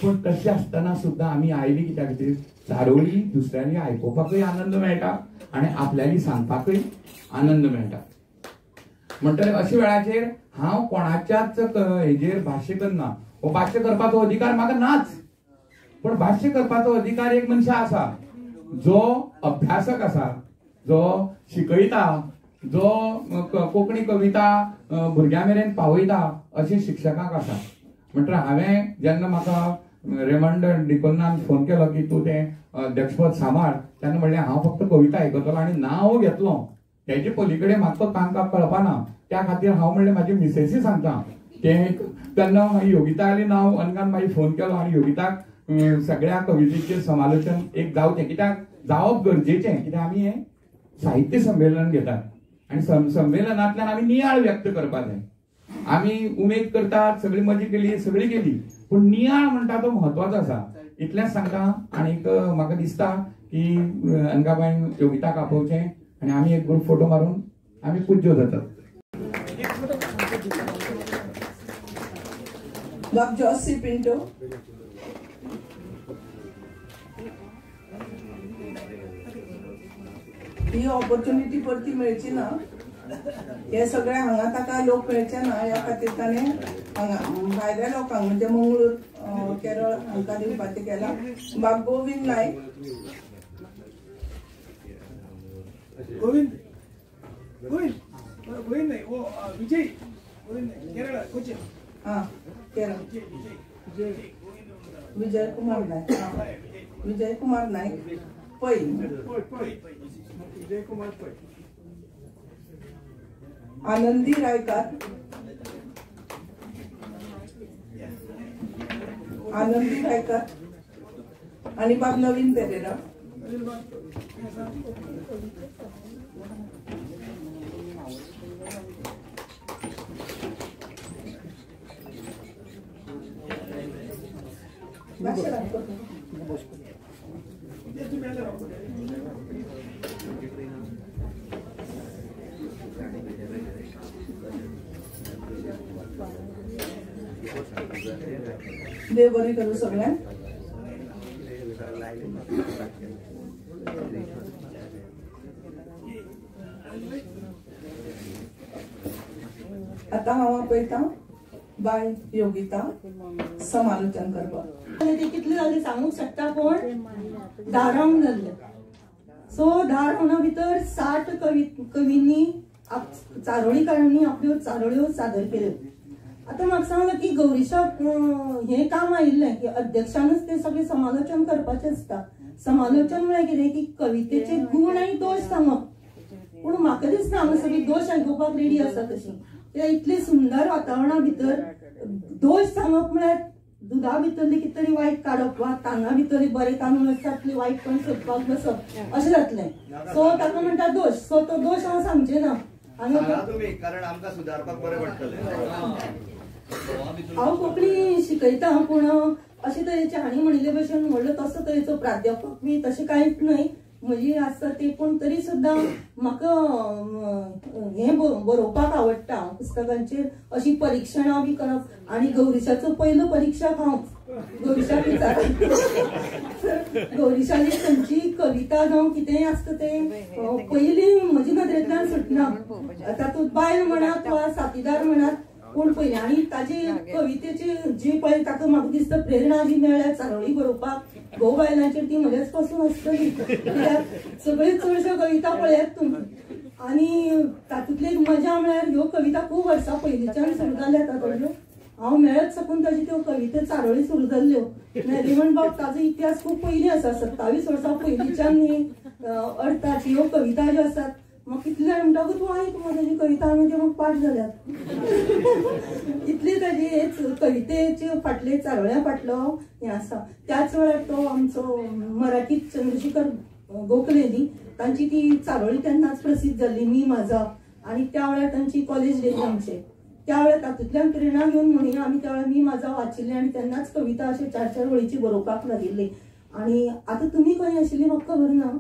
पूण तशें आसतना सुद्दां आमी आयली कित्या खातीर, चारोळी दुसऱ्यांनी आयकुपाकूय आनंद मेळटा आनी आपल्याली सांगपाकूय आनंद मेळटा. म्हणटकीर अशे वेळाचेर हांव कोणाच्याच हेजेर भाश्य करना, हो भाश्य करपाचो अधिकार म्हाका नाच, पूण भाश्य करपाचो अधिकार एक मनशा आसा जो अभ्यासक आसा, जो शिकयता, जो कोंकणी कविता भुरग्यां मेरेन पावयता अशे शिक्षकांक आसा. म्हणटकीर हांवें जेन्ना म्हाका रेमंड डिकोन्नान फोन केलो की तूं तें अध्यक्षपद सांबाळ, तेन्ना म्हणलें हांव फक्त कविता आयकतलो आनी नांव घेतलो, तेजे पलीकडे म्हाका तांकां कळपाना, त्या खातीर हांव म्हणलें म्हाजी मिसेसी सांगता तें. तेन्ना मागीर योगिता आली नांव अनगान मागीर फोन केलो आनी योगिताक सगळ्या कवितेचेर समालोचन एक जावचें, कित्याक जावप गरजेचें, कित्याक आमी हें साहित्य संमेलन घेतात आनी संमेलनांतल्यान आमी नियाळ व्यक्त करपाक जाय. आमी उमेद करतात, सगळी मजा केली, सगळी केली, पूण नियाळ म्हणटा तो म्हत्वाचो आसा. इतलेंच सांगता. आनीक म्हाका दिसता की अनगाबाईन योगिताक आपोवचें आनी आमी एक ग्रुप फोटो मारून आमी पूज्य जातात. बाब जॉसी पिंटो, ही ऑपॉर्च्युनिटी परती मेळची ना, हे सगळे हांगा ताका लोक मेळचे ना, ह्या खातीर ताणें हांगा भायल्या लोकांक म्हणजे मंगळूर, केरळ हांकां दिवपाचें केलां. बाब गोविंद नायक, गोविंद गोविंद गोविंद नाही, वो विजय गोविंद नाही, केरळ कोची, हां केरळ, विजय कुमार नायक, विजय कुमार नायक पै, विजय कुमार पै, आनंदी रायकार, आनंदी रायकार आनी बाब नवीन पेरेरा. देव बरें करूं सगळ्यांक. आतां हांव आपयतां बाय योगिता समालोचन करपाक. ते कितले जाले सांगूंक शकता कोण? 10 रावंड जाल्ले. सो 10 रावंडा भितर 60 कवींनी चारोळीकारांनी आपल्यो चारोळ्यो सादर केल्यो. आतां म्हाका सांगलां की गौरीशाक हें काम आयिल्लें की अध्यक्षानच तें सगळें समालोचन करपाचें आसता. समालोचन म्हळ्यार कितें की कवितेचे गूण आनी दोश सांगप. पूण म्हाका दिसना हांगा सगळीं दोश आयकुपाक रेडी आसा तशी. कित्याक इतले सुंदर वातावरणा भितर दोश सांगप म्हळ्यार दुदा भितरली कितें तरी वायट काडप वा तांदळा भितरली बरें तांदूळ आसता तितले वायटपण सोदपाक बसप अशें जातलें. सो ताका म्हणटा दोश. सो तो दोश हांव सांगचें ना. कारण आमकां सुदारपाक बरें पडटलें. हांव कोंकणी शिकयता पूण अशे तरेचे हांणी म्हणिल्ले भशेन व्हडलो तसो तरेचो प्राध्यापक बी तशें कांयच न्हय. म्हजी आसता ते, पूण तरी सुद्दां म्हाका हें बरोवपाक आवडटा. पुस्तकांचेर अशी परिक्षणां बी करप आनी गौरीशाचो पयलो परिक्षक हांव. गौरीशाक विचार, गौरीशाली खंयची कविता जावं कितेंय आसता तें पयलीं म्हजी नदरेंतल्यान सुटना. तातूंत बायल म्हणात वा साथीदार म्हणात, पूण पयलीं आनी ताजे कवितेची जी पळय ताका म्हाका दिसता प्रेरणा जी मेळ्ळ्या चारोळी बरोवपाक घोव बायलांचेर ती म्हज्याच पासून आसतली. कित्याक सगळ्यो चडश्यो कविता पळयात तुमी आनी तातूंतली एक मजा म्हळ्यार ह्यो कविता खूब वर्सां पयलींच्यान सुरू जाल्यात. आतां हांव मेळत साकून ताजी त्यो कविता चारोळी सुरू जाल्ल्यो. नरिमन बाब ताजो इतिहास खूब पयलीं आसा, 27 वर्सां पयलींच्यान ही अर्थाची ह्यो कविता ज्यो आसात. म्हाका कितले जाण म्हणटा तूं आयक मगो ताजी कविता, हांवें त्यो म्हाका पाठ जाल्यात. इतली ताजी हेच कवितेचे फाटले चारोळ्या फाटलो हें आसा. त्याच वेळार तो आमचो मराठीत चंद्रशेखर गोखले न्ही, तांची ती चारोळी तेन्नाच प्रसिद्ध जाल्ली मी माझा, आनी त्या वेळार तांची कॉलेज डेज आमचे. त्या वेळार तातूंतल्यान प्रेरणा घेवन म्हणुया आमी त्या वेळार मी माझा वाचिल्लें आनी तेन्नाच कविता अशे 4-4 वळीची बरोवपाक लागिल्ली. आनी आतां तुमी खंय आशिल्ली म्हाका खबर ना,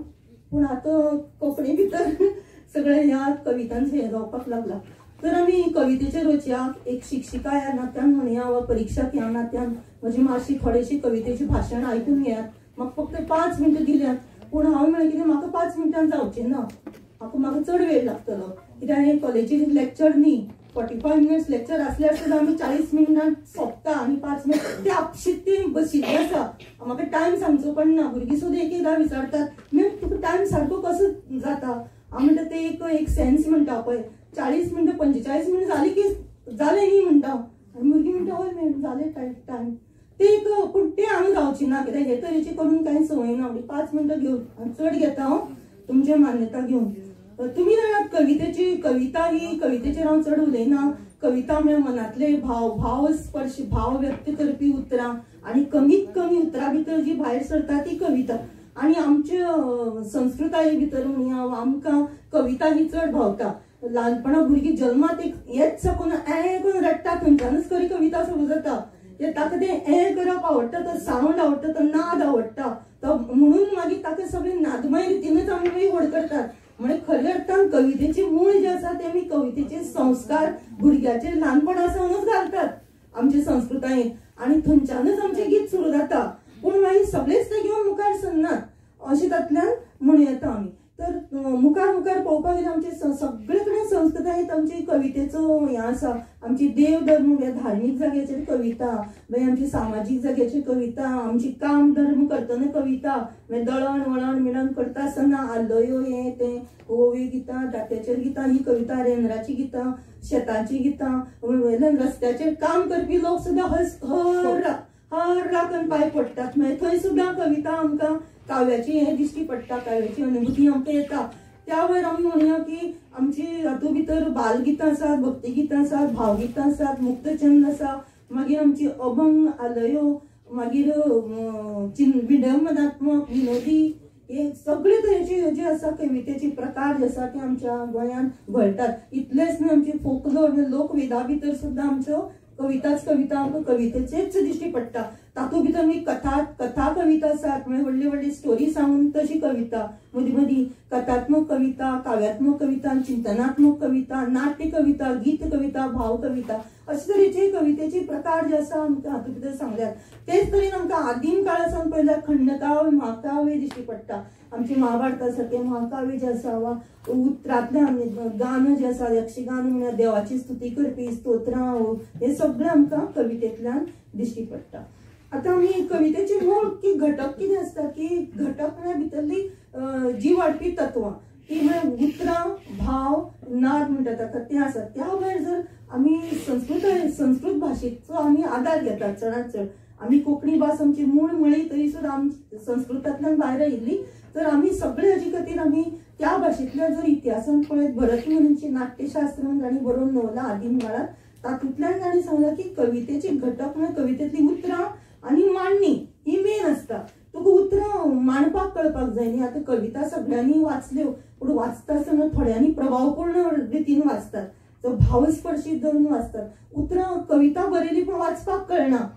पूण आतां कोंकणी भितर सगळें ह्या कवितांचो हें जावपाक लागला. तर आमी कवितेचेर वचया. एक शिक्षिका ह्या नात्यान म्हणया वा परिक्षक ह्या नात्यान म्हजी मातशी थोडेशी कवितेची भाशण आयकून घेयात. म्हाका फक्त 5 मिनटां दिल्यात, पूण हांव म्हळें कितें म्हाका 5 मिनटां जावचें ना, म्हाका चड वेळ लागतलो. कित्याक हें कॉलेजीन लेक्चर न्ही, 45 मिनट्स लेक्चर आसल्यार सुद्दां आमी 40 मिनटां सोंपता आनी 5 मिनट ते आपशीत ती बशिल्ली आसा. म्हाका टायम सांगचो पडना. भुरगीं सुद्दां एक एकदां विचारतात मॅम तुका टायम सारको कसो जाता. हांव म्हणटा ते एक सेन्स म्हणटा पळय, 40 मिनटां 45 मिनटां जाली की जालें न्ही म्हणटा. आनी भुरगीं म्हणटा हय मॅम जालें टायम. ते एक पूण ते हांगा जावची ना, कित्याक हे तरेची करून कांय संवय ना. 5 मिनटां घेवन चड घेता हांव तुमची मान्यता घेवन. तुमी जाणात कवितेची कविता ही कवितेचेर हांव चड उलयना. कविता म्हळ्यार मनांतले भाव, भाव स्पर्श, भाव व्यक्त करपी उतरां आनी कमीत कमी उतरां भितर जी भायर सरता ती कविता. आनी आमचे संस्कृताये भितर म्हणया आमकां कविता ही चड भावता. ल्हानपणा भुरगीं जल्मात एक येत साकून ए करून रडटा, थंयच्यानच खरी कविता सुरू जाता. ताका तें ए करप आवडटा, तो सावंड आवडटा, तो नाद आवडटा, तो म्हणून मागीर ताका सगळे नादमय रितीनच आमी मागीर व्हड करतात. म्हणजे खऱ्या अर्थान कवितेचे मूळ जे आसा ते आमी कवितेचे संस्कार भुरग्याचेर ल्हानपणा सावनच घालतात आमचे संस्कृतायेन आनी थंयच्यानच आमचें गीत सुरू जाता. पूण मागीर सगळेच ते घेवन मुखार सरनात अशें तातूंतल्यान म्हणू येता आमी. तर मुखार मुखार पळोवपाक गेल्यार आमचे सगळे कडेन संस्कृतायेंत आमची कवितेचो हें आसा. आमची देव धर्म धार्मीक जाग्याचेर कविता, मागीर आमची सामाजीक जाग्याचेर कविता, आमची काम धर्म करतना कविता, मागीर दळण वळण मिळण करता आसतना आल्लयो हें तें ओवी गितां, दात्याचेर गितां, ही कविता, रेंद्राची गितां, शेताची गितां, वयल्यान रस्त्याचेर काम करपी लोक सुद्दां हर हर राखून पांय पडटात. मागीर थंय सुद्दां कविता आमकां काव्याची हें दिश्टी पडटा, काव्याची अनुभूती आमकां येता. त्या वयर आमी म्हणया की आमची हातूंत भितर बालगितां आसात, भक्तिगितां आसात, भावगितां आसात, मुक्तछंद आसा, मागीर आमची अभंग आलयो, मागीर विडंबनात्मक विनोदी, हे सगळे तरेचे जे आसा कवितेचे प्रकार जे आसा ते आमच्या गोंयांत घोळटात. इतलेच न्हय आमचे फोकलोर लोकवेदा भितर सुद्दां आमच्यो कविताच कविता आमकां कवितेचेच दिश्टी पडटा. तातूंत भितर आमी कथा कथा कविता आसात, म्हणजे व्हडली व्हडली स्टोरी सांगून तशी कविता, मदीं मदीं कथात्मक कविता, काव्यात्मक कविता, चिंतनात्मक कविता, नाट्य कविता, गीत कविता, भाव कविता, अशे तरेचे कवितेचे प्रकार जे आसा आमकां हातूंत भितर सांगल्यात. तेच तरेन आमकां आदीम काळा सावन पळयल्यार खंडकाव्य महाकाव्य दिश्टी पडटा. आमचे महाभारता सारकें महाकाव्य जें आसा वा उतरांतल्यान गान जें आसा, यक्षगान म्हळ्यार देवाची स्तुती करपी स्तोत्रां, हे सगळें आमकां कवितेंतल्यान दिश्टी पडटा. आतां आमी कवितेचे मूळ की घटक कितें आसता की घटक म्हळ्यार भितरली जी वाडपी तत्वां ती म्हळ्यार उतरां, भाव, नाद म्हणटा ताका तें आसा. त्या भायर जर आमी संस्कृत भाशेचो आमी आदार घेतात चडांत चड, आमी कोंकणी भास आमची मूळ म्हळी तरी सुद्दां आम संस्कृतांतल्यान भायर आयिल्ली, तर आमी सगळे हाजे खातीर आमी त्या भाशेंतल्यान जर इतिहासान पळयत भरतमुनींचें नाट्यशास्त्र म्हणून तांणी बरोवन दवरलां आदीम काळार, तातूंतल्यान तांणी सांगलां की कवितेचे घटक म्हळ्यार कवितेंतलीं उतरां आनी मांडणी ही मेन आसता. तुका उतरां मांडपाक कळपाक जाय न्ही. आतां कविता सगळ्यांनी वाचल्यो, पूण वाचता आसतना थोड्यांनी प्रभावपूर्ण रितीन वाचतात, तो भावस्पर्शी धरून वाचतात. उतरां कविता बरयली पूण वाचपाक कळना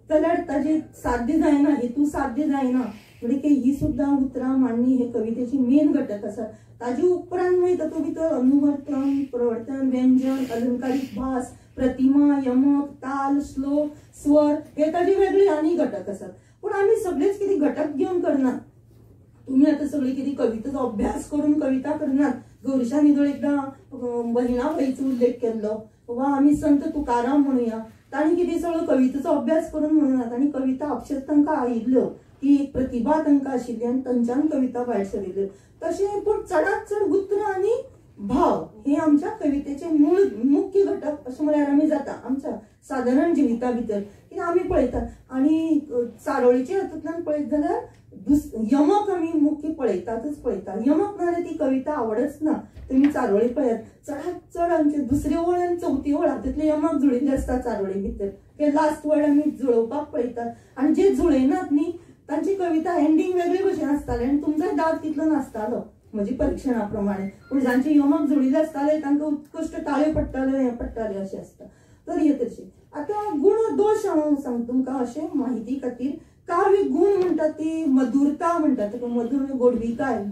जाल्यार ताजें साध्य जायना, हेतू साध्य जायना. म्हणजे की ही सुद्दां उतरां मांडणी हे कवितेची मेन घटक आसा. ताजे उपरांत मागीर तातूंत भितर अनुवर्तन, प्रवर्तन, व्यंजन, अलंकारीक भास, प्रतिमा, यमक, ताल, श्लोक, स्वर हे ताजे वेगळे आनी घटक आसात. पूण आमी सगळेच कितें घटक घेवन करनात. तुम्ही आतां सगळी कितें कवितेचो अभ्यास करून कविता करनात. गौरीशा निदळ एकदां बहिणाबाईचो उल्लेख केल्लो वा आमी संत तुकाराम म्हणुया, तांणी कितें सगळो कवितेचो अभ्यास करून म्हणुना, तांणी कविता आपशेच तांकां आयिल्ल्यो, ती एक प्रतिभा तांकां आशिल्ली आनी तांच्यान कविता भायर सरिल्ल्यो. तशें पूण चडांत चड उतरां आनी भाव हे आमच्या कवितेचे मूळ मुख्य घटक अशें म्हळ्यार आमी जाता आमच्या सादारण जिविता भितर कित्याक आमी पळयतात. आनी चारोळीच्या हातूंतल्यान पळयत जाल्यार यमक आमी मुख्य पळयतातच पळयता. यमक नाजाल्यार ती कविता आवडच ना. तुमी चारोळी पळयात, चडांत चड आमचे दुसरी ओळ आनी चवथी ओळ हातूंतले यमक जुळिल्ले आसता चारोळी भितर. ते लास्ट वर्ड आमी जुळोवपाक पळयतात आनी जे जुळयनात न्ही तांची कविता एंडींग वेगळे भशेन आसताले आनी तुमचोय दाग तितलो नासतालो म्हजी परिक्षणा प्रमाणे. पूण जांचे यमक जुळिल्ले आसताले तांकां उत्कृश्ट ताळयो पडटाल्यो, हें पडटाल्यो अशें आसता. तर हे तशें आतां गुण दोश हांव सांगता तुमकां अशें म्हायती खातीर. काव्य गुण म्हणटात ती मधुरता म्हणटात, ताका मधुर गोडविकाय,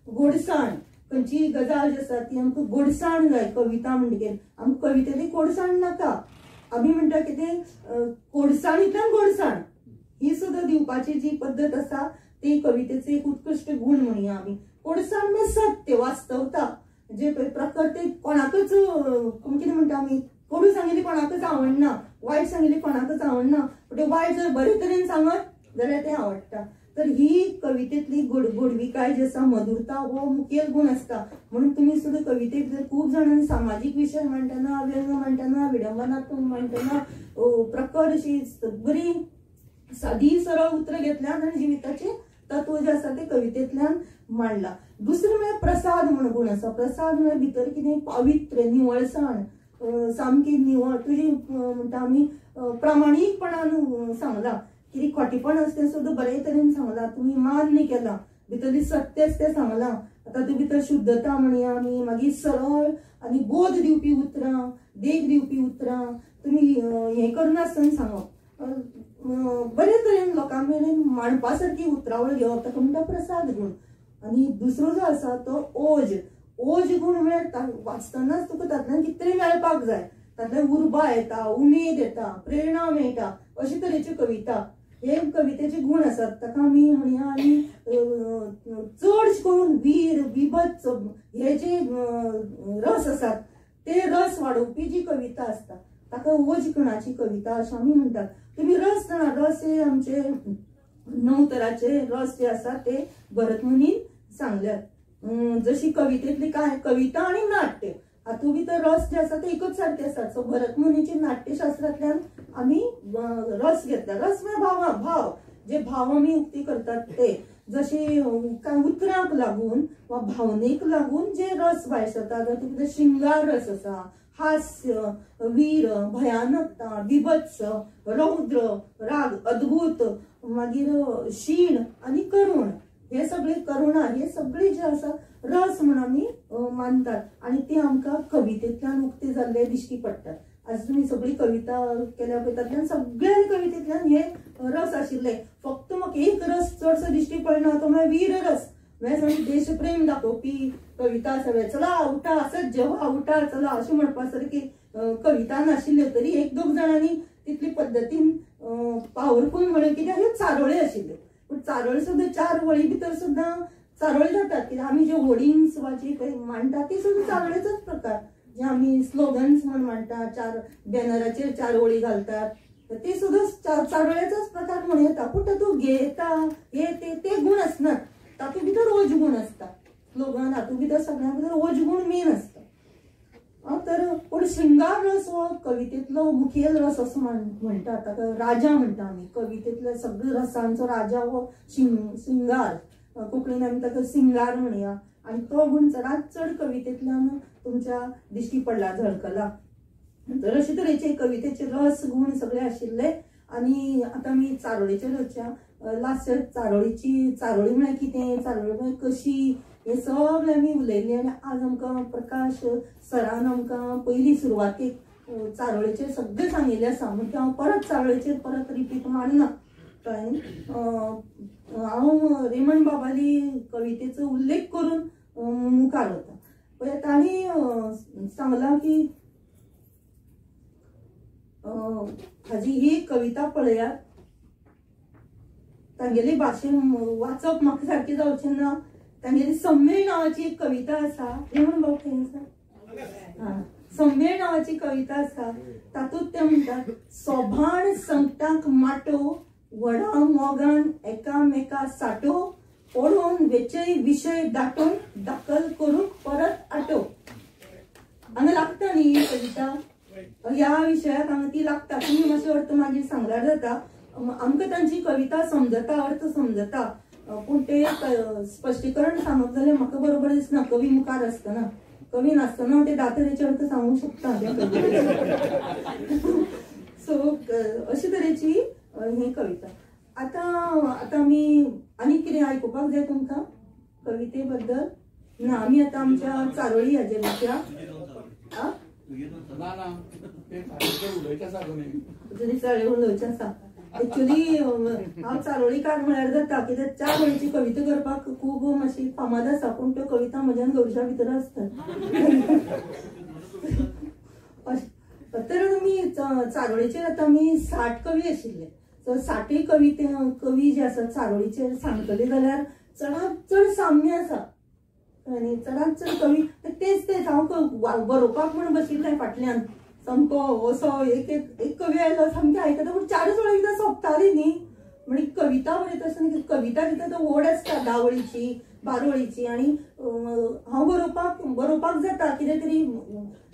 गोडसाण, खंयचीय गजाल जी आसा ती आमकां गोडसाण जाय. कविता म्हणटकीर आमकां कवितेंतली कोडसाण नाका. आमी म्हणटा कितें कोडसाणींतल्यान गोडसाण ही सुद्दां दिवपाची जी पद्दत आसा ती कवितेचो एक उत्कृश्ट गुण म्हणया आमी. कोडसाण म्हणजे सत्य, वास्तवता, जे प्रकर ते कोणाकच कितें म्हणटा आमी, कोडू सांगिल्ली कोणाकच आवडना, वायट सांगिल्ली कोणाकच आवडना, पूण ते वायट जर बरे तरेन सांगत जाल्यार तें आवडटा. तर ही कवितेंतली गोडविकाय जी आसा, मधुरता हो मुखेल गुण आसता. म्हणून तुमी सुद्दां कवितेंत जर खूब जाणांनी सामाजीक विशय मांडटना, व्यंग मांडटना, विडंबनात्मक मांडटना प्रकर अशी बरी सादी सरळ उतरां घेतल्यात आनी जिविताचें तत्व जें आसा तें कवितेंतल्यान मांडलां. दुसरें म्हळ्यार प्रसाद म्हूण गुण आसा. प्रसाद म्हळ्यार भितर कितें पावित्र्य, निवळसाण, सामकी निवळ तुजी म्हणटा आमी प्रामाणीकपणान सांगलां, कितें खोटेपण आसा तें सुद्दां बरे तरेन सांगलां, तुमी मान्य केलां, भितरली सत्य आसा तें सांगलां. आतां तूं भितर शुद्धता म्हणया आमी, मागीर सरळ आनी बोध दिवपी उतरां, देख दिवपी उतरां तुमी हें करनासतना सांगप, बरे तरेन लोकां मेरेन मांडपा सारकी उतरावळ घेवप, ताका म्हणटा प्रसाद गुण. आनी दुसरो जो आसा तो ओज. ओज गुण म्हळ्यार वाचतनाच तुका तातूंतल्यान कितें तरी मेळपाक जाय, तातूंतल्यान उर्बा येता, उमेद येता, प्रेरणा मेळटा, अशे तरेच्यो कविता हे कवितेचे गुण आसात. ताका आमी म्हणया. आनी चड करून वीर, बिभत्स हे जे रस आसात ते रस वाडोवपी जी कविता आसता ताका ओज गुणाची कविता अशें आमी म्हणटात. तुमी रस जाणा, रस हे आमचे 9 तराचे रस जे आसा ते भरतमुनीन सांगल्यात. जशी कवितेंतली कांय कविता आनी नाट्य हातूंत भितर रस जे आसा ते एकच सारके आसात. सो भरतमुनीचे नाट्यशास्त्रांतल्यान आमी रस घेतला. रस म्हळ्यार भाव, जे भाव आमी उक्ती करतात ते, जशे कांय उतरांक लागून वा भावनेक लागून जे रस भायर सरतात. तातूंत भितर शृंगार रस आसा, हास्य, वीर, भयानकता, बिभत्स, रौद्र, राग, अद्भुत, मागीर शीण आनी करुण, हे सगळे करुणा, हे सगळे जे आसा रस म्हूण आमी मानतात आनी ते आमकां कवितेंतल्यान उक्ते जाल्ले दिश्टी पडटात. आज तुमी सगळी कविता केल्या पळय तातूंतल्यान सगळ्या कवितेंतल्यान हे रस आशिल्ले. फक्त म्हाका एक रस चडसो दिश्टी पडना तो म्हळ्यार वीर रस. म्हळ्यार सामकी देशप्रेम दाखोवपी कविता सगळे, चला उठा, असत जेवा उठा चला अशें म्हणपा सारकी कविता नाशिल्ल्यो तरी एक दोग जाणांनी तितली पद्दतीन पावरफूल म्हणून कित्याक ह्यो चारोळी आशिल्ल्यो. पूण चारोळी सुद्दां 4 वळी भितर सुद्दां चारोळी जातात. कित्याक आमी जे होर्डिंग्स वा जी पळय मांडटा ती सुद्दां चारोळेचोच प्रकार. जे आमी स्लोगन्स म्हूण मांडटा, 4 बॅनराचेर 4 वळी घालतात, ते सुद्दां चारोळ्याचोच प्रकार म्हणून येता. पूण तातूंत घेता हे ते गुण आसनात, तातूंत भितर ओज गुण आसता. स्लोगन हातूंत भितर सगळ्यां भितर ओज गुण मेन आसता. तर पूण शृंगार रस हो कवितेंतलो मुखेल रस असो म्हणटात. ताका राजा म्हणटा आमी. कवितेंतल्या सगळ्या रसांचो राजा हो शृंगार, कोंकणीन आमी ताका सिंगार म्हणया. आनी तो गुण चडांत चड कवितेंतल्यान तुमच्या दिश्टी पडला, झळकला. तर अशे तरेचे कवितेचे रस गुण सगळे आशिल्ले. आनी आतां आमी चारोळेचेर वचया. लास्ट चारोळीची, चारोळी म्हळ्यार कितें, चारोळी म्हळ्यार कशी, हे सगळें आमी उलयल्लें. आनी आज आमकां प्रकाश सरान आमकां पयली सुरवातेक चारोळेचेर सगळें सांगिल्लें आसा, म्हणजे हांव परत चारोळेचेर परत रिपीट मारना. कळ्ळें? हांव रेमंड बाबाली कवितेचो उल्लेख करून मुखार वता. पळय तांणी सांगलां की हाजी ही कविता पळयात, तांगेली भाशेन वाचप म्हाका सारकें जावचें ना. तांगेली सम्मेळ नांवाची एक कविता आसा, रेमंड बाब खंय आसा? हा, सम्मेळ नांवाची कविता आसा, तातूंत ते म्हणटात सोभाण संकटांक माटो व्हडा मोगान एकामेका साटो पळोवन वेचय विशय दाटोवन दाखल करूंक परत आटो. हांगा लागता न्ही ही कविता, ह्या विशयाक हांगा ती लागता. तुमी मातशें अर्थ मागीर सांगल्यार जाता. आमकां तांची कविता समजता, अर्थ समजता, पूण ते स्पश्टीकरण सांगप जाल्यार म्हाका बरोबर दिसना. कवी मुखार आसतना, कवी नासतना ते दातरेचे अर्थ सांगूंक शकता. सो अशे तरेची ही कविता. आतां आतां आमी आनी कितें आयकुपाक जाय तुमकां कविते बद्दल? ना, आमी आतां आमच्या चारोळी हाजेर वचया. चारोळी उलोवचें आसा. एक्चुअली हांव चारोळीकार म्हळ्यार जाता, कित्याक चार वळीची कविता करपाक खूब मातशी फामाद आसा, पूण त्यो कविता म्हज्यान गवशा भितर आसतात. तर आमी चारोळीचेर आतां आमी 60 कवी आशिल्ले. सो 60 कविते कवी जे आसात चारोळीचेर सांगतले जाल्यार चडांत चड साम्य आसा आनी चडांत चड कवी तेच तेच. हांव बरोवपाक म्हूण बशिल्लें फाटल्यान सामको असो एक एक कवी आयलो सामकें आयकता, पूण चारूच वळी कविता सोंपताली न्ही. म्हणजे कविता बरयता आसतना कविता कितें तो व्हड आसता, 10 वळीची 12 वळीची, आनी हांव बरोवपाक बरोवपाक जाता कितें तरी.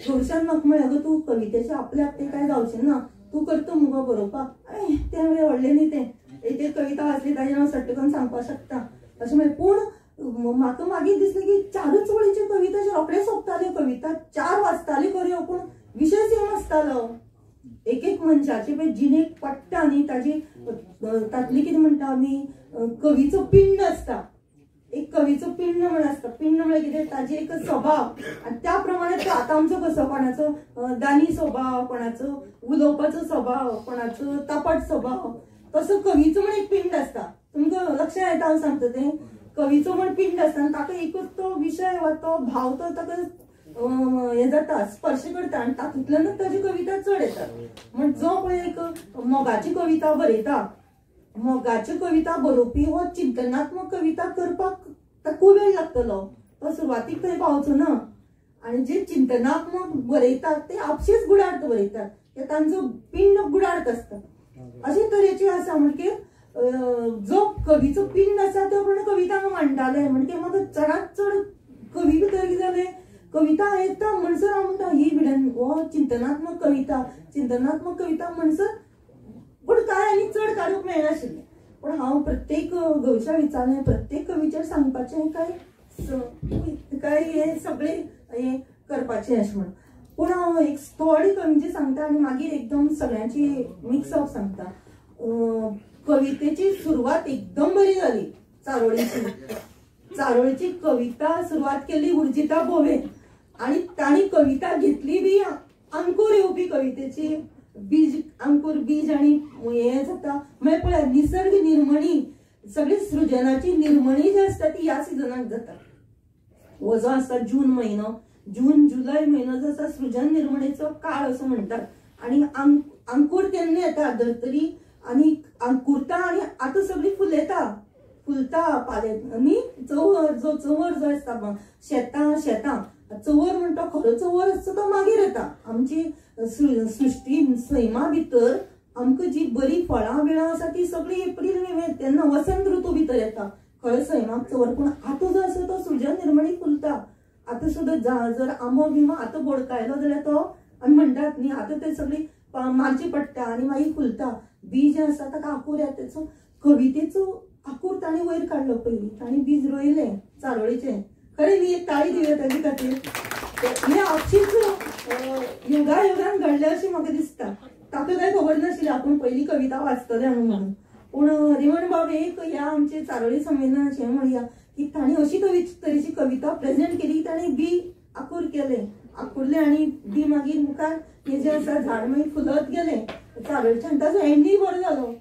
घरच्यान म्हाका म्हळें, अगो तूं कवितेचें आपल्याक तें कांय जावचें ना, तूं करता मुगो बरोवपाक. अरे तें म्हळें व्हडलें न्ही तें, एक एक कविता वाचली ताजेर हांव सट्ट करून सांगपाक शकता अशें म्हळें. पूण म्हाका मागीर दिसलें की चारूच वळीच्यो कविता रोखडें सोंपताल्यो, कविता 4 वाचताल्यो खऱ्यो, पूण विशय सेम आसतालो. एक एक मनशाचे पळय जिणेक पडटा न्ही ताजी, तातली कितें म्हणटा आमी, कवीचो पिंड आसता. एक कवीचो पिंड म्हण आसता. पिंड म्हळ्यार कितें, ताजी एक स्वभाव, आनी त्या प्रमाणे तो आतां आमचो कसो, कोणाचो दानी स्वभाव, कोणाचो उलोवपाचो स्वभाव, कोणाचो तापट स्वभाव, तसो कवीचो म्हण एक पिंड आसता. तुमकां लक्षांत येता हांव सांगता तें? कवीचो म्हण पिंड आसता आनी ताका एकूच तो विशय वा तो भाव तो ताका हें जाता, स्पर्श करता आनी तातूंतल्यानच ताजी कविता चड येतात. म्हण जो पळय एक मोगाची कविता बरयता, मोगाच्यो कविता बरोवपी हो चिंतनात्मक कविता करपाक ताका खूब वेळ लागतलो, तो सुरवातीक थंय पावचो ना. आनी जे चिंतनात्मक बरयतात ते आपशीच गुडार्थ बरयतात, ते तांचो पिंड गुडार्थ आसता. अशे तरेचे आसा. म्हणटकीर जो कवीचो पिंड आसा तो प्रमाणे कविता मांडटाले. म्हणटकीर म्हाका चडांत चड कवी भितर कितें जालें, कविता येता म्हणसर हांव म्हणटा ही भिडन हो चिंतनात्मक कविता, चिंतनात्मक कविता म्हणसर पूण कांय आनी चड काडूंक मेळनाशिल्लें. पूण हांव प्रत्येक गवशा विचारलें, प्रत्येक कवीचेर सांगपाचें काय काय हें सगळें हें करपाचें अशें म्हण. पूण हांव एक थोडी कवींची सांगता आनी मागीर एकदम सगळ्यांची मिक्सअप सांगता. कवितेची सुरवात एकदम बरी जाली चारोळीची. चारोळीची कविता सुरवात केली उर्जिता भोवे, आनी तांणी कविता घेतली बी अंकूर येवपी कवितेची बीज, अंकूर बीज आनी हें जाता. म्हळ्यार पळय निसर्ग निर्मणी, सगळी सृजनाची निर्मणी जी आसता ती ह्या सिजनाक जाता. हो जो आसता जून म्हयनो, जून जुलय म्हयनो जो आसा सृजन निर्मणेचो काळ असो म्हणटात. आनी अंकूर केन्ना येता धर्तरी आनी अंकुरता आनी आतां सगळी फुलयता, फुलता पाले न्ही. चंवर जो चंवर जो आसता शेतां शेतां चंवर म्हणटा, खरो चंवर आसता तो मागीर येता. आमची सृश्टी सैमा भितर आमकां जी बरी फळां बिळां आसा ती सगळी एप्रील मे तेन्ना वसंत ऋतू भितर येता खरो सैमाक चंवर. पूण आतां जो आसा तो सृजन निर्मणी फुलता. आतां सुद्दां जर आंबो बिंबो आतां बोडकायलो जाल्यार तो आमी म्हणटात न्ही आतां ते सगळी मारची पडटा आनी मागीर फुलता. बीज जें आसा ताका आंकूर येता. तेचो कवितेचो आंकूर ताणें वयर काडलो पयलीं, ताणें बीज रोयलें चारोळीचें. खरें न्ही, एक ताळी दिवया ताजे खातीर. हें आपशीच योगायोगान घडलें अशें म्हाका दिसता. ताका कांय खबर नाशिल्लें आपूण पयली कविता वाचतलें हांव म्हणून. पूण रेमंड बाब एक ह्या आमचे चारोळी संमेलनाचें म्हणया की ताणें अशी तरेची कविता प्रेजेंट केली की ताणें बी आंकूर केलें, आंकुरलें आनी बी मागीर मुखार हें जें आसा झाड मागीर फुलत गेलें चारोळीचें. आनी ताजो एंडूय बरो जालो,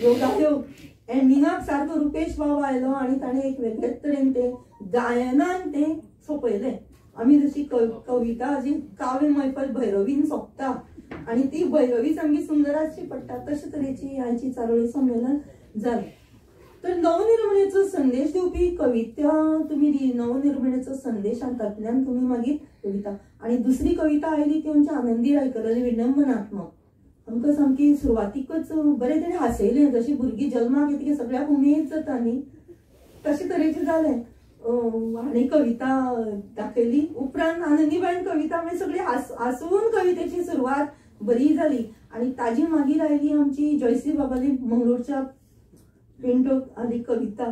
योगायोग एंडिंगाक सारको रुपेश बाबा आयलो आनी ताणें एक वेगळेच तरेन तें गायनान तें सोंपयलें. आमी जशी कविता अशी काव्य मैफल भैरवीन सोंपता आनी ती भैरवी सामकी सुंदर आसची पडटा, तशे तरेची आयची चारोळी संमेलन जालें. तर नवनिर्मणेचो संदेश दिवपी कविता तुमी दी, नवनिर्मणेचो संदेश आनी तातूंतल्यान तुमी मागीर कविता. आनी दुसरी कविता आयली ती आमची आनंदी रायकराली विडंबनात्मक. आमकां सामकी सुरवातीकच बरें तरेन हांसयलें, जशी भुरगीं जल्माक येतकीर सगळ्याक उमेद जाता न्ही तशे तरेचें जालें. हाणें कविता दाखयली, उपरांत आनंदीबायन कविता म्हणजे सगळी हांसून कवितेची सुरवात बरी जाली. आनी ताजी मागीर आयली आमची जयश्री बाबाली मंगळूरच्या पिंटो आली कविता,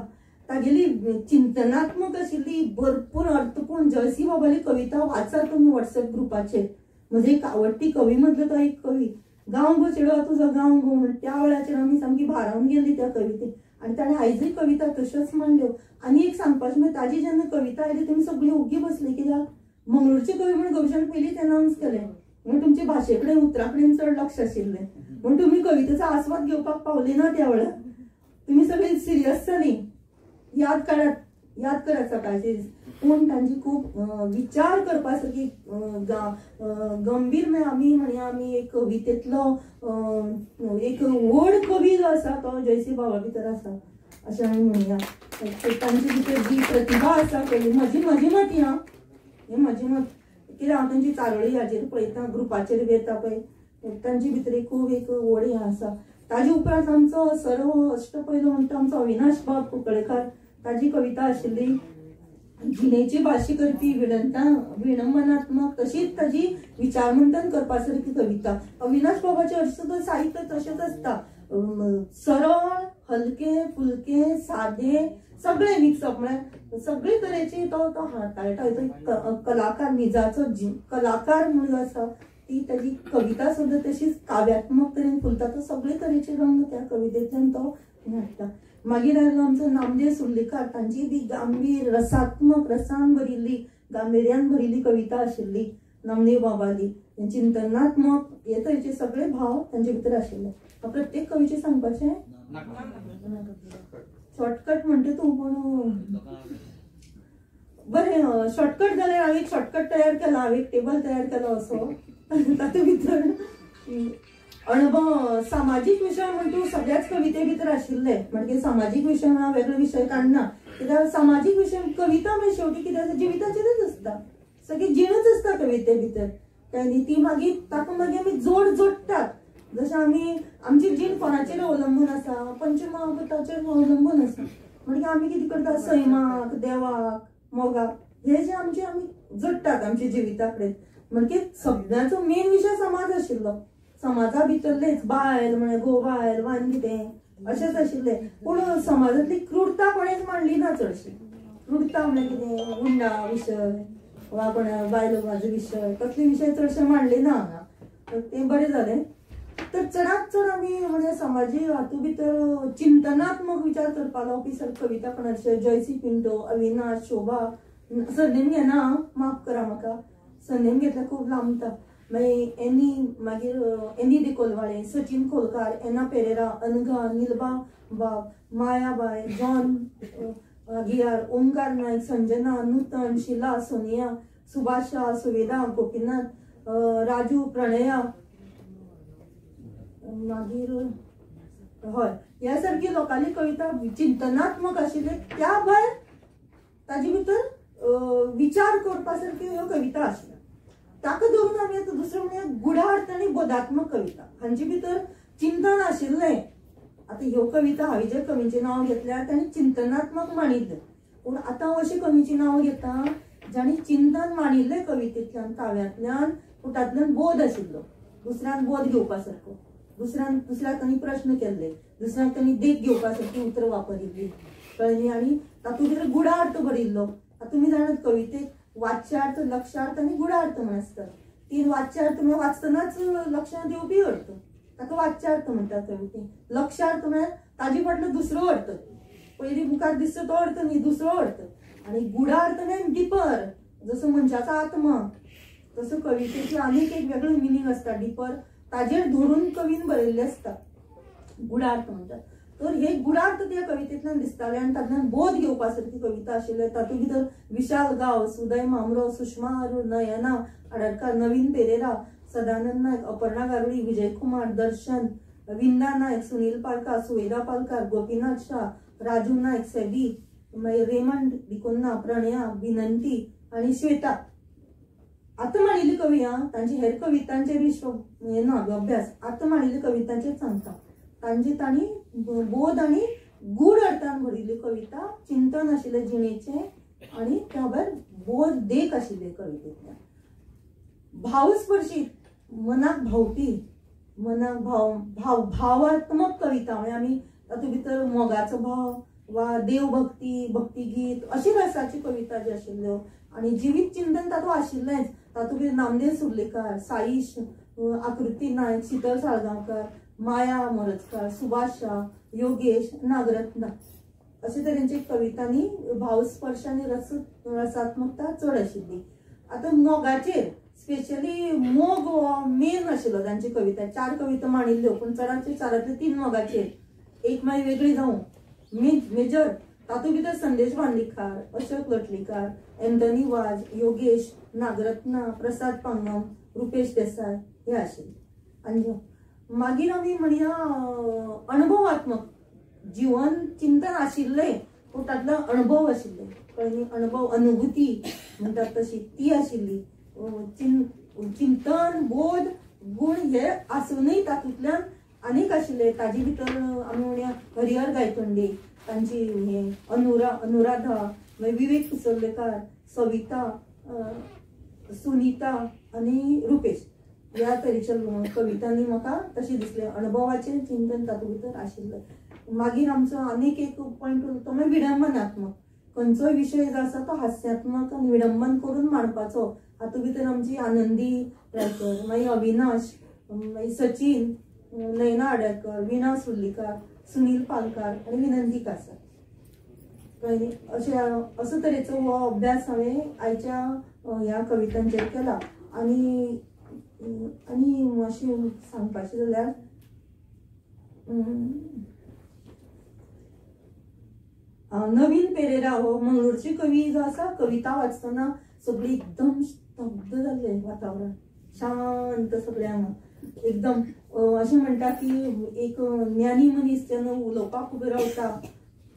तागेली चिंतनात्मक आशिल्ली भरपूर अर्थपूर्ण जयश्री बाबाली कविता वाचा तुमी वॉट्सएप ग्रुपाचेर. म्हजी एक आवडटी कवी मदलो तो एक कवी, गांव गो चेडवा तुजो गांव गो म्हण त्या वेळाचेर आमी सामकी भारावन गेल्ली त्या कवितेक. आनी ताणें आयजूय कविता तश्योच मांडल्यो. आनी एक सांगपाचें म्हणजे ताजी जेन्ना कविता आयली तुमी सगळीं ओग्गी बसली, कित्याक मंगळूरची कवी म्हण गोविशान पयलींच एनावन्स केलें म्हूण तुमचे भाशे कडेन उतरां कडेन चड लक्ष आशिल्लें म्हूण तुमी कवितेचो आस्वाद घेवपाक पावली ना त्या वेळार. तुमी सगळीं सिरियस जालीं. याद काडात, याद करात सकाळचे. पूण तांची खूब विचार करपा सारकी गंभीर म्हळ्यार आमी म्हणया आमी एक कवितेंतलो एक व्हड कवी जो आसा तो जयश्री बाबा भितर आसा अशें आमी म्हणया. तांचे भितर जी प्रतिभा आसा पळय, म्हजी म्हजी मत ही, हें म्हजी मत, कित्याक हांव तांची चारोळी हाजेर पळयता, ग्रुपाचेर बी येता पळय, तांचे भितर एक खूब एक व्हड हें आसा. ताजे उपरांत आमचो सर्व अष्टपैलू म्हणटा आमचो अविनाश बाब कुंकळेकार, ताजी कविता आशिल्ली जिणेची भाशी करपी विडंबनात्मक तशीच ताजी विचारमंथन करपा सारकी कविता. अविनाश बाबाचें अशें साहित्य तशेंच आसता, सरळ हलके फुलके सादे सगळे मिक्सअप, म्हळ्यार सगळे तरेचे तो तो हाताळटा. तो कलाकार, निजाचो कलाकार म्हणून जो आसा ती ताजी कविता सुद्दां तशीच काव्यात्मक तरेन फुलता. तो सगळे तरेचे रंग त्या कवितेंतल्यान तो हाडटा. मागीर आयलो आमचो नामदेव सुर्लीकार, तांची बी गंभीर रसात्मक रसान भरिल्ली गांभिर्यान भरिल्ली कविता आशिल्ली नामदेव बाबाली. चिंतनात्मक हे तरेचे सगळे भाव तांचे भितर आशिल्ले. प्रत्येक कवीचे सांगपाचें शॉर्टकट म्हणटा तूं, पूण बरें शॉर्टकट जाल्यार हांवें एक शॉर्टकट तयार केला, हांवें एक टेबल तयार केलो असो तातूंत भितर अणभव सामाजीक विशय म्हण तूं सगळ्याच कविते भितर आशिल्ले. म्हणजे सामाजीक विशय म्हणून वेगळे विशय काडना, कित्याक सामाजीक विशय कविता म्हणजे शेवटी कितें आसा जिविताचेरच आसता, सगळी जिणूच आसता कविते भितर. ती ती मागीर ताका मागीर आमी जोड जोडटात. जशें आमी आमची जीण कोणाचेर अवलंबून आसा, पंचमहाभूताचेर अवलंबून आसा. म्हणजे आमी कितें करता, सैमाक, देवाक, मोगाक, हे जे आमचे आमी जोडटात आमच्या जिविता कडेन. म्हणजे सगळ्यांचो मेन विशय समाज आशिल्लो. समाजा भितरलेच बायल म्हळ्यार घोव बायल वान कितें अशेंच आशिल्लें. पूण समाजांतली क्रूरता कोणेच मांडली ना चडशी. क्रूरता म्हळ्यार कितें, गुंडा विशय वा कोणा बायल बाजू विशय, तसले विशय चडशे मांडले ना हांगा. तर तें बरें जालें. तर चडांत चड आमी म्हणजे समाजीक हातूंत भितर चिंतनात्मक विचार करपा लावपी सर कविता कोणाचे जयसी पिंटो, अविनाश, शोभा, सरनेम घेना, माफ करा म्हाका, सरनेम घेतल्यार खूब लांबता. मागीर एनी, मागीर एनी डिकोलवाळे, सचिन खोलकार, एना पेरेरा, अनघा, निलबा बाब, मायाबाय, जॉन गियार, ओमकार नायक, संजना, नूतन, शिला, सोनिया, सुभाषा, सुवेदा, गोपीनाथ, राजू, प्रणया, मागीर हय ह्या सारकी लोकांली कविता चिंतनात्मक आशिल्ले. त्या भायर ताजे भितर विचार करपा सारक्यो ह्यो कविता आशिल्ल्यो. ताका धरून आमी आतां दुसरें म्हणजे गुढार्थ आनी बोधात्मक कविता हांचे भितर चिंतन आशिल्लें. आतां ह्यो कविता हांवें ज्या कवींचें नांव घेतल्यार तांणी चिंतनात्मक मांडिल्लें. पूण आतां हांव अशें कवींचीं नांव घेता जांणी चिंतन मांडिल्लें कवितेंतल्यान, काव्यांतल्यान, पूण तातूंतल्यान बोध आशिल्लो, दुसऱ्यान बोध घेवपा सारको, दुसऱ्याक तांणी प्रश्न केल्ले, दुसऱ्याक तांणी देख घेवपा सारकी उतरां वापरिल्ली, कळ्ळें न्ही. आनी तातूंत भितर गुढार्थ भरिल्लो. आतां तुमी जाणात कवितेक वाच्यार्थ, लक्षार्थ आनी गुढार्थ म्हण आसतात. तीन वाच्यार्थ म्हळ्यार वाचतनाच लक्षांत येवपी अर्थ, ताका वाच्यार्थ म्हणटात कवितेक. लक्षार्थ म्हळ्यार ताजे फाटलो दुसरो अर्थ, पयलीं मुखार दिसता तो अर्थ न्ही, दुसरो अर्थ. आनी गुढार्थ म्हळ्यार डिपर, जसो मनशाचो आत्मा तसो कवितेची आनीक एक वेगळो मिनींग आसता, डिपर, ताजेर धरून कवीन बरयल्लें आसता, गुढार्थ म्हणटात. तर हे गुणार्थ त्या कवितेंतल्यान दिसताले आनी तातूंतल्यान बोध घेवपा सारकी कविता आशिल्ले. तातूंत भितर विशाल गांव, सुदय म्हांबरो, सुषमा अरुण, नयना आडरकार, नवीन पेरेरा, सदानंद नायक, अपर्णा गारुडी, विजयकुमार, दर्शन, विंदा नायक, सुनील पालकार, सुवेदा पालकार, गोपीनाथ शाह, राजू नायक, सेबी, मागीर रेमंड डिकोन्ना, प्रणया, विनंती आनी श्वेता. आतां मांडिल्ली कवी आं, तांचे हेर कवितांचेर विश्व हें ना अभ्यास, आतां मांडिल्ली कवितांचेर सांगता. तांचे तांणी बोध आनी गूढ अर्थान भरिल्ली कविता, चिंतन आशिल्लें जिणेचें आनी त्या भायर बोध देख आशिल्ले कवितेंतल्यान. भावस्पर्शी, मनाक भावपी, मनाक भाव भाव भावात्मक कविता, म्हणजे आमी तातूंत भितर मोगाचो भाव वा देवभक्ती, भक्तिगीत अशी रसाची कविता जी आशिल्ल्यो आनी जिवीत चिंतन तातूंत आशिल्लेंच. तातूंत भितर नामदेव सुर्लेकार, साईश, आकृती नायक, शीतल साळगांवकार, माया मोरजकार, सुभाष शाह, योगेश, नागरत्ना अशे तरेचे कवितांनी भावस्पर्श आनी रसात्मकता चड आशिल्ली. आतां मोगाचेर स्पेशली मोग हो मेन आशिल्लो तांची कविता. 4 कविता मांडिल्ल्यो पूण चडांचे 4 3 मोगाचेर, एक मागीर वेगळी जावं मेजर. तातूंत भितर संदेश बांदलिकार, अशोक लोटलीकार, एंथनी वाज, योगेश, नागरत्ना, प्रसाद पांगम, रुपेश देसाय हे आशिल्ले. आनी मागीर आमी म्हणया अणभवात्मक जिवन चिंतन आशिल्लें पूण तातलो अणभव आशिल्ले, कळ्ळें न्ही, अणभव अनुभूती म्हणटात तशी ती आशिल्ली. चिंतन, बोध, गुण हे आसूनय तातूंतल्यान आनीक आशिल्ले. ताजे भितर आमी म्हणया हरिहर गायतोंडे, तांची हे अनुराधा, मागीर विवेक पिसोल्लेकार, सविता, सुनीता आनी रुपेश ह्या तरेच्या कवितांनी म्हाका तशें दिसलें. अणभवाचें चिंतन तातूंत भितर आशिल्लें. मागीर आमचो आनीक एक पॉयंट उरता तो मागीर विडंबनात्मक. खंयचोय विशय जो आसा तो हास्यात्मक आनी विडंबन करून मांडपाचो. हातूंत भितर आमची आनंदी रायकर, मागीर अविनाश, मागीर सचीन, नयना आडरकर, विणा सुर्लीकार, सुनील पालकार आनी विनंती कासार. कळ्ळें न्ही, अशें असो तरेचो हो अभ्यास हांवें आयच्या ह्या कवितांचेर केला. आनी आनी अशें सांगपाचें जाल्यार नवीन पेरेरा हो मंगळूरची कवी जो आसा, कविता वाचतना सगळी एकदम स्तब्ध जाल्लें वातावरण, शांत सगळें हांगा एकदम. अशें म्हणटा की एक ज्ञानी मनीस जेन्ना उलोवपाक उबो रावता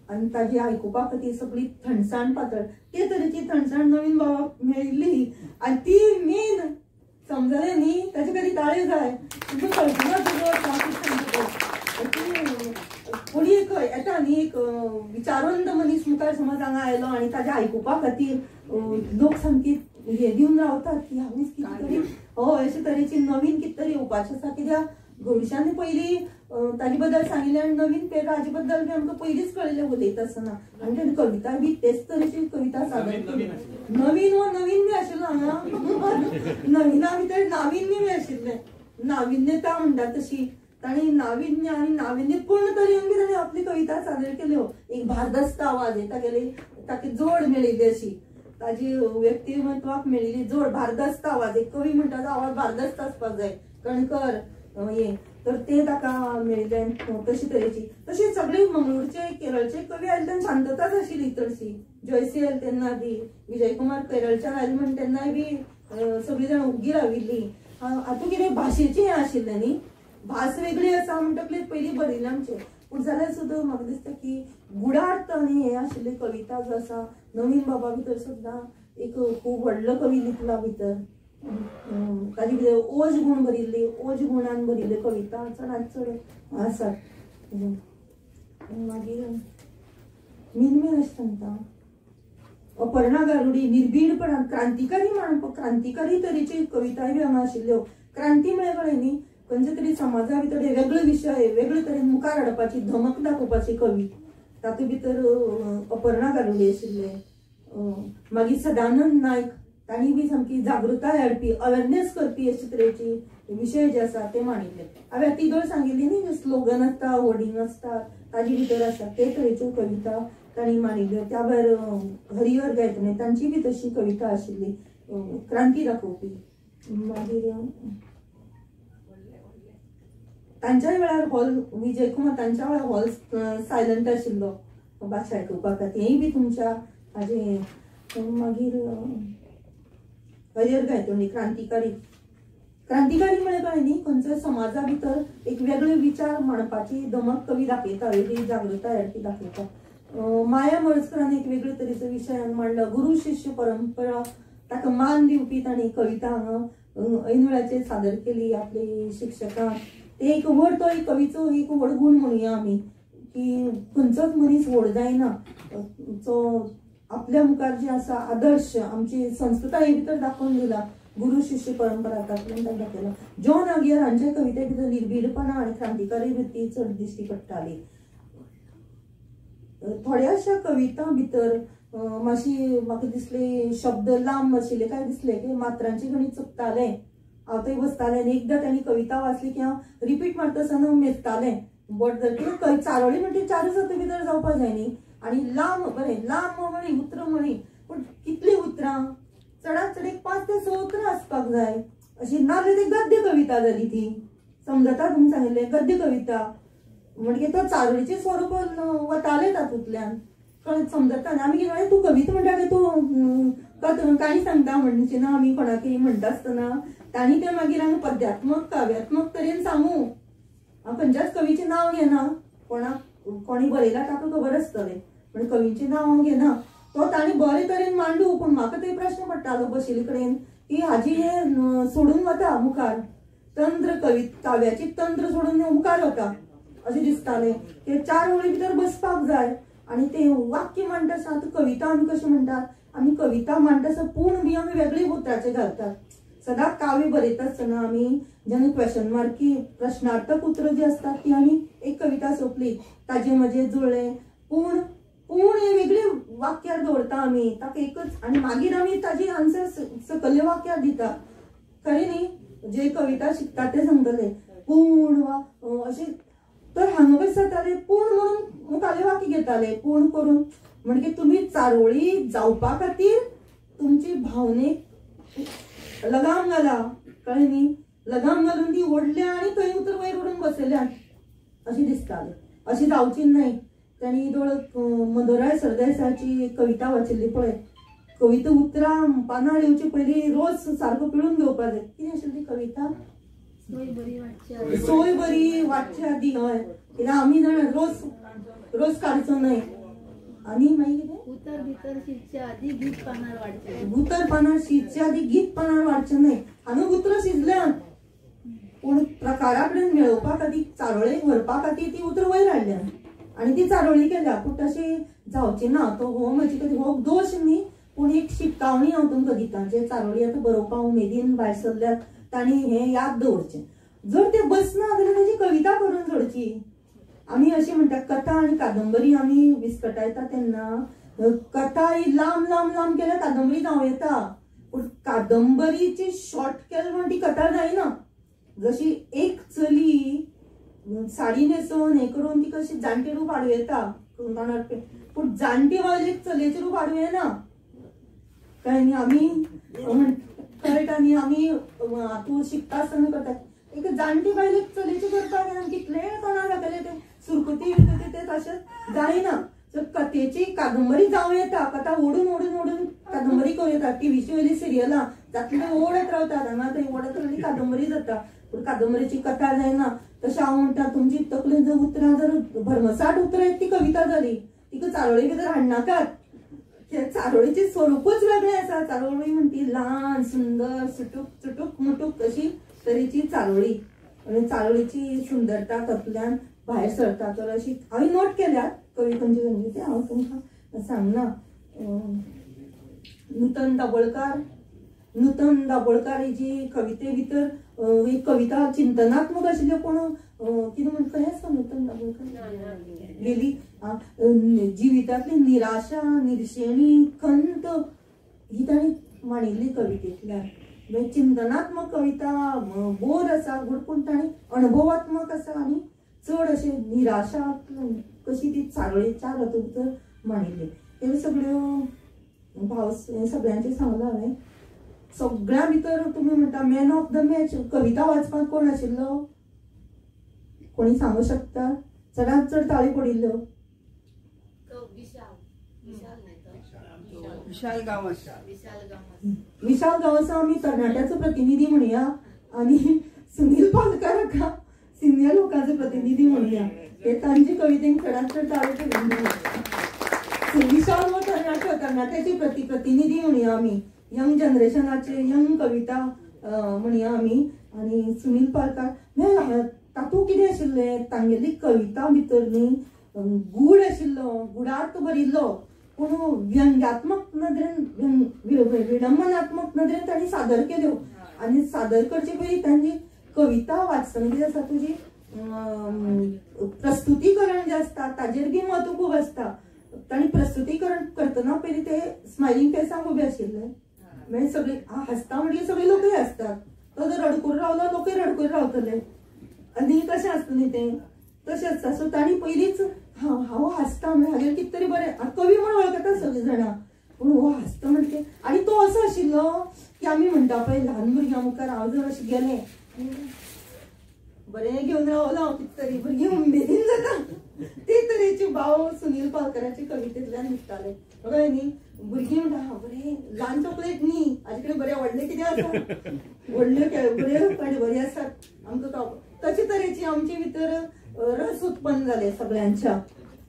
आनी ताजी आयकुपा खातीर सगळी थंडसाण पातळ, ते तरेची थंडसाण नवीन बाबाक मेळिल्ली आनी ती मेन समजलें न्ही, ताजे खातीर ताळयो जाय. तुमकां कल्पना तुजो कोणी एक येता न्ही, एक विचारवंत मनीस मुखार समज हांगा आयलो आनी ताज्या आयकुपा खातीर लोक सामकी हे दिवन रावतात की हांवें कितें तरी हय अशे तरेची नवीन कितें तरी येवपाचें आसा. कित्याक गौरीशान पयलीं ताजे बद्दल सांगिल्लें आनी नवीन पेरा हाजे बद्दल बी आमकां पयलींच कळिल्लें उलयता आसतना. आनी ताणी कविता बी तेच तरेची कविता सादर केली. नवीन हो नवीन बी आशिल्लो हांगा, नविना भितर नाविन्य बी आशिल्लें, नाविन्यता म्हणटा तशी ताणी नाविन्य आनी नाविन्यपूर्ण तरेन बी ताणी आपली कविता सादर केल्यो. एक भारदस्त आवाज तागेली, ताका जोड मेळिल्ली अशी, ताजी व्यक्तिमत्वाक मेळिल्ली जोड, भारदस्त आवाज. एक कवी म्हणटा तो आवाज भारदस्त आसपाक जाय, कणकर हे तर ते ताका मेळिल्लें तशी तरेची. तशी सगळी मंगळूरचे केरळचे कवी आयले तेन्ना शांतताच आशिल्ली चडशी. जॉयसी आयले तेन्ना बी, विजयकुमार केरळच्यान आयले म्हण तेन्नाय बी सगळीं जाणां उग्गी राविल्ली. हातूंत कितें भाशेचें हें आशिल्लें न्ही, भास वेगळी आसा म्हणटकच पयलीं बरयलें आमचें. पूण जाल्यार सुद्दां म्हाका दिसता की गुढार्थ आनी हें आशिल्ली कविता जो आसा नवीन बाबा भितर सुद्दां एक खूब व्हडलो कवी लिपला भितर. ताजे भितर ओज गुण भरिल्ली, ओज गुणान भरिल्ल्यो कविता चडांत चड आसात. मागीर मेन मेन अशें सांगता अपर्णा गारुडी निर्भीडपणान क्रांतिकारी म्हणप, क्रांतिकारी तरेची कविताय बी हांगा आशिल्ल्यो. क्रांती म्हळ्यार कळ्ळें न्ही, खंयच्या तरी समाजा भितर वेगळे विशय वेगळे तरेन मुखार हाडपाची धमक दाखोवपाची कवी, तातूंत भितर अपर्णा गारुडी आशिल्ले. मागीर सदानंद नायक तांणी बी सामकी जागृताय हाडपी, अवेरनेस करपी अशे तरेची विशय जे आसा ते मांडिल्ले. हांवें तिगळ सांगिल्ली न्ही, स्लोगन आसता, होर्डिंग आसता ताजे भितर आसा ते तरेच्यो कविता तांणी मांडिल्ल्यो. त्या भायर हरिहर गायतोंडे तांची बी तशी कविता आशिल्ली क्रांती दाखोवपी. मागीर तांच्याय वेळार हॉल विजय कुमार तांच्या वेळार हॉल सायलंट आशिल्लो भाशा आयकुपा खातीर, हेंय बी तुमच्या हाजें. मागीर हरिहर गायतोंडी क्रांतिकारी, क्रांतिकारी म्हळ्यार कळ्ळें न्ही, खंयच्याय समाजा भितर एक वेगळे विचार मांडपाची दमक कवी दाखयता, वेगळी जागृताय हाडपी दाखयता. माया मळजकरान एक वेगळे तरेचो विशय मांडलो, गुरू शिष्य परंपरा ताका मान दिवपी तांणी कविता हांगा ऐन वेळाचेर सादर केली आपली शिक्षकांक. ते एक व्हड तो एक कवीचो एक व्हड गूण म्हणुया आमी की खंयचोच मनीस व्हड जायना जो आपल्या मुखार जे आसा आदर्श आमची संस्कृताये भितर दाखोवन दिला, गुरू शिष्य परंपरा तातूंतल्यान ताका दाखयला. जॉन आगियर हांच्या कविते भितर निर्भीडपणा आनी क्रांतिकारी वृत्ती चड दिश्टी पडटाली. थोड्याशा कवितां भितर मातशी म्हाका दिसले शब्द लांब आशिल्ले काय दिसले की मात्रांचे गणीत चुकतालें, हांव थंय बसतालें आनी एकदां तांणी कविता वाचली की हांव रिपीट मारता आसतना मेजतालें बट जर कितें चारोळी म्हणटी चारूच हातूंत भितर जावपा जाय न्ही. आनी लांब बरें लांब म्हळी उतरां म्हळी पूण कितलीं उतरां, चडांत चड एक 5 ते 6 उतरां आसपाक जाय अशी, नाजाल्यार ती गद्य कविता जाली ती. समजता तुमी सांगिल्लें गद्य कविता म्हणजे तो चारोळीचें स्वरूप वतालें तातूंतल्यान, कळ्ळें समजता. आनी आमी कितें म्हणलें तूं कविता म्हणटा काय तूं काणी सांगता म्हणचे ना, आमी कोणाकय म्हणटा आसतना तांणी तें मागीर आमी पद्यात्मक काव्यात्मक तरेन सांगू. हांव खंयच्याच कवीचें नांव घेना, कोणाक कोणी बरयलां ताका खबर आसतलें, पण कवीचें नांव हांव घेना. तो तांणी बरे तरेन मांडू, पूण म्हाका थंय प्रश्न पडटालो बशिल्ले कडेन की हाजी हें सोडून वता मुखार तंत्र, कवी काव्याची तंत्र सोडून मुखार वता अशें दिसतालें. ते 4 ओळी भितर बसपाक जाय आनी ते वाक्य मांडटा आसतना आतां कविता आमी कशें म्हणटात, आमी कविता मांडटा आसतना पूण बी आमी वेगळी उतराचे घालतात. सदां काव्य बरयता आसतना आमी जेन्ना क्वेशन मार्की प्रश्नार्थक उतरां जी आसतात ती आमी एक कविता सोंपली ताजे म्हजें जुळ्ळें पूण, पूण हे वेगळी वाक्यार दवरता आमी ताका एकच, आनी मागीर आमी ताजी आन्सर सकयल्या वाक्यार दिता. खरें न्ही, जे कविता शिकता ते सांगतले पूण वा अशें. तर हांगा कशें जातालें पूण म्हणून मुखाल्लें वाक्य घेताले पूण करून, म्हणजे तुमी चारोळी जावपा खातीर तुमची भावनेक लगाम घाला, कळ्ळें न्ही, लगाम घालून ती ओडल्या आनी थंय उतर वयर ओडून बसयल्या अशें दिसतालें. अशें जावची न्हय. तांणी दोळ मधुराय सरदेसाची कविता वाचिल्ली पळय, कविता उतरां पानार येवचे पयलीं रोज सारको पिळून घेवपा जाय. कितें आशिल्ली ती कविता, सोय बरी वाचचे आदी. हय, कित्याक आमी जाणा रोज रोज काडचो न्हय. आनी मागीर कितें उतर भितर शिजचे आदी गीत पानार वाडचें, उतर पानार शिजचे आदी गीत पानार वाडचें न्हय. हांगा उतरां शिजल्यांत पूण प्रकारा कडेन मेळोवपा खातीर चारोळेक व्हरपा खातीर ती उतरां वयर हाडल्यात आनी ती चारोळी केल्या. पूण तशें जावचें ना, तो हो म्हजे खातीर हो दोश न्ही, पूण एक शिटकावणी हांव तुमकां दिता. जे चारोळी आतां बरोवपा उमेदीन भायर सरल्यात तांणी हें याद दवरचें. जर ते बसना जाल्यार ताजी कविता करून सोडची. आमी अशें म्हणटा कथा आनी कादंबरी आमी विस्कटायता तेन्ना कथा ही लांब लांब लांब केल्यार कादंबरी जावं येता, पूण कादंबरीची शॉर्ट केल म्हण ती कथा जायना. जशी एक चली साडी न्हेसोवन हें करून ती कशी जाणटे रूप हाडूं येता तोंडार, पूण जाणटे बायलेक चलयेचें रूप हाडूं येना. कळ्ळें न्ही, आमी कळटा न्ही, आमी तूं शिकता आसतना करता एक जाणटी बायलेक चलयेचें करपाक येना, कितलेंय तोंडार घातलें तें सुरकुती विरकुती तें तशें जायना. सो कथेची कादंबरी जावं येता, कथा ओडून ओडून ओडून कादंबरी करूं येता. टिवीचे वयली सिरियलां जातले ओडत रावतात, हांगा थंय ओडत रावली कादंबरी जाता, पूण कादंबरीची कथा जायना. तशें हांव म्हणटा तुमची तकलेन जर उतरां जर भरमसाठ उतरां येत ती कविता जाली, तिका चारोळी भितर हाडनाकात. चारोळीचें स्वरुपूच वेगळें आसा. चारोळी म्हणटी ल्हान सुंदर सुटूक चुटूक मुटूक अशी तरेची चारोळी, आनी चारोळीची सुंदरता तातूंतल्यान भायर सरता. तर अशी हांवें नोट केल्यात कवी खंयचे खंयचे ते हांव तुमकां सांगना. नूतन दाबोळकार, नूतन दाबोळकार ही कविते भितर एक कविता चिंतनात्मक आशिल्ल्यो, पूण कितें म्हणटा खंय आसा नूतन दाबोळकार गेली. जिवितांतली निराशा, निर्शेणी, खंत ही तांणी मांडिल्ली कवितेंतल्यान. चिंतनात्मक कविता बोर आसा गुड, पूण तांणी अणभवात्मक आसा आनी चड अशें निराशा कशी ती चारोळी चार हातूंत भितर मांडिल्ली. हे सगळ्यो भाव हें सगळ्यांचें सांगलां हांवें. सगळ्यां भितर तुमी म्हणटा मॅन ऑफ the match कविता वाचपाक कोण आशिल्लो? कोणी सांगू शकता? चडात चड ताळी पडिल्ल्यो. विशाल गांवस. विशाल गांवस आमी तरणाट्याचो प्रतिनिधी म्हणया आनी सुनील पालकर हाका सिनियर लोकांचो प्रतिनिधी म्हणया. हे तांचे कवितेक चडात चड ताळी पडिल्ल्यो. विशाल हो तरणाटो, तरणाट्याचे प्रतिनिधी म्हणया आमी, यंग जनरेशनाचे यंग कविता म्हणया आमी. आनी सुनील पालकर तातूंत कितें आशिल्लें, तांगेली कविता भितर न्ही गूढ आशिल्लो, गुढार्थ भरिल्लो, पूण व्यंग्यात्मक नदरेन विडंबनात्मक नदरेन तांणी सादर केल्यो. आनी सादर करचे पयलीं तांची कविता वाचतना कितें आसा, तुजी प्रस्तुतीकरण जें आसता ताजेर बी म्हत्व खूब आसता. तांणी प्रस्तुतीकरण करतना पयलीं ते स्मायलिंग फेसांक उबे आशिल्ले, मागीर सगळी हांसता म्हणजे सगळे लोकय हांसतात, तो जर रडकुरो रावलो लोकय रडकुरे रावतले, आनी कशें आसता न्ही तें तशें आसता. सो तांणी पयलींच हांव हांसता म्हणजे हाजेर कितें तरी बरें, कवी म्हूण वळखता सगळीं जाणां, पूण हो हांसता म्हणजे. आनी तो असो आशिल्लो की आमी म्हणटा पळय ल्हान भुरग्यां मुखार हांव जर अशें गेलें बरें घेवन रावलो हांव कितें तरी भुरगीं उमेदीन जाता, ते तरेचे भाव सुनील पालकराचे कवितेंतल्यान दिसताले. कळ्ळें न्ही, भुरगीं म्हणटा हांव बरें ल्हान चॉकलेट न्ही हाजे कडेन बरें व्हडलें कितें आसा, व्हडल्यो बऱ्यो बरी आसात आमकां खावपाक. तशे तरेची आमचे भितर रस उत्पन्न जाले सगळ्यांच्या.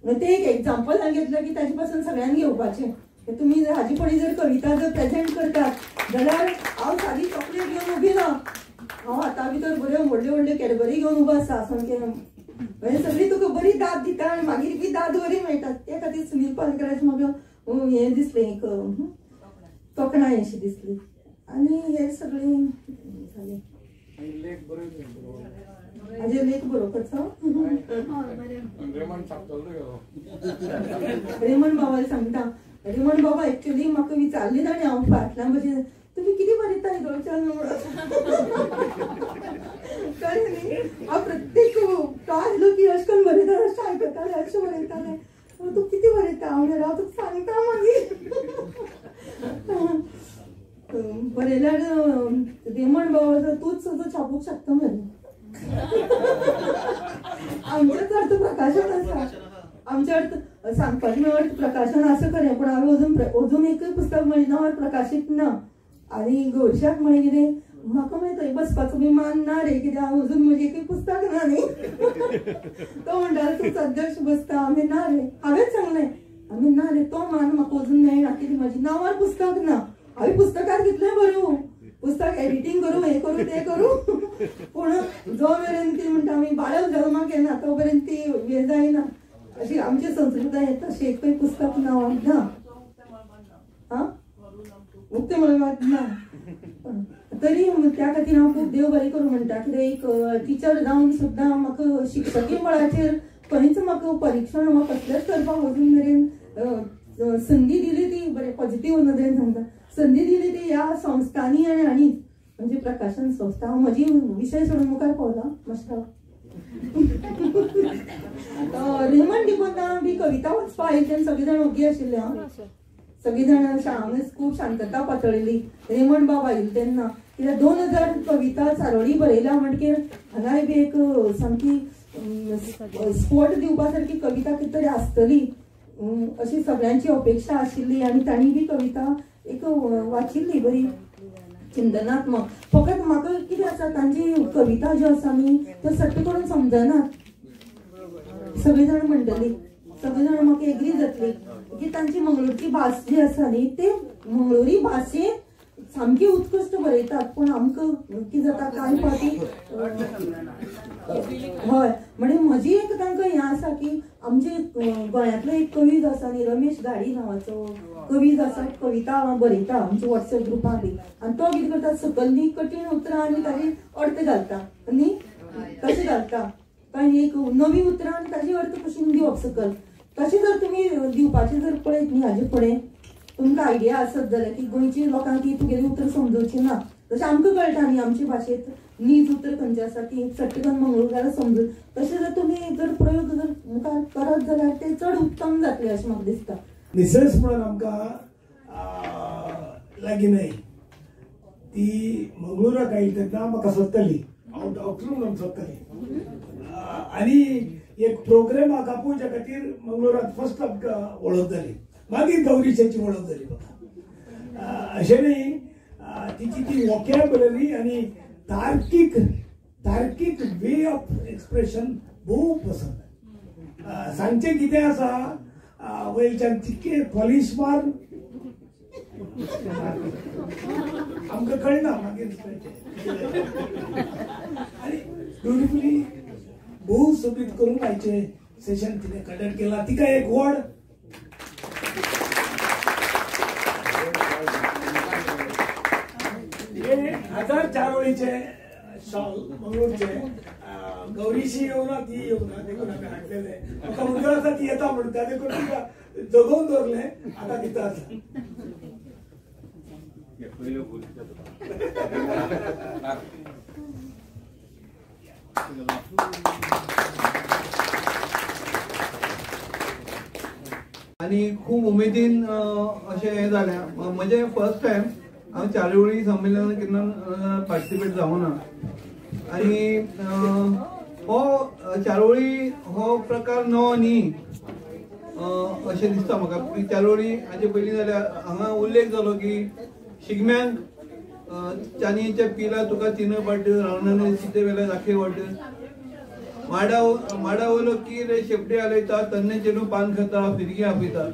ते एक एग्जाम्पल हांवें घेतलं की ताजे पासून सगळ्यांनी घेवपाचें. तुमी हाजे फुडें जर कविता जर प्रेजेंट करतात जाल्यार हांव सादी चॉकलेट घेवन उबी ना, हांव हाता भितर बऱ्यो व्हडल्यो व्हडल्यो कॅडबरी घेवन उबो आसा सामकें, म्हणजे सगळी तुका बरी दाद दिता आनी मागीर बी दाद बरी मेळटा. ते खातीर सुनील पालकराचें म्हाका हें दिसलें, एक तोखणाय अशी दिसली. आनी हे सगळें जालें. हाजेर लेख बरोवपाचो रेमन बाबा सांगता. रेमन बाबा एक्चुअली म्हाका विचारली ताणें, हांव फाटल्यान भशेन तुमी कितें बरयता येदोळच्यान म्हणून. कळ्ळें न्ही, हांव प्रत्येक तो आसलो की अशें करून बरयता, अशें आयकतालें, अशें बरयतालें, तूं कितें बरयता? हांव म्हणल्यार हांव तुका सांगता मागीर. बरयल्यार रेमन बाबा तूंच सुद्दां छापूंक शकता मरे. आमचेंच अर्थ प्रकाशन आसा, आमचें अर्थ सांगपाचें म्हळ्यार अर्थ प्रकाशन आसा खरें, पूण हांवें अजून अजून एकूय पुस्तक म्हजें नांवार प्रकाशीत ना. आनी गौरशाक म्हळें कितें म्हाका मागीर थंय बसपाचो बी मान ना रे, कित्याक हांव अजून म्हजें एकूय पुस्तक ना न्ही. तो म्हणटालो तूं अध्यक्ष बसता, आमी ना रे, हांवेंच सांगलें आमी ना रे, तो मान म्हाका अजून मेळना, कित्याक म्हजें नांवार पुस्तक ना. हांवें पुस्तकात कितलें बरोवं, पुस्तक एडिटींग करूं, हें करूं तें करूं, पूण जो मेरेन ती म्हणटा आमी बाळक जल्माक येना तो पर्यंत ती हें जायना. अशी आमची संस्कृताय तशी एकूय पुस्तक नांव ना, आं उक्तें मळबांत ना. तरी त्या खातीर हांव खूब देव बरें करूं म्हणटा, कित्याक एक टिचर जावन सुद्दां म्हाका शिक्षकी मळाचेर खंयच म्हाका परिक्षण म्हाका कसलेंच करपाक अजून मेरेन संदी दिली ती बरें पॉझिटिव्ह नदरेन सांगता, संदी दिली ती ह्या संस्थांनी आनी हांणी म्हणजे प्रकाशन संस्था. हांव म्हजी विशय सोडून मुखार पावला मातशें. रेमन डिकोन्हा बी कविता वाचपा आयली तेन्ना सगळीं जाण ओगी आशिल्ले, सगळीं जाणां खूब शांतता पातळिल्ली रेमन बाब आयिल्ले तेन्ना. कित्याक 2000 कविता चारोळी बरयल्या म्हणटकीर हांगाय बी एक सामकी स्फोट दिवपा सारकी कविता कितें तरी आसतली अशी सगळ्यांची अपेक्षा आशिल्ली. आनी तांणी बी कविता एक वाचिल्ली बरी चिंतनात्मक. फकत म्हाका कितें आसा, तांची कविता ज्यो आसा न्ही त्यो सट्ट करून समजनात. सगळीं जाण म्हणटली, सगळीं जाण म्हाका एग्री जातली की तांची मंगळूरची भास जी आसा न्ही ते मंगळुरी भाशेंत सामकी उत्कृश्ट बरयतात, पूण आमकां कितें जाता कांय फावटी हय. म्हणजे म्हजी एक तांकां हें आसा की आमचे गोंयांतलो एक कवी जो आसा न्ही रमेश घाडी नांवाचो कवी जो आसा, कविता बरयता आमच्या वॉट्सएप ग्रुपां बी, आनी तो कितें करता सकयल न्ही कठीण उतरां आनी ताजे अर्थ घालता न्ही, तशें घालता कांय एक नवी उतरां आनी ताजे अर्थ कशी दिवप सकयल. तशें जर तुमी दिवपाचें जर पळयत न्ही हाजे फुडें तुमकां आयडिया आसत जाल्यार की गोंयची लोकांक ती तुगेली उतरां समजोवची ना, तशें आमकां कळटा न्ही आमचे भाशेंत नीज उतर खंयचें आसा ती सट्ट करून मंगळूरकारां समजून. तशें जर तुमी जर प्रयोग जर मुखार करत जाल्यार ते चड उत्तम जातले अशें म्हाका दिसता. मिसेस म्हणून आमकां लागीं न्हय, ती मंगळुराक आयली तेन्ना म्हाका सोदताली, हांव डॉक्टर म्हणून सोदताली. आनी एक प्रोग्रामाक आपोवच्या खातीर मंगळुरात फर्स्ट आमकां वळख जाली, मागीर गौरीशाची वळख जाली म्हाका. अशें न्ही, तिची ती वोकॅबुलरी आनी तार्कीक तार्कीक वे ऑफ एक्सप्रेशन भोव पसंत. सांगचें कितें आसा, वयल्यान तितके पॉलिश मार आमकां कळना मागीर. आनी ब्युटिफुली भोव सोबीत करून आयचें सेशन तिणें कंडक्ट केलां. तिका एक व्हड हे 1000 चारोळीचे शॉल मंगळूरचे. गौरीशी येवना, ती येवना देखून आमी हाडलेले. म्हाका उदर आसा ती येता म्हणटा देखून तिका जगोवन दवरलें, आतां दिता आसा. आनी खूब उमेदीन अशें हें जालें. म्हजें फर्स्ट टायम हांव चारोळी संमेलनात केन्ना पार्टिसिपेट जावना. आनी हो चारोळी हो प्रकार नवो न्ही अशें दिसता म्हाका. चारोळी हाचे पयलीं जाल्यार हांगा उल्लेख जालो की शिगम्यांक चानयेच्या पिला तुका तीन वाट, रावणाने सीते वेल्या दाखय वाट, माडा वयलो कीर शेपटी हालयता, तन्ने चेडूं पान खाता फिरगी आपयता,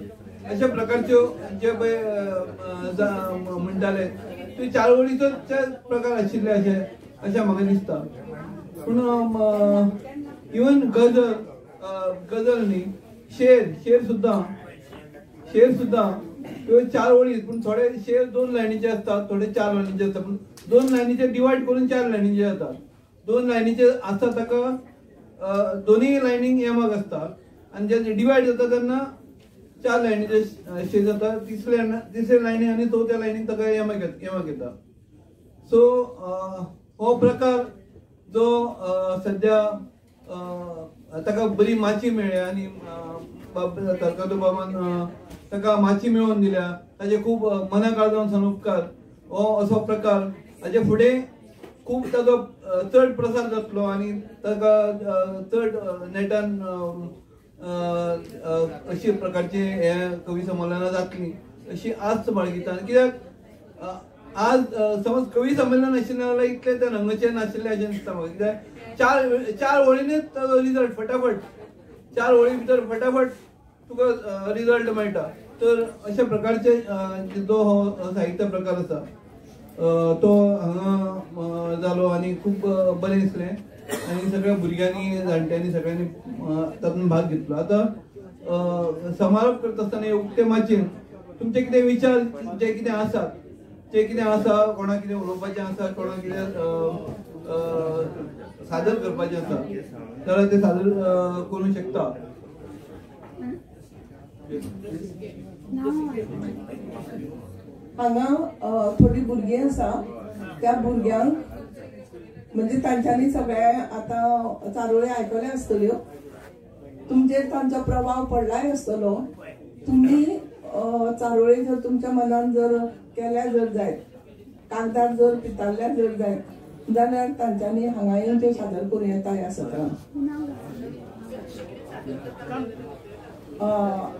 अशा प्रकारच्यो जे पळय म्हणटाले त्यो चारोळीचो प्रकार आशिल्ले अशें अशें म्हाका दिसता. पूण इवन गजल गजल न्ही, शेर शेर सुद्दां त्यो 4 वळी, पूण थोडे शेर 2 लायनीचे आसतात, थोडे 4 लायनीचे आसतात, पूण 2 लायनीचे डिवायड करून 4 लायनीचे जातात. 2 लायनीचे आसता ताका दोनूय लायनीक यमक आसता आनी जेन्ना डिवायड जाता तेन्ना 4 लायनीचे शेर जाता, तिसरे लायनी आनी चवथ्या लायनीक ताका यमक येता. सो हो प्रकार जो सद्या ताका बरी माची मेळ्ळ्या आनी तारकातो बाबान ताका माची मेळोवन दिल्या, ताजे खूब मना काळजान सावन उपकार. हो असो प्रकार हाजे फुडें खूब ताजो चड प्रसार जातलो आनी ताका चड नेटान अशी प्रकारचे हे कवी संमेलनां जातली अशी आस्त बाळगिता. कित्याक आज समज कवी संमेलन आशिल्लें जाल्यार इतलें तें रंगचें नाशिल्लें अशें दिसता म्हाका. कित्याक 4 वळींनीच ताजो रिजल्ट फटाफट, 4 वळी भितर फटाफट तुका रिजल्ट मेळटा. तर अशा प्रकारचे जो हो साहित्य प्रकार आसा तो हांगा जालो आनी खूब बरें दिसलें आनी सगळ्या भुरग्यांनी जाणट्यांनी सगळ्यांनी तातूंत भाग घेतलो. आतां समारोप करता आसतना उक्ते माचयेन तुमचे कितें विचार जे कितें आसात, जे कितें आसा, कोणाक कितें उलोवपाचें आसा, कोणाक कितें सादर करपाचें आसा जाल्यार ते सादर करूंक शकता. हांगा थोडी भुरगीं आसा, त्या भुरग्यांक म्हणजे तांच्यांनी सगळे आतां चारोळी आयकले आसतल्यो, तुमचेर तांचो प्रभाव पडलाय आसतलो. तुमी चारोळी जर तुमच्या मनान जर केल्या जर जायत, कागदार जर पितारल्या जर जायत जाल्यार तांच्यांनी हांगा येवन त्यो सादर करूं येता ह्या सत्रान.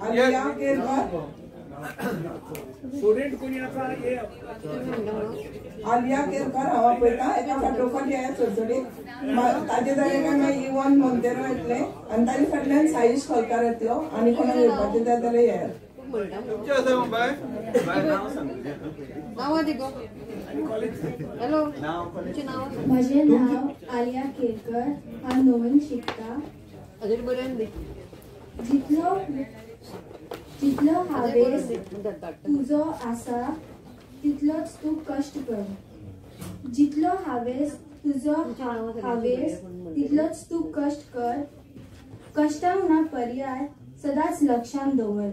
आलिया केरकार, आलिया केरकार हांव आपयता. एका फाटोफाट येया चडचडीत. ताजे जालें काय मागीर इवन मोंतेरो येतलें आनी ताजे फाटल्यान साईश खोलकार येतलो आनी कोणाक येवपाचें जाय जाल्यार येयात. म्हजें नांव आलिया केरकर, हांव नवीन शिकता. जितलो जितलो हावेस तुजो आसा तितलोच तूं कश्ट कर. जितलो हावेस तुजो हावेस तितलोच तूं कश्ट कर. कश्टांक ना पर्याय सदांच लक्षांत दवर.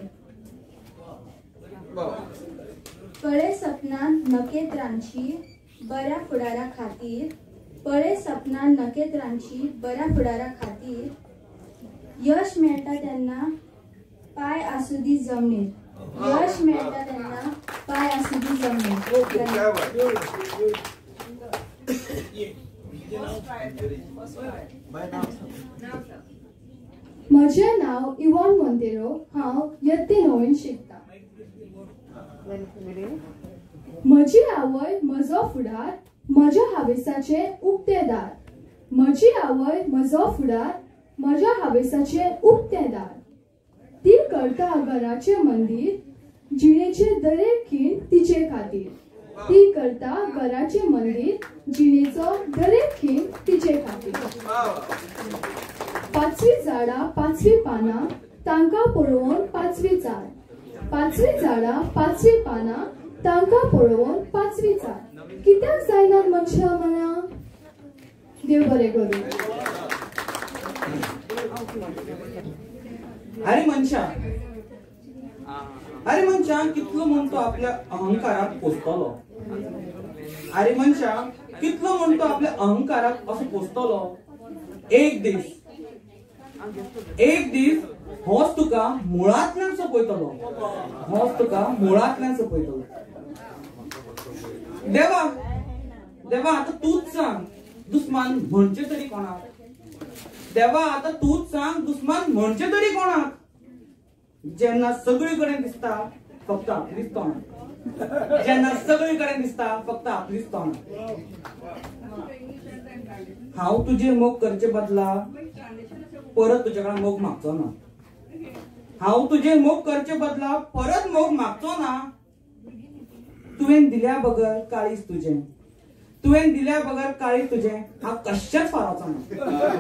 पळे सपनां नखेत्रांची बऱ्या फुडारा खातीर, पळे सपनां नखेत्रांची बऱ्या फुडारा खातीर. यश मेळटा तेन्ना पांय आसूं दी जमनीर, यश मेळटा तेन्ना पांय आसूं दी जमनीर. म्हजें नांव इवॉन मोंतेरो. हांव यत्ते णवीन शिकता. म्हजी आवय म्हजो फुडार, म्हज्या हावेसाचें उक्तें दार. म्हजी आवय म्हजो फुडार, म्हज्या हावेसाचें उक्तें दार. ती करता घराचें मंदीर, जिणेचे दरेक खीण तिचे खातीर. ती करता घराचें मंदीर, जिणेचो दरेक खीण तिचे खातीर. पाचवी झाडां पाचवी पानां, तांकां पळोवन पाचवी चार. पाचवी झाडां पाचवी पानां, तांकां पळोवन पाचवी चार. कित्याक जायना मनशां मना. देव बरें करूं. अरे मनशा, अरे मनशा कितलो म्हण तो आपल्या अहंकाराक पोसतलो. अरे मनशा कितलो म्हण तो आपल्या अहंकाराक असो पोसतलो. एक दीस, एक दीस होच तुका मुळांतल्यान सोंपयतलो. होच तुका मुळांतल्यान सोंपयतलो. देवा, देवा आतां तूच सांग दुस्मान म्हणचे तरी कोणाक. देवा आतां तूच सांग दुस्मान म्हणचे तरी कोणाक. जेन्ना सगळी कडेन दिसता फक्त आपलीच तोंड. जेन्ना सगळी कडेन दिसता फक्त आपलीच तोंड. हांव तुजेर मोग करचे बदला परत तुजे कडेन मोग मागचो ना. हांव तुजेर मोग करचे बदला परत मोग मागचो ना. तुवें दिल्या बगर काळीज तुजें, तुवें दिल्या बगर काळीज तुजें हांव कश्शेंच फारावचो ना.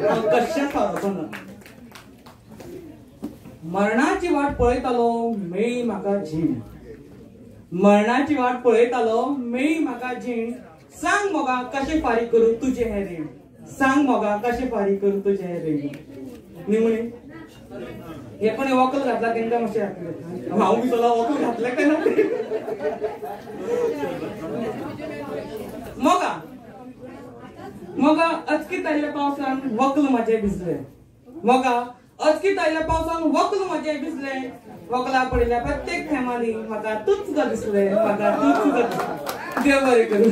हांव कश्शेंच फारावचो ना. मरणाची वाट पळयतालो मेळ्ळी म्हाका जीण. मरणाची वाट पळयतालो मेळ्ळी म्हाका जीण. सांग मोगा कशें फारीक करूं तुजें हें रीण. सांग मोगा कशें फारीक करूं तुजें हें रीण. निमणी हे कोणी वकल घातला तेंकां मातशें घातलें. हांव विसरलो वकल घातलें काय ना. मोगा मोगा अचकीत आयिल्ल्या पावसान वकल म्हाजें भिजलें. मोगा अचकीत आयिल्ल्या पावसान वकल म्हाजें भिजलें. वकला पडिल्ल्या प्रत्येक थेंबांनी म्हाका तूच गो दिसलें. म्हाका तूच गो दिसलें. देव बरें करूं.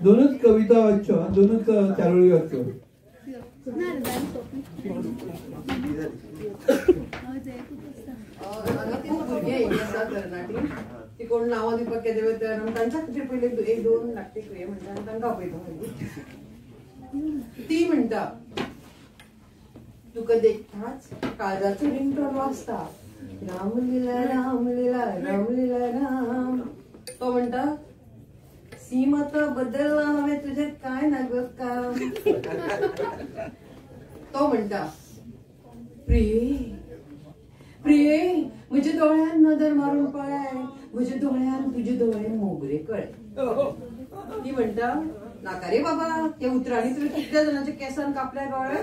दोनूच कविता वाच्यो, दोनूच चारोळी वाच्यो. हांगा खूब भुरगीं आयिल्लीं आसा तरणाटी, ती कोण नांवां दिवपाक केदे वेळ तयार आनी तांच्या खातीर पयलीं एक दोन नाट्य क्रिया म्हणटा आनी तांकां आपयता. मागीर ती म्हणटा, तुका देखताच काळजाचो रिंगटोन वाजता, रामलीला रामलीला रामलीला राम. तो म्हणटा, सीम आतां बदलला हांवें तुजें कांय ना गो काम. तो म्हणटा, प्रिये प्रिये म्हज्या दोळ्यान नदर मारून पळय, म्हज्या दोळ्यान तुजे दोळे मोगरे कळे. ती म्हणटा, नाका रे बाबा, त्या उतरांनी तुवें कितल्या जाणांच्या केसान कापल्या गळ्या.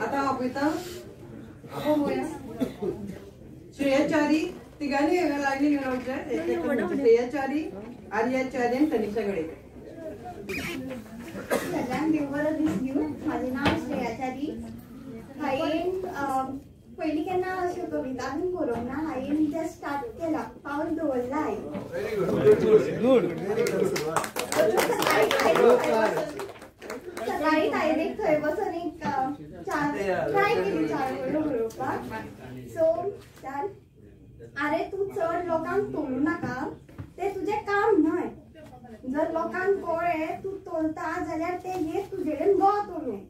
आतां आपयता आपोवया श्रेयाचारी. तिगांनी लायनी घेवन वचचें. श्रेयाचारी, आर्याचारी आनी तनिषा गडे. सगळ्यांक देव बरो दीस दिवं. म्हाजें नांव श्रेयाचारी. हांवें पयलीं केन्ना अश्यो कविता बीन बरोवंक ना. हांवें जस्ट स्टार्ट केला, पावल दवरला हांवें. सकाळी ताईक थंय बसून एक चार ट्राय केली चार वळ्यो बरोवपाक. सो चार, आरे तूं चड लोकांक तोलूं नाका, तें तुजें काम न्हय. जर लोकांक कळ्ळें तूं तोलता जाल्यार ते येत तुजे कडेन गो तोलूंक.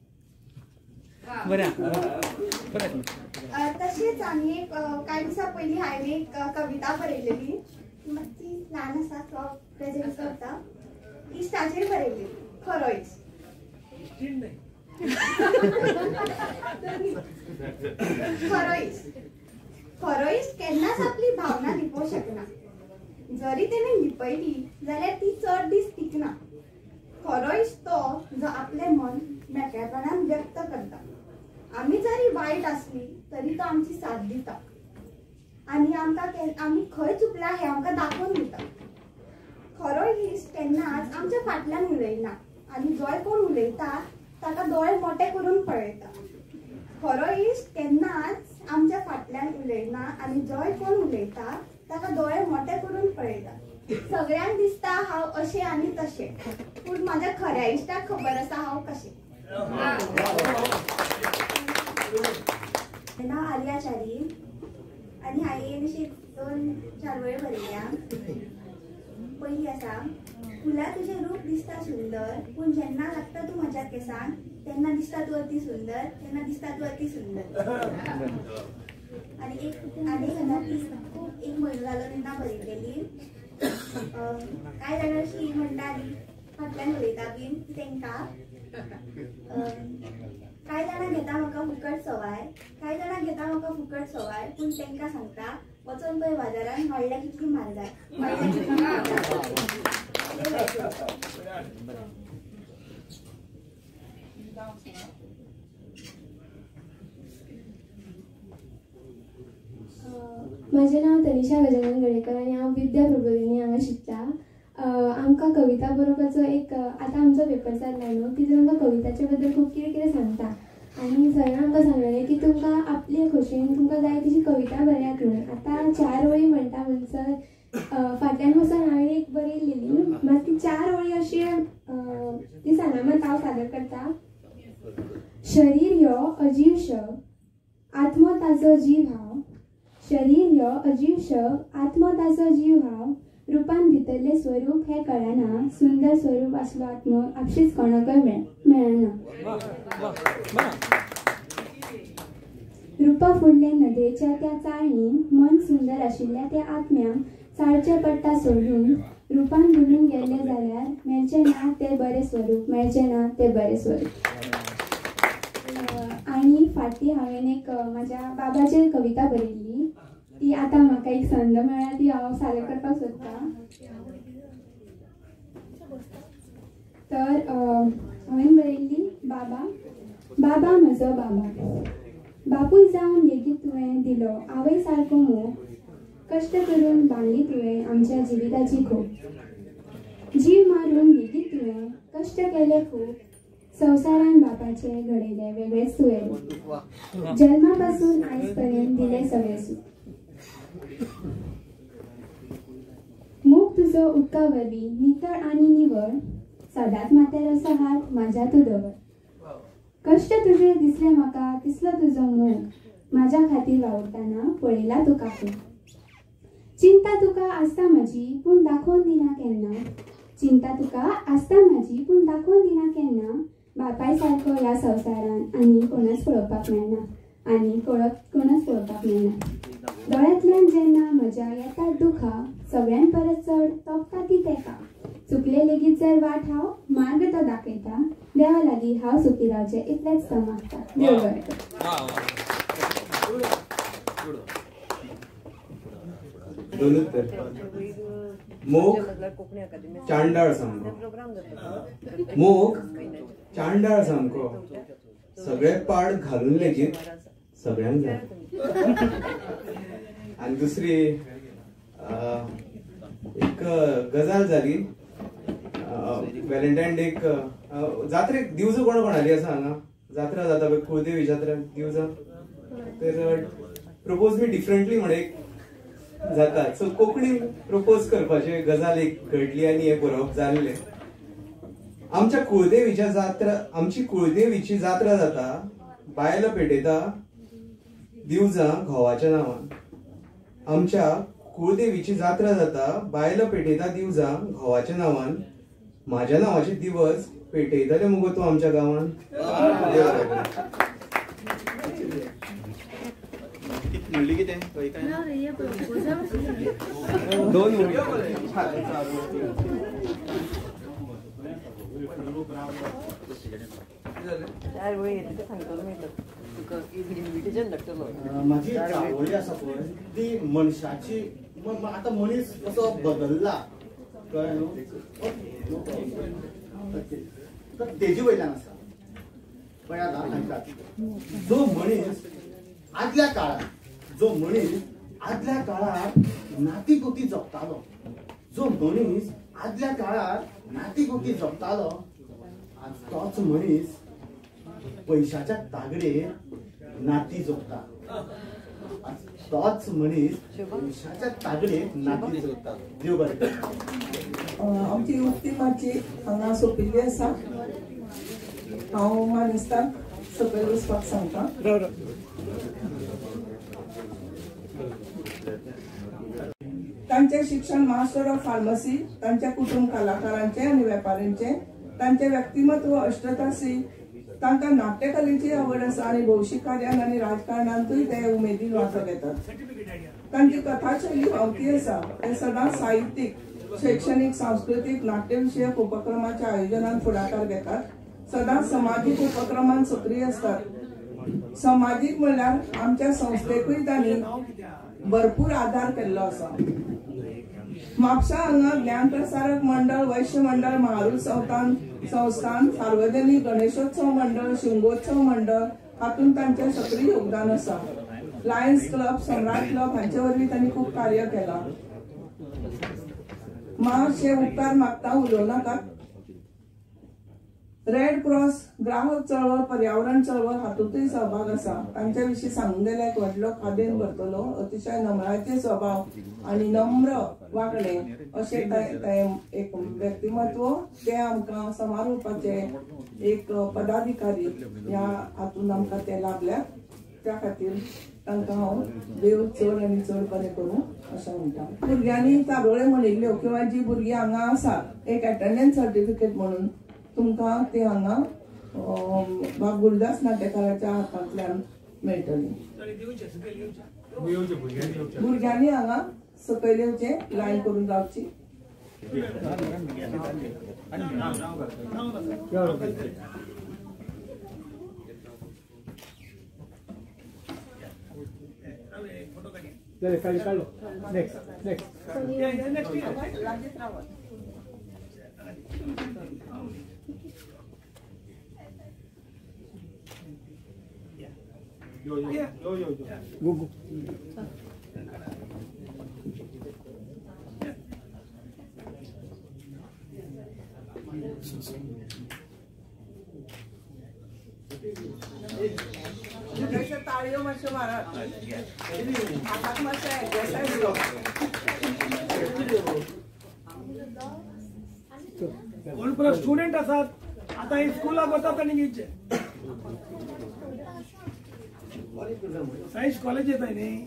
तशेंच आनी एक कांय दिसां पयलीं हांवें एक कविता बरयलेली, मातशी ल्हान आसा, तो प्रेजेंट करता. इश्टाचेर बरयलेली, खरो इश्ट. खरो इश्ट, खरो इश्ट केन्नाच आपली भावना लिपोवंक शकना. जरी तेणें लिपयली जाल्यार ती चड दीस टिकना. खरो इश्ट तो जो आपलें मन मेकळेपणान व्यक्त करता. आमी जरी वायट आसली तरी तो आमची साथ दिता आनी आमकां आमी खंय चुकला हें आमकां दाखोवन दिता. खरो इश्ट केन्नाच आमच्या फाटल्यान उलयना आनी जोय कोण उलयता ताका दोळे मोटे करून पळयता. खरो इश्ट केन्नाच आमच्या फाटल्यान उलयना आनी जोय कोण उलयता ताका दोळे मोटे करून पळयता. सगळ्यांक दिसता हांव अशें आनी तशें, पूण म्हाज्या खऱ्या इश्टाक खबर आसा हांव कशें. म्हजें नांव आर्या च्यारी आनी हांवें अशी 2 चारवळ्यो बरयल्या. पयली आसा, फुलां तुजें रूप दिसता सुंदर, पूण जेन्ना लागता तूं म्हज्या केसान तेन्ना दिसता तूं अति सुंदर, तेन्ना दिसता तूं अति सुंदर. आनी एक आनी खूब एक म्हयनो जालो तेन्ना बरयलेली. कांय जाणां अशी म्हणटा आनी फाटल्यान उलयता बीन तेंकां. कांय जाणां घेता म्हाका फुकट सवाय, कांय जाणां घेता म्हाका फुकट सवाय, पूण तेंकां सांगता वचोन पळय बाजारान वाडल्या कितली म्हारगाय, वाडल्या कितली म्हारगाय. म्हजें नांव तनिषा गजानन गडेकर आनी हांव विद्या प्रबोधिनी हांगा शिकता. आमकां कविता बरोवपाचो एक आतां आमचो पेपर जाल्लो न्हू, तितून आमकां कविताचे बद्दल खूब कितें कितें सांगता आनी सरान आमकां सांगलेलें की तुमकां आपले खोशयेन तुमकां जाय तशी कविता बरयात म्हणून. आतां 4 वळी म्हणटा म्हणसर फाटल्यान बसून हांवें एक बरयलेली, मात ती 4 वळी अशी ती सांगा मात हांव सादर करता. शरीर ह्यो अजीव शव, आत्मो ताजो जीव हांव. शरीर ह्यो अजीव शव, आत्मो ताजो जीव हांव. रुपान भितरलें स्वरूप हें कळना, सुंदर स्वरूप आसलो आत्मो आपशीच कोणाकय मेळना. रुपा फुडले नदरेच्या त्या चाळणीन मन सुंदर आशिल्ल्या त्या आत्म्यांक चाळचें पडटा सोडून. रुपान भुलून गेल्ले जाल्यार मेळचें ना तें बरें स्वरूप, मेळचें ना तें बरें स्वरूप. आनी फाटीं हांवें एक म्हाज्या बाबाचेर कविता बरयल्ली, ती आतां म्हाका एक संद मेळ्ळ्या ती हांव सादर करपाक सोदतां. तर हांवें बरयल्ली, बाबा बाबा म्हजो बाबा, बापूय जावन लेगीत तुवें दिलो आवय सारको मोग, कश्ट करून बांदली तुवें आमच्या जिविताची खोप, जीव मारून लेगीत तुवें कश्ट केले खूब, संवसारान बापाचे घडयले वेगळेच तुवें, जल्मा पासून आयज पर्यंत दिले सगळे सूख. मोग तुजो उदका वरवीं नितळ आनी निवळ, सदांच माथ्यार असो हात म्हाज्या तूं दवर. कश्ट तुजे दिसले म्हाका तिसलो तुजो मोग, म्हाज्या खातीर वावुरतना पळयला तुका खूब. चिंता तुका आसता म्हजी पूण दाखोवन दिना केन्ना, चिंता तुका आसता म्हजी पूण दाखोवन दिना केन्ना. बापाय सारको ह्या संवसारान आनी कोणच पळोवपाक मेळना, आनी कोणच पळोवपाक मेळना. दोळ्यांतल्यान जेन्ना म्हज्या येतात दुखां, सगळ्यां परस चड तोपता ती तेका. चुकले लेगीत जर वाट हांव मार्ग तो दाखयता, देवा लागीं हांव सुखी रावचें इतलेंच तो मागता. देव बरें करूं. दोनूच तर मोग चांडाळ सामको, मोग चांडाळ सामको, सगळे पाड घालून लेगीत सगळ्यांक जाय. आनी दुसरी एक गजाल जाली, व्हॅलेंटायन डेक जात्रेक दिवजां कोणा कोणाली आसा हांगा, जात्रा जाता पळय कुळदेवी जात्रा दिवजां, तर प्रपोज मी डिफरंटली म्हण एक जाता. सो कोंकणी प्रपोज करपाची गजाल एक घडली आनी हें बरोवप जाल्लें. आमच्या कुळदेवीच्या जात्रा, आमची कुळदेवीची जात्रा जाता, बायलां पेटयता दिवजां घोवाच्या नांवान. आमच्या कुळदेवीची जात्रा जाता, बायलां पेटयता दिवजां घोवाच्या नांवान. म्हाज्या नांवाचे दिवस पेटयतले मुगो तूं आमच्या गांवान. म्हणली कितें दोन माझी चारोळी आसा पळय ती मनशाची, आतां मनीस कसो बदल्ला कळ्ळें न्हू, तर तेजे वयल्यान आसा. पळयात सांगतात, जो मनीस आदल्या काळार, जो मनीस आदल्या काळार नाती गोती जपतालो, जो मनीस आदल्या काळार नाती गोती जपतालो, आज तोच मनीस पयशाच्या तागडेर नाती जपता. तोच मनीस पयशाच्या तागडेक नाती चलता. देव बरें करूं. आमची उक्ती माची हांगा सोंपिल्ली आसा. हांव मानेस्तांक सकयल वचपाक सांगता. तांचें शिक्षण मास्टर ऑफ फार्मसी, तांच्या कुटुंब कलाकारांचें आनी वेपाऱ्यांचें, तांचें व्यक्तिमत्व अश्टतासी, तांकां नाट्यकलेची आवड आसा आनी भौशीक कार्यान आनी राजकारणांतूय ते उमेदीन वांटो घेतात. तांची कथाशैली व्हांवती आसा. ते सदांच साहित्यीक, शैक्षणीक, सांस्कृतीक, नाट्यविशयक उपक्रमाच्या आयोजनात फुडाकार घेतात. सदांच समाजीक उपक्रमांत सक्रीय आसतात. समाजीक म्हणल्यार आमच्या संस्थेकूय तांणी भरपूर आधार केल्लो आसा. म्हापसा हांगा ज्ञानप्रसारक मंडळ, वैश्य मंडळ, महारूल संस्थान, सार्वजनिक गणेशोत्सव मंडळ, शिमगोत्सव मंडळ हातूंत तांचें सक्रीय योगदान आसा. लायन्स क्लब, सम्राट क्लब हांचे वरवीं तांणी खूब कार्य केलां. मातशे उपकार मागता, उलोवं नाकात. रेड क्रॉस, ग्राहक चळवळ, पर्यावरण चळवळ हातूंतय सहभाग आसा. तांच्या विशीं सांगूंक गेल्यार एक व्हडलो कादेन भरतलो. अतिशय नमळाचे स्वभाव आनी नम्र वागणे अशें ते एक व्यक्तिमत्व ते आमकां समारोपाचे एक पदाधिकारी ह्या हातूंत आमकां ते लाभल्यात. त्या खातीर तांकां हांव देव चड आनी चड बरें करूं अशें म्हणटा. भुरग्यांनी चारोळे म्हणिल्ल्यो किंवा जी भुरगीं हांगा आसात एक एटेंडन्स सर्टिफिकेट म्हणून तुमकां ते हांगा बाब गुरुदास नाटेकाराच्या हातांतल्यान मेळटली. भुरग्यांनी हांगा सकयल येवचें, लायन करून रावची. Go go. ताळयो मातश्यो मारात, हाताक मातशें एक्सरसायज. कोण परत स्टुडंट आसात आतां हे स्कुलाक वतात आनी घेवचे सायन्स कॉलेज येताय न्ही.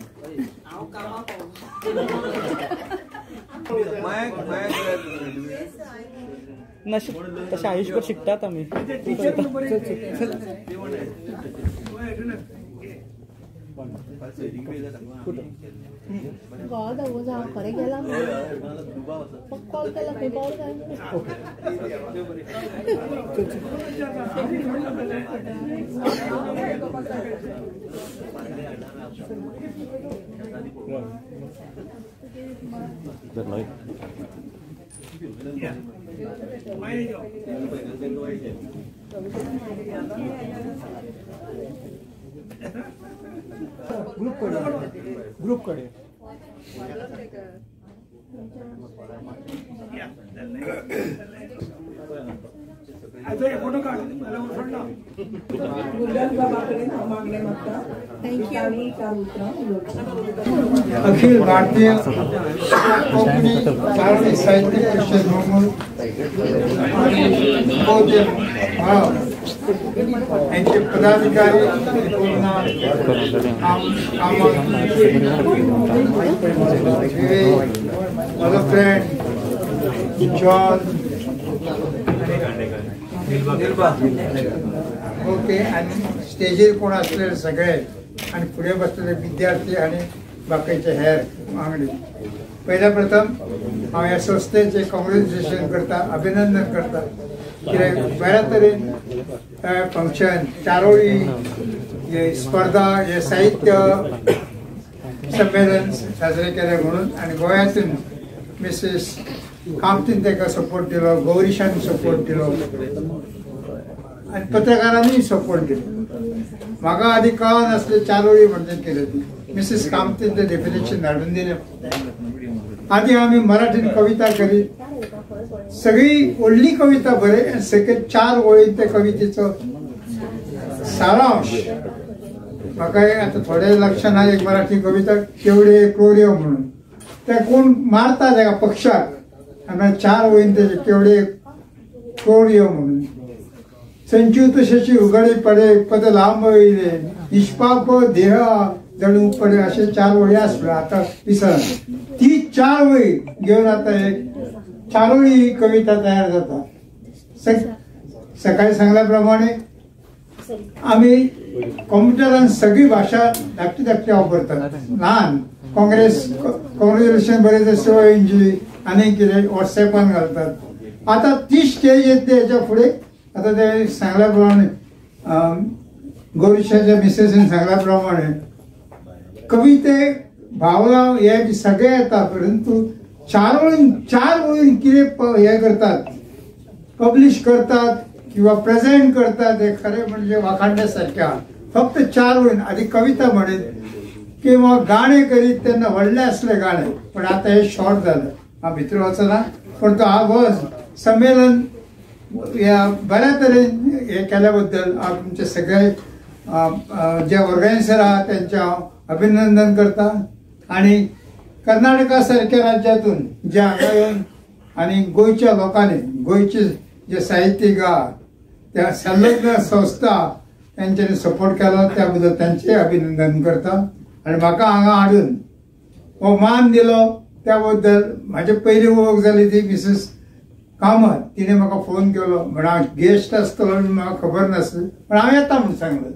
तशें आयुष्यभर शिकतात आमी. खरें गेला कॉल केला खंय पावल काय. ग्रुप कडे फोटो काढ. गुरुदास बाबा कडेन हांव मागणें मागता. Thank you. चार उतरां उलोवचीं. अखिल भारतीय कोंकणी चारोळी साहित्य परिषद म्हणून यांचे पदाधिकारी माझा फ्रेंड जॉन ओके आणि स्टेजीर कोण असलेले सगळे आणि पुढे बसलेले विद्यार्थी आणि बाकीचे हेर वांगडी, पहिल्या प्रथम हांव ह्या संस्थेचे कॉंग्रेच्युलेशन करता, अभिनंदन करता. कित्याक बऱ्या तरेन फंक्शन, चारोळी हे स्पर्धा, हे साहित्य संमेलन साजरे केले म्हणून आणि गोव्यातून मिसेस कामतीन ताका सपोर्ट दिलो, गौरीशान सपोर्ट दिलो आणि पत्रकारांनी सपोर्ट दिलो. म्हाका आदी कळनासलें चारोळी म्हणजे कितें ती. मिसेस कामतीन ते डेफिनेशन धाडून दिलें. आदी आमी मराठीन कविता करीत सगळी व्हडली कविता बरय आनी सकयल चार वळीन त्या कवितेचो सारांश म्हाका आतां थोडे लक्षां ना एक मराठी कविता केवडे क्रोर्य म्हणून ते कोण मारता तेका पक्षाक आनी 4 वळीन तेजे केवडे क्रोर्य म्हणून संचूत शशी उघडे पडे पद लांब वयले निष्पाप देह जणू पडे असे 4 वळी आसल्यो आतां विसर ती 4 वळी घेवन आतां एक 4 वळी कविता तयार जाता. सकाळी सांगल्याप्रमाणे आम्ही कॉम्प्युटरान सगळी भाषा धाकटी धाकटी वापरतात. ल्हान काँग्रेस कॉंग्रेच्युलेशन बरेच शिवजी आनी कितें वॉट्सॅपान घालतात. आतां ती स्टेज येतली हेच्या फुडें आतां ते सांगल्या प्रमाणे गौरीशाच्या मिसेसीन सांगल्या प्रमाणे कविते भावना हे सगळे येता, परंतु 4 वळीन कितें हे करतात पब्लिश करतात किंवा प्रेझेंट करतात हे खरे म्हणजे वाखाणण्या सारख्या. फक्त 4 वळीन आधी कविता म्हणत किंवा गाणे करीत तेन्ना व्हडले असले गाणे, पण आता हे शॉर्ट झालं. हांव भितर वचना, पण तो हा संमेलन या बऱ्या तरेन हे केल्या बद्दल हांव तुमचे सगळे जे ऑर्गनायझर आहा त्यांचे हांव अभिनंदन करता. आणि कर्नाटका सारख्या राज्यातून जे हांगा येवन आनी गोंयच्या लोकांनी गोंयचे जे साहित्यिक आहा त्या संलग्न संस्था त्यांच्यानी सपोर्ट केला त्याबद्दल त्यांचे अभिनंदन करता. आनी म्हाका हांगा हाडून हो मान दिलो त्याबद्दल म्हाजे पयली वळख जाली ती मिसेस कामत, तिणें म्हाका फोन केलो म्हण हांव गेस्ट आसतलो म्हणून म्हाका खबर नासली, पण हांव येता म्हूण सांगलें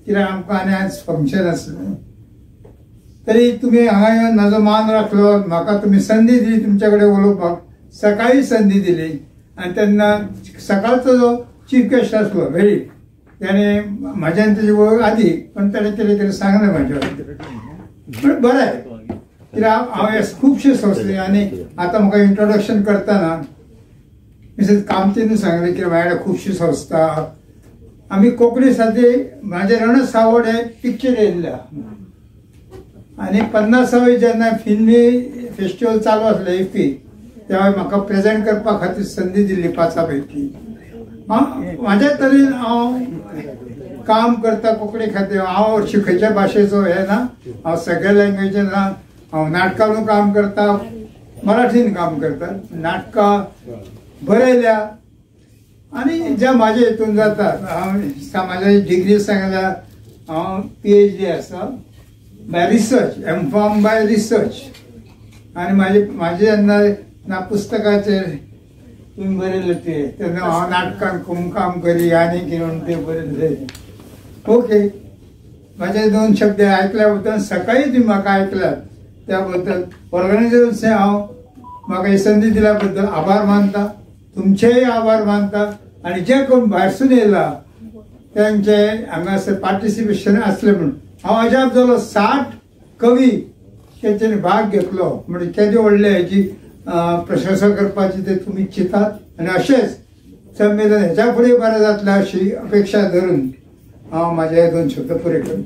कित्याक आमकां आनी आयज फंक्शन आसलें. तरी तुमी हांगा येवन म्हाजो मान राखलो, म्हाका तुमी संदी दिली तुमच्या कडेन उलोवपाक. सकाळी संदी दिली आनी तेन्ना सकाळचो जो चीफ गेस्ट आसलो वेळीप त्याने म्हाज्यान तेजी वळख आदी, पण ताणें कितें कितें सांगलें म्हाज्या पण बरें आहे कित्याक हांव खुबशे संस्थे आनी आतां म्हाका इंट्रोडक्शन करतना मिसेस कामतीन सांगलें की म्हाज्या खुबशी संस्था आमी कोंकणी साठी म्हाजें रण सावड हे पिक्चर येयल्लें आनी 50वे जेन्ना फिल्मी फेस्टिवल चालू आसलें इफ्फी तेन्ना म्हाका प्रेजेंट करपा खातीर संदी दिल्ली 5 पैकी. म्हाज्या तरेन हांव काम करता कोंकणी खातीर. हांव हरशीं खंयच्या भाशेचो हें ना, हांव सगळ्या लँग्वेजीन ना. हांव नाटकानूय काम करता, मराठीन काम करता, नाटकां बरयल्या आनी ज्या म्हाज्या हितून जाता. हांव म्हाज्या डिग्री सांगल्या, हांव PhD आसा by research, M Pharm by research. आनी म्हाजे जेन्ना ना पुस्तकाचेर तुमी बरयलें ते तेन्ना हांव नाटकान खूब काम करी आनी कितें म्हणून ते बरयलें. ओके, म्हाजे 2 शब्द आयकल्या बद्दल सकाळी तुमी म्हाका आयकल्यात त्या बद्दल ऑर्गनायझर्स हांव म्हाका ही संदी दिल्या बद्दल आभार मानता, तुमचेय आभार मानता. आनी जे कोण भायरसून येयला त्यांचे हांगासर पार्टिसिपेशन आसलें म्हणून हांव अजाप जालो. 60 कवी तेंच्यांनी भाग घेतलो म्हणजे केदे व्हडले हेजी प्रशंसा करपाची ते तुमी चिंतात. आनी अशेंच संमेलन हेच्या फुडें बरें जातलें अशी अपेक्षा धरून हांव म्हाजे हे 2 शब्द पुरे करता.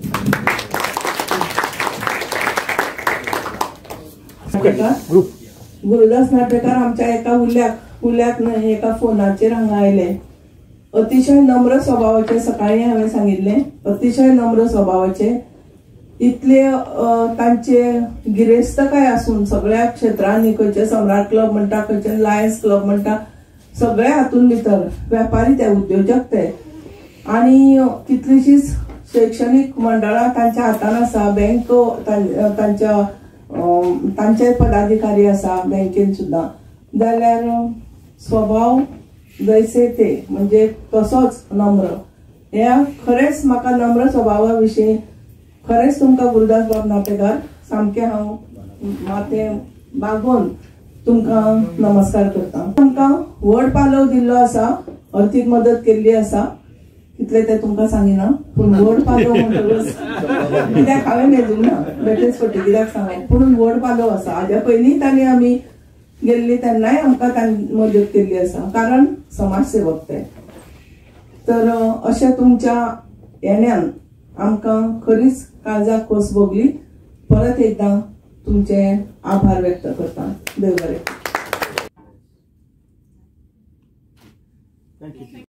गुरुदास नाटेकार आमच्या एका उल्याक न्हय एका फोनाचेर हांगा आयले. अतिशय नम्र स्वभावाचे, सकाळी हांवें सांगिल्लें, अतिशय नम्र स्वभावाचे, इतले तांचे गिरेस्तकाय आसून सगळ्या क्षेत्रांनी, खंयचे सम्राट क्लब म्हणटा, खंयचे लायन्स क्लब म्हणटा, सगळ्या हातून भितर व्यापारी ते, उद्योजक ते, आनी कितलीशीच शैक्षणीक मंडळां तांच्या हातान आसा, बँक तांच्या तांचे पदाधिकारी आसा बँकेन सुद्दां. जाल्यार स्वभाव जैसे ते म्हणजे तसोच नम्र. ह्या खरेंच म्हाका नम्र स्वभावा विशीं खरेंच तुमकां गुरुदास बाब नाटेकार सामकें हांव माथें बागोवन तुमकां नमस्कार करता. आमकां व्हड पालव दिल्लो आसा, अर्थीक मदत केल्ली आसा, कितले ते तुमकां सांगिना, पूण व्हड पालव म्हणटकच कित्याक हांवें मेजूंक ना, बेठेच फटी कित्याक सांगप, पूण व्हड पालव आसा. हाज्या पयलीं तांणी आमी गेल्ली तेन्नाय आमकां तांणी मदत केल्ली आसा, कारण समाजसेवक ते. तर अशें तुमच्या येण्यान आमकां खरीच काळजाक खोस भोगली. परत एकदां तुमचे आभार व्यक्त करता. देव बरें.